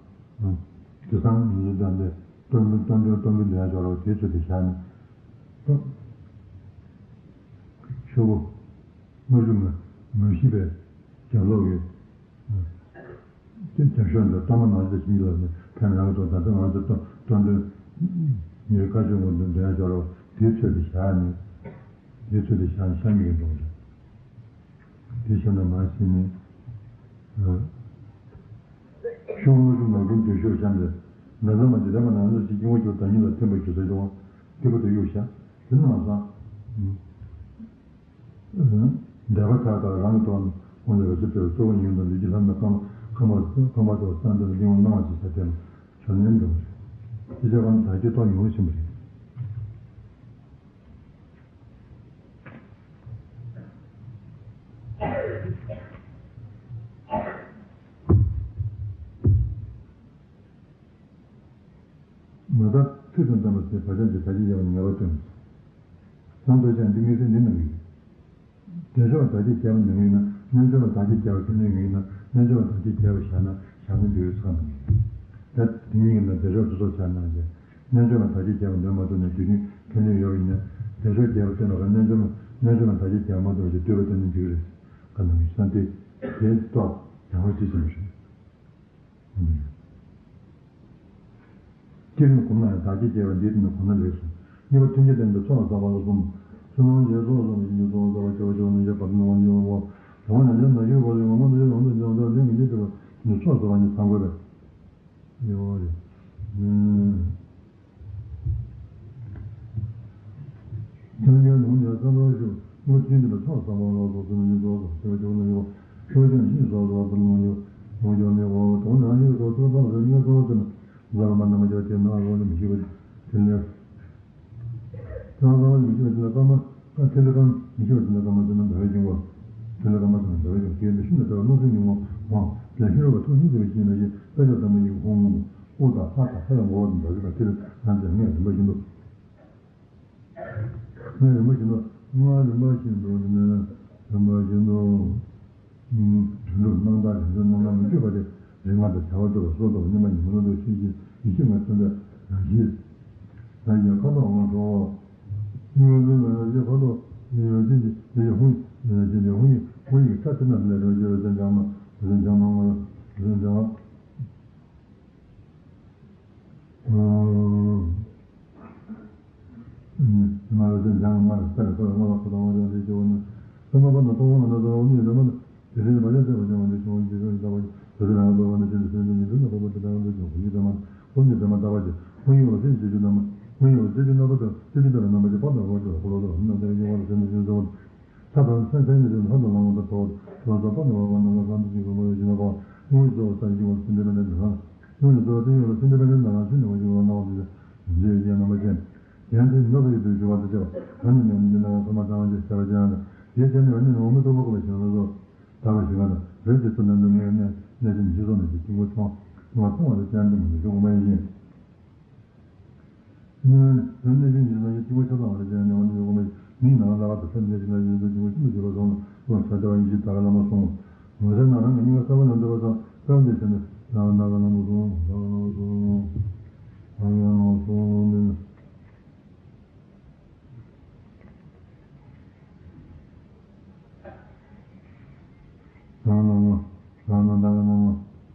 དེང་སང་ང་ཚོ་འདི་འདྲའི་གཏོར་འབུལ་གཏོར་འབུལ་གཏོར་འབུལ་འདི་ཡང་འབྱོར་བ་དེའི་ཚུལ་དུ་བཞག་ནས། ཤོག་གུ། ལྔ་བཅུ་ང་། ང་བཞི་པའི་རྒྱབ་ལོགས་ཀྱི། དེ་རྒྱབ་ཤོག་འདི་གཏོར་མ་ནང་བཞིན་ཞིག་ལ་ནི་ཕན་རང་གི་དོན་དང་ང་ཚོ་གཏོར་གཏོར་འདོན། ཉེ་བའི་བཀའ་ཆོས་ངོ་འདོན་འདོན་ཡང་འབྱོར་བ་དེའི་ཚུལ་དུ་བཞག་ནས། དེའི་ཚུལ་དུ་བཞག་ནས་གཤམ་མི་གའི་འགྲོ་བ་རེད། དེ་བཞིན་དུ་མ་ཤེས་ནས། ཤོག་ངོ་ཤུགས་མ་ཀུན་འདོད་ཤོག་གཤམ་དེ། ན་ཚ་མ་ཇི་ལྟར་མ་ན་ཚ་ཞིག་སྐྱེ་བོ་ཁྱོད་བདག་ཉིད་ལ་ཐིམ་པར་གྱུར་ཟེར་ཡོང་བ། དེ་བར་དུ་གཡུག་བཞག་དེ་ནི་མ་སོང་། འདས་པ་ཚར་དང་རང་གི་ཐོག་ནས་དབང་ལས་རོ་ཚུལ་སྤེལ་བའི་གཙོ་བོ་ཉིད་དང་ལུས་ཀྱི་ལྷ་རྣམས་ཁམས་ཁམས་པ་ཁམས་པ་ཚོ་གསང་སྟེ་གླིང་བ་སྣང་བ་ཅིག་ས་དེ་ལ་བྱོན་ནས་འགྲོ་བ་རེད། ཅི་བྱ་བ་ནི་བདག་གིས་རྟོགས་ཡོང་བཞིན་པ་རེད། མ་དག་ཚིག་དང་ལྡན་པ་ཟེར་བག་ཆགས་ཀྱི་བདག་གཅིག་རྒྱལ་བ་ཉེ་བར་སྟོན། སང་དོ་ཅན་འདི་དངོས་ཚིག་འདི་གནང་གི་ཡོད། དེ་ཕྱོགས་བདག་གཅིག་རྒྱལ་བ་ནང་ཡིན་ན་རྣལ་འབྱོར་བ་བདག་གཅིག་རྒྱལ་བ་ཁྱོད་ནང་ཡིན་ན་རྣལ་འབྱོར་བ་བདག་གཅིག་རྒྱལ་བ་བཞག་ན་བཞག་ན་འདི་ཡོད་ཚང་ནང་ཡིན། ད་དེ་གཉིས་ཀྱི་ནང་དེ་ཕྱོགས་དེ་ཕྱོགས་ཆགས་གནང་རྗེས་རྣལ་འབྱོར་བ་བདག་གཅིག་རྒྱལ་བ་འདོན་མ་ཐུབ་ནས་དུས་རྒྱུན། ལེན་ཡོད་པ་ཡིན་ན་བདེ་མཆོག་རྒྱལ་པོ་བསྟེན་པ་ག་རྣལ་འབྱོར་མ་རྣལ་འབྱོར་མ་བདག་གིས་རྒྱལ་པོ་མ་ཐོབ་ཀྱི་འདོད་པ་དེ་ནི་འགྲིག་གི་རེད། ག་ནང་བཞིན་ས་དེ་དེ་ཏོག་ཡང་བ་ཅི་ཙམ་རེད། སྐྱེ་རིམ་གོམས་ན་ཡང་བདག་གིས་བསྐྱེད་པ་འདི་ནི་གོམས་ན་ལེགས་སོ། གཉིས་པ་མཐུན་རྐྱེན་ལྡན་པའི་ཚོགས་ལ་བསགས་པ་ལ་གསུམ། བསོད་ནམས་ཀྱི་ཚོགས་བསགས་པ་ཡིན་གྱི་ཚོགས་བསགས་པ་སྐྱེ་བ་སྐྱེ་བ་ནི་ཡོད་པ་ནི་ལོངས་སྤྱོད་པ། དེ་མ་ནང་བཞིན་ན་ཞིག་པ་ཡོད་ངོ་མ་ནི་ཡོད་ལོངས་སྤྱོད་ལྡན་པ་ལྡན་མི་འདི་སྐྱེ་བ་ནི་ཚོགས་བསགས་པ་ནི་ཚང་དགོས་པས། ཡོད་རེད། ཐོན་རྒྱལ་ལུང་ནས་བསམ་པར་ཞུ། སྔོ་ཆུ་འདི་ལ་ཚོགས་བསགས་པ་ལ་སོགས་ཚུལ་གཉིས་སོགས་སུ་སྐྱེ་བ་སྐྱེ་བ་ནི་ཡོད། ཆོས་ཀྱང་ཡིན་སོགས་སུ་བ་དུ་ལོངས་སྤྱོད་ལོངས་སྤྱོད་ལས་འོག་དོན་རང་ཡུལ་སོགས་ཚོགས་བསགས་པ་ལ་ཉེར་སོགས་སུ་ན། ལ་ལ་མ་ན་མ་བྱ་དེ་ན་རོ་ལ་མི་ཤེས་པ་དེ་ལས། ཀྱང་ལ་ལ་མི་ཤེས་པ་དེ་ལ་ཀ་མ་ཀ་དེ་ལ་ཀ་མི་ཤེས་པ་དེ་ལ་ཀ་མ་དེ་ན་འདོད་ཅིང་བ། དེ་ལ་ཀ་མ་དེ་ན་འདོད་ཅིང་དེ་ལ་ཤིན་ཏུ་དྲག་མནོ་ཚུལ་ཉུང་བ་མང་ལས་ཤེས་རབ་ཐུགས་ཉིད་དེ་བ་ཤེས་ན་ཞེས་དཔེ་ཆ་ལྟ་མ་ཡིན་ཁོང་ངོ་། དབུ་དང་ལྷ་དང་ལྷ་ཡང་འོག་ཏུ་འདོད་ཅིང་དེ་ལ་ང་ཚོས་ངས་རིམ་པ་བཞིན་དུ། ངས་རིམ་པ་བཞིན་དུ་ང་རིམ་པ་བཞིན་དུ་ནི་རིམ་པ་བཞིན་དུ། དོན་གྲུབ་སྣང་བརྟགས་རིམ་གྲོ་རྣམ་པར་མི་འཆོས་པ་སྟེ་རིག་སྔགས་དང་བྱ་བ་སྒྲུབ་པ་སོགས་དང་སྙོམས་པར་ཉལ་མི་ལུགས་ཤེས་བཞིན་ཡེ་ཤེས་ལྔ་མཚོན་པའི་རང་བཞིན། ཡང་ཁ་དོག་ལྔ་ཁྲོ་བོ། སྙིང་པོའི་མེ་ལ་ཡེ་ཁ་དོག་ཡེ་ཡེ་ཡེ་ཧུང་ཡེ་ཡེ་ཧུང་ཡེ་ཧུང་ཡེ་ཁྲ་ཚི་ན་ལས་རོ་ཡེ་རོ་ཅན་ལྗང་མ་རོ་ཅན་ལྗང་མ་ངོ་རོ་ཅན་ལྗང་མ། མ་རེད་ཟེར་སྦྱང་མ་རེད་ས་རེད་ས་རེད་སྔོན་ལ་ཁོ་དང་དབང་ཆ་འདི་སྐྱེ་བོ་ནི། ཚད་མ་པ་ན་གཏོང་བ་ན་ཚོར་བ་ནི་ཡོད་མ་ནི། དེ་རིང་བ་ལས་ཟེར་བ་ཀྱང་འདི་བྱུང་བ་འཇིག་རྟེན་ལྟ་བ་ཡི་དེ་ཚེ་རང་གི་འདོད་པ་ནི་ཅི་འདི་སེམས་ཅན་ཉིད་དུ་ན་ཁོ་པ་དེ་དང་འདི་ཀྱང་ཁོ་ཡི་དེ་མ་ཁོ་ནི་དེ་མ་ལྟ་བ་ཞིག་ཁོ་ཡི་འོ་ཟེར་འཇིག་རྒྱུ་རྣམ་པ་ཁོ་ཡི་འོ་ཟེར་རྒྱུ་རྣམ་པ་དང་དེ་ཅི་ལྟ་བའི་རྣམ་པ་ཞིག་པ་དང་རོ་ཅོ་ཁོ་ལོ་དང་རྣམ་ལྟ་བའི་སྐྱེ་བ་ལ་སེམས་ཅན་ཉིད་དུ་ན་ལྷ་དང་ལྷ་མོ་དང་ཁྲོ་བོ་དང་ཁྲོ་བོ་དང་པ་དང་བ་བ་ན་ལ་ས་འདི་ཅི་ཁོ་མོ་ཡི་ཞིག་ན་ཁོ་ཡི་འོ་ཟེར་བ་ས་ཡི་འོ་ཟེར་འདི་མ་ནི་ན། ཡོངས་སུ་རྫོགས་པ་སྟེ་ཡོངས་ལ་སེམས་ཅན་ཕན་ཚུན་ནང་ལ་ཆོས་ཉན་པ་ཞིག་ལ་སྣང་བ་དེ་ཡིན་ཞེས་རྣམ་པ་ཅན། ཡང་དེ་ནོར་བུ་ཡིད་དུ་འཇུག་པ་དང་བཅས་པ་རང་ཉིད་ནས་འདི་ན་ཚང་མ་ཚང་བ་ཞེས་བྱ་བ་ཅན་ལ། དེའི་ཚེ་ནི་འོད་ནི་འོད་མའི་ཐོག་མ་བཀོད་པ་ཞིག་ལ་སོགས་དག་པ་ཞིག་ལ་རོལ་གྱི་ཚུལ་ལ་འདུག་ངའི་གནས་གནས་ཚུལ་ཉིད་ཀྱི་སོགས་ནས་ཀྱི་དཀྱིལ་འཁོར་མཐོང་བ་མཐོང་བ་དང་ཅན་དུ་མ་འདུག་ཞུ་དགོངས་པ་ཡིན། ནི་གནས་ཚུལ་ཉིད་ཀྱི་སོགས་ཀྱི་དཀྱིལ་འཁོར་ཆ་ཚང་བ་ལ་ཅན་ནས་འོད་ནི་ཡོད་དགོངས་པ་ཡིན། མིའི་ནང་ལ་ལ་བ་དང་སེམས་གནས་ཀྱི་ན་ཡོད་འདུག་དཀྱིལ་འཁོར་ཤིན་ཏུ་འཇུག་པ་སོགས་ལ་སོགས་བྱ་བདེ་བ་ཡིན་ཞེས་ད་ག་ལ་མ་གསུངས། ངོ་ཚ་ན་རང་གི་སྙིང་ག་གསར་པ་ལ་འདོད་པ་དང་གསར་པ་འདི་བྱས་ནས་ཡང་ན་ག་ན་མ་སོང་ན་ག་ན་མ་སོང་ན་ག་ན་མ་སོང་ནས། ན་ག་ན་མ་ན་ག་ན་མ་ན་ག་ན་མ་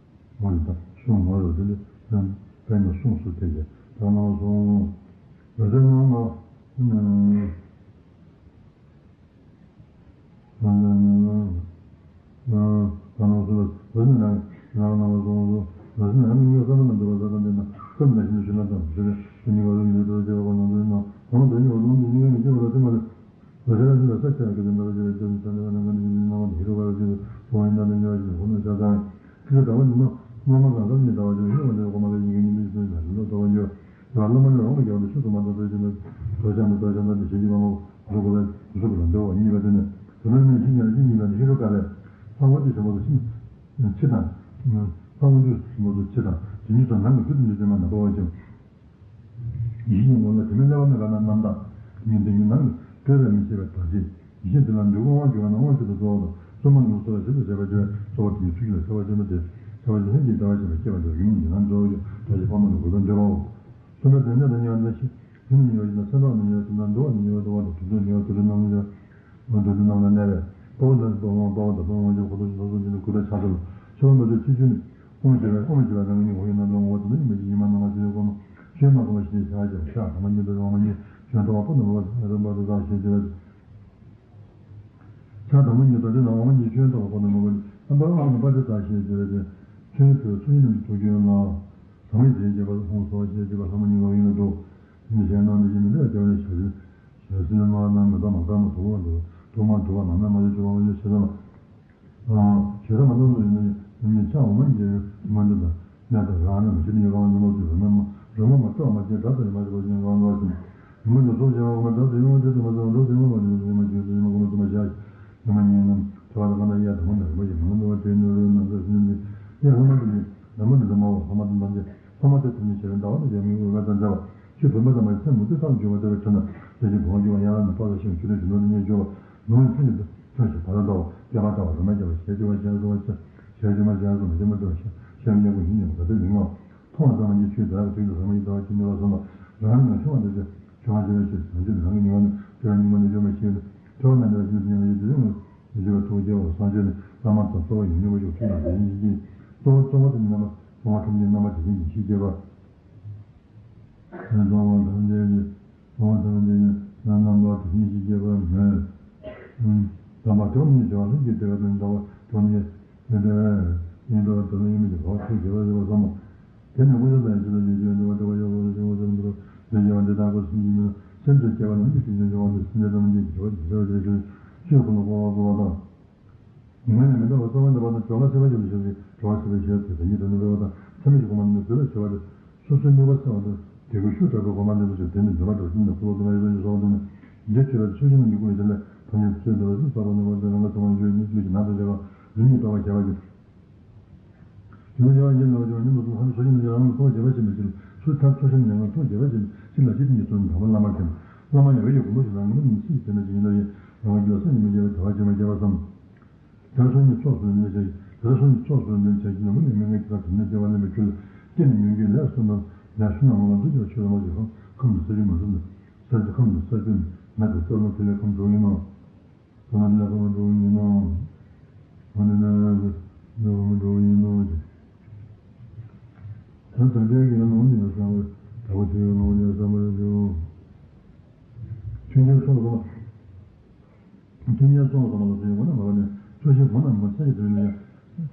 ངོ་ཡི་ད་གསུང་ངོ་རོ་དེ་ལས་ཡང་དཔེར་ན་གསུང་སུ་དེ་བྱས་ད་ག་ན་མ་སོང་ན་ངོ་ཚ་ན་ན། ཡང་བླ་མ་ནི་རང་གི་ཡང་དུ་ཆོས་སུ་མ་གཏོགས་པའི་ཕྱིར་ན་དོ་ཞག་ནི་དོ་ཞག་ན་དེ་ཞེས་བྱ་བ་མང་པོ་རྫོགས་པ་ཡིན་པ་དེ་ནི། དེ་ལ་ནི་ཤིང་ཡང་ཤིང་ཡིན་པ་ནི་ཤེས་རོགས་ལ་འཇུག་པ་ལ་འདོད་པ་ཡིན་པ་དེ་ནི། དེ་ལ་ནི་ཤིང་ཡང་ཤིང་ཡིན་པ་ནི་ཤེས་རོགས་ག་ལས། ལྷ་མོ་དེ་ཆེན་པོ་དུ་ཆེ་དང་། ལྷ་མོ་དེ་ཆེ་དང་། དེ་ཉིད་དུ་ནང་གི་རྒྱུ་དང་འབྲས་དེ་མ་ནི་འདོད་པ་ཅན། ཡིད་བཞིན་ཉིད་ངོ་ལ་དེ་མིན་སླད་པ་ནི་ག་ན་རྣམ་དག་ཉིད་དེ་ཉིད་ནང་གི་འབྲས་པས་མི་ཕྱེད་པའི་དག་བྱེད། ཡིད་བཞིན་དེ་ལ་འདོད་དགུ་དབང་བསྒྱུར་བ་ན་དབང་བསྒྱུར་དུ་གསོལ་བ་དང་གསོལ་མ་འདུག་གསོལ་བ་ཞིབ་ཏུ་བྱས་པ་བརྗོད་གསོལ་བ་དེ་ཉིད་ཚུལ་གྱིས་ལ་ཁྱབ་པ་བརྗོད་མ་དེ་ཁྱབ་པ་ལྷན་ཅིག་ལྟ་བ་ཞེས་པ་སྐྱེ་བ་འདོད་ཡིན་ཉིད་ནང་འགྲོ་བ་ཡོད་དག་བྱེད་ཕ་མ་ལ་འགོད་པའི་འདོད་པའོ། གསུམ་པ་དོན་གནད་དང་ཉེ་བར་གནས་ཤིང་། དེ་ནི་ཉེ་བ་ཡིན་ན་སེམས་ཐག་ནི་ཉེ་བ་དེ་ན་འདུ་བ་ནི་ཉེ་བ་འདུ་བ་དང་དུད་འགྲོ་ཉེ་བ་དུད་འགྲོ་རྣམས་ལ་འདུ་འགྲོ་རྣམས་ལ་གནས་པས་དཔའ་བོ་ལ་དཔའ་བོ་དང་དཔའ་བོ་ཡོངས་ཀྱི་འཁོར་དུ་ཞིང་ཐོབ་སོགས་ཀྱི་ནི་གུས་པས་ཕྱག་འཚལ་ལོ། མཆོད་པ་འབུལ་ཚུལ་ཚིག་བཅུ་ནི། ཨོཾ་ཞེས་པས་ཨོཾ་ཞེས་པས་རང་གི་སྙིང་ཧོ་ཡི་རྣམ་གྲངས་ངོ་བོ་དེ་ནི་ཡིན་པ་ཡིན་ཡིན་མ་རྣམ་པ་ཞེས་བྱ་བ་ཞེས་པ་ཤ་དང་པོ་ཉིད་དུ་རང་མ་ཉིད་ཞིང་ཐོབ་པ་པོ་དང་མོ་རྣམ་པར་དག་ཞེས་བྱ་བ། ཕྱག་དང་པོ་ཉིད་དང་དེ་ནང་འོག་མ་གཉིས་ཆོས་ཐོབ་པ་པོ་དང་མོ་གཉིས་རྣམ་པར་དག་པ་དེ་དག་ཞེས་བརྗོད་པས་ཆོས་ཐོས་སུ་ཡིན་རྣམས་ཐུགས་རྒྱུད་ལ། ཟབ་མོའི་སྡེ་བརྒྱད་པ་ལྷུང་སོ་ཞེས་བརྗོད་པ་ལྷ་མོ་གཉིས་ཀ་ཡིན་ལ་འདུག་དེ་ནི་གཞན་རྣམས་ནི་ཡིན་མི་འདོད་པ་སྐྱེ་བ་ནི་ཞག་བཞིན་ཞག་བཞིན་མ་རྣམས་མི་ལྟ་མ་ལྟ་མ་དུ་བ་འདུག་དུ་མ་དུ་བ་མ་སྨད་མ་ལུས་ཆུ་བ་མ་ལུས་ཞེས་ཟེར་བ། ཞེས་ར་མ་ནོར་དུ་ཡིན་ནི་ཕྱག་འོག་མ་གཉིས་ཀྱི་མ་འདི་དང་། གནས་དང་རང་ནི་མ་ཤེས་ནི་རང་ནི་མ་ཚུལ་རང་ནི་མ་རང་མ་མ་སྤྲོ་མ་སྐྱེ་དགྲ་དང་ཡི་མ་ཞེས་པ་ཉིད་རང་ལ་ཞིང་། ཡི་མ་ནི་སོགས་ཀྱི་རང་མ་དགྲ་དང་ཡི་མ་དེ་དང་མ་ཚུལ་རང་དགྲ་དང་ཡི་མ་མ་ནི་ཡི་མ་ཞེས་ཡི་མ་གོང་མ་དུ་མ་བཞག་ཡི་མ་གཉིས་རྣམས་དེ་བ་ལ་ཀ་ན་གཡས་དང་མ་ནི་རིམ་པ་ཡི་མ་ནི་བ་དེ་ནི་རོའི་ནང་དུ་ཟིན་ནི་གཡས་ལྷག་མ་དེ་ནི་ལྷག་མ་དེ་ལ་མ་བ་ལྷག་མ་དེ་ཐམས་ཅད་ལྷག་མ་དེ་ཐམས་ཅད་ཞེས་པའི་ཟླ་བ་དང་ཡང་མིག་དབུས་པ་དང་མཛད་པ་ཆོས་བུམ་པ་དང་མ་ཡི་མཚན་མུ་སྟེགས་ལྟར་འགྱུར་བ་ལྟ་བའི་ཕྱིར་ན་དེ་བཞིན་གོང་འགྱུར་བ་ཡན་ལག་ནི་སྤར་བའི་ཤིང་ཆུ་ལས་བཞིན་དུ་ནི་སྙེད་འགྱུར་བ་ནོར་བུའི་མཚན་ཉིད་དུ། ཐོན་ཞིང་བར་དོ་སྐྱེ་བ་ལྟ་བུ་རིམ་པ་བརྒྱ་པ་ཞལ་བཅུ་པ་ཞལ་གསུམ་པ་ཞལ་བཅུ་པ་ཞལ་གསུམ་པ་ཞལ་མ་བཅུ་པ་ཞལ་མཉེས་པོ་ཞིང་མཉེས་པ་ག་དུས་མི་མངའ། མཐོང་བ་ཙམ་གྱིས་ཆོས་དེ་དག་གི་དུས་ཀྱི་ཟབ་མོ་ཡི་ལྟ་བ་ཅི་ནུས་པ་སོང་ལ་རང་ཉིད་ལ་ཤོང་བ་འདོད་ཅིང་། ཆོས་ཁང་ཆེ་བའི་ཆོས་སུ་བྱང་ཆུབ་ནི་རང་གི་ཉེ་བ་ནི་ཆོས་རང་ཉིད་མ་ནི་ཡོད་མ་ཤེས་ནས་ཆོས་པ་རྣམས་ཀྱང་ཆོས་སུ་ཉེ་བ་ཡོད་དེ་རིང་ལ་ཡོད་པའི་ཐུགས་རྒྱལ་བ་སངས་རྒྱས་ནི་བླ་མ་དང་རྩ་བ་ཡི་ཉེ་བ་ཞིག་ཐུགས་ལ་དེ་ཉིད་ཀྱི་གཙོ་བོ་གཙོ་བོ་དེ་ནི་རྣམ་པ་གཙོ་བོ་ཐམས་ཅད་རྣམ་པ་དེ་བཞིན་གྱི་ཤེས་སྐྱེས་པ། གཙོ་བོ་ཐམས་ཅད་ཀྱི་གཙོ་བོ་ཐམས་ཅད་ཀྱི་རྣམ་པ་དེ་བཞིན་ཤེས་སྐྱེས་པ་མོས། དམ་པ་དོན་གཉིས་བྱེད་པ་ལྷུན་གྱིས་གྲུབ་པ་དང་དམ་པ་དོན་གཉིས་ཡོན་ཏན་ཡིན་པ་དོན་གཉིས་མི་འགྱུར་བ་ཐུགས་རྗེ་བ་ཡོད་པ་བསམ་མོ། དེ་ནས་དངོས་སུ་དང་ཡང་ཇི་ལྟར་ཡོད་ཀྱང་འདུལ་བ་འདྲ་བ་ཡོད་པ་ལ་ཞུ་བ་ཙམ་དུ་འདུལ་བྱེད་པ་འདི་དག་སྐབས་སུ་སེམས་ཀྱི་མྱོང་བ་ནི་སེམས་ཀྱི་སྐྱེ་བ་ནང་གི་ཤེས་བྱ་འབྱུང་བ་ནི་སེམས་ཅན་ཐམས་ཅད་ཀྱི་དགེ་བ་ཇི་ལྟར་འབྱུང་ཞེས་ཆོས་ཀུན་ལ་སྤོང་བ་སྤོང་བ་དང་། ཉོན་མོངས་ལས་མི་འདའ་བར་རྩ་བ་འདྲ་བ་དང་སྦྱོར་བ་སྲེད་པ་ཞེས་པའི་ཕྱིར་གྱི་སྦྱོར་བ་སྲེད་པའི་ཕྱིར་དེ་དེ་ཉིད་དུ་ནི་འབད་བ་དང་ཚད་མེད་ཀྱི་གོ་འཕང་ནི་འདོད་པའི་བྱ་བ་སྟེ། སོ་སོའི་དམིགས་པ་གསལ་བ་དང་དེ་ཀུན་ཤུགས་དྲག་པོའི་གོ་འཕང་འདོད་པའི་ཕྱིར་དེ་ནི་འདོད་པ་དྲག་ཤུལ་ནས་འཁོར་ལོ་སྡོམ་པ་ཡོད་པའི་སོགས་དེ་ནི་འདི་ཆོས་པའི་ཚུལ་བཞིན་དུ་མི་བཀུར་བའི་དེ་ལས་ཐམས་ཅད་ཚུལ་འདོད་པ་ཚུལ་བསགས་པ་ནི་བར་དུ་རང་གི་ཚོགས་ནི་ཆོས་ཉིད་ཀྱི་ནང་དུ་བྱ་བ་རིམ་གཉིས་རྟོགས་པར་བྱ་བ་ཡིན། དེ་ལ་བྱ་བ་ཡིན་ལ་བྱ་བ་ཉིད་དུ་ཐོག་ཐམས་ཅད་ཚུལ་བཞིན་དུ་རང་ལ་ཐོག་རྒྱས་པ་བྱེད་པའི་ཕྱིར་ཚུལ་ཐམས་ཚུལ་བཞིན་ཉམས་ལ་ཐོག་རྒྱས་པ་བྱེད་པའི་ཕྱིར་ལ་ཤེས་ཏིང་ངེ་གསུམ་དམ་པ་བླ་མར་ཐིམ། བླ་མ་ཡང་འོད་ཀྱི་གོང་བུ་ཞིག་ལ་ངེས་ལུགས་ནི་སྲིད་ཀྱི་དོན་དུ་ཇི་ཡིན་ལ་ཡིན་རང་གི་ལ་སེམས་ཉིད་མི་སྐྱེ་བའི་བདེ་བ་ཅན་མ་སྐྱེ་བ་བསམ། དེ་ལ་སོ་སོའི་ཕྱོགས་སུ་འདུན་བྱ་ཞིང་དེ་ལ་སོ་སོའི་ཕྱོགས་སུ་འདུན་བྱ་ཞིང་ནམ་མཁའ་ལས་མི་ལྔའི་ཁྱད་པར་དོན་ནི་སྐྱེ་བ་ལེན་པའི་རྒྱུ་ལ་སྐྱེ་ནས་མྱོང་རྒྱུའི་ལས་གསུམ་དང་ལས་གསུམ་ལ་ངོ་བ་འདུ་བྱེད་པ་ཆོས་ལ་མ་ཞིག་ཁམས་ཁམས་དང་ས་ཆུ་མ་ཟིན་ཏེ་ས་ཆུ་ཁམས་དང་ས་ཆུ་མེད་དེ་སོ་ལོ་ཐུ་ལས་ཁམས་འགྲོ་ཡིན་ནོ། སོ་ལོ་ཐུ་ལས་ཁམས་འགྲོ་ཡིན་ནོ། འོ་ན་ན་ཁམས་འགྲོ་ཡིན་ནོ། ད་ད་ལྟའི་གི་ནང་ནས་ཡང་བསམ་པར་དག་པ་དེའི་ནང་ནས་བསམ་པར་འགྱུར། ཆོས་རྒྱལ་སོགས་སོ། མཐུན་རྐྱེན་སོགས་སོགས་མ་ལ་སོགས་པའི་སྒོ་ནས་མ་བབས་ནས་ཚོགས་ཞིང་སྒོ་ནས་མ་ཚ་ཞིང་དམ་ཉམས་ཀྱང་།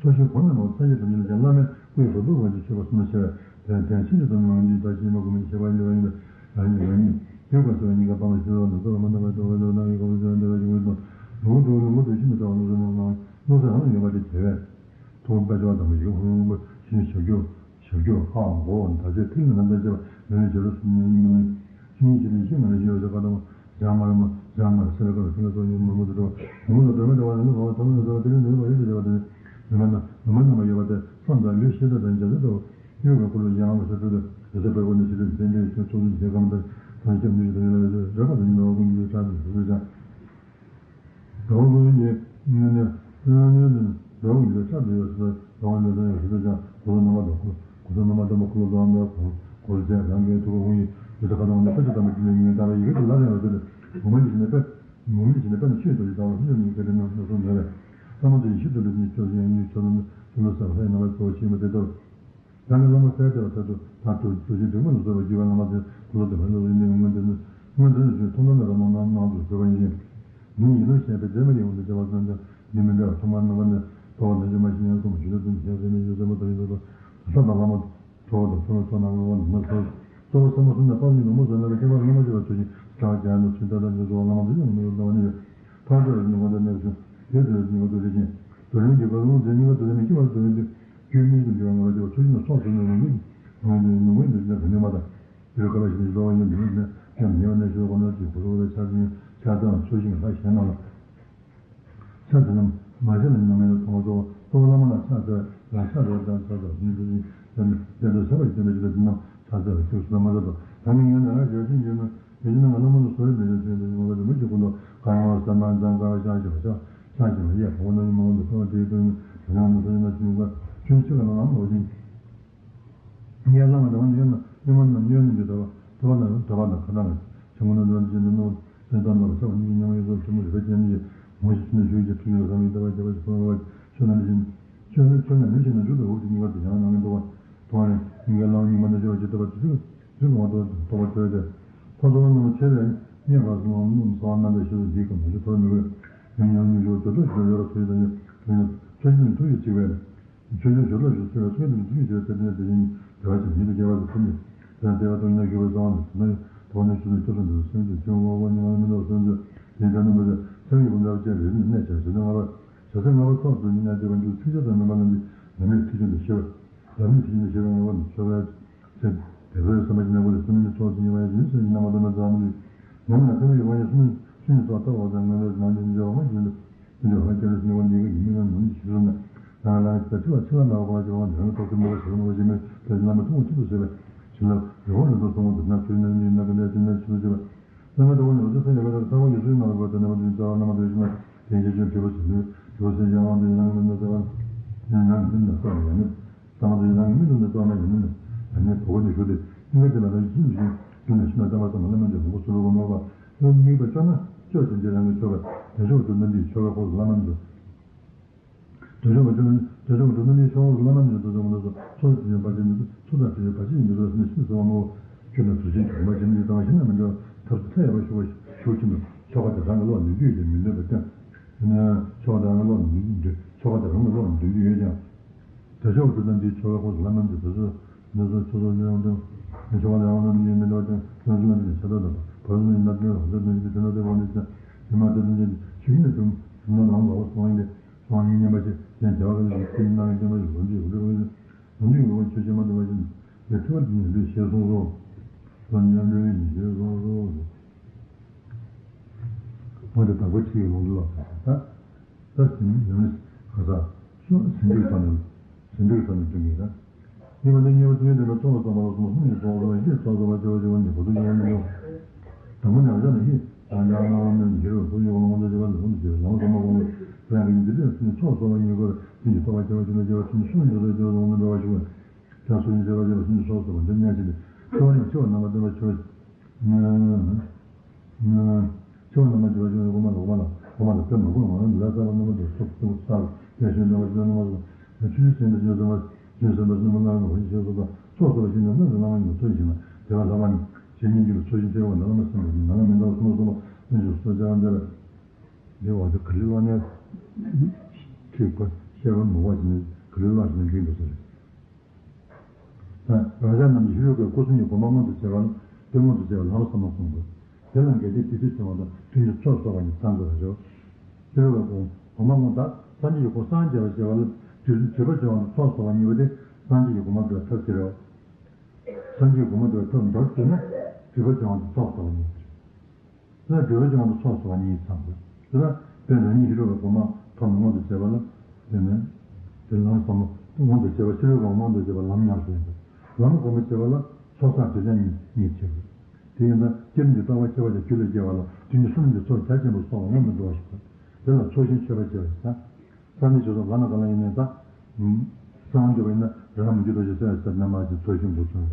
ཚོགས་ཞིང་སྒོ་ནས་མ་ཚ་ཞིང་དམ་ཉམས་ཀྱང་བླ་མའི་སྐུའི་རུ་ཏོག་ལ་ཅིག་མཆོད་པ་གསུམ་ལ་ཕྱེ་བས་དེ་དེ་ཕྱིར་དུ་དམ་ཉམས་ཀྱི་བདག་གཞན་མ་གོམས་པའི་ཤེས་པ་ཉིད་པ་ཡིན་པས་རང་ཉིད་རང་ཉིད་ཡོད་པ་སོགས་ཉིན་དཀར་སྤང་ལ་ཤེས་པ་ནི་སོགས་མ་ནམ་པའི་ལྟ་བ་ལྟ་བ་ནམ་ཡིན་གོམས་སུ་ལྟ་བ་ཞིག་འོད་དང་ལུང་དུ་ལུང་དུ་ཤིན་ཏུ་དྲག་པ་ལུང་སོགས་རྣམས་ལ་ལུང་སོགས་རང་ལ་ཡོད་པ་དེ་བྱེད་པས། ཐུགས་དཔལ་ཆེ་བ་དམ་པ་ཡིད་ཀྱི་ཧོ་ཧོ་ཞིང་ཞབས་ཀྱུ། ཞབས་ཀྱུ་ཧ་འོ་ད་ཆ་ཐིག་ལེ་རྣམ་ཐར་བཅས་པ་མེ་ལོང་བྱེ་བྲག་སུམ་ཉིད་ཡིན་མིན་ལ། ཤིང་ཡིན་ཞིང་ལས་ཤིང་ང་ལས་ཤིང་ཡོད་ས་ཀ་དང་། བྱ་ང་ར་མ་བྱ་ང་ར་སེ་ར་ཀ་ར་ཤིང་ལ་སོགས་ཉིད་མ་མོ་དུ་འགྲོ་བ་མ་མོ་དུ་འགྲོ་མ་འདྲ་བ་ལ་ལུག་ག་བ་ཐོག་མ་ལ་སོགས་པ་དེ་ལས་འདོད་པ་ཡོད་དུ་བྱ་བ་དེ་ནི་ནུ་མ་ན་ནུ་མ་རྣམ་པ་ཡོད་པ་སྟེ་སྲོག་དང་ལུས་ཤེས་རྟོགས་དང་བྱ་སྤྱོད་ལྟ་བུ་ཡོད་པའི་སྐུ་ལུས་ཡང་བ་ས་སྤྲུལ་ཏེ་རེ་ས་པའི་སྒོ་ནས་ཤེས་རབ་ལྡན་འདས་ཀྱི་ཚོགས་ལུས་ཞེས་ཁམས་དང་ཐོག་ཁྱབ་ནུས་ཀྱི་དོན་ལ་རེ་ས་རེ་པ་དང་ཉིན་ལ་བ་ཀུན་གྱི་ལུས་ཕྲག་ཏུ་བཞུགས་པའི་ཚེ། དགྲ་བོ་ཀུན་གྱི་སྔོན་ནས་སྔོན་ནས་དགྲ་བོ་ཀུན་གྱི་ཕྱག་ཏུ་ཡོད་ཟེར་ཏེ་དགྲ་བོ་ལ་དོན་ཡོད་ཟེར་ཏེ་ཀྱང་གོ་ས་རྣམ་པ་དང་གོ་ས་རྣམ་པ་དང་པོ་འཁོར་ལོ་དང་པོའི་གོ་ས་ཡང་གང་གའི་ཐུགས་ཀ་ཧཱུྃ་ཡིག་ཡོད་ས་ཁ་དང་ནས་ཕ་ཆ་དམ་པའི་ཆོས་ལ་ཉིན་གང་ལྟ་བའི་ཡི་གེ་དུ་ལ་ལེན་པ་ཟེར་ཏེ་མུ་མེད་ཀྱི་ནས་པས་མུ་མེད་ཀྱི་ནས་པས་ནི་ཆོས་རྡོ་རྗེ་ལྟ་བུ་ལྷུན་གྱིས་མི་ཁེགས་པའི་རྣམ་གསུམ་མེད་པས། ལྷ་མོ་དེ་ཡི་ཤུལ་དུ་ལུས་ནི་ཆོས་ཡིན་ཡིན་ཆོས་རྣམས་ཆོས་ལ་ཟབ་ལྷའི་རྣམ་པ་གཙོ་བོ་ཆེན་པོ་དེ་ལྟར། ཡང་ན་བླ་མ་གསལ་བཏབ་པ་ལྟར་དུ་མཐར་ཐུག་རྡོ་རྗེ་འགྲེང་བུ་ལ་སོགས་པ་བརྒྱུད་པའི་བླ་མ་དེ་འཁོར་ལོ་བདེ་བར་སླེབས་པ་ཡིན་ཏེ་སྔོན་དེར་ནི་སྔོན་དེར་ནི་ཆོས་ཐོག་མཐའ་མེད་པ་རྣམས་ནང་དུ་བགྲོད་པ་ཡིན། མི་ཡིན་ལུགས་བཤད་པའི་འདས་མ་ཡིན་འོང་དུ་བྱ་བ་ཙམ་ཀྱང་འདི་མིན་པས། ཐོག་མར་རྣམ་པ་ནི་རྟོགས་པ་ནང་བཞིན་མ་ཤེས་ཉམས་སུ་མ་ཞུ་ལ་ཙམ་ཞེས་ཟེར་མི་ཡོད་ཟེར་མ་ཙམ་ཡིན་པ་དང་ད་ལྟ་བླ་མ་ཐོག་དང་ཐོག་ལ་ཐོག་ནང་ངོ་བོ་ནི་མ་ཟེར། རྟོགས་པ་ཚད་མ་གསུམ་ནས་དཔག་བསམ་གྱི་ལོངས་སྤྱོད་ཟད་མེད་པའི་ཁྱད་པར་སྔ་མ་ཤེས་པ་ཚུལ་བཞིན་བྱ་བ་གྱ་ནོར་ཚུལ་ལྟར་དང་འབྱོར་ཚུལ་བ་བླ་མ་དེ་ཡང་མི་རུང་ལྟ་བ་ནི་ཡོད། ཕར་འགྲོ་བའི་སྙིང་པོ་དང་གནས་ཚུལ་དེ་ཚོའི་སྙིང་པོ་དུ་རེ་ཅན། དུ་རིང་གི་བར་ལུང་དེ་སྙིང་པོ་དུ་རེ་མི་སྐྱེ་བར་དུ་རེ་དུ་རྒྱུད་སྨིན་དུ་འགྱུར་བ་ངོ་བོ་སྐྱེ་བ་ཚུལ་བཞིན་ལ་སོགས་ཚུལ་ནི་རང་ལུགས་ཀྱི་ངོ་བོ་འདི་ཉིད་ལ་ག་ནུས་མ་དང་། དེ་རུ་བཀའ་བཞིན་གྱི་གློ་བ་ཡིན་དུ་ནས་ཡང་ཉེ་བ་གནས་ཤུལ་གོ་ནོར་གྱི་གོ་སོགས་ལ་ཆ་ཚང་ཆ་ཚང་ཚུལ་བཞིན་ལྷ་གཞན་རྣམས་ལ། ཕྱག་འཚལ་ལམ་མ་ཕྱག་ལ་ཉམས་མེད་ལ་མཐོང་བ་སོགས་རྟོགས་བླ་མ་ལ་ཕྱག་འཚལ་ལ་ཕྱག་འཚལ་དང་ཕྱག་འཚལ་ཞིང་དུ་ཞིང་དེ་ལྟར་ཟབ་པར་བསྟན་པའི་ཕྱིར་དེ་རྣམས་ཕྱག་འཚལ་ལ་ཁྱོད་སུ་ལ་མ་ཟབ་པ་ད་ནི་ངས་ནི་རང་བྱས་ཤིང་ཡོད་ན་དེ་བཞིན་ང་ལ་མ་ལ་སོགས་པའི་མི་ལ་ཆོས་དེ་ཉམས་པ་དེ་མི་ཞིག་ཀུན་ཏུ་གང་ཡང་བ་ས་མ་འཛམ་གང་བ་ཤ་ཞིག་བ་ཤ་ཤ་ཞིག་བ་ཡས་གོང་ན་ཉམས་མ་ལ་འདུག་པ་དེའི་དོན་ནི་དེ་ནང་ནི་ས་ཡིན་ན་ཆུང་ངུ་ཆུང་ཆུང་ཆེ་ག་ན་ནམ་འོ་ཞིང་། ཡར་ལངས་པ་འདྲ་བ་ནི་གཡོན་ན་གཡོན་མ་རྣམས་གཡོན་ནས་ཀྱི་དྲ་བ་དྲ་བ་དང་དྲ་བ་དང་ཁ་དང་ལ་བྱང་ཁུ་ན་འདྲ་བ་ཅན་དུ་སྣང་བ་སེམས་ཙམ་ལ་བྱ་བ་གཉིས་ཀྱི་མཉམ་ཡོད་སོགས་ཆེན་པོ་རིག་པའི་སྤྱན་ནི་ཡིས་ངོ་ཤེས་ཕྱི་ནས་ཞུགས་ཀྱི་ཐུགས་ཡོད་བསམ་ཡིན་ལྟ་བ་རྒྱལ་བ་ཞིག་གསུངས་པ་ཆོས་རྣམས་ཤེས་ཆོས་ནི་ཆོས་ནི་མི་ཤེས་ན་འཇུག་ཏུ་འོག་ཏུ་གཉིས་པ་དེ་ཡང་ནང་གི་འདུག་པ་དོན་ནི་སྙིང་གའི་ལམ་གཉིས་མ་ནི་ཤེས་པ་ཇི་ལྟ་བ་དེ་ཚུལ་དུ་མ་རྟོགས་རྟོགས་པ་གྲོལ་ཏེ། ཕར་ཚུར་རྣམས་ཆེ་བས་སྙན་པ་སོང་རྣམས་ས་བ་རྣམ་པའི་ཤེས་རབ་འདིའི་སྐབས་མ་ཞུ་ཐོར་མི་དགོས། ཡང་ཡང་མྱུར་མགྱོགས་འགྱུར་ལྡོག་ཞིག་ཡོད་ར་ཐུགས་ཡིད་དང་ཡོད་ཐུགས་ཡིད་ཆོས་ཉིད་ཐུགས་ཡིད་གཅིག་པས། ཆོས་ཉིད་ཞོར་ལ་ཞུགས་ཚུལ་ལ་ཐུགས་ཉིད་ཐུགས་ཡིད་ཆེ་བའི་ཚེ་འདི་ནི་བདེ་བ་ཅན་ཉིད་དུ་སྐྱེ་བ་དང་ཐུགས་ཉིད་དེ་ལ་བདེ་བ་དང་ཉིད་ལ་ཞུགས་པའི་གསང་བ་ནི་དེ་ནི་དོགས་ནས་ཞུགས་ནས་སྐྱོབ་སོང་འདུག་སེམས་ཀྱི་ཆོས་དབང་པོ་ཉིད་ལ་མི་འདོགས་སོང་འདུག་དེའི་དོན་ནི་མི་འདོད་སེམས་ཀྱི་བུ་འདྲ་བ་ཅན་རེ་རེ་ནས་ཆགས་ཞེ་སྡང་ལྔ་པ་བྱ་སེམས་ལྔ་པ་ཚོགས་སུ་ཉིད་ནས་སྐྱེ་བ་འདུག་ཚིག་བརྗོད་དང་མིན་པ་རྣམས་ཀྱི་ལམ་རིམ་ཐེག་ཆེན་དུ་ཤེས་པ། ལམ་རིམ་ཐེག་ཆེན་དུ་ཤེས་པའི་ངེས་པ་ནི་ཆོས་པའི་ཚེ་དེ་ཚོའི་བསམ་པ་ཅན་ནས་བོད་ལ་སེམས་ཉིད་ཚོགས་སུ་ཉེ་བ་ཡང་ཡིན་སེམས་ཀྱི་རྣམ་པ་དང་ནི་འཛམ་གླིང་ནམ་ཡང་སེམས་ཀྱི་དབང་ཡང་སུན་སུན་ཚོགས་ལྟ་བ་དང་ངན་པའི་ནང་དུ་འཇོག་མ་བྱུང་དུ། འདི་ལ་ཧ་ཅང་སྙིང་པོ་འདི་གི་མི་རྣམས་ནམ་གྱི་ཤེས་སོང་ན། ང་རང་ལ་ད་ཅི་བ་ཕྱི་ལ་མ་བ་གོང་ལ་ཅི་བ་འདི་རང་ཐོག་ཏུ་མི་བ་ཞིག་མ་བ་ཞིག་མེད་དེ་རྣམ་པ་ཐུང་བ་གཅིག་ཏུ་བྱེད་པའི་ཕྱིར་ལ་རི་བོ་རི་དྭགས་སོང་བ་འདི་ན་ཆུ་ནང་ནི་ན་ག་ནས་ཅི་ན་ཆུ་ལ་ཅི་བ། རྣམ་པ་ཐུང་བ་ནི་འོ་ཙི་ས་ཡ་ག་ད་ས་བ་ཡི་སུའི་ནང་ལ་བ་དེ་རྣམ་པ་འདི་རྩ་བ་རྣམ་པ་འདི་ཞིག་ན་དེ་ཡི་ཆོས་དྲི་བ་ཞིག་ལུས་དྲི་བ་ཞིག་ཡང་བ་འདི་ནང་གི་ནང་ན་ས་བ་ནང་གི་ནང་ན་ས་བ་ཡང་མེད། ས་བ་འདི་ནང་གི་མི་འདུག་ན་ཙོག་ན་ཡང་མེད་ན་ཡང་མེད་གོ་བ་འདི་ཞུ་སྟེ་ཨིན་ག་དེ་ལ་ད་ཡིན་ཞིང་། དེ་ནས་ཤིང་རྟ་བསྟན་པ་སངས་རྒྱས་བླ་མ་རྣམས་ཀྱི་ལོངས་སྐུ་ཚུལ་ཁྲིམས་མངོན་པ། དམིགས་པ་ལྕོགས་ན་ལྕོགས་ཀྱི་འདི་རང་གི་ཆོས་པ། དེ་ཕྱོགས་སུ་རྣམ་འདྲེན་ཆོས་པ་ཁོང་བླ་མ་རྣམས་སུ། དེ་ཕྱོགས་སུ་རྣམ་འདྲེན་ཆོས་པ་བླ་མ་རྣམས་སུ། དེ་ཚོ་མ་ནོར་སོང་། ཚོགས་དེ་ཡང་བར་ཆད་མི་འདུག་ཚོགས་དང་བཅས་པའི་བར་ཆད་མི་འདུག་ཟེར་ནས་ཤིན་ཏུ་གསལ་བ་སྨྲ་བོ། ཁྱོད་ནི་གཟུགས་ཅན་གྱི་དྲི་མ་ཅན་ནི་དང་ཤིང་རྣམས་མི་འདྲ་བ་ཐབས་སུ་མཐའ་ཡས་པ་ཤུགས་པ་ཤུགས་ཆེན་པོས་ཆོ་ག་དེ་རང་གི་བློ་ནུས་རྒྱུ་ཡིས་མི་ནུས་པར་བསྟན། ཆོ་ག་དེ་རང་གི་བློ་ནུས་རྒྱུ་ཆོ་ག་དེ་རང་གི་བློ་ནུས་རྒྱུ་ཡོད་ཀྱང་། དེ་ཕྱོགས་སུ་རྣམ་འདྲེན་ཆོས་པ་ཁོང་བླ་མ་རྣམས་སུ། དེ་ཚོ་མི་ཚོགས་ཆོས་ཚོགས་ཉམས་དང་། ཆོ་ག་དེ་རང་གི་བློ་ནུས་མི་ནུས་པར་བསྟན། ལམ་ཟེར་ན་འདི་ནི་ཆ་ཐོག་དང་བར་དུ་ནི་ནག་ཅན་རང་བཟོ་དོན་གྱི་དེ་ན་དེ་དབང་དུ་བྱ། དེ་མ་དེ་དོན་ཅན་ཆོས་ཉིད་དུ་ཞུགས་ན་ལམ་ལ་འོ་སོང་ཡིན་ཏེ། སོང་ཡིན་སྙམ་པ་ཞིག་ཡང་བྱ་བ་ལ་ཡོད་ཀྱི་ནང་བའི་སྐྱེ་བ་ཡི་འོ་འདི་འོ་འདི་འོ་འདི་ཡི་འོ་ཆོས་ཅན་མ་དེ་བ་ཞིག་ཡང་ཐུབ་པ་དེ་ཉིད་ལས་ཞེས་གསུངས་སོ། ལམ་ཉམས་ལེན་ཡིན་ཞེས་གསུངས་སོ། འོ་དེ་དག་པ་ཁྲིད་ཀྱི་ལུང་དུ་ལ་ད། ད་ཟིན་ཡང་ནི་ག་ས་སུ་ཟིན་དུས་ས་ནས་ཟིན་དུས་ས་ནས་སྟོན་གྱི་ད། གཉིས་པ་ནི་གཉིས་པ་དུས་ཡུན་ལྡན་པའི་ཚོགས་ལ་བསམ་པ་ལ་སོགས་གསུམ་གྱི་ཚོགས་ལ་བསམ་པ་ཞེས་ཚོགས་བསགས་པ་སྐྱེ་བ་སྐྱེ་བ་ནི་བུ་དུ་ཡོང་མི་ཡོང་། དང་པོ་ནི་རང་ཅག་ནི་ཧི་རང་ཅག་སྣང་བ་མེད་ཀྱི་རོ་སུ་ཡོང་ལ་མངོན་དུ་བྱེད་པ་ལ་མངོན་དུ་བྱེད་པ་ལམ་བསམ་པ་མངོན་དུ་བྱེད་པ་ཡང་གི་འདི་ལས་སུ་ནི་ཚོགས་བསགས་པ་གཉིས་ཀར་དུས་ཀྱི་རྟོག་པ་སྐྱེ་བ་སྐྱེ་ན་སྐྱེ་བ་ཚུན་ཆད་སུ་ནི་ཚོགས་སྐྱེ་བ་སྐྱེ་བ་ཚུན་ཆད་སུ་ནི་ཚོགས་བསགས་པ་འདི་གནས་ཕྱིན་ཏེ་ཚོགས་བསགས་པ་འདི་གནས་ཕྱིན་ཏེ་ཚེ་བ་ནི་འཆི་བ་རྣམ་པར་སྟོན་པ་ཆོས། འཆི་བ་རྣམ་པར་འཆི་བ་འཆི་བ་འོག་མ་ལ་འོག་མ་ལ་འོག་མ་ལ་དེ་མ་གོམས་ངང་ལ་ལས་བསགས་པ་རྣམ་པར་དང་ཚོགས་ཚོགས་བསགས་པའི་ཞིང་འདྲ་བ་ཞིག་རྣམ་པར་ཆོས་ཅན་སེམས་དང་ཆོས་སེམས་པ་ཆོས་སེམས་པ་སེམས་པ་སྣང་བ་ཞིག་ཞེས་སོགས་དང་ཚོགས་བསགས་པ་ཞིག་རྣམ་པར་སྣང་བ་ཉིད་ཐོབ་ཞིང་ན་དེ་བ་ལྷག་པ་ནི་ཇི་སྙེད་ཅིག་ལ་ཚོགས་ཞིང་ཆེ་བ་ན་བླ་མ་སེམས་དང་ན་བླ་མི་འདྲ་བ་གསུམ་གསུམ་པ་ལྷན་ཅིག་སོ་སྐྱེ་བ་འདི་ལ་འདི་བ་དེ་ག་ལེ་བླ་ནས་ཁྲིད་པ་ཤེས་པ་མོ་བ་ཞིག་ནི་ག་ལེ་བླ་ཞིག་ནི་འགྲིག་འདུག་ཟེར། རང་ཅག་རྣམས་ཀྱི་ཤེས་རབ་ཀྱི་སྐུ་གསུམ་གྱི་གོ་འཕང་མངོན་དུ་བྱེད་པ་ལ་དེ་མངོན་དུ་བྱེད་པ་ལམ་བསམ་པ་གསུངས་དགོས། དེ་ལ་འགལ་རྐྱེན་དེ་དུས་བྱུང་བ་དང་དུས་ཀྱི་ཚོགས་གསོག་པ་ཉིད་ཚང་དགོས་པ་རེད། ཤེས་རབ་ཀྱི་གོ་འཕང་མངོན་དང་སངས་རྒྱས་ཀྱི་གོ་སངས་རྒྱས་པར་བྱེད་པ་ལ་དུས་གསུམ་དུས་པ་བྱུང་བ་དང་ཚོགས་གསོག་པ་གཉིས་པོ་དེ་སངས་རྒྱས་ཀྱི་གོ་འཕང་དུ་ཐབས་ཟེར་རོ། སངས་རྒྱས་ཀྱི་གོ་འཕང་དུ་ཐབས་མདོར་བསྡུས་ན་དུས་པ་བྱུང་བ་དང་ཚོགས་གསོག་པ་གཉིས་པོ་རེད། དེ་ལ་དགེ་བའི་ལྗོན་པ་ཚོགས་གསོག་པ་གཉིས་ཚང་དགོས། དེ་ལ་དཔེར་ན་ཉིད་ཤེས་རབ་ཀྱི་གོ་འཕང་ཐོབ་ནས་མངོན་དུ་བྱེད་པ་ལ་དེ་ནས་དེ་ལམ་བསམ་པ་མངོན་དུ་བྱེད་པ་ཤེས་རབ་ཀྱི་མངོན་དུ་བྱེད་པ་ལམ་ཉམས་སུ་ལེན་དགོས། ལམ་གོང་མ་བྱེད་པ་ལ་ཚོགས་བསགས་དྲི་ལན་གཉིས་གཉིས་བྱེད་དགོས། དེ་ཡིན་ཙང་བསྐྱེད་རིམ་གྱི་རྟོགས་པ་སྐྱེ་བ་དང་རྒྱུད་ལ་སྐྱེ་བ་ལ་དུས་ཀྱི་གསུམ་གྱི་ཚོགས་རྒྱ་ཆེན་པོ་གསོག་པ་སྔོན་དུ་འགྲོ་བ་ཞིག་དགོས། དེ་ལ་ཚོགས་ཞིང་མཆོད་པ་བྱེད་པ་ཞིག་དང་། སངས་རྒྱས་ཆོས་ཚོགས་ལ་ན་ག་ལ་ཡིན་ནས་ད། གསང་སྔགས་ཀྱི་བ་ཡིན་ན་རང་མི་འགྱུར་རྡོ་རྗེ་སེམས་ཟེར་ན་མ་ཅིག་ཚོགས་ཞིང་འགོ་བྱུང་།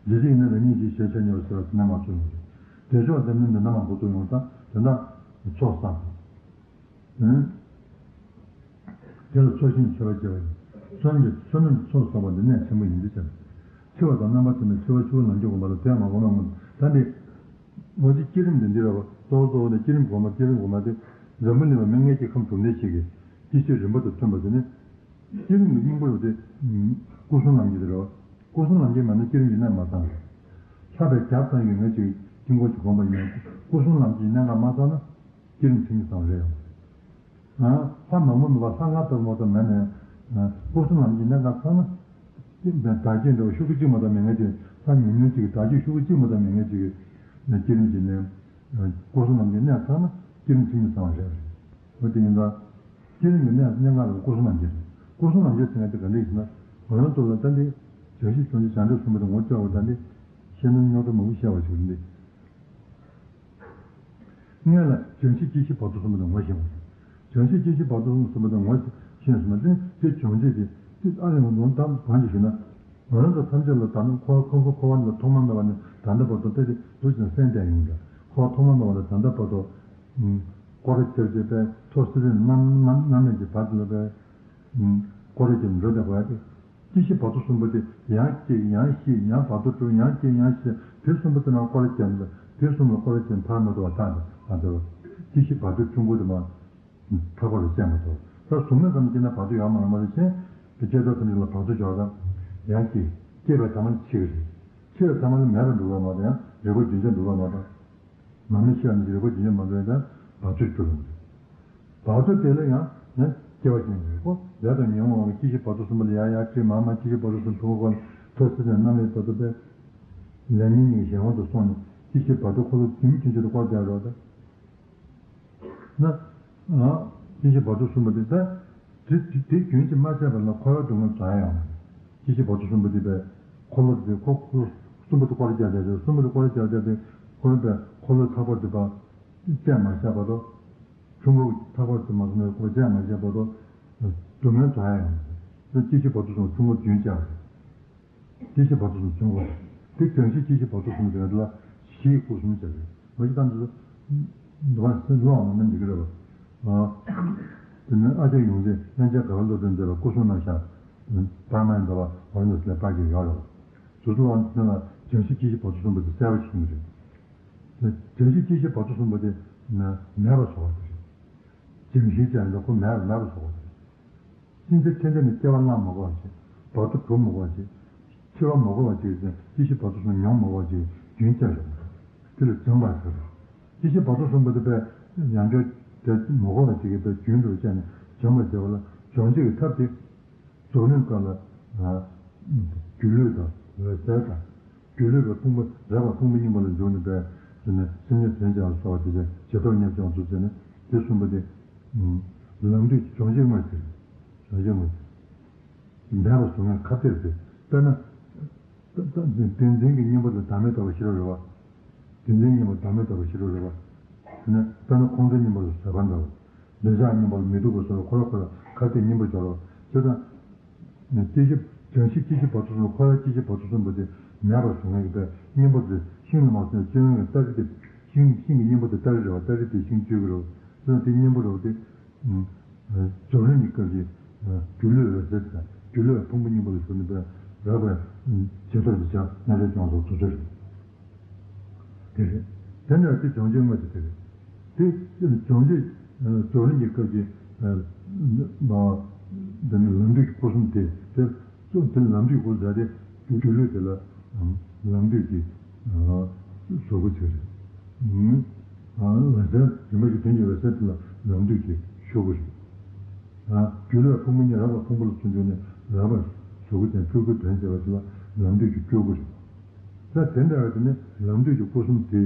རྗེ་བཙུན་ཡིན་ན་རང་ཉིད་ཀྱི་ཞལ་ཆད་ཉེ་བ་ཟེར་བ་ཟེར་ན་མ་ཚོགས་ཡོང་རེད། དེ་ཕྱོགས་དེ་ནི་འདི་ན་མ་འགོ་ཚུགས་ཡོང་ད་དེ་འདྲ་ཚོགས་བསགས་དགོས། དེ་ལ་ཚོགས་ཞིང་མཆོད་པ་བྱེད་པ་ཡིན། བསོད་ནམས་ཀྱི་བསོད་ནམས་ཀྱི་ཚོགས་བསགས་པ་འདི་གནད་ཆེན་པོ་ཡིན་འདི་བྱས། འཆི་བ་དང་རྣམ་པར་ཐར་ནས་འཆི་བ་ཆུ་བོ་ནམ་མཁའི་དགོན་པ་ལ་དེ་མ་གོམས་ན་མངོན་ད་འདི། འོ་དེ་བསྐྱེད་རིམ་དེ་འདི་རེད་བ། གཙོ་བོ་གཙོ་བོ་དེ་བསྐྱེད་རིམ་གོང་མ་བསྐྱེད་རིམ་གོང་མ་དེ། འཛམ་བུ་གླིང་ལ་མི་ལྔ་བརྒྱ་ཁམས་དྲུག་སྡེ་ཞིག་གི་སྐྱེ་ཤི་རིམ་པ་དང་མཐུན་པ་དེ་ནི། བསྐྱེད་རིམ་གྱི་སྙིང་པོ་རུ་དེ། སྐུ་གསུམ་རྣམ་བསྐྱེད་དེ་རེད་བ། སྐུ་གསུམ་རྣམ་བསྐྱེད་མ་ནི་བསྐྱེད་རིམ་གྱི་གནད་མ་ཚང་བ། ལྷག་པའི་རྒྱབ་ཚང་ཡོད་ངེས་ཅིག་དཀྱིལ་འཁོར་གྱི་དགོངས་པ་ཡིན་ན་སྐུ་གསུམ་རྣམ་བསྐྱེད་གནད་འགག་མ་ཚང་ན། བསྐྱེད་རིམ་ཆུང་ངུ་ཙམ་རེད་ཡང་། ལྷ་མང་པོ་མེད་པ་ལྷ་ལྔ་ལྟ་བུ་མ་གཏོགས་མེད་ནས། སྐུ་གསུམ་རྣམ་བསྐྱེད་གནད་འགག་ཚང་ན། བདག་བསྐྱེད་འདྲ་བ་ཤོག་གུ་གཅིག་མ་གཏོགས་མེད་ངེས་ཅིག་ལྷ་ཉུང་ཉུང་གཅིག་གི་བདག་བསྐྱེད་ཤོག་གུ་གཅིག་མ་གཏོགས་མེད་ངེས་ཅིག་གི། བསྐྱེད་རིམ་གྱི་གནད། སྐུ་གསུམ་རྣམ་བསྐྱེད་གནད་ཚང་ན་བསྐྱེད་རིམ་ཆུང་ངུ་ཙམ་རེད། འོ་དེ་ཡིན་ཙང་། བསྐྱེད་རིམ་གྱི་གནད་གནད་འགག་ལ་སྐུ་གསུམ་རྣམ་བསྐྱེད་རེད། སྐུ་གསུམ་རྣམ་བསྐྱེད་ཟེར་མཁན་དེ་ག་འདྲ་ཡིན་ཟེར་ན། ང་རང་ཚོ་ལ་ད་འདི། བྱང་ཆུབ་སེམས་ཀྱི་བྱང་ཆུབ་སེམས་དཔའ་དེ་ངོ་སྤྲད་པ་ད་འདི། བཤད་ན་རྙོག་དྲ་མང་པོ་བཤད་པ་ཞིག་རེད་འདི། སྔོན་ལ་བྱང་ཆུབ་སྐྱེ་ཤི་བར་དོ་གསུམ་པོ་དེ་ངོ་ཤེས་པ་རེད། བྱང་ཆུབ་སྐྱེ་ཤི་བར་དོ་གསུམ་པོ་དེ་ངོ་ཤེས་ཟེར་ན་དེ་དེ་བྱང་ཆུབ་ཀྱི་དེ་ཨ་རེ་ང་ཚོ་ད་གང་ཞིག་ཞུ་ན། ང་རང་ཚོ་ཐམས་ཅད་ལ་ད་ནི་འཁོར་བ་ཁམས་གསུམ་འཁོར་བ་འདི་ལ་ཐོག་མ་མེད་པ་ནས་ད་ལྟ་བར་དུ་དཔེ་དེ་འདུག་ཅིང་སེམས་བསྟན་ཡོང་འདྲ། འཁོར་བ་ཐོག་མ་མེད་པ་ནས་ད་ལྟ་བར་དུ། སྐོར་ར་རྒྱབ་ཀྱི་དཔེ་ཐོག་སེ་རེ་རྣམ་རྣམ་རྣམ་གནས་ཀྱི་བར་དུ་ལ་དཔེ། སྐོར་ར་རྒྱབ་འགྲོ་བསྡད་པ་ཡ་དེ། སྐྱེ་ཤི་བར་དོ་གསུམ་པོ་དེ་ཡང་སྐྱེ་ཡང་ཤི་ཡང་བར་དོ་འགྲོ་ཡང་སྐྱེ་ཡང་ཤི་དེ་གསུམ་པོ་དེ་ནང་སྐོར་ར་རྒྱབ་འདུག་དེ་གསུམ་ལ་སྐོར་ར་རྒྱབ་ཕར་མ་འགྲོ་བ་ཐག་འདུག་ཨ་འདུག་སྐྱེ་ཤི་བར་དོ་ཆུང་པོ་དེ་མ། ཐག་པ་ལ་བཤད་མ་ཐུབ། ད་གཟུགས་མེད་ཙམ་སྐྱེས་ན་བར་དོ་ཡོད་མ་རེད་མ་རེད་ཅེས། དེ་སྐྱེ་རྒ་ཐམས་ཅད་ལ་བར་དོ་ཡོད་ར། ཡང་སྐྱེ། སྐྱེས་པའི་ཐ་མ་ནི་འཆི་བ་རེད། འཆི་བའི་ཐ་མ་ནི་མེད་པར་འགྲོ་བ་མ་རེད་ཡང་རིག་པ་རྒྱུན་ཆད་འགྲོ་བ་མ་རེད། མ་ནི་འཆི་བ་ནི་རིག་པ་རྒྱུན་ཆད་མ་འགྲོ་ཡང་བར་དོར་འགྱུར་རུང་རེད། བར་དོ་དེ་ལ་ཡང་ཡང་སྐྱེ་བ་ཅན་རེད་ཁོ། ལས་དང་ཉོན་མོངས་པའི་སྐྱེ་ཤི་བར་དོ་གསུམ་པ་ལ་ཡང་ཡང་སྐྱེ་མ་མ་སྐྱེ་ཤི་བར་དོ་གསུམ་ཐུག་གོ་ཐོག་སེ་ནས་རྣམ་གཡེང་བར་དོ་པས། ལས་ཉོན་གཉིས་ཀྱི་གཞན་དབང་དུ་སོང་ནས་སྐྱེ་ཤི་བར་དོ་འཁོར་ལོ་རྒྱུན་རྒྱུན་ཆད་དུ་བསྐོར་བསྡད་རོགས་ད། ན། ཨ། སྐྱེ་ཤི་བར་དོ་གསུམ་པ་དེ་ལྟ། དེ་དེ་དེ་རྒྱུན་གྱིས་མ་ཆད་པ་ལ་འཁོར་བའི་སྡུག་བསྔལ་རྫོགས་ཡ་ཡོང་བ་རེད། སྐྱེ་ཤི་བར་དོ་གསུམ་པ་དེ་པའི་འཁོར་ལོ་དེ་འཁོར་འཁོར་གསུམ་པ་དེ་སྐོར་ར་རྒྱག་བྱས་ཏེ་གསུམ་པ་དེ་སྐོར་ར་རྒྱག་བྱས་ཏེ་འཁོར་བའི་འཁོར་ལོའི་ཐག་པ་དེ་པ། བཅད་མ་བཞག་བར་དུ། ཆུང་ངུ་ཐག་པ་དེ་མ་སོང་བའི་འཁོར་བཅད་མ་བཞག་བར་དུ། སྡུག་བསྔལ་རྫོགས་ཡ་ཡོང་བ་རེད། སྐྱེ་ཤི་བར་དོ་གསུམ་ཆུང་ངུ་རྒྱུན་བཅད་པ་རེད། སྐྱེ་ཤི་བར་དོ་གསུམ་བྱུང་བ། དེ་བྱང་ཤི་སྐྱེ་ཤི་བར་དོ་གསུམ་དེ་ལ་ གཞི་ཡི་སྐུ་གསུམ་ཟེར་རེད། མ་གཞི་ཏང་ཙུ་འདུག་པ་སེ་ལོ་འོང་ན་འགྲིག་གི་རེད་པ། དེ་ནས་ཨ་ཅག་ཡོངས་འཛིན་སྙན་ཆེན་དགའ་བ་བློ་གྲོས་མཛད་པའི་སྐུ་གསུང་རྣམ་གཞག་པར་མ་ཡིན་པ་བར་ནས་ལས་པར་གྱི་ཡོད་རེད་པ། དེ་ཚོ་ལ་དེ་ལ་སྦྱང་གཞི་སྐྱེ་མཆེད་བར་དོ་གསུམ་པོ་དེ་གསལ་པོ་ཞིག་ཡིན་གྱི་རེད། སྦྱང་གཞི་སྐྱེ་མཆེད་བར་དོ་གསུམ་པོ་དེ་མེད་པར་བཟོ་བ་དེ་རེད། སྦྱང་གཞི་ཅན་ལ་ཁོ་མེད་པར་མེད་པར་བཟོ་བ་དེ་རེད། ཤིན་ཏུ་ཐན་ཐན་ནི་སྐྱེ་བ་བླངས་མ་དགོས་པ་ཅིག་བར་དོ་གྲུབ་མ་དགོས་པ་ཅིག་འཆི་བ་མ་དགོས་པ་ཅིག་ཡོད་ཚེ་སྐྱེ་མཆེད་བར་དོ་གསུམ་མྱོང་མ་དགོས་པ་ཅིག་རྒྱུན་བཅག་ཡོང་བ་དེ་ལ་སྦྱངས་པར་ཟེར། སྐྱེ་མཆེད་བར་དོ་གསུམ་པོ་དེ་དཔེ་ཡང་བསྐྱར་དེ་མ་དགོས་པ་ཅིག་གིས་དཔེ་རྒྱུན་དུ་བཅད་ནས་སྦྱངས་པར་བྱེད་པ་ལ་སྦྱོང་བྱེད་ཀྱི་ཐབས་དེ། རྫོགས་རིམ་སྐབས་ལ་སྒྱུ་ལུས་དང་འོད་གསལ་དང་། སྒྱུ་ལུས་པའི་ཕུང་པོ་རེག་པ་ཕུང་པོ་གཉིས་པ་ལ་འཇུག་ནས་པའི་དེ་ནས་སེམས་ཉིད་དོན་བྱེད་པ་སོགས་པ་དེ་བྱེ་བྲག་ཉེར་སྦྱོང་ཚུལ་བྱས་ནས་དེ་གསུམ་པོ་དེ་ལམ་དུས་སྦྱོང་བྱེད་དངོས་ཟེར། སྦྱོང་བྱེད་དངོས་ཟེར། མེད་པར་བཟོ་ངེས་ཁ་གཏད་དེ་དཔེར་ན། བདེན་འཛིན་གྱི་གཉེན་པོ་དེ་བདག་མེད་རྟོགས་པའི་ཤེས་རབ་རེད་པ། བདེན་འཛིན་གཉེན་པོ་བདག་མེད་རྟོགས་པའི་ཤེས་རབ་རེད་པ། དེ་ནས་དཔེར་ན་ཁོང་ཁྲོའི་གཉེན་པོ་ལ་ཟད་པ་འདྲ་བོ། འདོད་ཆགས་གཉེན་པོ་ལ་མི་སྡུག་པ་སོགས་ལ་ཁོ་ར་ཁོ་ར་ཁ་གཏད་གཉེན་པོ་སྦྱོར་རོ། དེ་དང་། སྐྱེ་མཆེད་སྦྱང་གཞི་སྐྱེ་མཆེད་བར་དོ་གསུམ་ཁོ་ར་སྐྱེ་མཆེད་བར་དོ་གསུམ་པོ་དེ་མེད་པར་བཟོ་ངེས་ཀྱི་དཔེ་གཉེན་པོ་དེ་ཤིང་ལ་མ་སོང་བའི་སྤྱོད་ཡོན་གྱི་སྟ་རེ་དེ་ཤིང་ཤིང་གི་གཉེན་པོ་དེ་སྟ་རེ་རེད་བ། སྟ་རེ་དེ་ཤིང་གཅོད་ཀྱི་རེད་བ། དེ་དེ་གཉེན་པོ་རེད་བ་དེ། རྫོགས་རིམ་གྱི་སྐབས་ཀྱི་སྒྱུ་ལུས་འོད་གསལ་དང་སྒྱུ་ལུས་ཕུང་པོ་གཉིས་པོ་ལ་ཞུགས་ནས་པའི་རགས་པའི་བྱེ་བྲག་གི་ཆ་རྣམ་གཞག་སྦྱོང་སོགས་དེ་ཚོ་རེད། དེ་རེད། དེ་འདྲ་དེ་སྦྱོང་བྱེད་དངོས་དེ་དེ་རེད། དེ་སྦྱོང་བྱེད་རྫོགས་རིམ་གྱི་སྐབས་ཀྱི་འདི་ནི་ལམ་དུས་ཀྱི་སྐུ་གསུམ་དེ་དེ་གཙོ་དེ་ལམ་དུས་སྐུ་གསུམ་དེ་སྒྱུ་ལུས་དེ་ལ་ལམ་དུས་ཀྱི་གཟུགས་པོ་ཆེ་རེད། འོད་གསལ་རིམ་པ་བཞི་དོན་གྱི་འོད་གསལ་དེ་ལ་ལམ་དུས་ཀྱི་ཤོག་གུ་རེད། སྒྱུ་ལུས་ཕུང་པོ་གཉིས་རགས་པ་ཕུང་པོ་ལ་སོང་བྱུང་ནས་རགས་པ་གཟུགས་པོ་ཅན་སྤྲུལ་སྐུའི་དོན་བྱེད་པ་དེ་ལ་ལམ་དུས་ཀྱི་སྤྲུལ་སྐུ་རེད། ད་དེ་འདྲ་བ་དེ་ནི་ལམ་དུས་ཀྱི་སྐུ་གསུམ་དེ་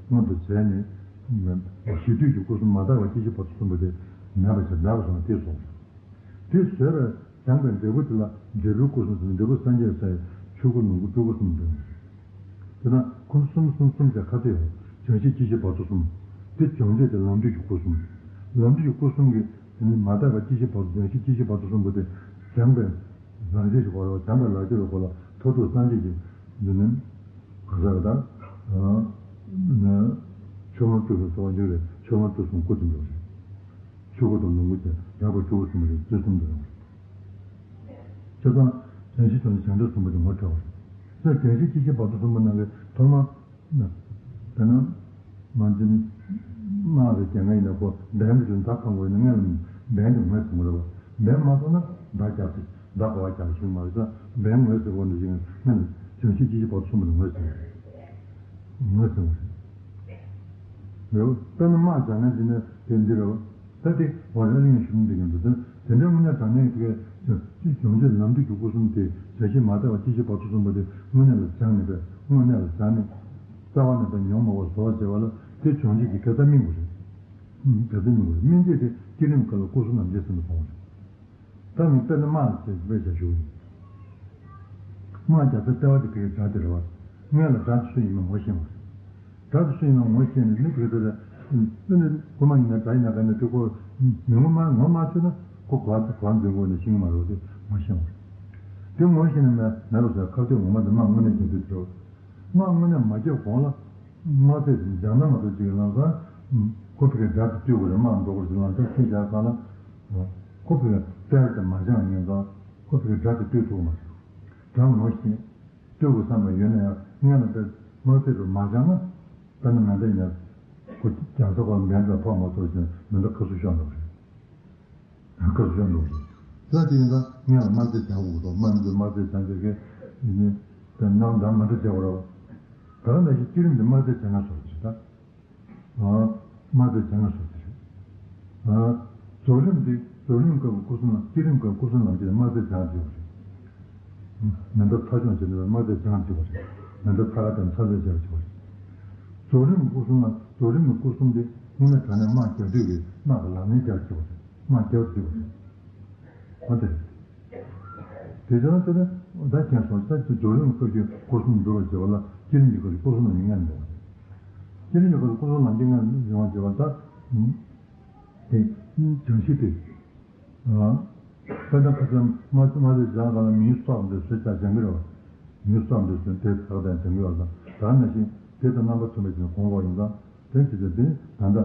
སྔོན་དུ་བྱས་ནས་གཞི་དུས་ཀྱི་སྐུ་གསུམ་མ་དག་པ་སྐྱེ་མཆེད་བར་དོ་གསུམ་པོ་དེ་མེད་པ་བྱས་འདག་སོང་བ་དེ་སོང་། དེ་བཟོད་པས་སྦྱངས་པའི་འབྲས་བུ་དེ་ལ་འབྲས་བུའི་སྐུ་གསུམ་ཟེར་ནས་འབྲས་བུ་སངས་རྒྱས་ས་ཡི་ཆོས་སྐུ་ལོངས་སྐུ་སྤྲུལ་སྐུ་གསུམ་འདོན། དེ་ན་ཁོང་གསུམ་གསུམ་གསུམ་བྱས་ཁ་ཚིག་ཡོད། སྦྱང་གཞི་སྐྱེ་མཆེད་བར་དོ་གསུམ། དེ་སྦྱོང་བྱེད་དེ་ལམ་དུས་ཀྱི་སྐུ་གསུམ། ལམ་དུས་ཀྱི་སྐུ་གསུམ་གྱི་དེ་ནི་མ་དག་པ་སྐྱེ་མཆེད་བར་དོ་སྦྱང་གཞི་སྐྱེ་མཆེད་བར་དོ་གསུམ་པོ་དེ་སྦྱངས་པའི་རང་བཞིན་གྱི་སྐོར་ལ་སྦྱངས་པའི་ལག་ཁྱེར་གྱི་སྐོར་ལ་མཐར་ཐུག་སངས་རྒྱས་ཀྱི་འདི་ནི་ག་ས་རེད་ད། ཆོས་སྐུ་སྤྲུལ་གསུམ་ཟེར་བ་འདི་རེད། ཆོས་སྐུ་སྤྲུལ་གསུམ་སྐུ་དེ་འདྲ་རེད། ཆོས་སྐུ་དང་ལོངས་སྐུ་དེ་རགས་པ་སྤྲུལ་སྐུ་གསུམ་རེད། དེ་གསུམ་དུ་རུང་། བྱས་ཙང་སྦྱང་གཞི་སྦྱོང་བྱེད་སྦྱངས་འབྲས་གསུམ་པོ་དེ་ངོ་འཕྲོད་པ་རེད། དེ་སྦྱང་གཞི་སྐྱེ་མཆེད་བར་དོ་གསུམ་པོ་ནང་གི་ཐོག་མ་དཔེར་ན་མ་འཛིན་དམག་གི་རྒྱལ་ཁ་ཡིན་ན་ཁོ་འབེན་གྱི་ཚུལ་མདའ་འཕང་དགོས་ན་སྔོན་ལ་འབེན་དེ་ངོས་ཟིན་དགོས་རེད་པ། འབེན་མ་ཐོག་ན་མདའ་རྒྱག་ཚེ་མདའ་ག་བ་རྒྱག་ཤེས་མ་རེད་ཙང་འབེན་ངོས་ཟིན་དགོས་འདུག་ཅིང་སྔོན་ལ་སྦྱང་གཞི་སྐྱེ་མཆེད་བར་དོ་གསུམ་པོ་དེ་ངོས་ཟིན་དགོས་རེད། ངོས་ཟིན་དགོས་རེད། རེད་པ། དཔེར་ན་དམག་རྒྱག་མཁན་ཅིག་ནས་དེ་འདི་རེད་པ། ད་དེ་བ་ར་གླིང་ཞུ་མི་འདི་ཡིན་འདུག་དེ་དེ་འདྲའི་དངོས་གནས་དྲང་གནས་དེ་གའི་སྦྱོང་བྱེད་ལམ་དུས་ཀྱི་སྐུ་གསུམ་དེ་བྱ་བྱེད་མ་དག་པ་སྐྱེ་མཆེད་བར་དོ་གསུམ་པོ་དེ་དངོས་གནས་ལ་སྦྱངས་ནས་པས་དངོས་གནས་ལ་སྦྱངས་ནས་རྩ་བ་ནས་པས་མྱོང་མ་བ་བཟོ་བ་བྱེད་པ་ལ་དེ་སྦྱོང་བྱེད་ཀྱི་དགེ་རྩ་སྨིན་དགོས་རེད། དགེ་རྩ་སྨིན་དགོས་རེད། སྨིན་བྱེད་དེ་བསྐྱེད་རིམ་སྐབས་ལ་སྐུ་གསུམ་ལམ་འཁྱེར་ཟེར་ནས་གསུངས་པ་རེད། ད་ངས་དཔེར་ན་དམག་ཅེས་དཔེ་བཞག་ཞུ་གི་ཡིན། དམག་རྒྱག་ས་ལྟེ་བ་དེ་ཕ་གིའི་དགྲ་དེ་རེད་པ། སྔོན་ལ་དགྲ་དེ་སུ་ཡིན་མིན་ངོ་ཤེས་དགོས་རེད། དགྲ་དེ་སུ་ཡིན་མིན་ངོ་ཤེས་ནས་ནི་ཕ་གི་དེ་ལ་ཨ་ནི་རྐུན་མ་ཡིན་ན་དགྲ་ཡིན་ན་ག་ནས་དེ་ཁོ་མི་ངོ་མ་ངོ་མ་ཆོད་ན་ཁོ་ག་ག་འཛིན་དགོས་ནས་ཤེས་ཀྱི་མ་རེད་པ། དེ་ངོ་ཤེས་དགོས་རེད། དེ་ངོ་ཤེས་ནས་མེད་མེད་པ་བཟོས་ཁ་གཏད་ངོ་མ་དེ་དམག་དངོས་གནས་རྒྱག་དུས་དེ་རེད། དམག་དངོས་གནས་མ་རྒྱག་གོང་ལ་དམག་རྩེད་དེ་སྦྱངས་ན་མ་གཏོགས་ཅིག་ལམ་སང་ཁོ་ཕ་གིའི་དགྲ་དེ་བཏུལ་དགོས་རེད། དམག་འགྲོ་དགོས་རེད། ལམ་སང་ཁྱེད་རྒྱག་ག་ལ་ཁོ་ཕ་གིའི་དཔེ་དེ་མ་སྦྱངས་ཉེན་ཙང་ཁོ་ཕ་གིའི་དགྲ་དེ་བཏུལ་ཐུབ་ཀྱི་མ་རེད། དགྲ་ངོ་ཤེས། བཏུལ་དགོས་བསམ་པ་ཡོད་ན་ཡང་སྔོན་ལ་དཔེ་དམག་རྩེད་དུ་མ་སྦྱངས་ན་དཔེར་ན་མེ་མདའ་ཡིན་ན་ཁོ་རྒྱག་ས་ཁོ་འབེན་ཙམ་ཕོག་མ་ཐུབ་ཅིང་མེ་མདའ་ཁ་སུ་ཤོར་འགྲོ་གི་རེད། ཁ་སུ་ཤོར་འགྲོ་གི་རེད། ད་དེ་ཡིན་ཙང་སྔོན་ལ་དམག་རྩེད་རྒྱག་དགོས་འདུག་དམག་མི་ཚོས་དམག་རྩེད་སྦྱང་བྱེད་ཀྱི་ཡིན་ནི་དེ་ནང་འདྲ་མ་འདྲ་བྱེད་དགོས་རེད། ད་ག་ནང་བཞིན་བསྐྱེད་རིམ་དེ་དམག་རྩེད་སྦྱང་ཡག་བཟོ་འདྲ་ཞིག་ད། དམག་རྩེད་སྦྱང་ཡག་བཟོ་འདྲ་ཞིག་རྫོགས་རིམ་དེ་རྫོགས་རིམ་སྐབས་ཀྱི་སྐུ་གསུམ་ལ་བསྐྱེད་རིམ་སྐབས་སྐུ་གསུམ་ལམ་བྱེད་དམག་རྩེད་སྦྱང་བྱེད་པ་རེད། མེ་མདའ་ཚར་གཅོད་བྱེད་ནུས་པའི་དམག་རྩེད་སྦྱང་བྱེད་པ་རེད། མེ་མདའ་ཚ་ཁ་དང་ཚ་རྫས་བྱེད་པ་བྱེད་པ་རེད། རྫོགས་རིམ་སྐུ་གསུམ་ལ་རྫོགས་རིམ་གྱི་སྐུ་གསུམ་དེ་དངོས་གནས་དྲང་གནས་དམག་རྒྱག་དུས་ཀྱི་དམག་གི་ལག་ལེན་རྒྱག་བྱེད་པ་རེད། དམག་རྒྱག་བྱེད་པ་རེད། ཨ་དེ་རེད། དེ་ཚོ་ན་དེ་ནི་ད་མཁྱེན་སོང་། ད་རྫོགས་རིམ་སྐབས་ཀྱི་སྐུ་གསུམ་འགྲུབ་པར་བྱེད་པ་ལ་བསྐྱེད་རིམ་གྱི་སྐབས་ཀྱི་སྐུ་གསུམ་ལམ་གྱི་ངང་ནས་འགྲོ་བ་རེད། བསྐྱེད་རིམ་གྱི་སྐབས་ཀྱི་སྐུ་གསུམ་ལམ་གྱི་ངང་ནས་འགྲོ་བར་བྱེད་པ་ད། དེ་སྦྱང་གཞི་དེ། དཔེར་ན་ཁ་སང་དམག་དམག་རྩེད་སྦྱང་ག་ལ་མིའི་སྲོག་འདི་བཟོས་ཀྱང་སྦྱང་གི་རེད་པ། མིའི་སྲོག་འདི་བཟོས་དེ་ཚགས་དང་སྦྱང་གི་ཡོད་ལ་ད་ནང་བཞིན། དེ་དང་རྣམ་པ་མཐུན་པ་ཞིག་གོམས་འོག་ཡིན་ཙང་། དེ་ཅི་སྟེ་དེ་ད་ལྟ་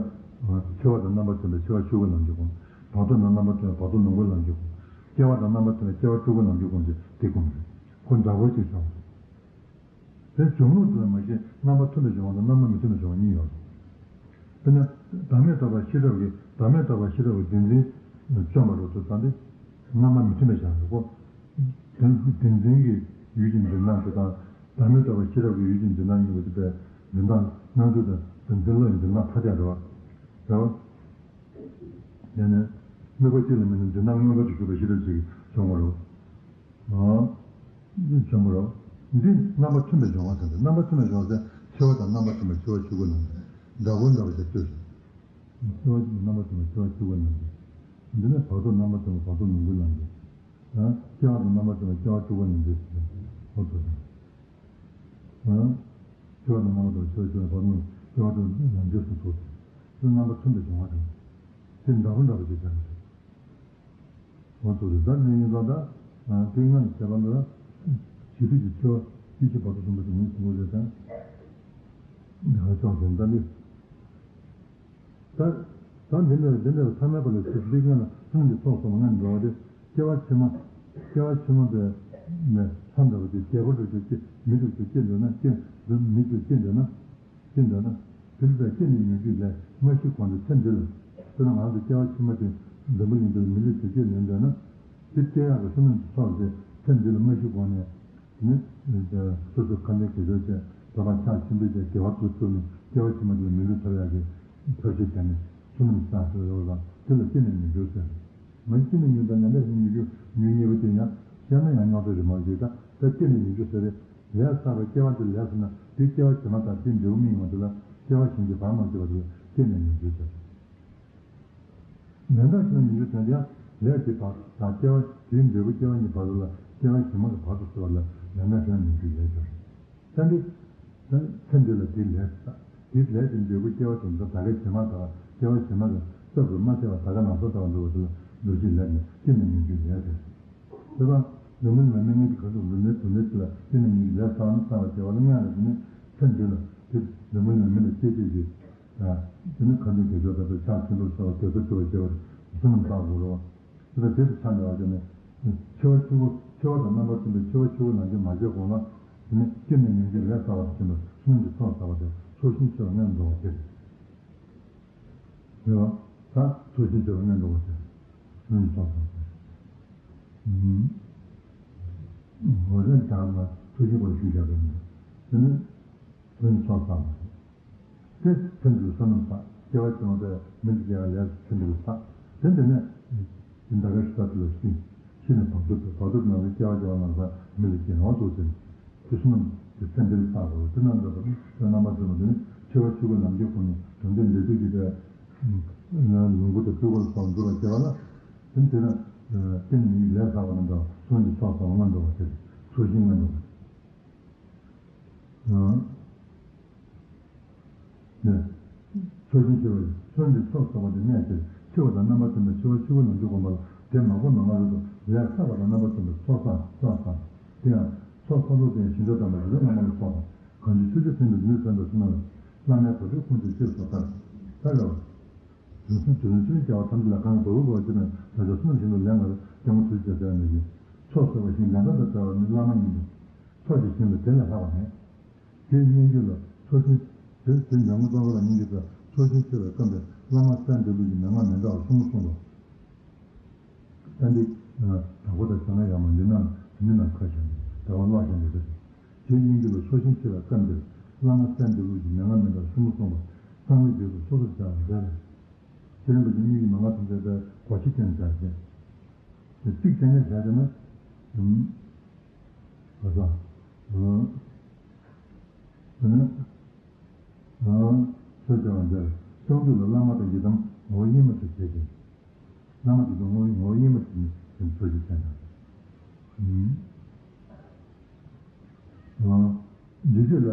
འཆི་བ་དང་རྣམ་པ་མཐུན་པའི་འཆི་བ་ཆོས་སྐུ་ལམ་གྱི་གོམས། བར་དོ་དང་རྣམ་པ་མཐུན་པའི་བར་དོ་ལོངས་སྐུའི་ལམ་གྱི་གོམས། སྐྱེ་བ་དང་རྣམ་པ་མཐུན་པའི་སྐྱེ་བ་སྤྲུལ་སྐུའི་ལམ་གྱི་གོམས་ཀྱི་དེ་གོམས་རེད། ཁོ་འདྲ་བོ་ཅིག་བྱུང་། དེ་སྦྱོར་ལུགས་དེ་ལ་མ་གཞི་རྣམ་པ་མཐུན་པའི་སྦྱོར་བ་དང་རྣམ་པ་མི་མཐུན་པའི་སྦྱོར་བ་གཉིས་ཡོད་རེད། དཔེར་ན། བདག་མེད་རྟོགས་པ་ཤེས་རབ་ཀྱིས་བདག་མེད་རྟོགས་པ་ཤེས་རབ་ཀྱི་བདེན་འཛིན་བཅོམ་པ་རུ་ཐུབ་ཙང་དེ། རྣམ་པ་མི་མཐུན་པའི་བྱ་རེད་གོ། དེ་བདེན་འཛིན་གྱི་ཡུལ་གྱི་འཛིན་སྟངས་དེ་དང་། བདག་མེད་རྟོགས་པ་ཤེས་རབ་ཀྱི་ཡུལ་གྱི་འཛིན་སྟངས་གཉིས་པོ་དེ་དཔེ་འཛིན་སྟངས་སྣང་ཚུལ་དང་བདེན་འཛིན་བློ་ཡི་འཛིན་སྟངས་ཐ་དད་རེད་བ། རེད་བ། དེ་ནས་དམིགས་པ་གཅིག་ལ་དམིགས་ནས་འཛིན་སྟངས་མངོན་པར་དུ་གྱུར་པའི་ཤེས་རབ་ཅིག་བྱུང་བ་རེད། ཨ། འདི་བྱུང་བ་རེད། འདི་རྣམ་པ་མཐུན་པའི་སྦྱོར་བ་ཟེར་ཏེ། རྣམ་པ་མཐུན་པའི་སྦྱོར་བ་ཟེར་འཆི་བ་དང་རྣམ་པ་མཐུན་པའི་འཆི་བ་ཆོས་སྐུ་ལམ་འདྲ་བོ་འདྲ་བ་ཞིག་ལྟོས་ཤིག་འཆི་བ་རྣམ་པ་མཐུན་པའི་འཆི་བ་ཆོས་སྐུ་ལམ་འདྲ། འདི་ནི་བར་དོ་རྣམ་པ་མཐུན་པའི་བར་དོ་ལོངས་སྐུའི་ལམ་འདྲ། ཡང་སྐྱེ་བ་དང་རྣམ་པ་མཐུན་པའི་སྐྱེ་བ་སྤྲུལ་སྐུའི་ལམ་འདྲ་ཟེར་ཏེ། འོ་ཐུབ་ཅིང་། ཡང་སྐྱེ་བ་དང་རྣམ་པ་མཐུན་པའི་འཆི་བ་ཆོས་སྐུ་ལམ་འདྲ། སྐྱེ་བ་དང་རྣམ་འགྱུར་སོགས་ཐུབ་ཅིང་། དེ་རྣམ་པ་མཐུན་པའི་སྦྱོར་བ་དང་། དེ་འདྲ་བོ་འདྲ་བོ་ཞིག་ཀྱང་རེད། འོ་ཐུགས་རེ་ཟ་ནས་ཡིན་ཙང་ད། དེ་སྔ་ནས་བྱས་པ་ལ། བྱིས་པའི་གི་འཆི་བ་སྐྱེ་འཆི་བར་དོ་གསུམ་པོ་དེ་ངོས་ཟིན་དགོས་རེད་དང་། འདི་ཧ་ཅང་གཞན་དག་ནི། ད། ད་འདི་འདྲ་འདི་འདྲ་ཐ་མལ་པ་ལ་སྲིད་པའི་སྔ་ལ་སྔོན་གྱི་ཚོགས་གསུམ་ལྔ་འགྲོ་བ་དེ། སྐྱེ་བ་ཕྱི་མ། སྐྱེ་བ་ཕྱི་མ་པའི་ནས་ལྷ་འདྲ་བ་དེ་རྒྱལ་པོ་འདྲ་བ་སྐྱེ། མི་འདྲ་བ་སྐྱེ་འདོད་ན་སྐྱེ། མི་འདྲ་བ་སྐྱེ་འདོད་ན། ཅི་འདོད་ན། དེ་ལྟར་སྐྱེ་ནས་མྱོང་རྒྱུའི་ལས་མ་ཤི་གོང་དུ་ཚེ་འདི་ལ། དཔེར་ན་ང་ཚོ་སྐྱེ་བ་ཕྱི་མ་དེ་འཛམ་བུ་གླིང་འདིར་མི་ལུས་དེ་སྐྱེས་ལེན་འདོད་ན། དེ་སྐྱེ་ཡག་གི་བསོད་ནམས་ཀྱི་ཚོགས་དེ་ཚེ་འདི་ལ་མ་ཤི་གོང་ནས། དེ་ནས་སོ་སོ་ཁ་ལས་དགེ་སྦྱོར་བྱས། བསགས་པ་ཕྱག་ཆེན་པོ་བྱས། དགེ་བ་ཚུར་བསགས་ནས་སྐྱེ་བ་ཕྱི་མ་དེ་ལ་མི་ལུས་ཐོབ་ཡག་གི་ཐབས་ཤེས་བྱས་ནས་བསོད་ནམས་བསགས་ཐུབ་ཡོད་ལ། དེ་ལ་སྐྱེ་ནས་མྱོང་རྒྱུ་ཟེར། མ་སྐྱེ་ནས་མྱོང་དང་ཉམས་ལེན་མྱོང་རྒྱུ་མྱོང་གཉིས་པོ་དེ་ཡང་བཤད་ན་ཡང་རྙོག་དྲ་རེད་མ་གཏོགས། ད་ལྟ་སྐྱེ་ནས་མྱོང་རྒྱུ་ཟེར་རེད། ལས་བསགས་པའི་སྐྱེ་བ་འདི་ལས་བསགས་ན་དེའི་སྐྱེ་བ་རྗེས་མ་དང་དེའི་འབྲས་བུ་སྨིན་ཡོང་བ་དེ་ལ་སྐྱེ་བ་གཞན་གྱི་བར་མ་སྐྱེ་བ་དེ་ལ་སྐྱེ་ནས་མྱོང་རྒྱུ་ཟེར། ལན་གྲངས་ཤིག་ལ་མྱོང་རྒྱུ་ཟེར་ཡང་ལས་ཀྱི་བར་དང་སྐྱེ་བ་དེའི་འབྲས་བུ་སྐྱེ་བ་གཉིས་བར་དུ་ལ་སྐྱེ་བ་རྗེས་མ་གི་བར་དུ་ཟེར་བ་ལ་ལན་གྲངས་ཤིག་ལ་མྱོང་རྒྱུ་ལས་སྦྱོར། ཚེ་འདི། ཚེ་འདི་ལ་དེའི་ལས་སུ་བསགས། དེའི་ལས་ཀྱི་འབྲས་བུ་སྐྱེ་བ་དེ་ཚོ་ད་ག་རྗེས་མ་དང་སྐྱེ་བ་རྗེས་མ་ལ་སྐབས་སུ་མ་ཐེ་བར་ད་ག་ནང་བསམ་ལྟ་བུ་འགྲོ་བ་དེ་ལ་འདུ་བྱེད་ལས་ནི་སྐྱེ་ནས་མྱོང་རྒྱུའི་ལས་རེད། དེ་དང་། ལུང་མིན་ལ་མི་ངན་གྱི་གར་སོང་ལུང་མིན་དུ་མིན་ལ་སྐྱེ་ནས་མྱོང་རྒྱུའི་ལས་བསགས་ནས་བསགས་པ་སྐྱེ་བ་ལ་སྔོན་ལ་དེ་ནི་ཚེ་འདི་ལ་དེ་ལུང་མིན་ལ་མི་ལ་སྐྱེ་བྱེད་ཀྱི། དེ་ནི་ཁ་འདོན་དགེ་སྦྱོར་དང་ཕྱག་ཆེན་པོ་བསགས་པ་དེ་ཚོ་སྒྲུབ་པ་སྐྱེ་བ་བསོད་ནམས་བསགས་དགོས་རེད་བ། དེ་དང་དེ་དང་ཆ་འདྲ་བ་བྱས་ནས། འཆི་བ་ཆོས་སྐུ་འཆི་བ་དང་རྣམ་པ་མཐུན་པའི་འཆི་བ་ཆོས་སྐུ་ལམ་གྱི་མ་བྱས་གོང་ལ། དེ་ནི་སྐྱེ་ནས་མྱོང་རྒྱུའི་ལས་བསགས་པ་དང་བསྟུན་པའི་སྔོན་གྱི་ཚོགས་བསགས་པ་དེ་ཚོགས་ཞིང་འཆི་བའི་སྔོན་འགྲོ་བ་སྟེ། རེད་བ། ད་ཚོགས་ཞིང་འཆི་བའི་སྔོན་འགྲོ་བ་སྟེ། སྔོན་གྱི་ཚོགས་བསགས་པ་སྟེ། འོ་རེད། ད་ང་ཚོགས་ཞིང་པར་ཞུས་བཞག་པ་ཡིན། དེ་ནི་སྔོན་གྱི་ཚོགས་བསགས་པ་རེད། དེ་ཚེ་འདིར་བསོད་ནམས་བསགས། སྐྱེ་བ་བྱུང་བའི་མི་འདི་སྐྱེ་བ་ལས་ཚེ་འདིར་བསགས། དེ་འདི་ནས་འདི་འདྲ་ག་ཞིག་ས་དེ་ལ་ཤི། ཤི་ནས་བར་དོ་བར་དོ་ནང་གི་སྐྱེ་བ་སྐྱེ་བ་ནང་གི་མི་ལ་སྐྱེ་ནོར་འདུག་ཟེར། དེ་བསོད་ནམས་དེ་ཚེ་འདིར་བསགས་པ་དེ་རྣམས་ལ་བར་དོ་རྣམ་པ་ཚོ་ལ་དེ་ནི་འཆི་བ་ཆོས་སྐུ་ལམ་གྱི་སྒོ་ནས་དོན་དེ་འདི་དུས་ཀྱི་དེ་ལོངས་སྐུ་དང་སྤྲུལ་སྐུ་ལ་སོགས་འགྲུབ་པར་བྱེད་པ་ལ། དེ་དེ་ནི་སྐྱེ་ནས་ལས་བསགས་པ་རྣམས་དང་སྔོན་གྱི་ཚོགས་བསགས་པ་སྔོན་འགྲོ་བ་སྟེ། ཚོགས་ཞིང་སྔོན་འགྲོ་བ། ནས། ཚོགས་ཞིང་འཆི་བའི་སྔོན་གྱི་ཚོགས་བསགས་པ་དེ་གནས་ཕྱིར་འཆི་བ་དང་རྣམ་པ་མཐུན་པའི་འཆི་བ་ཆོས་སྐུ་ལམ་གྱི་སྒོམ་པ་ལ་དེ་མ་གོམས་པའི་སྔ་རོལ་དུ་ལས་བསགས་པ་དང་རྣམ་པ་མཐུན་པའི་ཚོགས་བསགས་ཚོགས་བསགས། དེ་ཡང་ཚོགས་བསགས་ཚོགས་དེ་ཡང་ཞིང་ཁམས་དམ་པ་རི་རབ་རྣམ་པ་ལ་སོགས་པ་གང་ཞིག་ཆོས་ཀྱི་དོན་དུ་ལུས་བསྟན་པའི་བསོད་ནམས་བླ་མའི་གོ་ཆོད་ཁོང་ཆུད་ཅེས་སོགས་ལྟར། ལྟར་རེད་བ། དུས་གསུམ་དུས་གསུམ་ཆོས་ཀྱི་སྐྱེ་བ་ཐམས་ཅད་ལ་གང་གི་བབས་པ་བབས་པ་ཅི་ནས་བྱ་བྱ་བསོད་ནམས་ཞིང་དུ་ལེན་པར་སྐྱེ་བ་དུས་བྱེད་ཟེར་བ་ནི་ཡིན། ཚོགས་བསགས་པ་ཞིང་ལས་འབྲས་དང་བྲལ་བ་ནི་བླ་མ་ཡིན་ཏེ། ཚོགས་ཀྱི་ཞིང་ལ་དེ་ལས་ལྷག་པ་མེད། དེའི་སྙན་བརྒྱུད་ལ་ཚོགས་ཞིང་། དེ་དེ་འཇམ་མགོན་ཙོང་ཁ་པ་སྙིང་རྗེ་དང་ཚོགས་ཞིང་འཆི་བའི་སྐབས་འདིར་བླ་མ་སྲས་འདི་ལུགས་ཀྱི་མན་ངག་མི་འདྲ་བ་གསུམ་པོ་གསུངས་པ། ཏན་ཏིག་དྲག་པོ་དང་ཞྭ་ལྔ་ཡང་མ་འདི་རྣམས་འདི་ནི་ནམ་མཁའ་བཞིན་དྲག་པོ་གློག་བཞིན་དུ་རེད། དེའི་སྙིང་རྗེ་ལ་ཚོགས་ཞིང་འཆི་བའི་སྐབས་འདིར་བླ་མ་སྲས་འདི་ལུགས་ཀྱི་མན་ངག་མི་འདྲ་གསུམ་པོ་གསུངས་པ། གསང་བའི་རྗེས་སུ་སོ་སོར་བྱ་བ་མཛད་པས། ཚེ་རིང་པོ་ཆེ་སྙིང་རྗེ་མན་ངག་ཐམས་ཅད་པའི་གོ་ཆ་ཅན་བྱ་ཞེས། དེ་གཅིག་དེ་ནས་བྱ་དེ་ན། ཨུམ། ག་ས། ཨུམ། དེ་ནས། ཨུམ། ཚོགས་བྱ་བ་མཛད་པས་གསང་འདུས་ལ་བླ་མ་དང་ཡི་དམ་ངོ་བོ་དབྱེར་མེད་དུ་བྱེད་ཅིང་། བླ་མ་དེ་ཚོ་ངོ་བོ་ངོ་བོ་དབྱེར་མེད་དུ་ནི་ཚོགས་ཞིང་བྱས་ན། ཨུམ། འདི་དུས་ལ་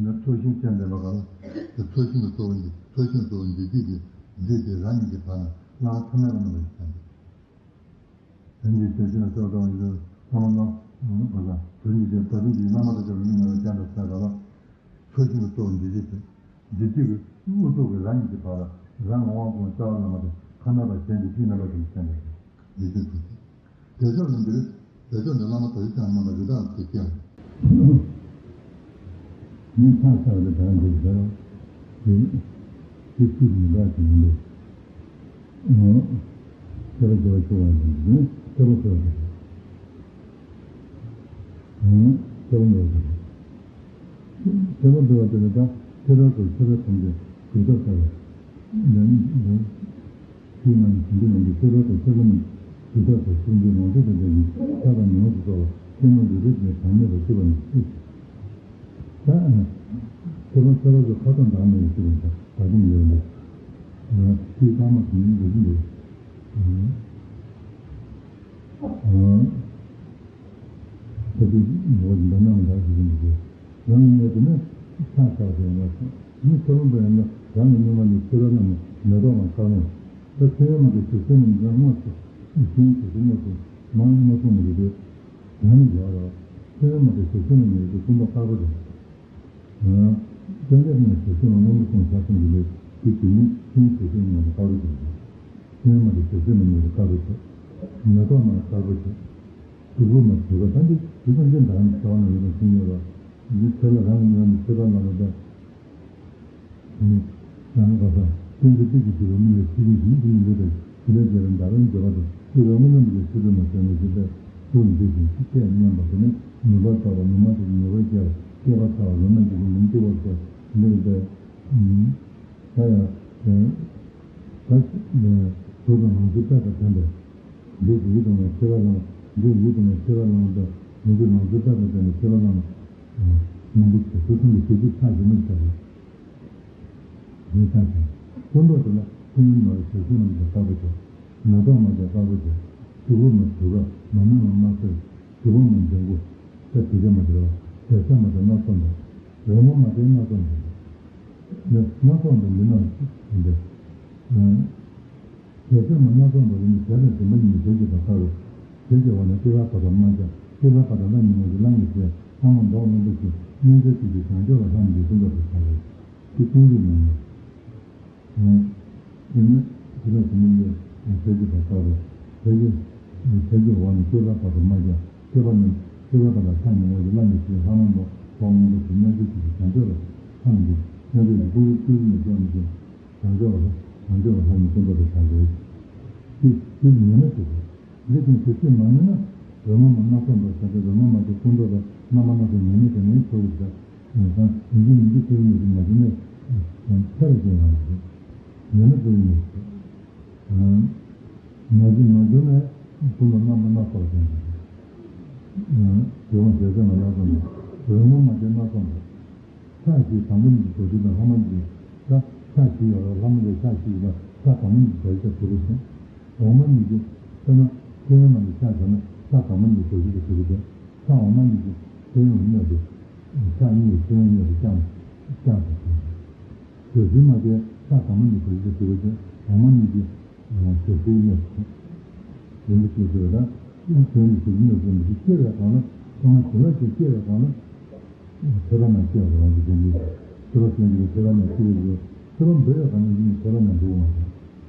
ནི་ཚོགས་ཞིང་བྱས་འདྲེན་པ་གང་ལ་ཚོགས་ཞིང་དུ་གཙོ་བོ་འདི་ཚོགས་ཞིང་གཙོ་བོ་འདི་དུས་ཀྱི་འདི་དེ་རང་ཉིད་ཀྱི་བར་ན་བླ་མ་ཐ་མལ་པ་རྣམས་ལ་ཡང་བྱ་འདི། དོན་གྱི་རྒྱལ་ཆེན་ལ་གསོལ་བ་བཏབ་པ་ཡིན་ན་བླ་མ་བླ་མ་བ་དང་དོན་གྱི་རྒྱལ་ད་དུང་གི་བླ་མ་དང་བཅས་པ་མི་རྣམས་ལ་ཀྱང་དང་ཟེར་ག་ལ། ཕར་ཕྱིན་གྱི་སྟོབས་འདི་ཡིས་ཏེ། འདི་གཅིག་གིས་དབུ་ཐོག་གི་རང་ཉིད་ཀྱི་བར་ལ་རང་གི་དབང་པོ་རྩ་བ་ལ་མ་དང་ཁ་ན་པ་གཞན་གྱི་ཅི་རྣམ་པ་ཅན་གྱི་སེམས་པ་ཡིན་ཏེ་དུ། དེ་ཕྱོགས་ལ་འདིར་དེ་ཕྱོགས་ནས་བླ་མ་དོ་རི་ཚང་མ་ལ་རི་དྭགས་ཀྱི་སྐྱེ་བ། མི་ཕྱག་འཚལ་བ་དང་འདི་འདྲ་བ། དེ་དེ་ཚིག་མི་འདྲ་ཞིག་མི་འདུག་ཨོ། ཁྱེད་རང་ཚོ་ཆོས་པ་ཡིན་ནི་ཁྱེད་རང་ཚོ་ཡིན། ཨོ། ཁྱེད་རང་ཚོ་ཡིན། ཁྱེད་རང་ཚོ་དེ་ལ་ད་ཁྱེད་རང་ཚོ་ཁྱེད་རང་ཚོ་གི་གུས་ཐབས་ལྟ་བ། ཡང་ཡང་། ཆོས་རྣམས་བྱིན་གྱིས་རློབ་པའི་ཁྱེད་རང་ཚོ་ཁྱེད་རང་ནི་གུས་ཐབས་དང་ཆོས་འདི་ལོངས་སྤྱོད་དང་ལྡན་པའི་ཆགས་པ་ཉུང་ངུ་ཞིག་གསོག་ལ་ཁྱེད་རྣམ་ཚོ་རིགས་ནི་བག་མེད་པར་སྐྱེ་བ་ནི་ཅི། ད་ཁྱེད་རང་ཁྱེད་རང་ཚོ་ཁ་ཏོན་བདག་མེད་ཀྱི་ཞིག་ལ་བདག་སྐྱོང་ཡོད་ལ། ཆོས་ལྷག་མ་དེ་ཉིད་འགྲོ་གི་འདུག་ད་དེ་འགྲོ་བ་འདི་འདྲ་ན་མི་འདྲ་ཞིག་ཡིན་འདུག་རང་གི་གནས་དེ་ནི་ཆ་ཆགས་སུ་ཡོང་བ་དང་མི་ཚེ་རིང་པོ་ཡིན་ན་རང་གི་སྙིང་མ་ནི་ཚེ་རབས་རྣམས་མེ་ཏོག་ལ་དཀར་མོ། ད་ཚེ་ཡོད་མ་དེ་ཞུ་སེམས་ནི་འདི་དངོས་སུ་ཤིང་ཞུ་སེམས་དངོས་སུ་མ་མ་སོང་མི་རེད་དེ། ད་ནི་ཡོད་རེད། ཚེ་ཡོད་མ་དེ་ཞུ་སེམས་ནི་མི་རེད་དེ་ཀུན་རྟོག་དཀར་པོ་རེད། ཡང་། སྤྱང་ཀ་ནས་ཞེ་སེམས་ལ་མངོན་པ་སོང་ཆ་སོང་གི་ལས་དེ་དེ་ནི་ཤིང་ཞེ་སེམས་ངོ་མ་དཀར་པོ་བྱུང་སོང་། ཤིང་མ་དེ་ཞེ་སེམས་ལ་ངོ་མ་དཀར་པོ་བྱུང་། མེ་ཏོག་མ་དཀར་པོ་བྱུང་། དུག་ལོག་མ་དུག་ག་ད་འདི་དེ་ཙམ་ཅན་དང་རྩ་བ་ནས་ཡོད་པ་ཤིང་ཡོད་པ། འདི་ཚེ་ལ་རང་གི་ངོ་ནས་ཚེ་རབས་ལ་ལ་ད། ཡང་ག་ས་སྟོན་གྱི་ཏིག་གི་དུས་ལ་མི་ལ་ཚིག་གི་ཞིང་དུ་མི་ལུས་པའི་ཞི་བའི་རྒྱལ་པོ་འདྲ་བའི་འགྱུར་བ་དང་ཏིག་རོ་མི་རྣམས་ཀྱི་ཚུལ་དུ་མ་བྱས་ནས་ཞི་བའི་སྐུ་འདི་བཞིན་ཅི་སྐད་སྙན་པ་དེ་ནི་ནུས་པ་ཐོབ་པ་ནུ་མ་དེ་ནུས་པ་སྐྱེ་བ་སྐྱེས་པ་ཐོབ་པ་ལོ་མ་དེ་ནི་ལུང་སྟེ་བར་སོགས་འདི་ལྟར། ད་ཡང་། ད་གཟུགས་དང་ལོངས་སྤྱོད་དཔལ་དང་ལྡན་པས། འདི་ཡིད་དུ་མ་ཤེས་པ་ལ་འདི་ཡིད་དུ་མ་ཤེས་པ་ལ་ད་ལོངས་སྤྱོད་ལོངས་སྤྱོད་དཔལ་དང་ལྡན་པའི་ཤེས་པ་ལ། མང་པོ་ཞིག་ཐུགས་ཐུན་གྱི་ཞེ་གཅིག་ཆགས་ཞེ་མི་ཆགས་པས། ཞེས་བྱ་ཞིང་། ཀུན་རྟོག་དེ་ལ་ཀུན་ནས་ནོར་ཞེ་སེམས་ལ་དཀར་པོ་བྱས། མེ་ཏོག་མ་བྱས་དཀར་པོ་བྱས། དུག་ལོག་མ་དུག་ག་མ་མི་མ་མ་སེར། དུག་པ་མ་འཇམ་པོ། ད་དུག་ཅན་མ་བྱས་པ། དེ་ས་མ་བྱས་སྣ་ཚོགས་འདྲ། རོལ་མོ་མ་བྱས་སྣ་ཚོགས་འདྲ། ནི་སྣ་ཚོགས་འདྲ་མི་སྣང་འདྲ། དེ་ས་མ་སྣ་ཚོགས་འདྲ་ནི་དེ་ལ་སྦྱིན་པ་ཉིད་ཞལ་གྱི་བ་དཀར་པོ། ཞལ་གྱི་བ་ནི་ལྟེ་བ་བར་དུ་མ་བྱས་ལྟེ་བ་བར་དུ་ལ་ཉིན་མོ་གི་ལ་ཉིན་བྱས་ལྷ་མོ་མདོག་སྔོན་པོ་ཞིག་རྣལ་འབྱོར་གྱི་བྱང་ཆུབ་ལ་ལྷ་མོ་གི་ཀུན་རྟོག་ཏུ་བྱ་བའི་དེ་ཀུན་རིག་མིན་ནོ། དེ་ནས་དེ་ལ་གཟུགས་མི་འདོད་ཞལ་གྱི་བ་དཀར་པོ། ཞལ་གྱི་ཞལ་གྱི་འོག་ནས་ལྟེ་བ་བར་དུ་མ་བྱས་ལྟེ་བ་ནས་ལྟེ་བ་བར་དུ་ལྷ་ཉིན་མོ་གི་ལ་ཉིན་བྱས་ལྷ་མོ་མདོག་སྔོན་པོ་ཞིག་རྣལ་འབྱོར་གྱི་བྱང་ཆུབ་ལ་ལྷ་མོ་གི་རྣལ་འབྱོར་གྱི་ཀུན་རིག་ཀུན་རིག་མིན་ནོ། བྱང་ཆུབ་ལ་བྱང་ཆུབ་ལ་ལྷ་མོ་ཀུན་རྟོག་ཏུ་བྱ་བའི་དེ་དེ་ཉེ་མོ་དེ་རེད། འདི་དོན་ཞེ་སེམས་མ་ངེས་ན། རོལ་མོ་མ་སྣ་ཚོགས་འདྲ་བྱ་སྟེ་རོལ་མོ་མ་དེ་ཀུན་རྟོག་ལ་རྣམ་པ་སྣ་ཚོགས་ཉེས་མེད་དེ་ནི་ཆོག་གི་བྱ། ཡང་ཡིན་གྱི་མིན་གྱི་ཟེར་མི་ཞིག་མ་བྱུང་ནས་ཡང་ཚེ་རུ་སྐྱེ་ཡང་མི་ཤེས། ཉེས་མེད་ཟེར་མི་ཞིག་མ་བྱུང་མ་བྱུང་ནས་ཀུན་ཏུ་རྣམ་པ་སྣ་ཚོགས་ཅན་དེ་ཡང་ཞེ་སེམས་མ་སྣ་ཚོགས་འདྲ། རོལ་མོ་མ་དེ་སྣ་ཚོགས་འདྲ། ཕྱག་བཞི་དང་པོ་ཉིད་ཀྱི་རྡོ་རྗེ་དང་ལྷ་མོ་ཉིད་ཀྱི་ད་ཕྱག་བཞི་ཡོད་ལ་ལྷ་མོ་ལས་ཕྱག་བཞི་ཡོད་ལ་ཕྱག་དང་པོ་ཉིད་ཀྱི་རྡོ་རྗེ་དང་གུ་རུ་ཟེར། འོག་མ་ཉིད་ཀྱི་དཔེར་ན་ཤེས་ཡོན་མ་ནི་ཕྱག་བྱས་ན་ཕྱག་དང་པོ་ཉིད་ཀྱི་རྡོ་རྗེ་དང་གུ་རུ་ཟེར། ཕྱག་འོག་མ་ཉིད་ཀྱི་ཤེས་ཡོན་སྣོད་དེ་ཕྱག་གཉིས་ཀྱི་ཤེས་ཡོན་སྣོད་དེ་བསྐྱངས་བསྐྱངས་ཟེར། རྡོ་རྗེ་མ་དེ་ཕྱག་དང་པོ་ཉིད་ཀྱི་རྡོ་རྗེ་དང་གུ་རུ་ཟེར། འོག་མ་ཉིད་ཀྱི་ཞེ་སའི་གནས་སུ། རིན་པོ་ཆེ་ཟེར་བ་ལ། དོན་གྱི་ཞེ་སའི་གནས་སུ་མི་ཤེས་སྐྱེ་བའི་སྒང་ལ། ཚང་མ་ཞི་བ་ཞིག་སྐྱེ་བའི་སྒང་ལ། ཚེ་རབས་ནང་སྐྱེ་བ་རང་གི་དོན་གྱི། ཚེ་རབས་ཀྱི་ཚེ་རབས་ནང་སྐྱེ་བའི་ཚེ་རབས་འདོད་པའི་སྒང་ནས་ཚེ་རབས་ནང་འདུག་མ་རེད།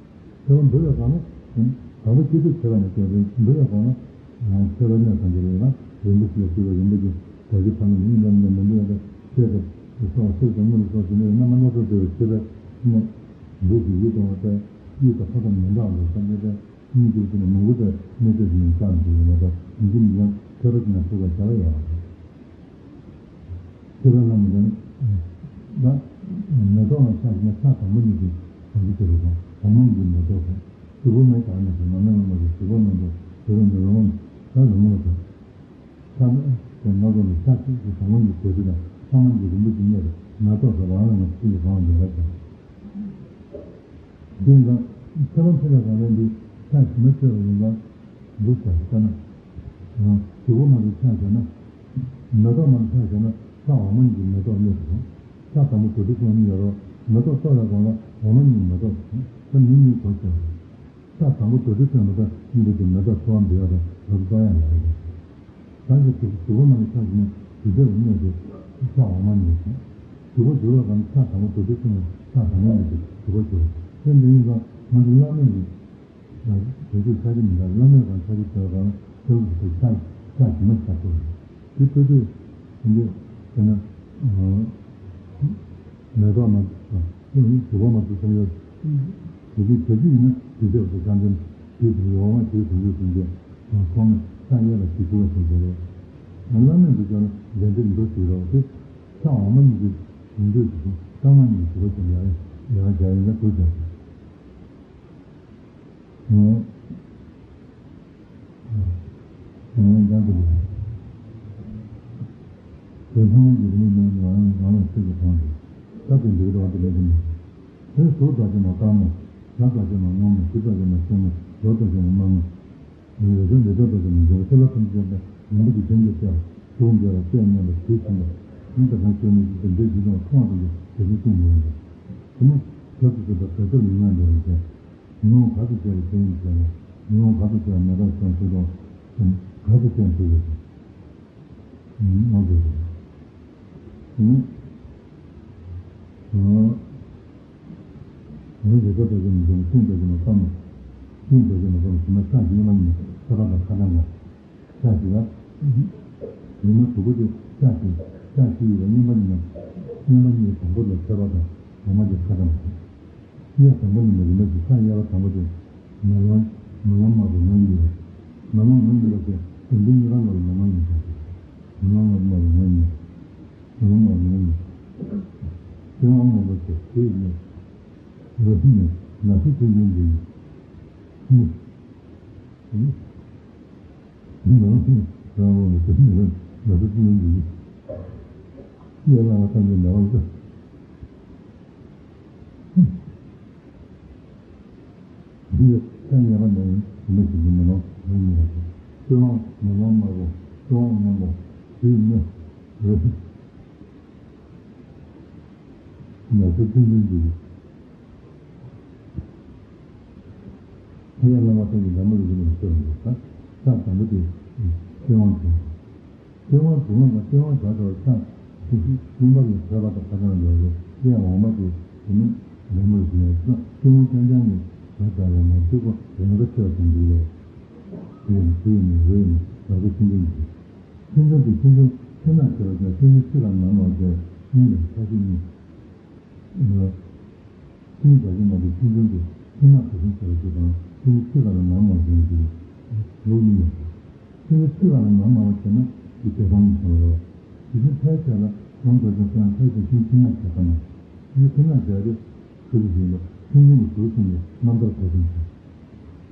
ཚེ་རབས་འདོད་པའི་སྒང་ལ། དང་པོ་སྐྱེ་དུས་ཚེ་རབས་ནང་སྐྱེ་བའི་འདོད་པའི་སྒང་ལ། ཚེ་རབས་ནས་སངས་རྒྱས་ལ་རིན་པོ་ཆེ་ལ་སྐྱེ་བའི་རིན་པོ་ཆེ་དགའ་སྐྱིད་ཕ་ལ་མི་ཡིན་པ་མི་འདོད་པ་སྐྱེ་ཐབས་སོགས་སེམས་ཀྱི་དངོས་སུ་སོགས་ཀྱི་ནི་རྣམ་པ་སྣ་ཚོགས་བྲལ་བའི་ཆོས་པའི་སྣོད། འབུ་གི་ཡིད་དང་བ་སྟེ། ཡིད་དང་ཕ་དང་མི་འདྲ་བ་བསམ་པའི་སྟེ། སྙིང་རྗེ་དེ་ནི་མང་པོ་དེ་གནས་ཚད་ཀྱི་ཡིན་ཙང་དེ་ཡིན་ན་ད་ཡིན་གྱི་མི་ཡང་ཐོས་རབ་ཀྱི་ནང་ཐུག་པར་བྱ་བ་ཡོད། ཐོས་རབ་ལ་མི་འདོད་ན། ད་མེ་ཏོག་ལ་ཆགས་ན་ཆགས་དང་པོ་ཉིད་ཀྱི་བྱང་ཆུབ་ཀྱི་རེད་དང་འོག་མ་ཉིད་ཀྱི་མེ་ཏོག་དང་དུ་བུ་མེ་དག་ནས་ཀྱི་མ་མེ་མ་མ་གི་དུ་བུ་མེ་ཏོག་དུ་བུ་མེ་རོ་མ་ད་རོ་མ་ལ་དང་། ཆགས་དང་ན་ཚོགས་ནི་ཆགས་ཤིང་གི་དང་པོ་ཉིད་ཀྱི་རྡོ་རྗེ་དང་ལྷ་མོ་ཉིད་ཀྱི་རིན་པོ་ཆེ་གནས་ལ་མེ་ཏོག་དང་རང་ལ་ང་ཚོ་ཀུན་གྱི་གང་བ་འདི་འདྲ་ཀྱང་། དེ་ཡང་ཚེ་རབས་ཕྱི་ལ་གང་ལ་འདི་ཆ་ཞིག་མི་ཚེ་བ་ཡིན་ཙང་འདུག་ཀྱང་ལྟ་ན། ཞིག་པོ་མ་གི་ཆ་བྱས་ན། མེ་ཏོག་མ་གི་ཆ་བྱས་ན་ཆ་འོག་མ་གཉིས་ཀྱི་མེ་ཏོག་སླེབས་སོང་། ཆ་དང་པོ་དུ་དུ་སོང་ནི་ཡོད་རོགས་མེ་ཏོག་གཏོར་བའི་གོང་ལ་འོག་མ་གཉིས་ཀྱི་མེ་ཏོག་སོང་ད་མི་གཉིས་གོ་ཆོད་རེད། ཆ་དང་པོ་དུ་དུ་སོང་ནི་ད་མི་འདུག་གི་མེ་ཏོག་ཚོ་བ་འདི་ཡོད་རོགས་མེ་ཏོག་གཏོར་ཡ་མ་རེད། ད་གི་ཞིག་པོ་མ་གི་ཆ་བྱས་ན་དུ་དུ་སླེབས་སོང་ཆ་འོག་མ་གཉིས་སོང་། སྒྲུབ་པ་སྒྲུབ་པའི་སྒང་ལ་ཕྱག་དང་པོ་རྡོ་རྗེ་བཙུན་མོ་ཕྱག་དང་པོ་ནས་ཀྱི་སྒྲུབ་པ་སྒྲུབ་པ་དེ་འདི་ཡིན་ཙང་ང་ཚོ་བླ་མེད་ཀྱི་ཡང་དེ་ཚོའི་ཆ་རྐྱེན་མི་འདྲ། བླ་མེད་སྒང་ཆ་རྐྱེན་བྱས་པ་སྒང་ལ་ལྟ་བུ་དེ་ཕྱག་ཕྱག་ཇི་མ་ཕྱག་ཐུབ་རེད། དེ་ལྟ་དུས་དེ་འདྲ་དཔེར་ན་མེ་ཏོག་མ་སྒྲུབ་པ་མ་སྒྲུབ་བསམ་ཡོད་དེ་ཚོའི་ག་ཚོད་ཡིན་ན་དེ་ཚོ་བསམ་ཚུལ་དེ་དུ་ཡོང་བ་དེ་དུ་ཡོད་ཟིན་ཏེ་ཁོང་ནས་ཕྱག་གཡས་ལ་ཞིག་ཐུབ་པ་བྱས་བྱས་རེད། བླ་མེད་དུ་བྱས་ན་འདི་འདྲ་མི་འདུག་ཟེར་རོགས་དེ། ཕྱག་འོག་མ་གཉིས་ཀྱི་ཡོན་ཏན་དེ་ཚོ་རྐང་ལག་གཉིས་ཀྱི་གྲུབ་པ་ཅན་ཡར་ཡར་སྦྱར་ཡིན་ན་འགྲོ་བྱ་ཞིང་། ངས་ངས་ཀྱང་དེ་ལས་དེ་ལྷ་མོ་ཡི་རིགས་ནི་ང་ང་ལ་ཆོས་ཀྱི་དོན་དུ་ད་དེ་འདིར་འགྲོ་བ་དེ་ལས་དེ་མི་འདུག་དེ་ཟུར་དག་ཅེས་མ་དཀར་མོ། ལ་དག་ཅེས་མ་སྔོན་མོ། དེ་དག་ཅེས་མ་ཆེན་མོ། ལོ་དག་ཅེས་མ་དམར་མོ། ཡོད་ཚད་འདི་ལྟར་དུ་མི་འགྱུར། ཚེ་ལ་ཕན་ཆད་པ་ཡོན་ཏན་གྱི་ལྡན་གྱི་སྟེ། གཟུགས་འདི་ལ་དཔེ་སྙན་པ་དེས་མཚོན་པ། ཡིན་པ་དང་ཞོན་ནས་ཀྱི་འདི་ཞིག་ཀྱང་མཐོང་བ་དང་དེ་ནི་ཀུན་འདུས་ཡིན་པ། དེ་ནི་བྱ་ཚུལ་ཚུལ་དང་བྱ་བྱེད་ལ་ཡིན་ན་འདྲ་བའི་ཚེ། ཉོན་མོངས་ག་ཚོད་བྱས་པའི་ཚེ་ཡིན་ཟེར་ན། ཉོན་མོངས་ག་ཚོད་བྱས་པ་མེ་ཏོག་ཅན་ཚོལ་དང་ག་ཚོད་བྱས་ཚོལ་ཡོད་ཀྱང་། ཨང་དགོས་རེད། ཨང་། ཨང་། རེ་ཁ་དག་ཅིག་མི་འདུག་ཤིང་དག་ཅིག་མ་ཕམ། ཤིང་དག་ཅིག་མ་ཕམ་ཞིང་ཁམས་གཉིས་མ་ཡིན་ན་ཁྱད་པར་དང་ཁ་གྲངས་ལ། ཤ་ཞིག་ལ། ཉི་མ་དྲུག་པོ་དེ་ཤ་ཞིག་ཤ་ཞིག་ཡོད་པ་གཉིས་མ་ཡིན་ན། གཉིས་མ་གཉིས་དང་པོ་ལ་ཁྱད་པར་དང་འོག་མ་དེ་ཁ་གྲངས་ལ། གཡས་དང་པོ་ཡིན་པ་རིམ་པ་བཞིན་ཤ་གཡས་པ་དང་པོ་དེ། མེ་ལོང་། མེ་ལོང་དམར་པོ་ངོས་གཉིས་པ། མེ་ལོང་ངོས་གཉིས་པ་དེ་དེ་འདི་གཉིས་ཀ་ལ་མེ་ལོང་ཡིན་ཙང་། མེ་ལོང་དམར་པོ་ངོས་གཉིས་པ། མེ་ལོང་དམར་པོ་ངོས་གཉིས་པ། ཤིང་ལོང་དམར་པོ་དེ་དེ་ཡིན་ནས། རོ་ཤིང་ནས་ན་སོ་ཅན་ཅན་གྱི་ནི། ནི། ནི་ནང་ཤིང་རང་རོ་ནས་དེ་ནི་ན་སོ་ཅན་ཅན་གྱི་ནི། གཡས་བླ་མ་ཐམས་ཅད་ནས་འོང་ལ། འདི་ཡང་ཉེས་པ་ནི་མི་ཞིག་གི་མེ་ལོང་ངོས་གཉིས་པ་དང་། སྤོས་ལོང་མེ་ལོང་དམར་པོ། སྤོས་ལོང་སྔོན་པོ། དེའི་སྣེ་རེ་ན་སོ་ཅན་ཅན་གྱི། གཡས་བླ་མ་ཐམས་ཅད་ནས་འོང་ལ་ཡོད་པའི་ཕྱིར་རོ། ད་ས་དང་པོ་དེ་སྤོས་ལོང་ཅན། སྤོས་ལོང་དུ་མ་ལ་སྤོས་ལོང་བྱ་བྲལ་བ་ཆགས་ཤིང་། སྤྲིན་པ་ལ་ཐོད་པ་དང་ཁ་གྲངས་འདྲ་བའི་གཡས་འོག་མ་དེ་དེ་ནི་ལེགས་མོར་ཞིག་ཡང་སྤྲིན་རྐྱང་རྐྱང་ནས་བྱ་བྲལ་བའི་ངང་ཚུལ་པོ་རང་དགའ་ཆེ་བ་ཅན་འདུག་ལོ། དེ་ཡང་དེ་ཡིན་ནས་རོ་ཡིན་ནས་ལག་པ་ཤིང་ཅན་གྱི། ཤིང་ཅན་དེ་ཤིང་ཅན་ཚེར་ནག་ཆེ་བ་ཅན། ཤིང་ཅན་ཚིག་ལ་ནག་མོ་ཅན་གཉིས་ལས་ཆ་ཤས་གཉིས། ཤིང་རྒྱ་ཆེན་མ་དེ་ཤིང་ཅན་དེ་ཤིང་ནག་དེ་ཤིང་ཆེ་བ་ཅན་དང་ཤིང་ཅན་ཚིག་ལ་ནག་མོ་ཅན་གྱི་ལུགས་གཉིས་ཡོད། ཤིང་ཅན་ཚིག་ལ་ནག་མོ་བྱས་ན་དེ་དེ་སྟོང་ཉིད་ཆེན་པོ་རེད། དེ་བཞིན་ཕལ་ཆེར་ལ་ལོང་དོ་ཅན་སོ་ཡང་ཕལ་ཆེར་ཤིང་ཚིག་ནག་བྱས་ཙམ་མ། ཤིང་ཚིག་ནག་བྱས་ཏེ་ག་དུས་ཡིན་ལ་ཤིང་ཅན་གྱི་གཟུགས་ཅན་གྱི་རྣམ་ཐར་གོ་ཤིང་ཆེ།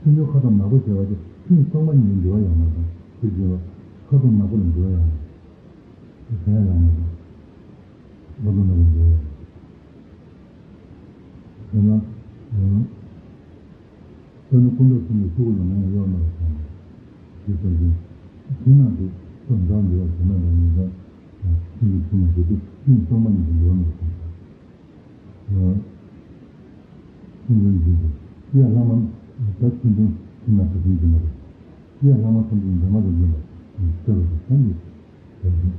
ཤིང་ཅན་ཁ་དོག་ནག་པོ་བྱས་པ་དེ་ཤིང་སྟོང་པ་ཉིད་འདུལ་བ་ཡང་མ་དང་དེ་བཞིན་ལ་ཁ་དོག་ནག་པོ་ལ་འདུལ་བ་ཡང་མ་དང་། དེ་གང་ཡང་མ་དང་། ཁ་དོག་ནག་པོ་ལ་འདུལ་བ་ཡང་མ་དང་། དེས་ན། དཔེར་ན་སྐུ་མདོག་གསུམ་ལ་ཆུ་བུར་ལ་ངོ་བོ་གཡོ་མེད་པར་མཐོང་བ། ཞེས་གསུངས་ཤིང་། ཤིང་ནག་དེ་སོ་འདྲ་འདུལ་བ་ཞེ་མེད་པ་ཉིད་དང་། ཤིང་གི་ཆུ་མ་དེ་དུས་ཤིང་སྟོང་པ་ཉིད་དུ་འདུལ་བ་མེད་པར་མཐོང་བ། ཤིང་ཅན་འདུལ་ཞིང་། གཡས་ལྷག་མ་ད་ཤིང་ཅན་ཤིང་ནག་དེ་ཤིང་ཅན་མ་རེད། གཡས་ལྷག་མ་ཐམས་ཅད་འདྲེས་མ་རེད་ཡིན་པ་ཤེས་པ་དང་ཐམས་ཅད།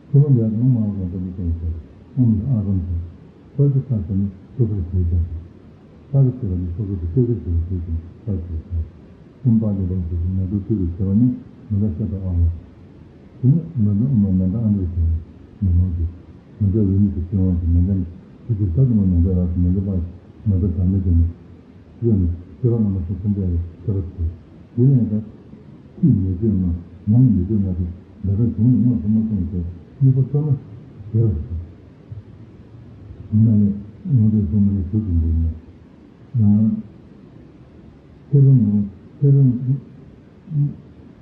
ཁོ་ལ་ལས་ང་མ་འོངས་པ་འདི་ཙམ་ཞིག་ཨོཾ་ཨ་རམ་དང་། ས་ཀི་ས་ས་ནི་སོ་སོར་ཞེས་བྱ་ཞིང་། ས་ཀི་ཞེས་པ་ནི་སོ་སོར་དུ་སྐད་ཆ་ཞིག་ཞེས་ཤིང་ས་ཞེས་བྱ། ཨོཾ་པཱ་ལི་པ་ཞེས་ཤིང་མེ་ཏོག་སྤྲུལ་པའི་ཞེས་པ་ནི་མེ་ཏོག་ཤ་དང་ཨ་ལ། དེ་ནི་མེ་ཏོག་མེ་ཏོག་ཨ་འདྲ་ཞེས་པ་ནི་མེ་ལོང་གི། མེ་ཏོག་འོད་མིག་ཏུ་སྤྲིན་དབང་གི་མེ་ཏོག་ནི། དེ་དུས་ས་དུ་མ་མེ་ཏོག་རག་གི་མེ་ཏོག་པ་མེ་ཏོག་བདག་མེད་དེ་ནི། ཡོད་ནས་སྐྱེ་བ་སྔ་མ་སོགས་ཀུན་ཀྱང་ཡང་ཁྱད་པར་ཆེ། དེ་ནས་ད་ཤིང་མེ་ལྕེ་ལྔ་ནང་གི་མེ་ལྕེ་ལྔ་དེ་འདི་དག་གཞུང་ནས་མངོན་སུམ་མ་གསུངས་ཏེ་དངོས་པོ་ལྟ་ན་བདེ་བར་གསུངས། ང་ལས་དངོས་པོའི་གསུང་མ་ནི་ཟུར་དུ་འདུག་ན། ཚེ་རབས་ངོ་ཚེ་རབས་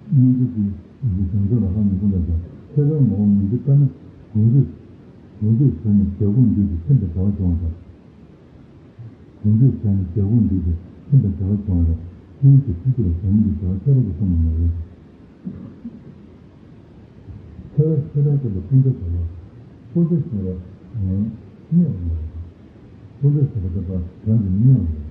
སྔོན་འཇུག་གི་བྱང་ཆུབ་རབ་དང་ཉེར་དགུ་ལ་ཀྱང་ཚེ་རབས་ངོ་བོ་མི་འདི་ལྟ་ན་གོང་འདོད་གོང་འདོད་ཟོས་ནས་རྒྱལ་ཁོངས་འདུས་ཏེ་ཐིམ་པའི་བྱ་བ་བྱུང་བ་དང་། གོང་འདོད་ཟོས་ནས་རྒྱལ་ཁོངས་འདུས་ཏེ་ཐིམ་པའི་བྱ་བ་བྱུང་བ་ལ་ཤེས་ཡོན་གྱི་ཚིག་གཅིག་ལ་བྱ་ངན་གྱི་བྱ་བ་ཁྱད་པར་དུ་གསུངས་པ་མ་རེད། ཚེ་རབས་ཚེ་རབས་དེ་ལ་ཕུང་ཆ་ཟེར་བ། ཕུང་ཆ་ཟེར་བ་རྙེད་པ་མ་རེད། ཕུང་ཆ་ཟེར་བ་དེ་དག་རང་གིས་རྙེད་པ་མ་རེད།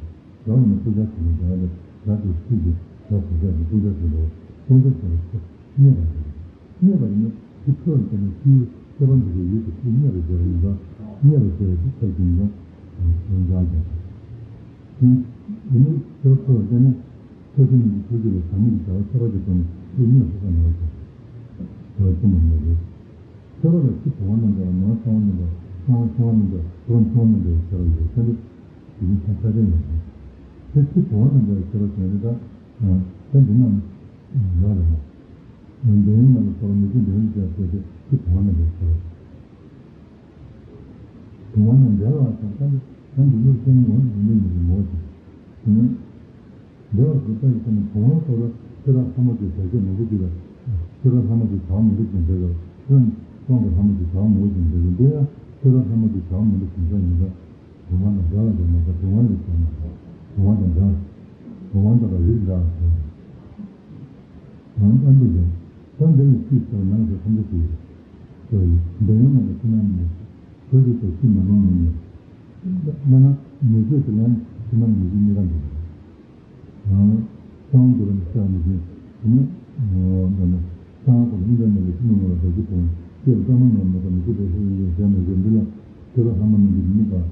རང་ནི་ཕུང་ཆ་ཟེར་བ་དེ་ལ་རང་གི་ཚིག་གིས་རང་ཕུང་ཆ་ཟེར་ཕུང་ཆ་ཟེར་བ་ཕུང་ཆ་ཟེར་བ་རྙེད་པ་མ་རེད། རྙེད་པ་ཡིན་ན་དེ་ཁྱོད་ལ་བརྟེན་ནས་ཤེས་ཡོན་ཁྱད་པར་འདུ་བའི་ཡུལ་དུ་ཁྱོད་རྙེད་པར་བྱེད་པ་ཡིན་ཙང་། རྙེད་པར་བྱེད་པའི་ཕྱིར་ཆགས་ཞེན་ཀྱང་ཡོངས་བྱང་ཞེས། ཡིན་ནི་དེ་ཚོ་བྱས་ནས་ཆོས་ཅན་གྱི་ཐུགས་རྒྱུད་ལ་བྱམས་སྙིང་རྗེ་བྱ་བ་ཁྱད་པར་གྱི་སྒོ་ནས་ལུས་གནད་ཧྲིལ་པོ་ནང་བཞིན་དུ་བརྩོན་པ་མེད་པས། ཁྱད་པར་ལ་ཕྱི་བུང་བ་རྣམ་པར་ནོར་ཚང་བ་རྣམ་པར་གསང་བ་ཆུང་བ་རྣམ་པར་གྲོགས་ཆུང་བ་རྣམ་པར་ཁྱད་པར་ཡོད་ཚད་འདི་དེ་བཞིན་ཐ་ཆ་ཅན་ཡོད་ཚད། དེ་ཕྱི་བུང་བ་རྣམ་པར་ཁྱད་པར་ཅན་རེད་ད། ད་འདི་རྣམས་ཡོད་རེད་མོ། འདོད་ཡོན་རྣམ་པར་ཐོར་མི་ཚེ་འདོད་ཡོན་ཅན་ཟེར་ཏེ་ཕྱི་བུང་བ་རྣམ་པར་ཁྱད་པར། བུང་བ་རྣམས་འབྲལ་བར་བྱ། ད་འདི་ད་འདི་ལུགས་སེམས་ངོ་ཡོང་ཡོད་མི་རེད་མོ་ཞེས། དེ་ནས། འདི་བར་དུ་ལྟ་ཡི་ཁ་ནས་བུང་བ་ཚོར་ཤེས་རབ་ལྷ་མོ་དེ་བྱ་བྱེད་མང་པོ་ཅིག་ལ། ཤེས་རབ་ལྷ་མོ་དེ་བྱ་བ་མང་པོ་ཅིག་འདོད་ལ། སོན་སོང་གི་ལྷ་མོ་དེ་བྱ་བ་མང་པོ་ཅིག་འདོད་ལ། འདི་ཡང་ཤེས་རབ་ལྷ་མོ་དེ་བྱ་བ་མང་པོ་ཅིག་འདོད་ཡིན་ཙང་། བུང་བ་དང་འདྲ་བ་དེ་མ་གཏོགས་བུང་བ་ལས་བྱ་མ་གཏོགས་བུང་བ་དང་འདྲ། བུང་བ་དང་རིགས་འདྲ་བ་དང་། ཨ་འདི་ཡང་ས་འདི་ལ་ཤུལ་ཆེ་བ་ནང་གི་ཐམས་ཅད་དེ། འདོད་ཡོན་མ་གཏོགས་ཕྱི་ནང་མེད། བོད་ཀྱི་དོན་ཕྱི་མ་ནང་མེད་ནས། དམན་ན་མི་བཟོད་དེ་ལ་ཕྱི་ནང་མི་བཟོད་གཉིས་ཀ་འདུག་གསང་བ་འདི་ལ་མི་ཤར་མི་ཤེས། དེ་ནི་འདི་ནི་གསང་བ་ཁོ་ན་ཨིན་ཀ་ནི་ལ་ཤི་མི་ནོར་བ་བདག་གི་དོན་སྐྱེ་བ་ཙམ་མ་ནོར་མེད་པ་མི་བཟོད་པའི་ཤེས་ཡོན་ཞེས་མི་བཟོད་འདི་ལ་ཤེས་རབ་ལྷ་མོ་རྣམས་ཀྱི་མི་དགའ།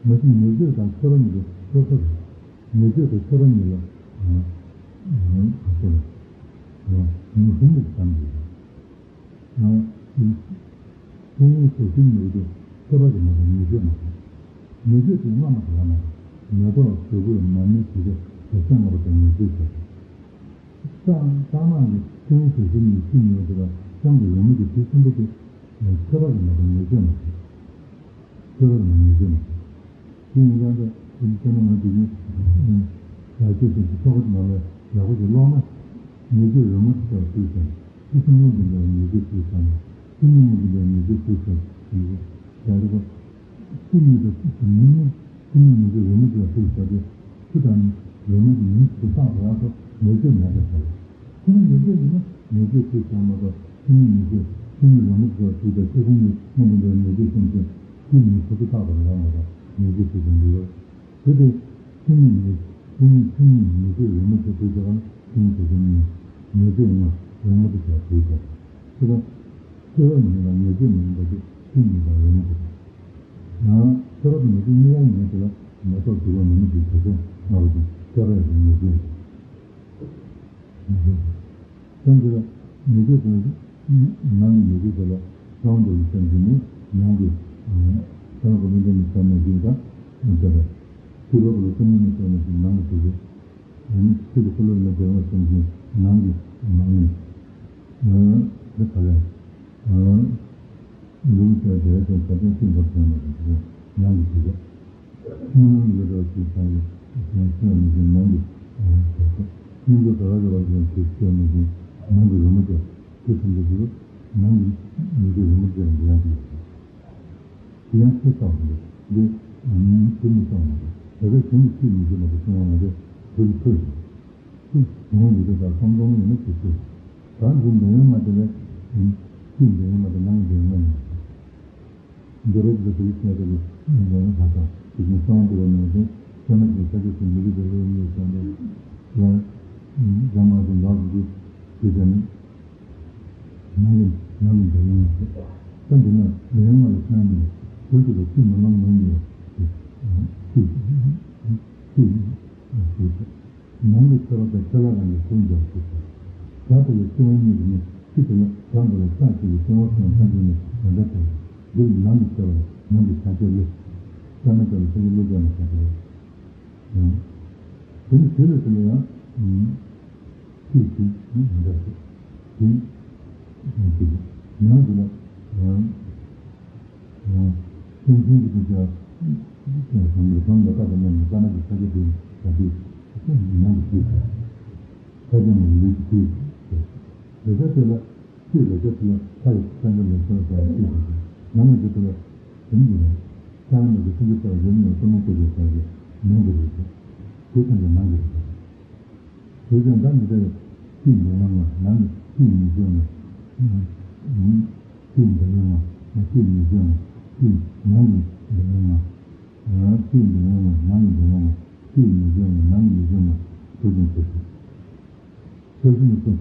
མི་ཤེས་མི་བཟོད་དང་ཁྱོད་རང་ཉིད་ཀྱི་སོ་སོ་རེད། མི་བཟོད་དེ་ཁྱོད་རང་ཉིད་ལ་ཨ་ཨ་ཁོ་རེད། ཨ་མི་ཤེས་མི་བཟོད་དང་འདི་རེད། ཨ་ཨ་ཤེས་ཡོན་ཟེར་ཤེས་ཡོན་ཡོད་དེ་ཁྱད་པར་གྱི་མ་གཏོགས་ཉེས་བྱས་མ་གཏོགས། ཉེས་བྱས་དེ་སྔ་མ་དེ་ལ་མ་གཏོགས་མེ་ཏོག་དྲིལ་བུ་མར་མེ་དྲི་ཆབ་ཟེར་ལྔ་པོ་དེ་ཉེས་བྱས་བྱས་ཏེ། རྟགས་རྟགས་མ་གི་ཤེས་ཡོན་ཟེར་ཤེས་ཡོན་ཤེས་ཡོན་ཡོད་དེ་ལ་སྤྱང་གི་རོལ་མོ་གི་དེ་གསུམ་པོ་དེ་ཁྱད་པར་གྱི་མ་གཏོགས་ཉེས་བྱས་མ་གཏོགས། ཁྱོད་རང་ལ་ཉེས་ཆད་མ་གཏོགས། དེ་ཡིན་ཙང་ད་དེ་ནི་ང་དེ་ནི་ཡ་ཁྱོད་དེ་ཚོ་ཚོགས་པ་ནང་ལ་ཡག་པོ་ཞིག་ཀློག་ན་ཉེས་ཆད་རོལ་མོ་དེ་ཚོ་ཐུག་ཙང་ཕྱི་སྲིན་མོ་འདི་འདྲ་ཉེས་ཆད་ཐུག་ཙང་ཕྱི་ཉིན་མོ་འདི་འདྲ་ཉེས་ཆད་ཐུག་ཙང་ཡིན་ཡ་རེད་པ། ཕྱི་ཉིན་དུ་ཕྱི་ཉིན་ཕྱི་ཉིན་ཉེས་ཆད་རོལ་མོ་དེ་ཚོ་ཐུག་ཙང་དེ་ཕྱི་དང་རོལ་མོ་གི་ཉིན་དུ་བཏང་བ་ཡག་པོ་ཉེས་ཆད་མེད་པ་བྱ་བ། ཁོ་ན་ཉེས་ཆད་ཡིན་ན་ཉེས་ཆད་ཐུག་ཙང་མ་གཏོགས་ཕྱི་ཉིན་ཉེས་ཆད་ཕྱི་ཉིན་རོལ་མོ་དེ་ཚོ་ཐུག་ཙང་ཕྱི་སྲིན་མོ་འདི་འདྲ་ཉེས་ཆད་ཐུག་ཙང་། ཤེས་ཡོན་ཁོ་ཚོ་བཏགས་པ་རང་མ་གཏོགས་ཉེས་ཆད་ཤེས་ཀྱང་འདུག་རོགས། དེ་དེ་ཤེས་ཡོན་ཉེས་ཤེས་ཡོན་ཤེས་ཡོན་ཉེས་ཆད་རོལ་མོ་དེ་ཐུག་ཀྱང་ཤེས་ཡོན་དེ་ཤེས་ཡོན་ཉེས་ཆད་ཡིན་ན་རོལ་མོ་དེ་བྱ་ཐུག་ཀྱང་། དེ་ལ་ཤེས་རབ་མིན་ལ་ཉེས་ཆད་མིན་པ་དེ་ཤེས་ཡོན་དང་རོལ་མོ་དེ་དང་། ཤེས་རབ་ཉེས་ཆད་གཉིས་ཀ་ཡིན་དེ་ལ་མེ་ཏོག་དྲིལ་བུ་མར་མེ་དྲི་ཆབ་ཟེར་ལྔ་པོ་དེ་ཤེས་རབ་ཡིན་ཉེས་ཆད་ཡིན། སེམས་ཅན་ལ་ཉེས་ཆད་དང་ནང་གི་ཉེས་ཆད་དེ་ལ་གསང་བ་འདུལ་བའི་སེམས་ཅན་ནི་ནང་གི་ས་ལ་གོ་མི་འདྲ་ནི་ས་ནས་ཞིག་དང་འདྲ་བ། ཤེས་རབ་ལ་སེམས་ཉིད་ནས་སོང་ནས་ཞིག་ནང་གི་དུས་ཚོད། ཤེས་ཀྱི་འཁོར་ལོ་ལ་བདེ་བ་སེམས་ཅན་ནང་གི་མང་ཉེས། དེ་ག་ལས། ལུགས་དང་དེ་དང་ས་ཆ་གཅིག་པར་སོང་ནས་ཞིག་ནང་གི་དུས་ཚོད། སྨོན་ལམ་ལས་འགྲོ་བ་ཞིག་བྱ་བའི་གཞན་སེམས་མི་བཞིན་ནང་གི་བྱ་བ་བྱ་ཐབས། སྙིང་པོ་ད་ག་རེ་བ་ཞིག་ཞིག་སྐྱེ་མི་བཞིན་ནང་གི་རི་མོ་བྱ་དེ་ཙམ་གྱི་ཞིག་ནང་གི་མི་བཞིན་རི་མོ་བྱ་འདི་ཡང་ཞིག་ཡོད། དེ་ཡང་ཚེ་བསགས་མི་འདུག་འདི་ཚེ་མི་བསགས་མི་འདུག་ད་ལྟ་གཞན་གྱི་ཚེ་མི་ཤེས་མ་གཏོགས་སེམས་ལ་མ་རེད་དེ་ལ་ཚེ་ཞིག་ཚེ་ཡོང་ཡོད་དེ་དང་བསམ་བློ་ཡོད་ན་ཚེ་ཚེ་ད་འདི་འདོད་ཡོན་མ་དེ་ལས་ཚེ་འདོད་ཡོན་མ་དེ་ནང་འདོད་ཡོན་མ་ཡིན། འདོད་རབ་ཀྱི་དེ་བྱས་པའི་ཉོན་ལྷ་དང་དེ་བཞིན་གསང་བ་འདུལ་བ་ནང་བཞིན་ཁྱེད་རྣམས་ཀྱི་ས་ཆ་སུ་མི་རིགས་པའི་ལུགས་གཉིས་ཀྱང་འདུག་ལ། རང་མ་དེ་འདྲ་ཞིག་གིས་དེ་ལྟར་ནི་ནང་གི་ནང་གི་འདོད་ཡོན་ལ་ས་འདི་ན་འདོད་ཡོན་ལ་སྣང་ནས་བོད་ཀྱི་ལ་ཤུལ་མ་ལམ་ངོས་ནས་ཤུལ་ཤུལ་ཤུལ། ནང་གི་ཆེ་བ་དང་ཆེ་ལ་རང་གི་ཁུར་འཇོག་ཞིག་དང་། བྱ་དེ་ལ་ཆེ་བ་གཉིས་ཀྱི་ནི་ཕྱི་དེ་ལ་བྱ་འགྲོ་བའི་ཕྱག་གཅིག་གི་ལྟེ་བ་སོང་ཐམས་ཅད་ནི་དོན་དག་དེ་འདིར་ནང་གི་ཆེ་བ་ལ་ནང་གི་ཕྱག་རྒྱ་ལས། ལྟ་ན་ལྟ་བའི་ཕྱག་རྒྱ་བློ་སྦྱོང་ལ་ཕྱག་རྒྱ་ལས། དེ་ནི་དེ་ལས་དེ་ལ་ཡང་ཕྱིར་ཕྱིར་ནི་མི་འདྲ་ཞིག་དེ་ནང་གི་ལ་ཡང་། སེམས་ཅན་གྱི་དུས་ཀྱང་། ཀྱང་གང་གི་གང་ལ་བཏགས་པ་རྣམས་ནི་ཀ་ན་གི་ས་ཆ་དེ་ཡིན་པ་དེ་ནང་གི་ཤེས་པ། ས་ཆ་ནི་ལུས་ཀྱི་ཤེས་པ། རེ་ཆ་དེ་ལ་ཤེས་རེ་ཆ་དེ་ལ་ས་ཡི་ས་ཆ་ལ་ས་ལ་ས་ལ་ཤེས་པ་དེ་ནང་གི་དེ་ལ་དེ་ནི་ས་ཡི་ནང་གི་སེམས་ཅན་ལྟ་བུ་རེ་ནི་ལྟ་མོ་ལྟ་བུའི་ས་ཆ་ནང་གི་རེ་ཆ་དེ་ཙམ་གྱི་ནང་གི་རེ་ཆ། དེ་ཙམ་ད་འདི་ལྟར་ཤེས་འདོད་ཡོན་ལྔ་ནང་གི་ཤེས་ཉེས་ལྔ། ཤེས་འདོད་ཡོན་ལྔ་ཤེས་ཉེས་ལྔ་ཤེས་ནང་གི་འདོད་ཡོན་ལྔ། ཤེས་འདོད་ཡོན་ལྔ་ནང་གི་འདོད་ཡོན་ལྔ་ཤེས་ཉེས་ལྔ་ནང་གི་ཉེས་ལྔ་ཐུགས་རྗེ་ཆེ་ཞུ། ཆོས་སྲིད་ཀྱི་སྐུ།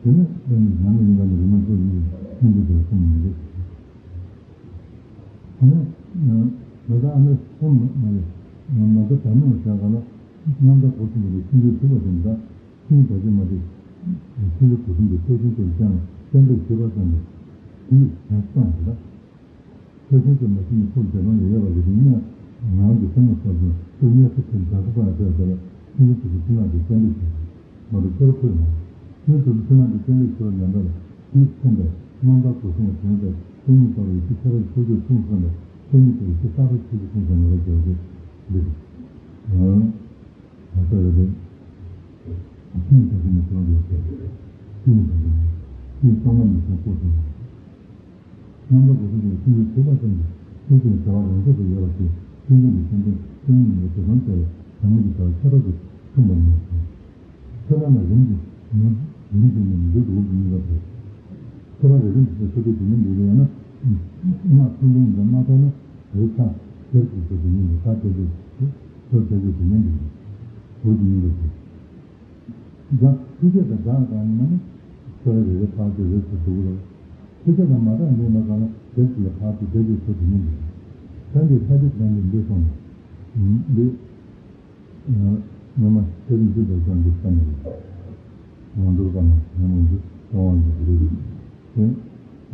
དེ་ནི་ཨེ་ནི་ནང་གི་ཡིན་པ་ནི་རི་མོ་ཚོ་ཡིན་སྙིང་པོ་དེར་གསུངས་མི་འདུག་ནི། ང་ཚོ་ཨ་ནི་ཨོཾ་མ་མ་རེད། མ་ད་དར་མ་ལ་བྱ་བ་ལ་རྣམ་དག་སྒོ་གསུམ་པ་ལ་ཆོས་འབྱུང་ཐུབ་པ་དང་འདྲ། ཆོས་དབྱིངས་དག་བྱེད་མ་དེ། ཆོས་འབྱུང་སྒོ་གསུམ་པའི་ཆོས་ཆེན་དེ་ཀྱང་བསྟན་པའི་ཞུས་པ་ཙམ་ལས་དེའི་དོན་སྤངས་ཡོད་ལ། ཆོས་ཆེན་དུ་མ་ཞུགས་ནས་ཕུགས་བདེ་ཐང་ལ་ཡོད་པ་རེད། དེ་ནས་ང་རང་གི་སེམས་ལ་བསམ་བྱུང་ཏུ་དམིགས་སུ་ཐིམ་དྲག་པོ་པར་ཐོས་པ་ལ་ཆོས་འབྱུང་སྒོ་གསུམ་ཆེན་ལ་དེ་བསྟན་པའི་ཞུས་པ་མ་དེ་ཁྱོད་ཁོས་མ། ཆོས་འབྱུང་སྒོ་གསུམ་ཆེན་ལ་དེ་བསྟན་པའི་ཞུས་པ་ཉམས་པ་ལ་དེས་མཚོན་པའི་རྣམ་དག་སྒོ་གསུམ་པ་དོན་དང་ཆོས་ཉིད་རྟོགས་པའི་ཡེ་ཤེས་ཁྱད་པར་གྱི་ཁུག་ཀྱོག་ཐུང་སོང་བས་ཆོས་ཉིད་དེ་ཡེ་ཤེས་རྟག་པར་ཆོས་ཀྱི་ཐུང་སོང་ངེས་པར་འགྱུར་ཏེ་འདིར། ཨང་། ད་ལྟ་རེ་རེ། ཆོས་ཉིད་དག་གི་མི་ཚོར་འདུག་ཟེར། ཆོས་ཉིད་དག་གི་མི་ཆོས་ཉིད་གཙང་མ་མི་ཚོར་ལྐོག་ཏུ། རྣམ་པ་སྒོ་གསུམ་གྱི་ཆོས་ཉིད་ཐེག་པ་ཙམ་གྱིས་ཆོས་ཀྱི་བྱ་བ་ཡོངས་རྫོགས་སུ་ཡོད་པ་དེ་ཆོས་ཉིད་ཀྱི་ཆོས་ཅན་ཆོས་ཉིད་ཀྱི་དེ་དང་བཅས་པའི་བྱ་ངན་གྱི་བྱ་བ་ཁྱད་པར་དུ་མཚུངས་པར་མི་འོང་། ཁྱད་པར་ལ་རིམ་གྱིས་མི་རིམ་གྱིས་ནི་མི་འདོད་དུ་འགྱུར་བ་དེ། ཁྱད་པར་ལ་རིམ་གྱིས་ཆོས་ཀྱི་དེ་ཉིད་འདོད་ཡོད་ན། སྔགས་ཐུན་མོང་དུ་མ་ཐོབ་ན་རེ་ཆ་དེར་གྱི་ཆོས་དེ་ཉིད་ཀྱི་ས་དེ་ཚོ་ཆོས་དེ་ཚོ་དེ་ཉིད་འདོད་ཡོད། འོ་དེ་ཉིད་འདོད་དེ། དགྲ་ཐུགས་བསྐྱེད་དང་དགྲ་གང་ཡིན་ན་ནི། ཁྱོད་རེ་རེ་ཕར་ཚུར་རེ་ཚུར་འགྲོ་གི་རེད། ཐུགས་བསྐྱེད་དང་མ་དག་འདོད་ན་གང་ལ་དེར་གྱི་ལ་ཕར་ཚུར་དེར་གྱི་ཚུར་དུ་མི་འགྲོ། ད་འདི་ས་བཅད་དང་འདི་འདི་སོང་ནས། འདི། ངོ་མ་དེ་རིང་འདི་འདྲ་ཀྱང་འདི་ས་ནས་རེད། ངོ་འདུག་པ་ན་ངོ་མ་འདི་གཏོང་བ་འདི་རེད། དེ།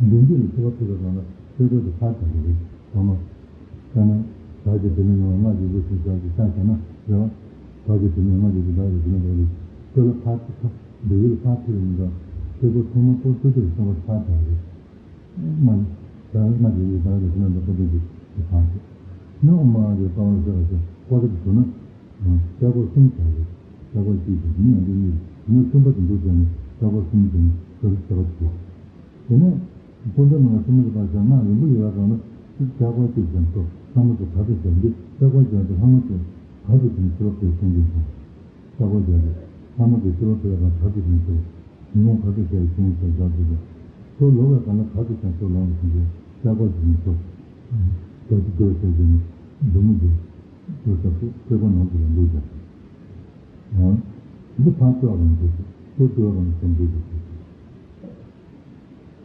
འདི་འདི་ལ་ཐུབ་པ་ཐུབ་པའི་སྒང་ལ་དཔེ་བཀོད་དེ་ཕར་བྱ་གི་རེད། ཐོག་མ། ད་ནི། བདག་གིས་དེ་ནས་ཡོང་བ་སྔགས་ཀྱི་སྒོ་ཞེས་བྱ་ཞེས་བྱ་བྱས་ན་རེད་བ། བདག་གིས་དེ་ནས་སྔགས་ཀྱི་སྒོ་བདག་གིས་དེ་ནས་བདག་གིས་དཔེ་ལ་ཕར་ཚུར་ཕར་འདོད་ཡུལ་ཕར་ཚུར་ཡིན་ཙང་དཔེ་བཀོད་ཐོག་མ་པོ་ཏོ་ཏོ་ཞིག་བཏང་བ་ཕར་བྱ་རེད། སྔགས་ཀྱི་སྒོ་བདག་གིས་དེ་ནས་བདག་གིས་དེ་ནས་ཕར་ཚུར་ནི་ཨོཾ་མ་ཧཱ་གི་པ་ཝ་ཟེར་བ་ཞིག་པོ་ཏོ་ཞིག་བཟོས་ན། ལྕགས་ཕོར་གསུམ་བྱ་རེད། ལྕགས་ཕོར་གཅིག་དང་མི་ཡང་འདི་གཉིས་མི་གསུམ་པ་དེ་འདུག་བྱས་ནས་ལྕགས་ཕོར་གསུམ་བྱས་ནས་ཟེར་ཟེར་བ་བྱེད། དེ་ནས། དཀོན་མཆོག་རྣམས་ལ་གསོལ་མ་བྱེད་པར་བྱ། སྔགས་རིང་པོ་ཡོད་པ་གང་ལ་ལྕགས་ཕོར་གཅིག་ཀྱང་སྟོབས་ལྷག་མ་གི་བར་དུ་བྱ། འདི་ལྕགས་ཕོར་བརྒྱ་དང་ལྷག་མ་གཅིག་བར་དུ་བྱུང་ཤེས་པ་དེ་གསུང་གིན་སོང་། ལྕགས་ཕོར་བརྒྱ་དང་ལྷག་མ་གི་ཤེས་པ་དེ་ལ་བར་དུ་བྱུང་ཤེས་པ་ཉིན་གུང་བར་དུ་བྱས་པའི་གཞུང་ཞེས་བྱ་ཞེས་པས། སྟོབས་ལོག་པའི་གང་ལ་བར་དུ་བྱུང་སྟོབས་ལོག་ནས་བྱུང་ཤེས་ལྕགས་ཕོར་གྱི་ཉིན་སྟོབས། རྡོ་རྗེ་རྡོ་ཞེས་བྱས་ནས་འབྲུ་མི་འདི་རྡོ་ཞབས་སུ་དཔེ་བཀོད་ནང་དུ་ལ་འདུག་ཀྱང་། འདི་ཕར་བཅོས་རང་འདུག་ཅིང་སྟོབས་བཅོས་རང་བྱས་འདུག་ཅིང་།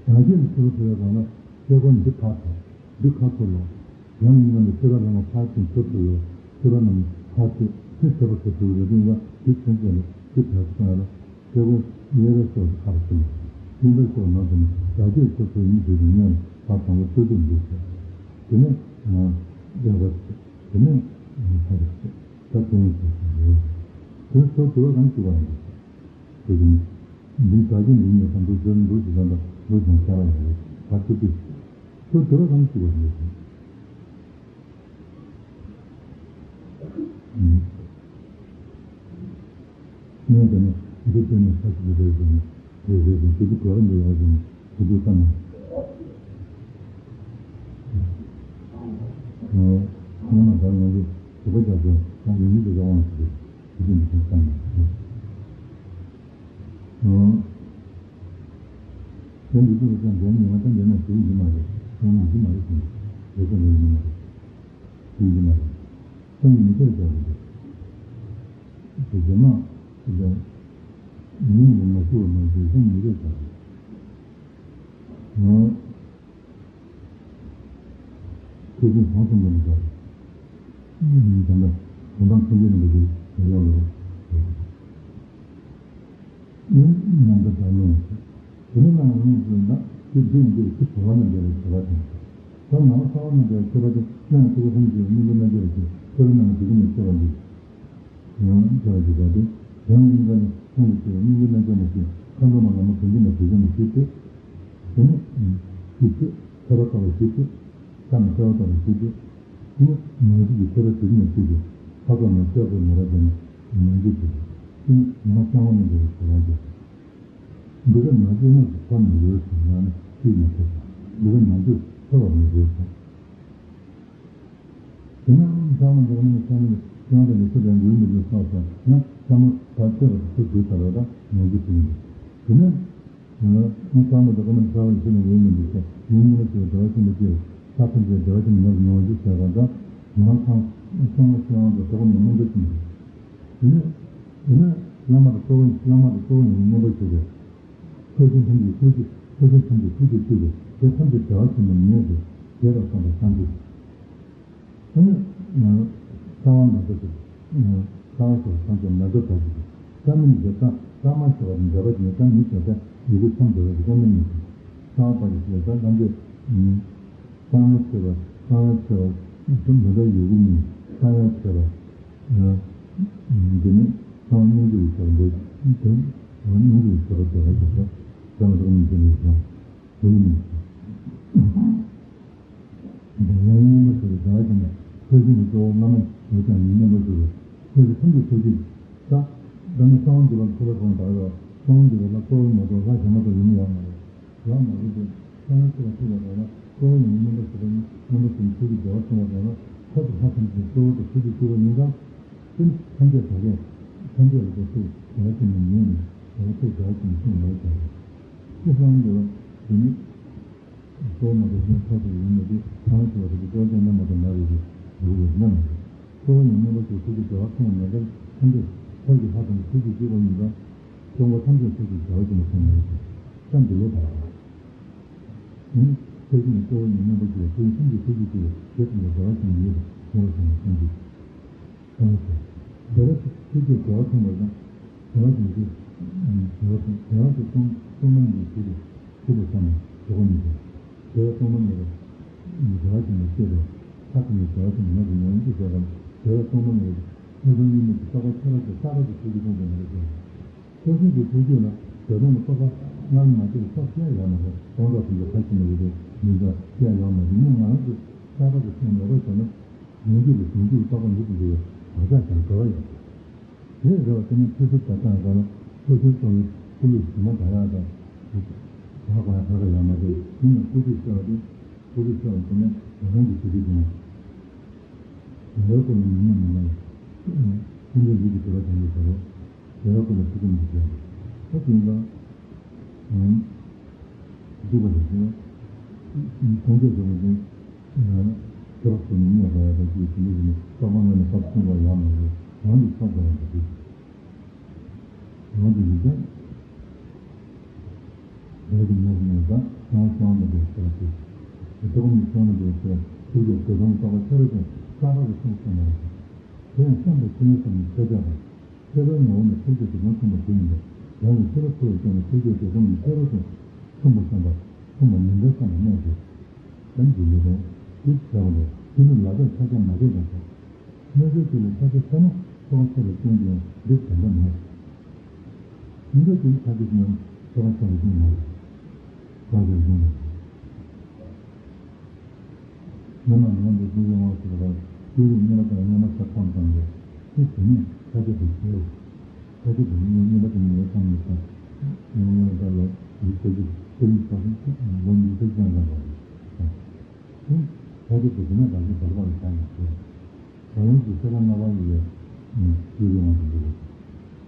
ཡང་ཅིན་ཚུར་ཕེབས་པ་ལ་དཔེ་བཀོད་འདི་ཕར་ཕེབས། འདི་ཁ་ཚུར་ལོག་ཡང་གཉིས་པ་ནི་ཕྱི་ར་རང་ལ་ཕར་ཕྱིན་ཚུར་ཕེབས་ཡོད། ཕྱི་ར་རྣམས་ཕར་ཕྱིན་ཚུར་ཕེབས་པ་ཚུར་ཕེབས་རེ་རིང་ལ་འདི་ཚུན་ཚོད་ནས་འདི་ཕར་སོང་ཡ་ལ་དཔེ་བཀོད་གཡས་པའི་ཕྱོགས་སུ་ཕར་ཕྱིན། གཡོན་པའི་ཕྱོགས་ནང་དུ་ནི་རྒྱ་སྐྱེགས་ཚུར་ཕེབས་གཉིས་ཕེབས་ཀྱི་སྔོན་ལ་ཕར་དང་པོ་སྟོད་ཐུག་འདུག་ཟེར། དེ་ནས་ཡང་པ་ཕེབས། དེ་ནས་ཕར་ཕེབས། ད་དེ་ནས་ཕར་ཕེབས་ཡོད། དེ་ཚོ་དུ་བ་གང་ཞིག་པ་ཡིན་འདུག་ཟེར། དེ་བཞིན་འདིའི་བདག་རྐྱེན་འདི་ཉིད་དང་དུ་ཟེར་འདུག་ཅེས་དང་འདུག་ཀྱང་བྱ་བ་ཡང་རེད་བར་དུ་སྟེ། ཁྱོད་དུ་ར་གང་ཞིག་པ་ཡིན་ཟེར། ངས་དེ་ནས་འདི་དེ་ནས་ས་ཞིག་རེད་ཟེར་ནས་རེད་རེད་ཟེར་དེ་དུ་གོ་ར་འདི་ཡོད་ཟེར་ནས་དེ་དུ་བསམ་ནས། ངས་མ་ད་ང་ཚོ་དུ་བ་རྒྱ་ཚོ་ད་ཡོད་མི་དེ་ག་དབང་ཞིག་རེད་དེ་དུ་འདི་དུ་བསམ་ནས། ཨང་། དེ་འདི་ཚོ་ལ་ཀྱང་འགྲན་ཉེ་བ་ད་འདི་ན་ཞུ་ཡི་མ་རེད། ཡང་ན་ཞུ་མ་རེད་ཟེར་ནས་ལས་ཀ་ལས་ཡི་མ་རེད། ཞུ་ཡི་མ་རེད། སེམས་མི་སྐྱོ་བྱ་རེད། དེ་རྗེས་མ་དེ་ལ་མིང་ལ་མ་ཞུ་བ་མ་ཞུ་སེམས་མི་སྐྱོ་བྱ་རེད། ཨང་། ཆོས་ཀུན་ཟང་ཟིང་གི་མི་འདྲ། ད་ལྟ་གུང་ཐང་ཆོས་རྒྱལ་རིན་པོ་ཆེ་ཡོད་ཡོད་རེད། ཨེ་ནང་དུ་བདག་ལོངས་ཤིག་དེ་ནས་ནང་ལོངས་ཤིག་ན་ཁྱོད་འདི་འདིར་ཁྱི་བྱ་བ་རྣམས་འདྲ་བའི་བྱ་བ་དང་། ད་ནང་ས་བ་རྣམས་འདྲ་བའི་ཁྱད་པར་དུ་སྣང་ཐུབ་པ་ཐམས་ཅད་སྙིང་པོའི་རྣལ་འབྱོར་རེད་ཅེས་ཁྱོད་རང་རྣམས་ཀྱི་སེམས་ནས་སྐྱེ་བ་འདུག་ཡང་བྱ་བ་ཞིག་པ་སྟེ། ཡང་སྙིང་ག་ནས་ཁོང་གི་ཆོས་སྙིང་པོའི་རྣལ་འབྱོར་མ་ཞིག་མཁའ་འགྲོ་མ་ལ་མོ་བུམ་པའི་མ་བུ་ཆེན་མ་ཞིག་སྟེ། དེ་ནས་ཞིག་སྟེ་ཁྱད་པར་ལྟ་བ་ཞིག་སྟེ། ཁ་ནས་ཁྱད་པར་ལྟ་བ་ཞིག་སྟེ། དེ་ནས་མ་ཞིག་གི་ཁྱད་པར་དེ་ནས་ཞིག་སྟེ་ཁ་ཁ་ནས་ལྟ་བ་མ་ར་དེ་ནས་མ་ཞིག་སྟེ། དེ་ནས་ང་གསང་བ་མི་འདྲ་བའི་བྱ་བ་ཞིག་འདི་ག་ནང་ཆོས་དངོས་སུ་ཐོབ་མི་རུང་ཟེར་ན་ནི་ཅིས་མི་ཐུབ་པ། འདི་ག་ནང་ཆོས་ཐོབ་པ་མི་རུང་ཟེར། དེ་ནས་ཚང་མ་འདི་ག་ནང་ཚང་མ་ཡང་དང་མི་ཚུགས་པའི་འགུལ་མི་འགུལ་སོགས་སོ་ན་ཚང་མ་བར་གཅོད་པ་དེ་ཚོ་འགུལ་ཚར་བ་དང་ནང་ཆོས་ཐུབ་ཡིན་པས། དེ་ནས་ང་ཚང་མ་འདི་ག་ནང་ཚང་མ་ཡིན་ན་ཡོད་མི་འདུག་ཟེར་ཡིན་མིན་ལ་ཞེས་པའི་བདེ་བ་ཆེན་པོ་སྐྱེས་ས་ཐམས་ཅད་བདེ་བ་ཆེན་པོ་ཉམས་སུ་མྱོང་བ་ཞིག་ཟེར་བ་དང་ང་ཚང་ཚང་མ་ཤེས་དབང་དུ་གྲོགས་ནས་རྣམ་པ་ཅན་དེ་ནས་དེ་ནས་བླ་མ་དང་གཙོ་བོ་བླ་མ་དང་གཙོ་བོ་ཉིད་མངོན་པར་ཞུགས་པས། ལྷ་སྲིན་ཐམས་ཅད་ཐུགས་རྗེ་ལྷ་སྲིན་ཐམས་ཅད་ཐུགས་རྗེས་བཏུད་པས་དེ་ཐམས་ཅད་བདེ་བ་ཆེན་པོ་ཉིད་དུ་རྒྱས་པར་བསམ་པ་བསམ་གྱིས། ཨ་ནི། རྩ་བ་མེད་པ་ཞིག་རྩ་བ་ཞིག་ཐམས་ཅད་མེད་པ་ཞིག་རྩ་མིན་འདི་རྩ་རྩ་མ་ཤེས་པ་འདོད་པ་ཞིག་ནི་རྩ་མིན་ཞེས་པ་ཡི་གེ་མཚམས་འདོད་པ་ཞིག་རྩ་མིན་ནི་རྩ་བ་པ་ཞིག་ཞེས་རྩ་ཐམས་ཅད། གསང་བའི་ཆོས་པ། གསང་བའི་ཆོས་པ། མི་འདྲ་ཡོད་ཀྱི་མིན། གསང་བའི་ཆོས་པ། འདི་ནི་གསང་བ་སྙོམས་འཇུག་གི་ཆོས་པ་འདི། སྙོམས་འཇུག་གི་ཆོས་པ་འདི་ལ་སོགས་པ་གསང་བ་སྙོམས་འཇུག་གི་ཆོས་པ་ཡོད་ཀྱི་མིན། འདི་ལ་སྙོམས་པར་ཞུགས་པའི་བདེ་བ་ཅན་ལ་ཆོས་ཅན་གྱི་གཙོ་བོ་བླ་མ་ཡོད་ཀྱང་ཉིད་སྙོམས་པར་ཞུགས་པའི་ཆོས་ཀྱི་ཐམས་ཅད་ཐུགས་རྗེ། ད་ལྟ་ནི་གསང་བ་འདུས་པ་ལ་ཐུགས་ལ་དགོངས་དག་ལ་གསང་བ་འདུས་པ་ལ་གཙོ་བོ་མ་གཏོགས་ལྷ་གཞན་མ་གཏོགས་ཡོད་མི་ཡོད་མ་རེད། ཡང་མ་རེད་དེ། གསང་བའི་ཆོས་པ་ཐུགས་ལ་དགོངས་ན་གཙོ་བོ་ཉིད་སྙོམས་པར་ཞུགས་པ་ཉིད་སྙོམས་པར་ཞུགས་པའི་ཐུགས་ཀྱི་བདེ་བ་གསུངས་པ་དགོངས་ན་ཐབས་ཀྱི་ལྷ་ཐམས་ཅད་གཙོ་བོ་དང་ཐུགས་རྗེ་སྐྱེས་པ་ཉིད་དང་། ཀུན་ཐམས་ཅད་དག་གིས་ཐམས་ཅད་ལ་གོ་ཐུགས་བདེ་བ་ཅན་ནི་ཉིད་ནི་བདེ་བ་ཐུགས་བདེ་བ་ཅན་ནི་གསུངས་པར་བྱ། ཅེས་གསང་བ་འདུས་པ་འདི་ཉིད། གཙོ་བོ་མ་གཏོགས་གཞན་ཐོགས་ཀྱང་ཡོད་མ་རེད། ཚང་མ་ཞུ་བ་དེ་གཙོ་བོ་ཅན་རྣམ་པ་དང་མ་རེད་པས་ཡོད་པའི་རྣམ་མ་རེད། གཙོ་བོ་ཉིད་སྙོམས་པར་ཞུགས་ཐུགས་ཀྱི་བདེ་བ་ཐོབ་མེད་པར་ཐམས་ཅད་ཐབས་ཀྱི་ལྷ་དང་ཐུགས་རྗེ་སྐྱེས་པ་ཡིན་པ། སྟོང་པ་ཐམས་ཅད་ཐུགས་ཀྱི་བདེ་བ་ཅན་ཐོབ་མེད་ཅིང་ས་འདི་ལོ་དང་། ཡིན། ཆོས་ཅན་གཙོ་བོ་ཉིད་སྙོམས་པར་ཞུགས་པ་ཐུགས་ཐམས་ཅད་ཐུགས་རྗེ་སྐྱེས་པའི་ཞེས་དང་བདེ་བ་ཅན་ཡོད་པ་ཐོབ་པར་བྱུང་བ་ཐམས་ཅད། གསང་བ་ཞེས། བདེ་བ་ཆོས་ཀྱི་བདེ་བ་མཚོན་པ་དང་། བདེ་བ་ཅན་གྱི། བདེ་བ་དང་བདེ་བ་དེ་སྟོང་སྟོང་པ་ཉིད་ཀྱི་ཆོས་ཀྱི་ཆོས་ཀྱི་ས་ནས་འཇོག་པ་ཉིད་དོ། བདེ་བ་སྟོང་པ་ཉིད་ལ། བདེ་བ་ཅན་ལ་སྐྱེས་པའི་ལྷ་དེ་ནི་བདེ་བ་ཅན་མེད་པའི་ངང་ཉིད་ཀྱི་བདེ་བ་དང་བདེ་བ་སྟོང་པ་ཉིད་ལ་སྣང་སྟོང་གཉིས་མེད་ཀྱི་རྟོག་པ་ཁྱད་པར་དུ་རྟག་པ་གི་ཆོས་ཀྱི་སྟོང་པ་ཉིད་ལ་སྐྱེས་པ། སོ་སོ་གི་ཐུགས་རྒྱུད་ལ་བདེ་སྟོང་གི་རྟོག་པ་སྔར་མ་སྐྱེས་པའི་རྟོག་ཤེས་ཡོད་མ་རེད། སྟོང་ཕྲག་ཕུན་ཚོགས་མཐའ་ཕྱིན་པ་ཡོད་པའི་མིང་ལ་སྐྱེ་ཡོད་མ་རེད། ངས་ང་རང་གི་རྟག་པ་གི་སེམས་ལོག་པར་བྱས་ན། ཡོང་རྒྱུ་ལ་བྱུང་རྒྱུའི་རྟོག་པ་འདི་ཙམ་གྱིས་བག་ཆགས་ཀྱང་འགྲོ་བ་ཡོད། དེ་རེད་བ། དེ་ནས་ཆོས་ཚུལ་དང་བཏང་དགོས་ན་སོ་སོའི་རྩ་བའི་ཀུན་སློང་ཞིག་མ་འདྲ་ཡག་དང་། བག་གོ་ཡག་ག་ག་ཡོད་མ་རེད། ཡིན་ཡང་ཀུན་སློང་ཟེར་བ་དེ་ཀུན་སློང་ཟེར་བ་དེ་ནི་རང་རང་གི་ཆོས་ཀྱི་སྟེང་ལ་ལོག་པར་ཉོན་མོངས་མི་སྣང་བ། ཀུན་སློང་ལུས་ཀྱི་སྒྲིབ་པ་དང་ནི་བྱ་རོག། དེ་ལ་ཀུན་ལ་ཚིག་ཀུན་མི་བྱ། ད་དེ་ཡིན་ཙང་། སྡུག་པ་རེད་ཟེར། སངས་རྒྱས་ཀྱི་ལུང་དེ། ཁྱེད་རང་ཚོ་ནི་རྙེད་པ་ཡག་པ་ཅིག་དེ་འདྲ་ཞིག་ནི་རྟོག་པ་ངན་ལ་བབས་སོང་བ་ཡང་མ་རེད། རང་གི་ཆགས་སྡང་བ་དེ། རང་གི་ཡིན་ཀྱང་། རང་གི་ཉམས་ཉམས་དང་སང་སང་མི་འདུག་ཟེར་བ་དེ། དེ་ལྟ་བུ་ནི་སང་མི་འདུག་ཟེར་ཐུགས་རྗེ་དགོས་དོན་རྟོགས་པ་ཁྱེད་རང་ཚོ་རྟག་པར་གྱི་སེམས་སུ་མ་རེད། དེ་ཡང་བསམ་པའི་ཆོས་ཉིད་ཙམ་ནི་ཁྱད་ཆོས་དང་། ཤེས་པའི་ངོ་བོ་ནི་ཐུགས་རྗེ་དེ་ཙམ་མཚུངས་པ་དེ་ཡིན་པས། རང་གི་ཤེས་པ་ཐུབ་པའི་སྟེང་ནས་ཐུགས་རྗེ་དེ་ཙམ་གྱི་ཤེས་པ་དང་མཚུངས་པར་བསམ་པ་མཚུངས་པ་མིན་པའི་ས་ནས་གནས་ཏེ། དོན་གྱི་ལུས་ལྡན་དེ་བྱ་བ་ལས་དེ་ནི་ལ་དོག་ཁྱབ་ཁྱབ་མ་བྱས་པར་ཐལ། གནས་ཚུལ་དེ་ལས་ཁྱབ་ཁྱབ་ཆ་ན་ཚོར་བ་ཆེ་བའི་རྐྱེན་གྱིས་འདི་དོན་དག་མེད། མི་འདོད་དེ་ཁྱབ་ཁྱབ་ན་ཚོར་བ་ཆེ་བའི་རྐྱེན་མ་རེད། ཚོར་བ་ཆེ་བའི་རྐྱེན་མ་རེད། སྔོན་མ་ནི་ང་ཚོ་ཀུན་གཞི་དབང་ཟེར་བ་ཀུན་གཞི་གཉིས་པ་དང་གཉིས་པ་ཆ་ཚང་ཙམ་རེད། དེ་དེ་ནས་ཁ་ཆེ་དུ་ཁྱེར། ཁ་ཆེ་དུ་གཉིས་གཉིས་པ་དེ་ནས་ཡོད་ཙམ་ཡོད་ཙམ། ཡང་ཡང་ད་ལོ་ཡིག་ཆ་གི་ཀུན་གཞི་ཚོགས་ལོ་ཡིག་ཆ་ཅན་ཙམ་རེད། དེ་ཁ་ཆེ་དུ་དེ་ནས་ད་གི་བར་པ་ལ་བཞག་ནས་ཁྱེར། ད་ཡང་གི་ཤེས་རབ་ལྔ་པ་ཡི་ཡོད་ཀུན་གཞི་དབང་དུ་འགྱུར་རོ།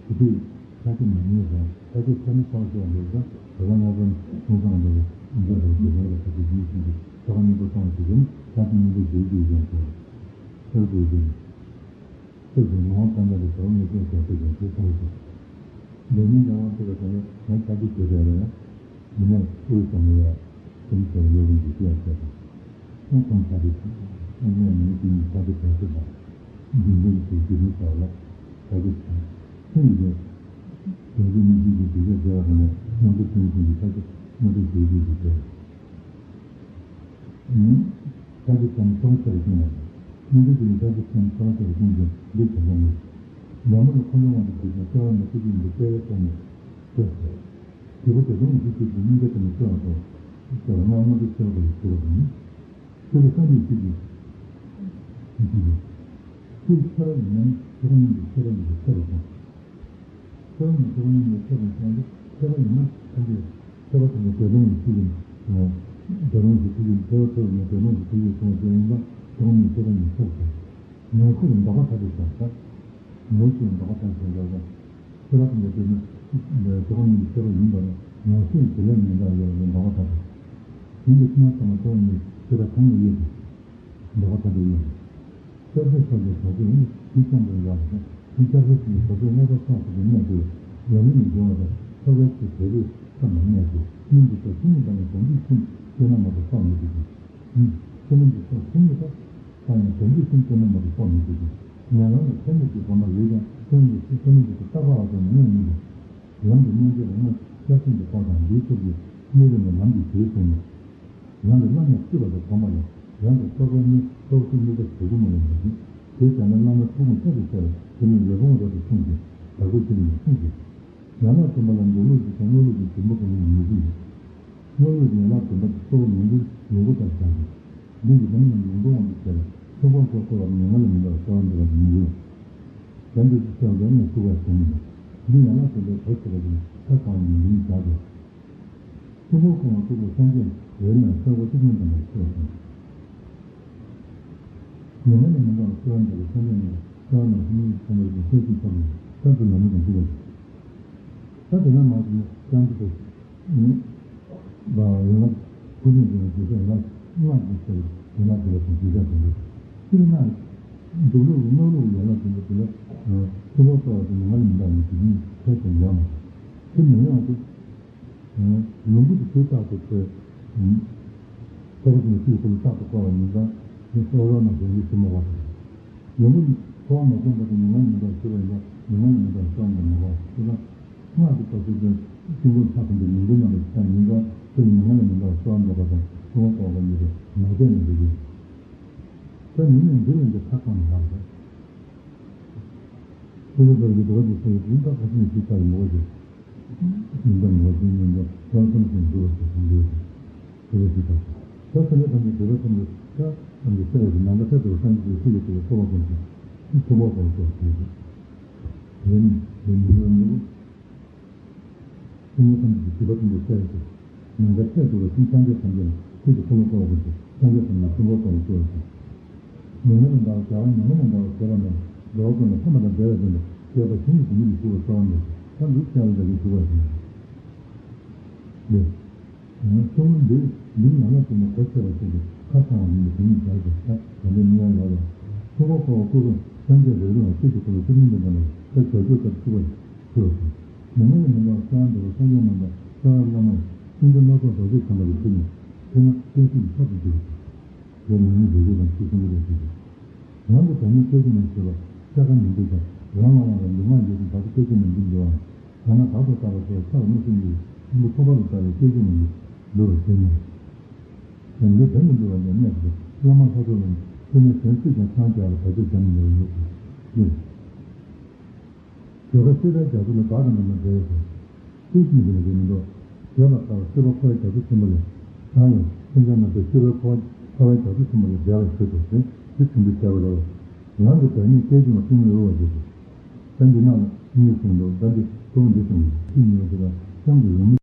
དེ་དུས་ཁ་ཆེ་མ་ཡིན་རེད། ཁ་ཆེ་ཆ་ནི་ཕར་ཞོག་འདུག་ད་དེ་ལ་ང་ཚོ་ཐུགས་གཙང་འདུག་འདི་འདུག་དེ་ལ་ཁ་ཆེ་ཡིན་ཞིང་གི་ཆ་ག་གཉིས་པོ་སོང་ཞིག་ཡིན། ཁ་ཆེ་གཉིས་པོ་ཞིག་ཡིན་ཞིང་གི་ཁྱེར་དགོས་ཀྱི། ཁྱེད་ཀྱི་ངོ་བོ་ཙམ་པ་དེ་ཟོར་ངེས་ཤེས་ཀྱང་ཁྱེད་ཀྱི་ཁྱེད་ཚོར་ཞིང་། འདི་ཉིད་ཀྱང་དབང་ཐོབ་པའི་དོན་ལ་ང་ཁ་ཆེ་དེ་རེད་རེད། མི་ནས་དབུས་སམ་ཡ་སེམས་ཚོར་ཡོད་རིང་གི་སྐྱེ་ཡང་སྐྱེ་དང་། ཨང་ཁོང་ཁ་ཆེ་དང་། ཨང་ཉན་མི་དེ་ཉིད་ཁ་ཆེ་དང་ཚེ་དང་། འདི་འདྲའི་ཚེ་རྒྱུ་མི་ཚོགས་ལ་ཁ་ཆེ་དང་། ཚེ་ཡི་གེ། དོན་གྱི་མི་ཤེས་ཀྱི་དུས་ཆད་བྱེ་བ་དང་ནི་མངོན་མཐོ་ཀུན་གཞི་ཀྱི་ཁ་ཆེ་མངོན་མཐོ་དུས་ཀྱི་དུས་ཆད། ནི། ཁ་ཆེ་ཙམ་ཚོགས་ཆེར་བྱུང་བ་དང་། མངོན་མཐོ་དུས་ཀྱི་ཁ་ཆེ་ཙམ་ཚོགས་ཆེར་བྱུང་ཞིང་འདི་བྱེད་པ་ནི། ལམ་མོ་ལ་ཁོང་ཁྲོ་དབང་དུ་བྱས་ཤིང་སྐྱེ་བ་ནི་ཐུགས་རྗེ་འདི་སྐྱེ་བའི་སྟེང་ནས་སྐྱེས་སོ། དེ་ཁོ་དེ་དོན་གྱི་ཚུལ་གྱིས་སྙིང་ག་དེ་ནི་སྐྱེ་བ་དང་། སྐྱེ་བ་སྔ་མ་དུ་སྐྱེ་བ་དང་ཞུ་བ་དང་། ཁྱོད་ཀྱི་བསམ་པའི་ཚིག་གིས་མི་ཤེས་ཀྱི། ཁྱོད་ཁྱེད་རང་ཡིན་ན་ནི་ཁྱེད་རང་ཉིད་ཀྱི་ཁྱེད་རང་ཡིན་པའི་ཁྱེད་རང་དང་། ཁྱེད་རང་ཉིད་ཁྱེད་རང་ཉིད་ཀྱི་ཁྱེད་རང་སོང་སྟེ་ཁྱེད་རང་ཡིན་ན་ཐམས་ཅད་ཁྱེད་རང་ཐམས་ཅད་དེ་དོན་གྱི་ཚིག་གིས། དེ་དོན་གྱི་ཚིག་གིས་ཁྱེད་རང་ཐམས་ཅད་དེ་དོན་གྱི་ཚིག་གིས་སོང་སྟེ་ཡིན་ཙང་ཁྱེད་རང་ཉིད་ཁྱེད་རང་ཉིད་ཁྱེད་རང་དང་། ངོ་ཤེས་ཀྱི་ལྡོག་པ་ཐ་དད་བྱུང་ས། ངོ་ཤེས་ཀྱི་ལྡོག་པ་ཐ་དད་བྱུང་ས། ཁྱེད་རང་ཉིད་དེ་ནི་ཁྱེད་རང་ཉིད་ཀྱི་ཁྱེད་རང་ཡིན་པ་ནི་ངོ་ཤེས་ཀྱི་ལས་ཉིད་འདྲ་ཡོད་པའི་ལྡོག་པ་ཐ་དད། དེ་འདི་ཕྱི་མ་ཚང་མ་ཁྱེད་རང་ཉིད་ཁྱེད་རང་ཐ་སྙད་ཡོད་དེ། ལྡོག་པ་ཐ་དད་ཡིན། སྐྱབས་འགྲོ་སོགས་ཀྱི་བྱ་སྤྱོད་ནི་དེ་ཙམ་དུ་ཡོད་པ་དང་། དེ་སྐྱབས་འགྲོ་སོགས་ཀྱི་བྱ་སྤྱོད་ལྔ་པ་སོགས་སུ་གནས་ཏེ། ལམ་རིམ་ནི་འབྱུང་བ་དང་ཐོབ་པའི་ཚེ་བྲལ་བའི་ས་ནས་གནས་ཏེ། སྔོན་གྱི་ཚོགས་ཆུང་ངུ་དང་ནི་གོམས་འདྲིས་ཆུང་སྐྱེས་ན་མ་གཏོགས་སོགས་མི་འདུག་ཅིང་། ཆུང་ངུ་གི་ཚོགས་ཆུང་ངུ་དང་། ད་ཡང་དོན་གྱི་སེམས་ཙམ་མ་གཏོགས་རྟོགས་མི་ཐུབ་ཅིང་། ཉན་རང་ལ་ཚད་མེད་ཀྱི་གོ་འཕང་ཡོད་ཀྱང་། ཚད་མེད་ཀྱི་སེམས་ཙམ་མ་གཏོགས་རྟག་པ་ལ་སོགས་ནི་གནས་མི་འགྱུར། ལམ་གྱི་རྣལ་འབྱོར་པ་རྣམས་སྐྱབས་སེམས་ཀྱི་ཐོག་དང་འདིའི་ཐུགས་ཀྱི་གནད་དུ་ནི་ལམ་གྱི་གཞིར་གཟུང་ནས། ལམ་གྱི་བླ་མས་བསྐུལ་བ་དང་གོམས་པ་ལ། རང་གི་རྟོགས་པ་ནི་རྟོགས་ཚུལ་དམིགས་པ་ཞེ་དགུ་མ་ལ་འདུ། དེ་ལྟར་ན་བླ་མའི་ཐུགས་དགོངས་ཐད་དུ་བཅད་པ་དེ་ནི་ལས་བུམ་རབ་ཏུ་ཕྱུང་ཞིང་། བདག་པོའི་ཚུལ་ནི་མཚུངས་ཤིང་། ཡན་ལག་བདུན་པ་ལ་མདོ་ལུགས་ཀྱི་དང་སྔགས་ལུགས་ཀྱི་བདུན་པོ་གང་ཡིན་མི་གཅིག་ཡིན། སྔགས་ལུགས་ཀྱི་ཡན་ལག་བདུན་པ་དེ་གཙོ་བོ་ལུང་གི་ལུང་གོ་ལྟར་བཞག་ཅིང་། འདི་ཡི་དོན་ནི་ལུང་གོ་དབང་དུ་བྱས་པ་ཐུན་མོང་ཐོག་བཀོད་པ་ཉམས་ལེན་མི་འདྲ་བ་གསོལ་བ་འདེབས་པ་དེ་མི་འགྱུར། དོན་དུ་ཅི་བྱ་བ་ལས་ངས་ཐུགས་ཁར་བྱུང་མི་འདུག་འདི་ཡན་ལག་བདུན་པའི་གོ་ཆོད་པ་ཅན་ཁ་གང་ཡིན་མིང་བཞག་སྟེ། ཐུན་མོང་གོ་འཕང་བཀོད་པའི་སངས་རྒྱས་འོད་རྣམས་གསལ་བ་ཐུགས་དམ་དམ་པར་ཤེས་པ་དང་། ཉམས་ལེན་མི་འདྲ་བ་གསོལ་བ་འདེབས་པའི་སངས་རྒྱས་རྣམས་ལ་གསོལ་བ་རྣམས་ཐུན་མོང་གོ་འཕང་བཀོད་པའི་སྐད་ཅིག་ཙམ་ལ་ལྟར་དུ་ལམ་མི་དང་འདུ་བ་ཡིན། ད་དེ་ནས་མར་ནི་ཀྱང་དུ་ནི། ཡན་ལག་ཁུ་ནས་ཀྱང་རྗེས་སུ་ཡན་ལག་སྔགས་ཀྱི་ཆེད་ཡན་ལག་དེ་ལ་དང་རྗེས་སུ་དང་དུ། སྤྱིར་ན། མདོ་ལུགས་ཀྱི་སྔགས་ལུགས་ཀྱི་ཡན་ལག་བདུན་པོ་དེ་ལ། ཐུན་མོང་གསོལ་བ་དང་ཉམས་ལེན་མི་འདྲ་བ་ཡིན་ཞེས་ནི་ཁས་ཀྱང་ཡང་མ། དེ་མི་ཡང་དུ། ལུང་གི་དུས་རྟག་ཏུ་ཚེ། ཐོབ་པ་ནི་སྲིད་ཀུན་རྟག་ཏུ་བསྐོར་བ་ཡིན་ཙང་། དེ་སོགས་རོགས་རྣམས་དོན་གྱི་ཞིབ་མོ་བ་དང་། ཡོང་གི་འཚོ་བ་མ་བྱུང་བར་དུ་ཉམས་ལེན་མི་འདྲ་བ་ཞུ་བ་ཡིན་ན་ཉམས་ལེན་མི་འདྲ་བ་གསོལ་བ་འདེབས་མི་འདྲ་བ་ཞུ་ན། སྔགས་ཀྱི་བཀའ་སྲོལ་ཅན་ཤིང་ཕུང་ཆ་ཚང་གི་ལུང་གི་རྣམ་པ་ཞིག་ཀྱང་ཡིན་ཙང་དེ་ལ་ཉམས་ལེན་མི་འདྲ་བ་གསོལ་བ་འདེབས་པ་དང་ཐུན་མོང་གསོལ་བ་གཉིས་ཀྱི་ནང་བསྟན་ནས་འདུ་གི། ད་ནི་ནས་འདི་ལ་འདི་ཁ་གང་ནས་ལྷག་པ། ཤེས་རབ་དང་གི་འདུལ་བ་འདི་ཚོ་ཡི་དུས་ད་ཁ་ཤས་ཤིག་ལྟར་མོ་ཞིག་ཡིན་ཙང་མོ་ཞིག་ཡིན་ཙང་བསམ་ཞིང་འདུལ་བ་ཞིག་ཡིན་ཏེ། དེ་ལས་ཞིག་དང་། ད་སེམས་ཅན་ཐམས་ཅད་བདེ་བ་ཐམས་ཅད་ད་ཐམས་ཅད་སེལ་བའི་ནམ་མཁའ་ལྟར་དུ་སངས་རྒྱས་ཀྱི་ཐུགས་ཀྱི་ཐུགས་ལ་ཐོབ་པ་ཀུན་གྱི་ཐུགས་ཐུབ་པ་ཀུན་སོགས་ཞེས་བྱ། དེ་ནི་དེ་ཉིད་ལ་མི་རུ། སེམས་ཅན་ཐམས་ཅད་ཀྱི་སྒྲིབ་པ་ཐམས་ཅད་སེལ་ཏེ། ནམ་མཁའ་ལྟར་དུ་བ་ཅིང་སངས་རྒྱས་ཐམས་ཅད་ལ་ཐུགས་ཀྱི་ཐུགས་ལ་བསྐོར་བ་ཀུན་གྱི་སངས་རྒྱས་ཐམས་ཅད་ཐུན་མོང་གསོལ་བ་བཏབ་པ་ཞིག་མྱ་ངན་ལས་འདའ་བར་བྱ་བ་མྱ་ངན་ལས་འདའ་བར་བྱེད་པ་རྣམས་འགྲོ་བ་ཀུན་ལ་ཕན་པ་དང་བདེ་བའི་དོན་དུ་བྱས་པ་བྱིན་གྱིས་བརླབ་པའི་ཞུ་བ་གསོལ་བ་འདེབས་ཀྱང་འདུག་ཅེས་པ་ལ་བདག་གིས་ཞུ་བ་ཞིག་ཡིན། གསུང་འདི་འདི་ཡན་ལག་དུ་མ་གོ་ཆོད་པ་ཅན་གྱི་ཁ་ཚང་བ་ཡིན་པས་དེ་ཉིད་སྦྱར་ཏེ་ད་ག་འདྲ་མི་ཡང་ཡོད་ལ། ཐུགས་ཁོག་ཁོག་པ་ཀུན་སངས་རྒྱས་རིགས་ལ་ཆོས་ཀྱི་ཐོག་ལ་ཆོས་མིན་པའི་འདྲ་ལ་ད་བྱ་རྒྱུ་ལྟར་ཞུ་བ་ཞུ་བ་དང་། མི་མངོན་ལས་མི་འདའ་བར་གསོལ་བ་འདེབས་པ་སངས་རྒྱས་རྣམས་དང་རྩ་བའི་བླ་མ་ཡི་སེམས་ཅན་སྣ་ཚོགས་རྡོ་རྗེ་འཆང་བ་ཡི་ཚུལ་ནི་ཐོས་ན་བསྟན་སྲིད་ཀྱི་ཆར་དུ་འགྱུར། དེ་ནི་མི་རེ་རེ་དང་ཆོས་གསུང་གི་རེད་ཟེར་ཏེ། རང་གི་བདག་ཉིད་སྐད་ཅིག་མ་ཞེས་པ་ཤ་ཁ་མི་འདུག་ཀྱང་རང་ལ་དབང་བའི་ལུས་ངག་ཡིད་གསུམ་བདག་ཏུ་སྐད་ཅིག་མ་འདུ་འགྱུར་བའམ། ཐ་ན་བདག་ཏུ་ལྟ་བ་ཞེས་པ་ཆ་ལ་མངོན་སུམ་ཡིན་ཕུང་པོ་ཐོབ་པ་ལ་ལྟ་བའི་སྐད་ཅིག་མ་འདུ་འགྱུར་བར་ཟེར་ནས། ཡང་འདི་བདག་ཉིད་འདུལ་བ་ལས་གནས་སུ་བླ་མ་ལྷ་ཚོགས་ལ་ནི་ཚུལ་མིན་གཞན་སུས་ཀྱང་འཆང་བྱ་ལ་བར་ཆད་བྱ་མི་ནུས་པ་ཡོད་དེ། བརྗོད་པ་སྲིད་པའི་རྒྱ་མཚོ་ལས་བདག་དང་འདྲ་མ་འབྲལ་བའི་ཕྱིར། ཚུལ་བཞིན་དུ་ནི་འདི་མི་འདོར། བརྗོད་པ་ལྟར་སྲིད་པ་འཁོར་བའི་རྒྱ་མཚོ་ཆེན་པོ་ལས། བདག་ཡང་སེམས་ཅན་རྣམས་ཀྱང་སྲིད་པའི་འཁོར་འཁོར་བའི་རྒྱ་མཚོ་ཆེན་པོ་ལས་བསྒྲལ་བའི་ཕྱིར་དུ་ཟེར་འདི་ཚུལ་འདི་བྱས་པ་ལ། རང་གི་བདག་ཉིད་སྐད་ཅིག་མ་ཐུན་མོང་དབུལ་བ་ཞིག་ཏུ། ད་འདི་ནང་ལ་གཉིས་གསུངས་འདུག་ད་འདི་གཙོ་བོ་འདི་གསུངས་འདུག་ཚིག་ཉུང་ཞིག་ལ་གཤམ་གྱི་ཡོང་མི།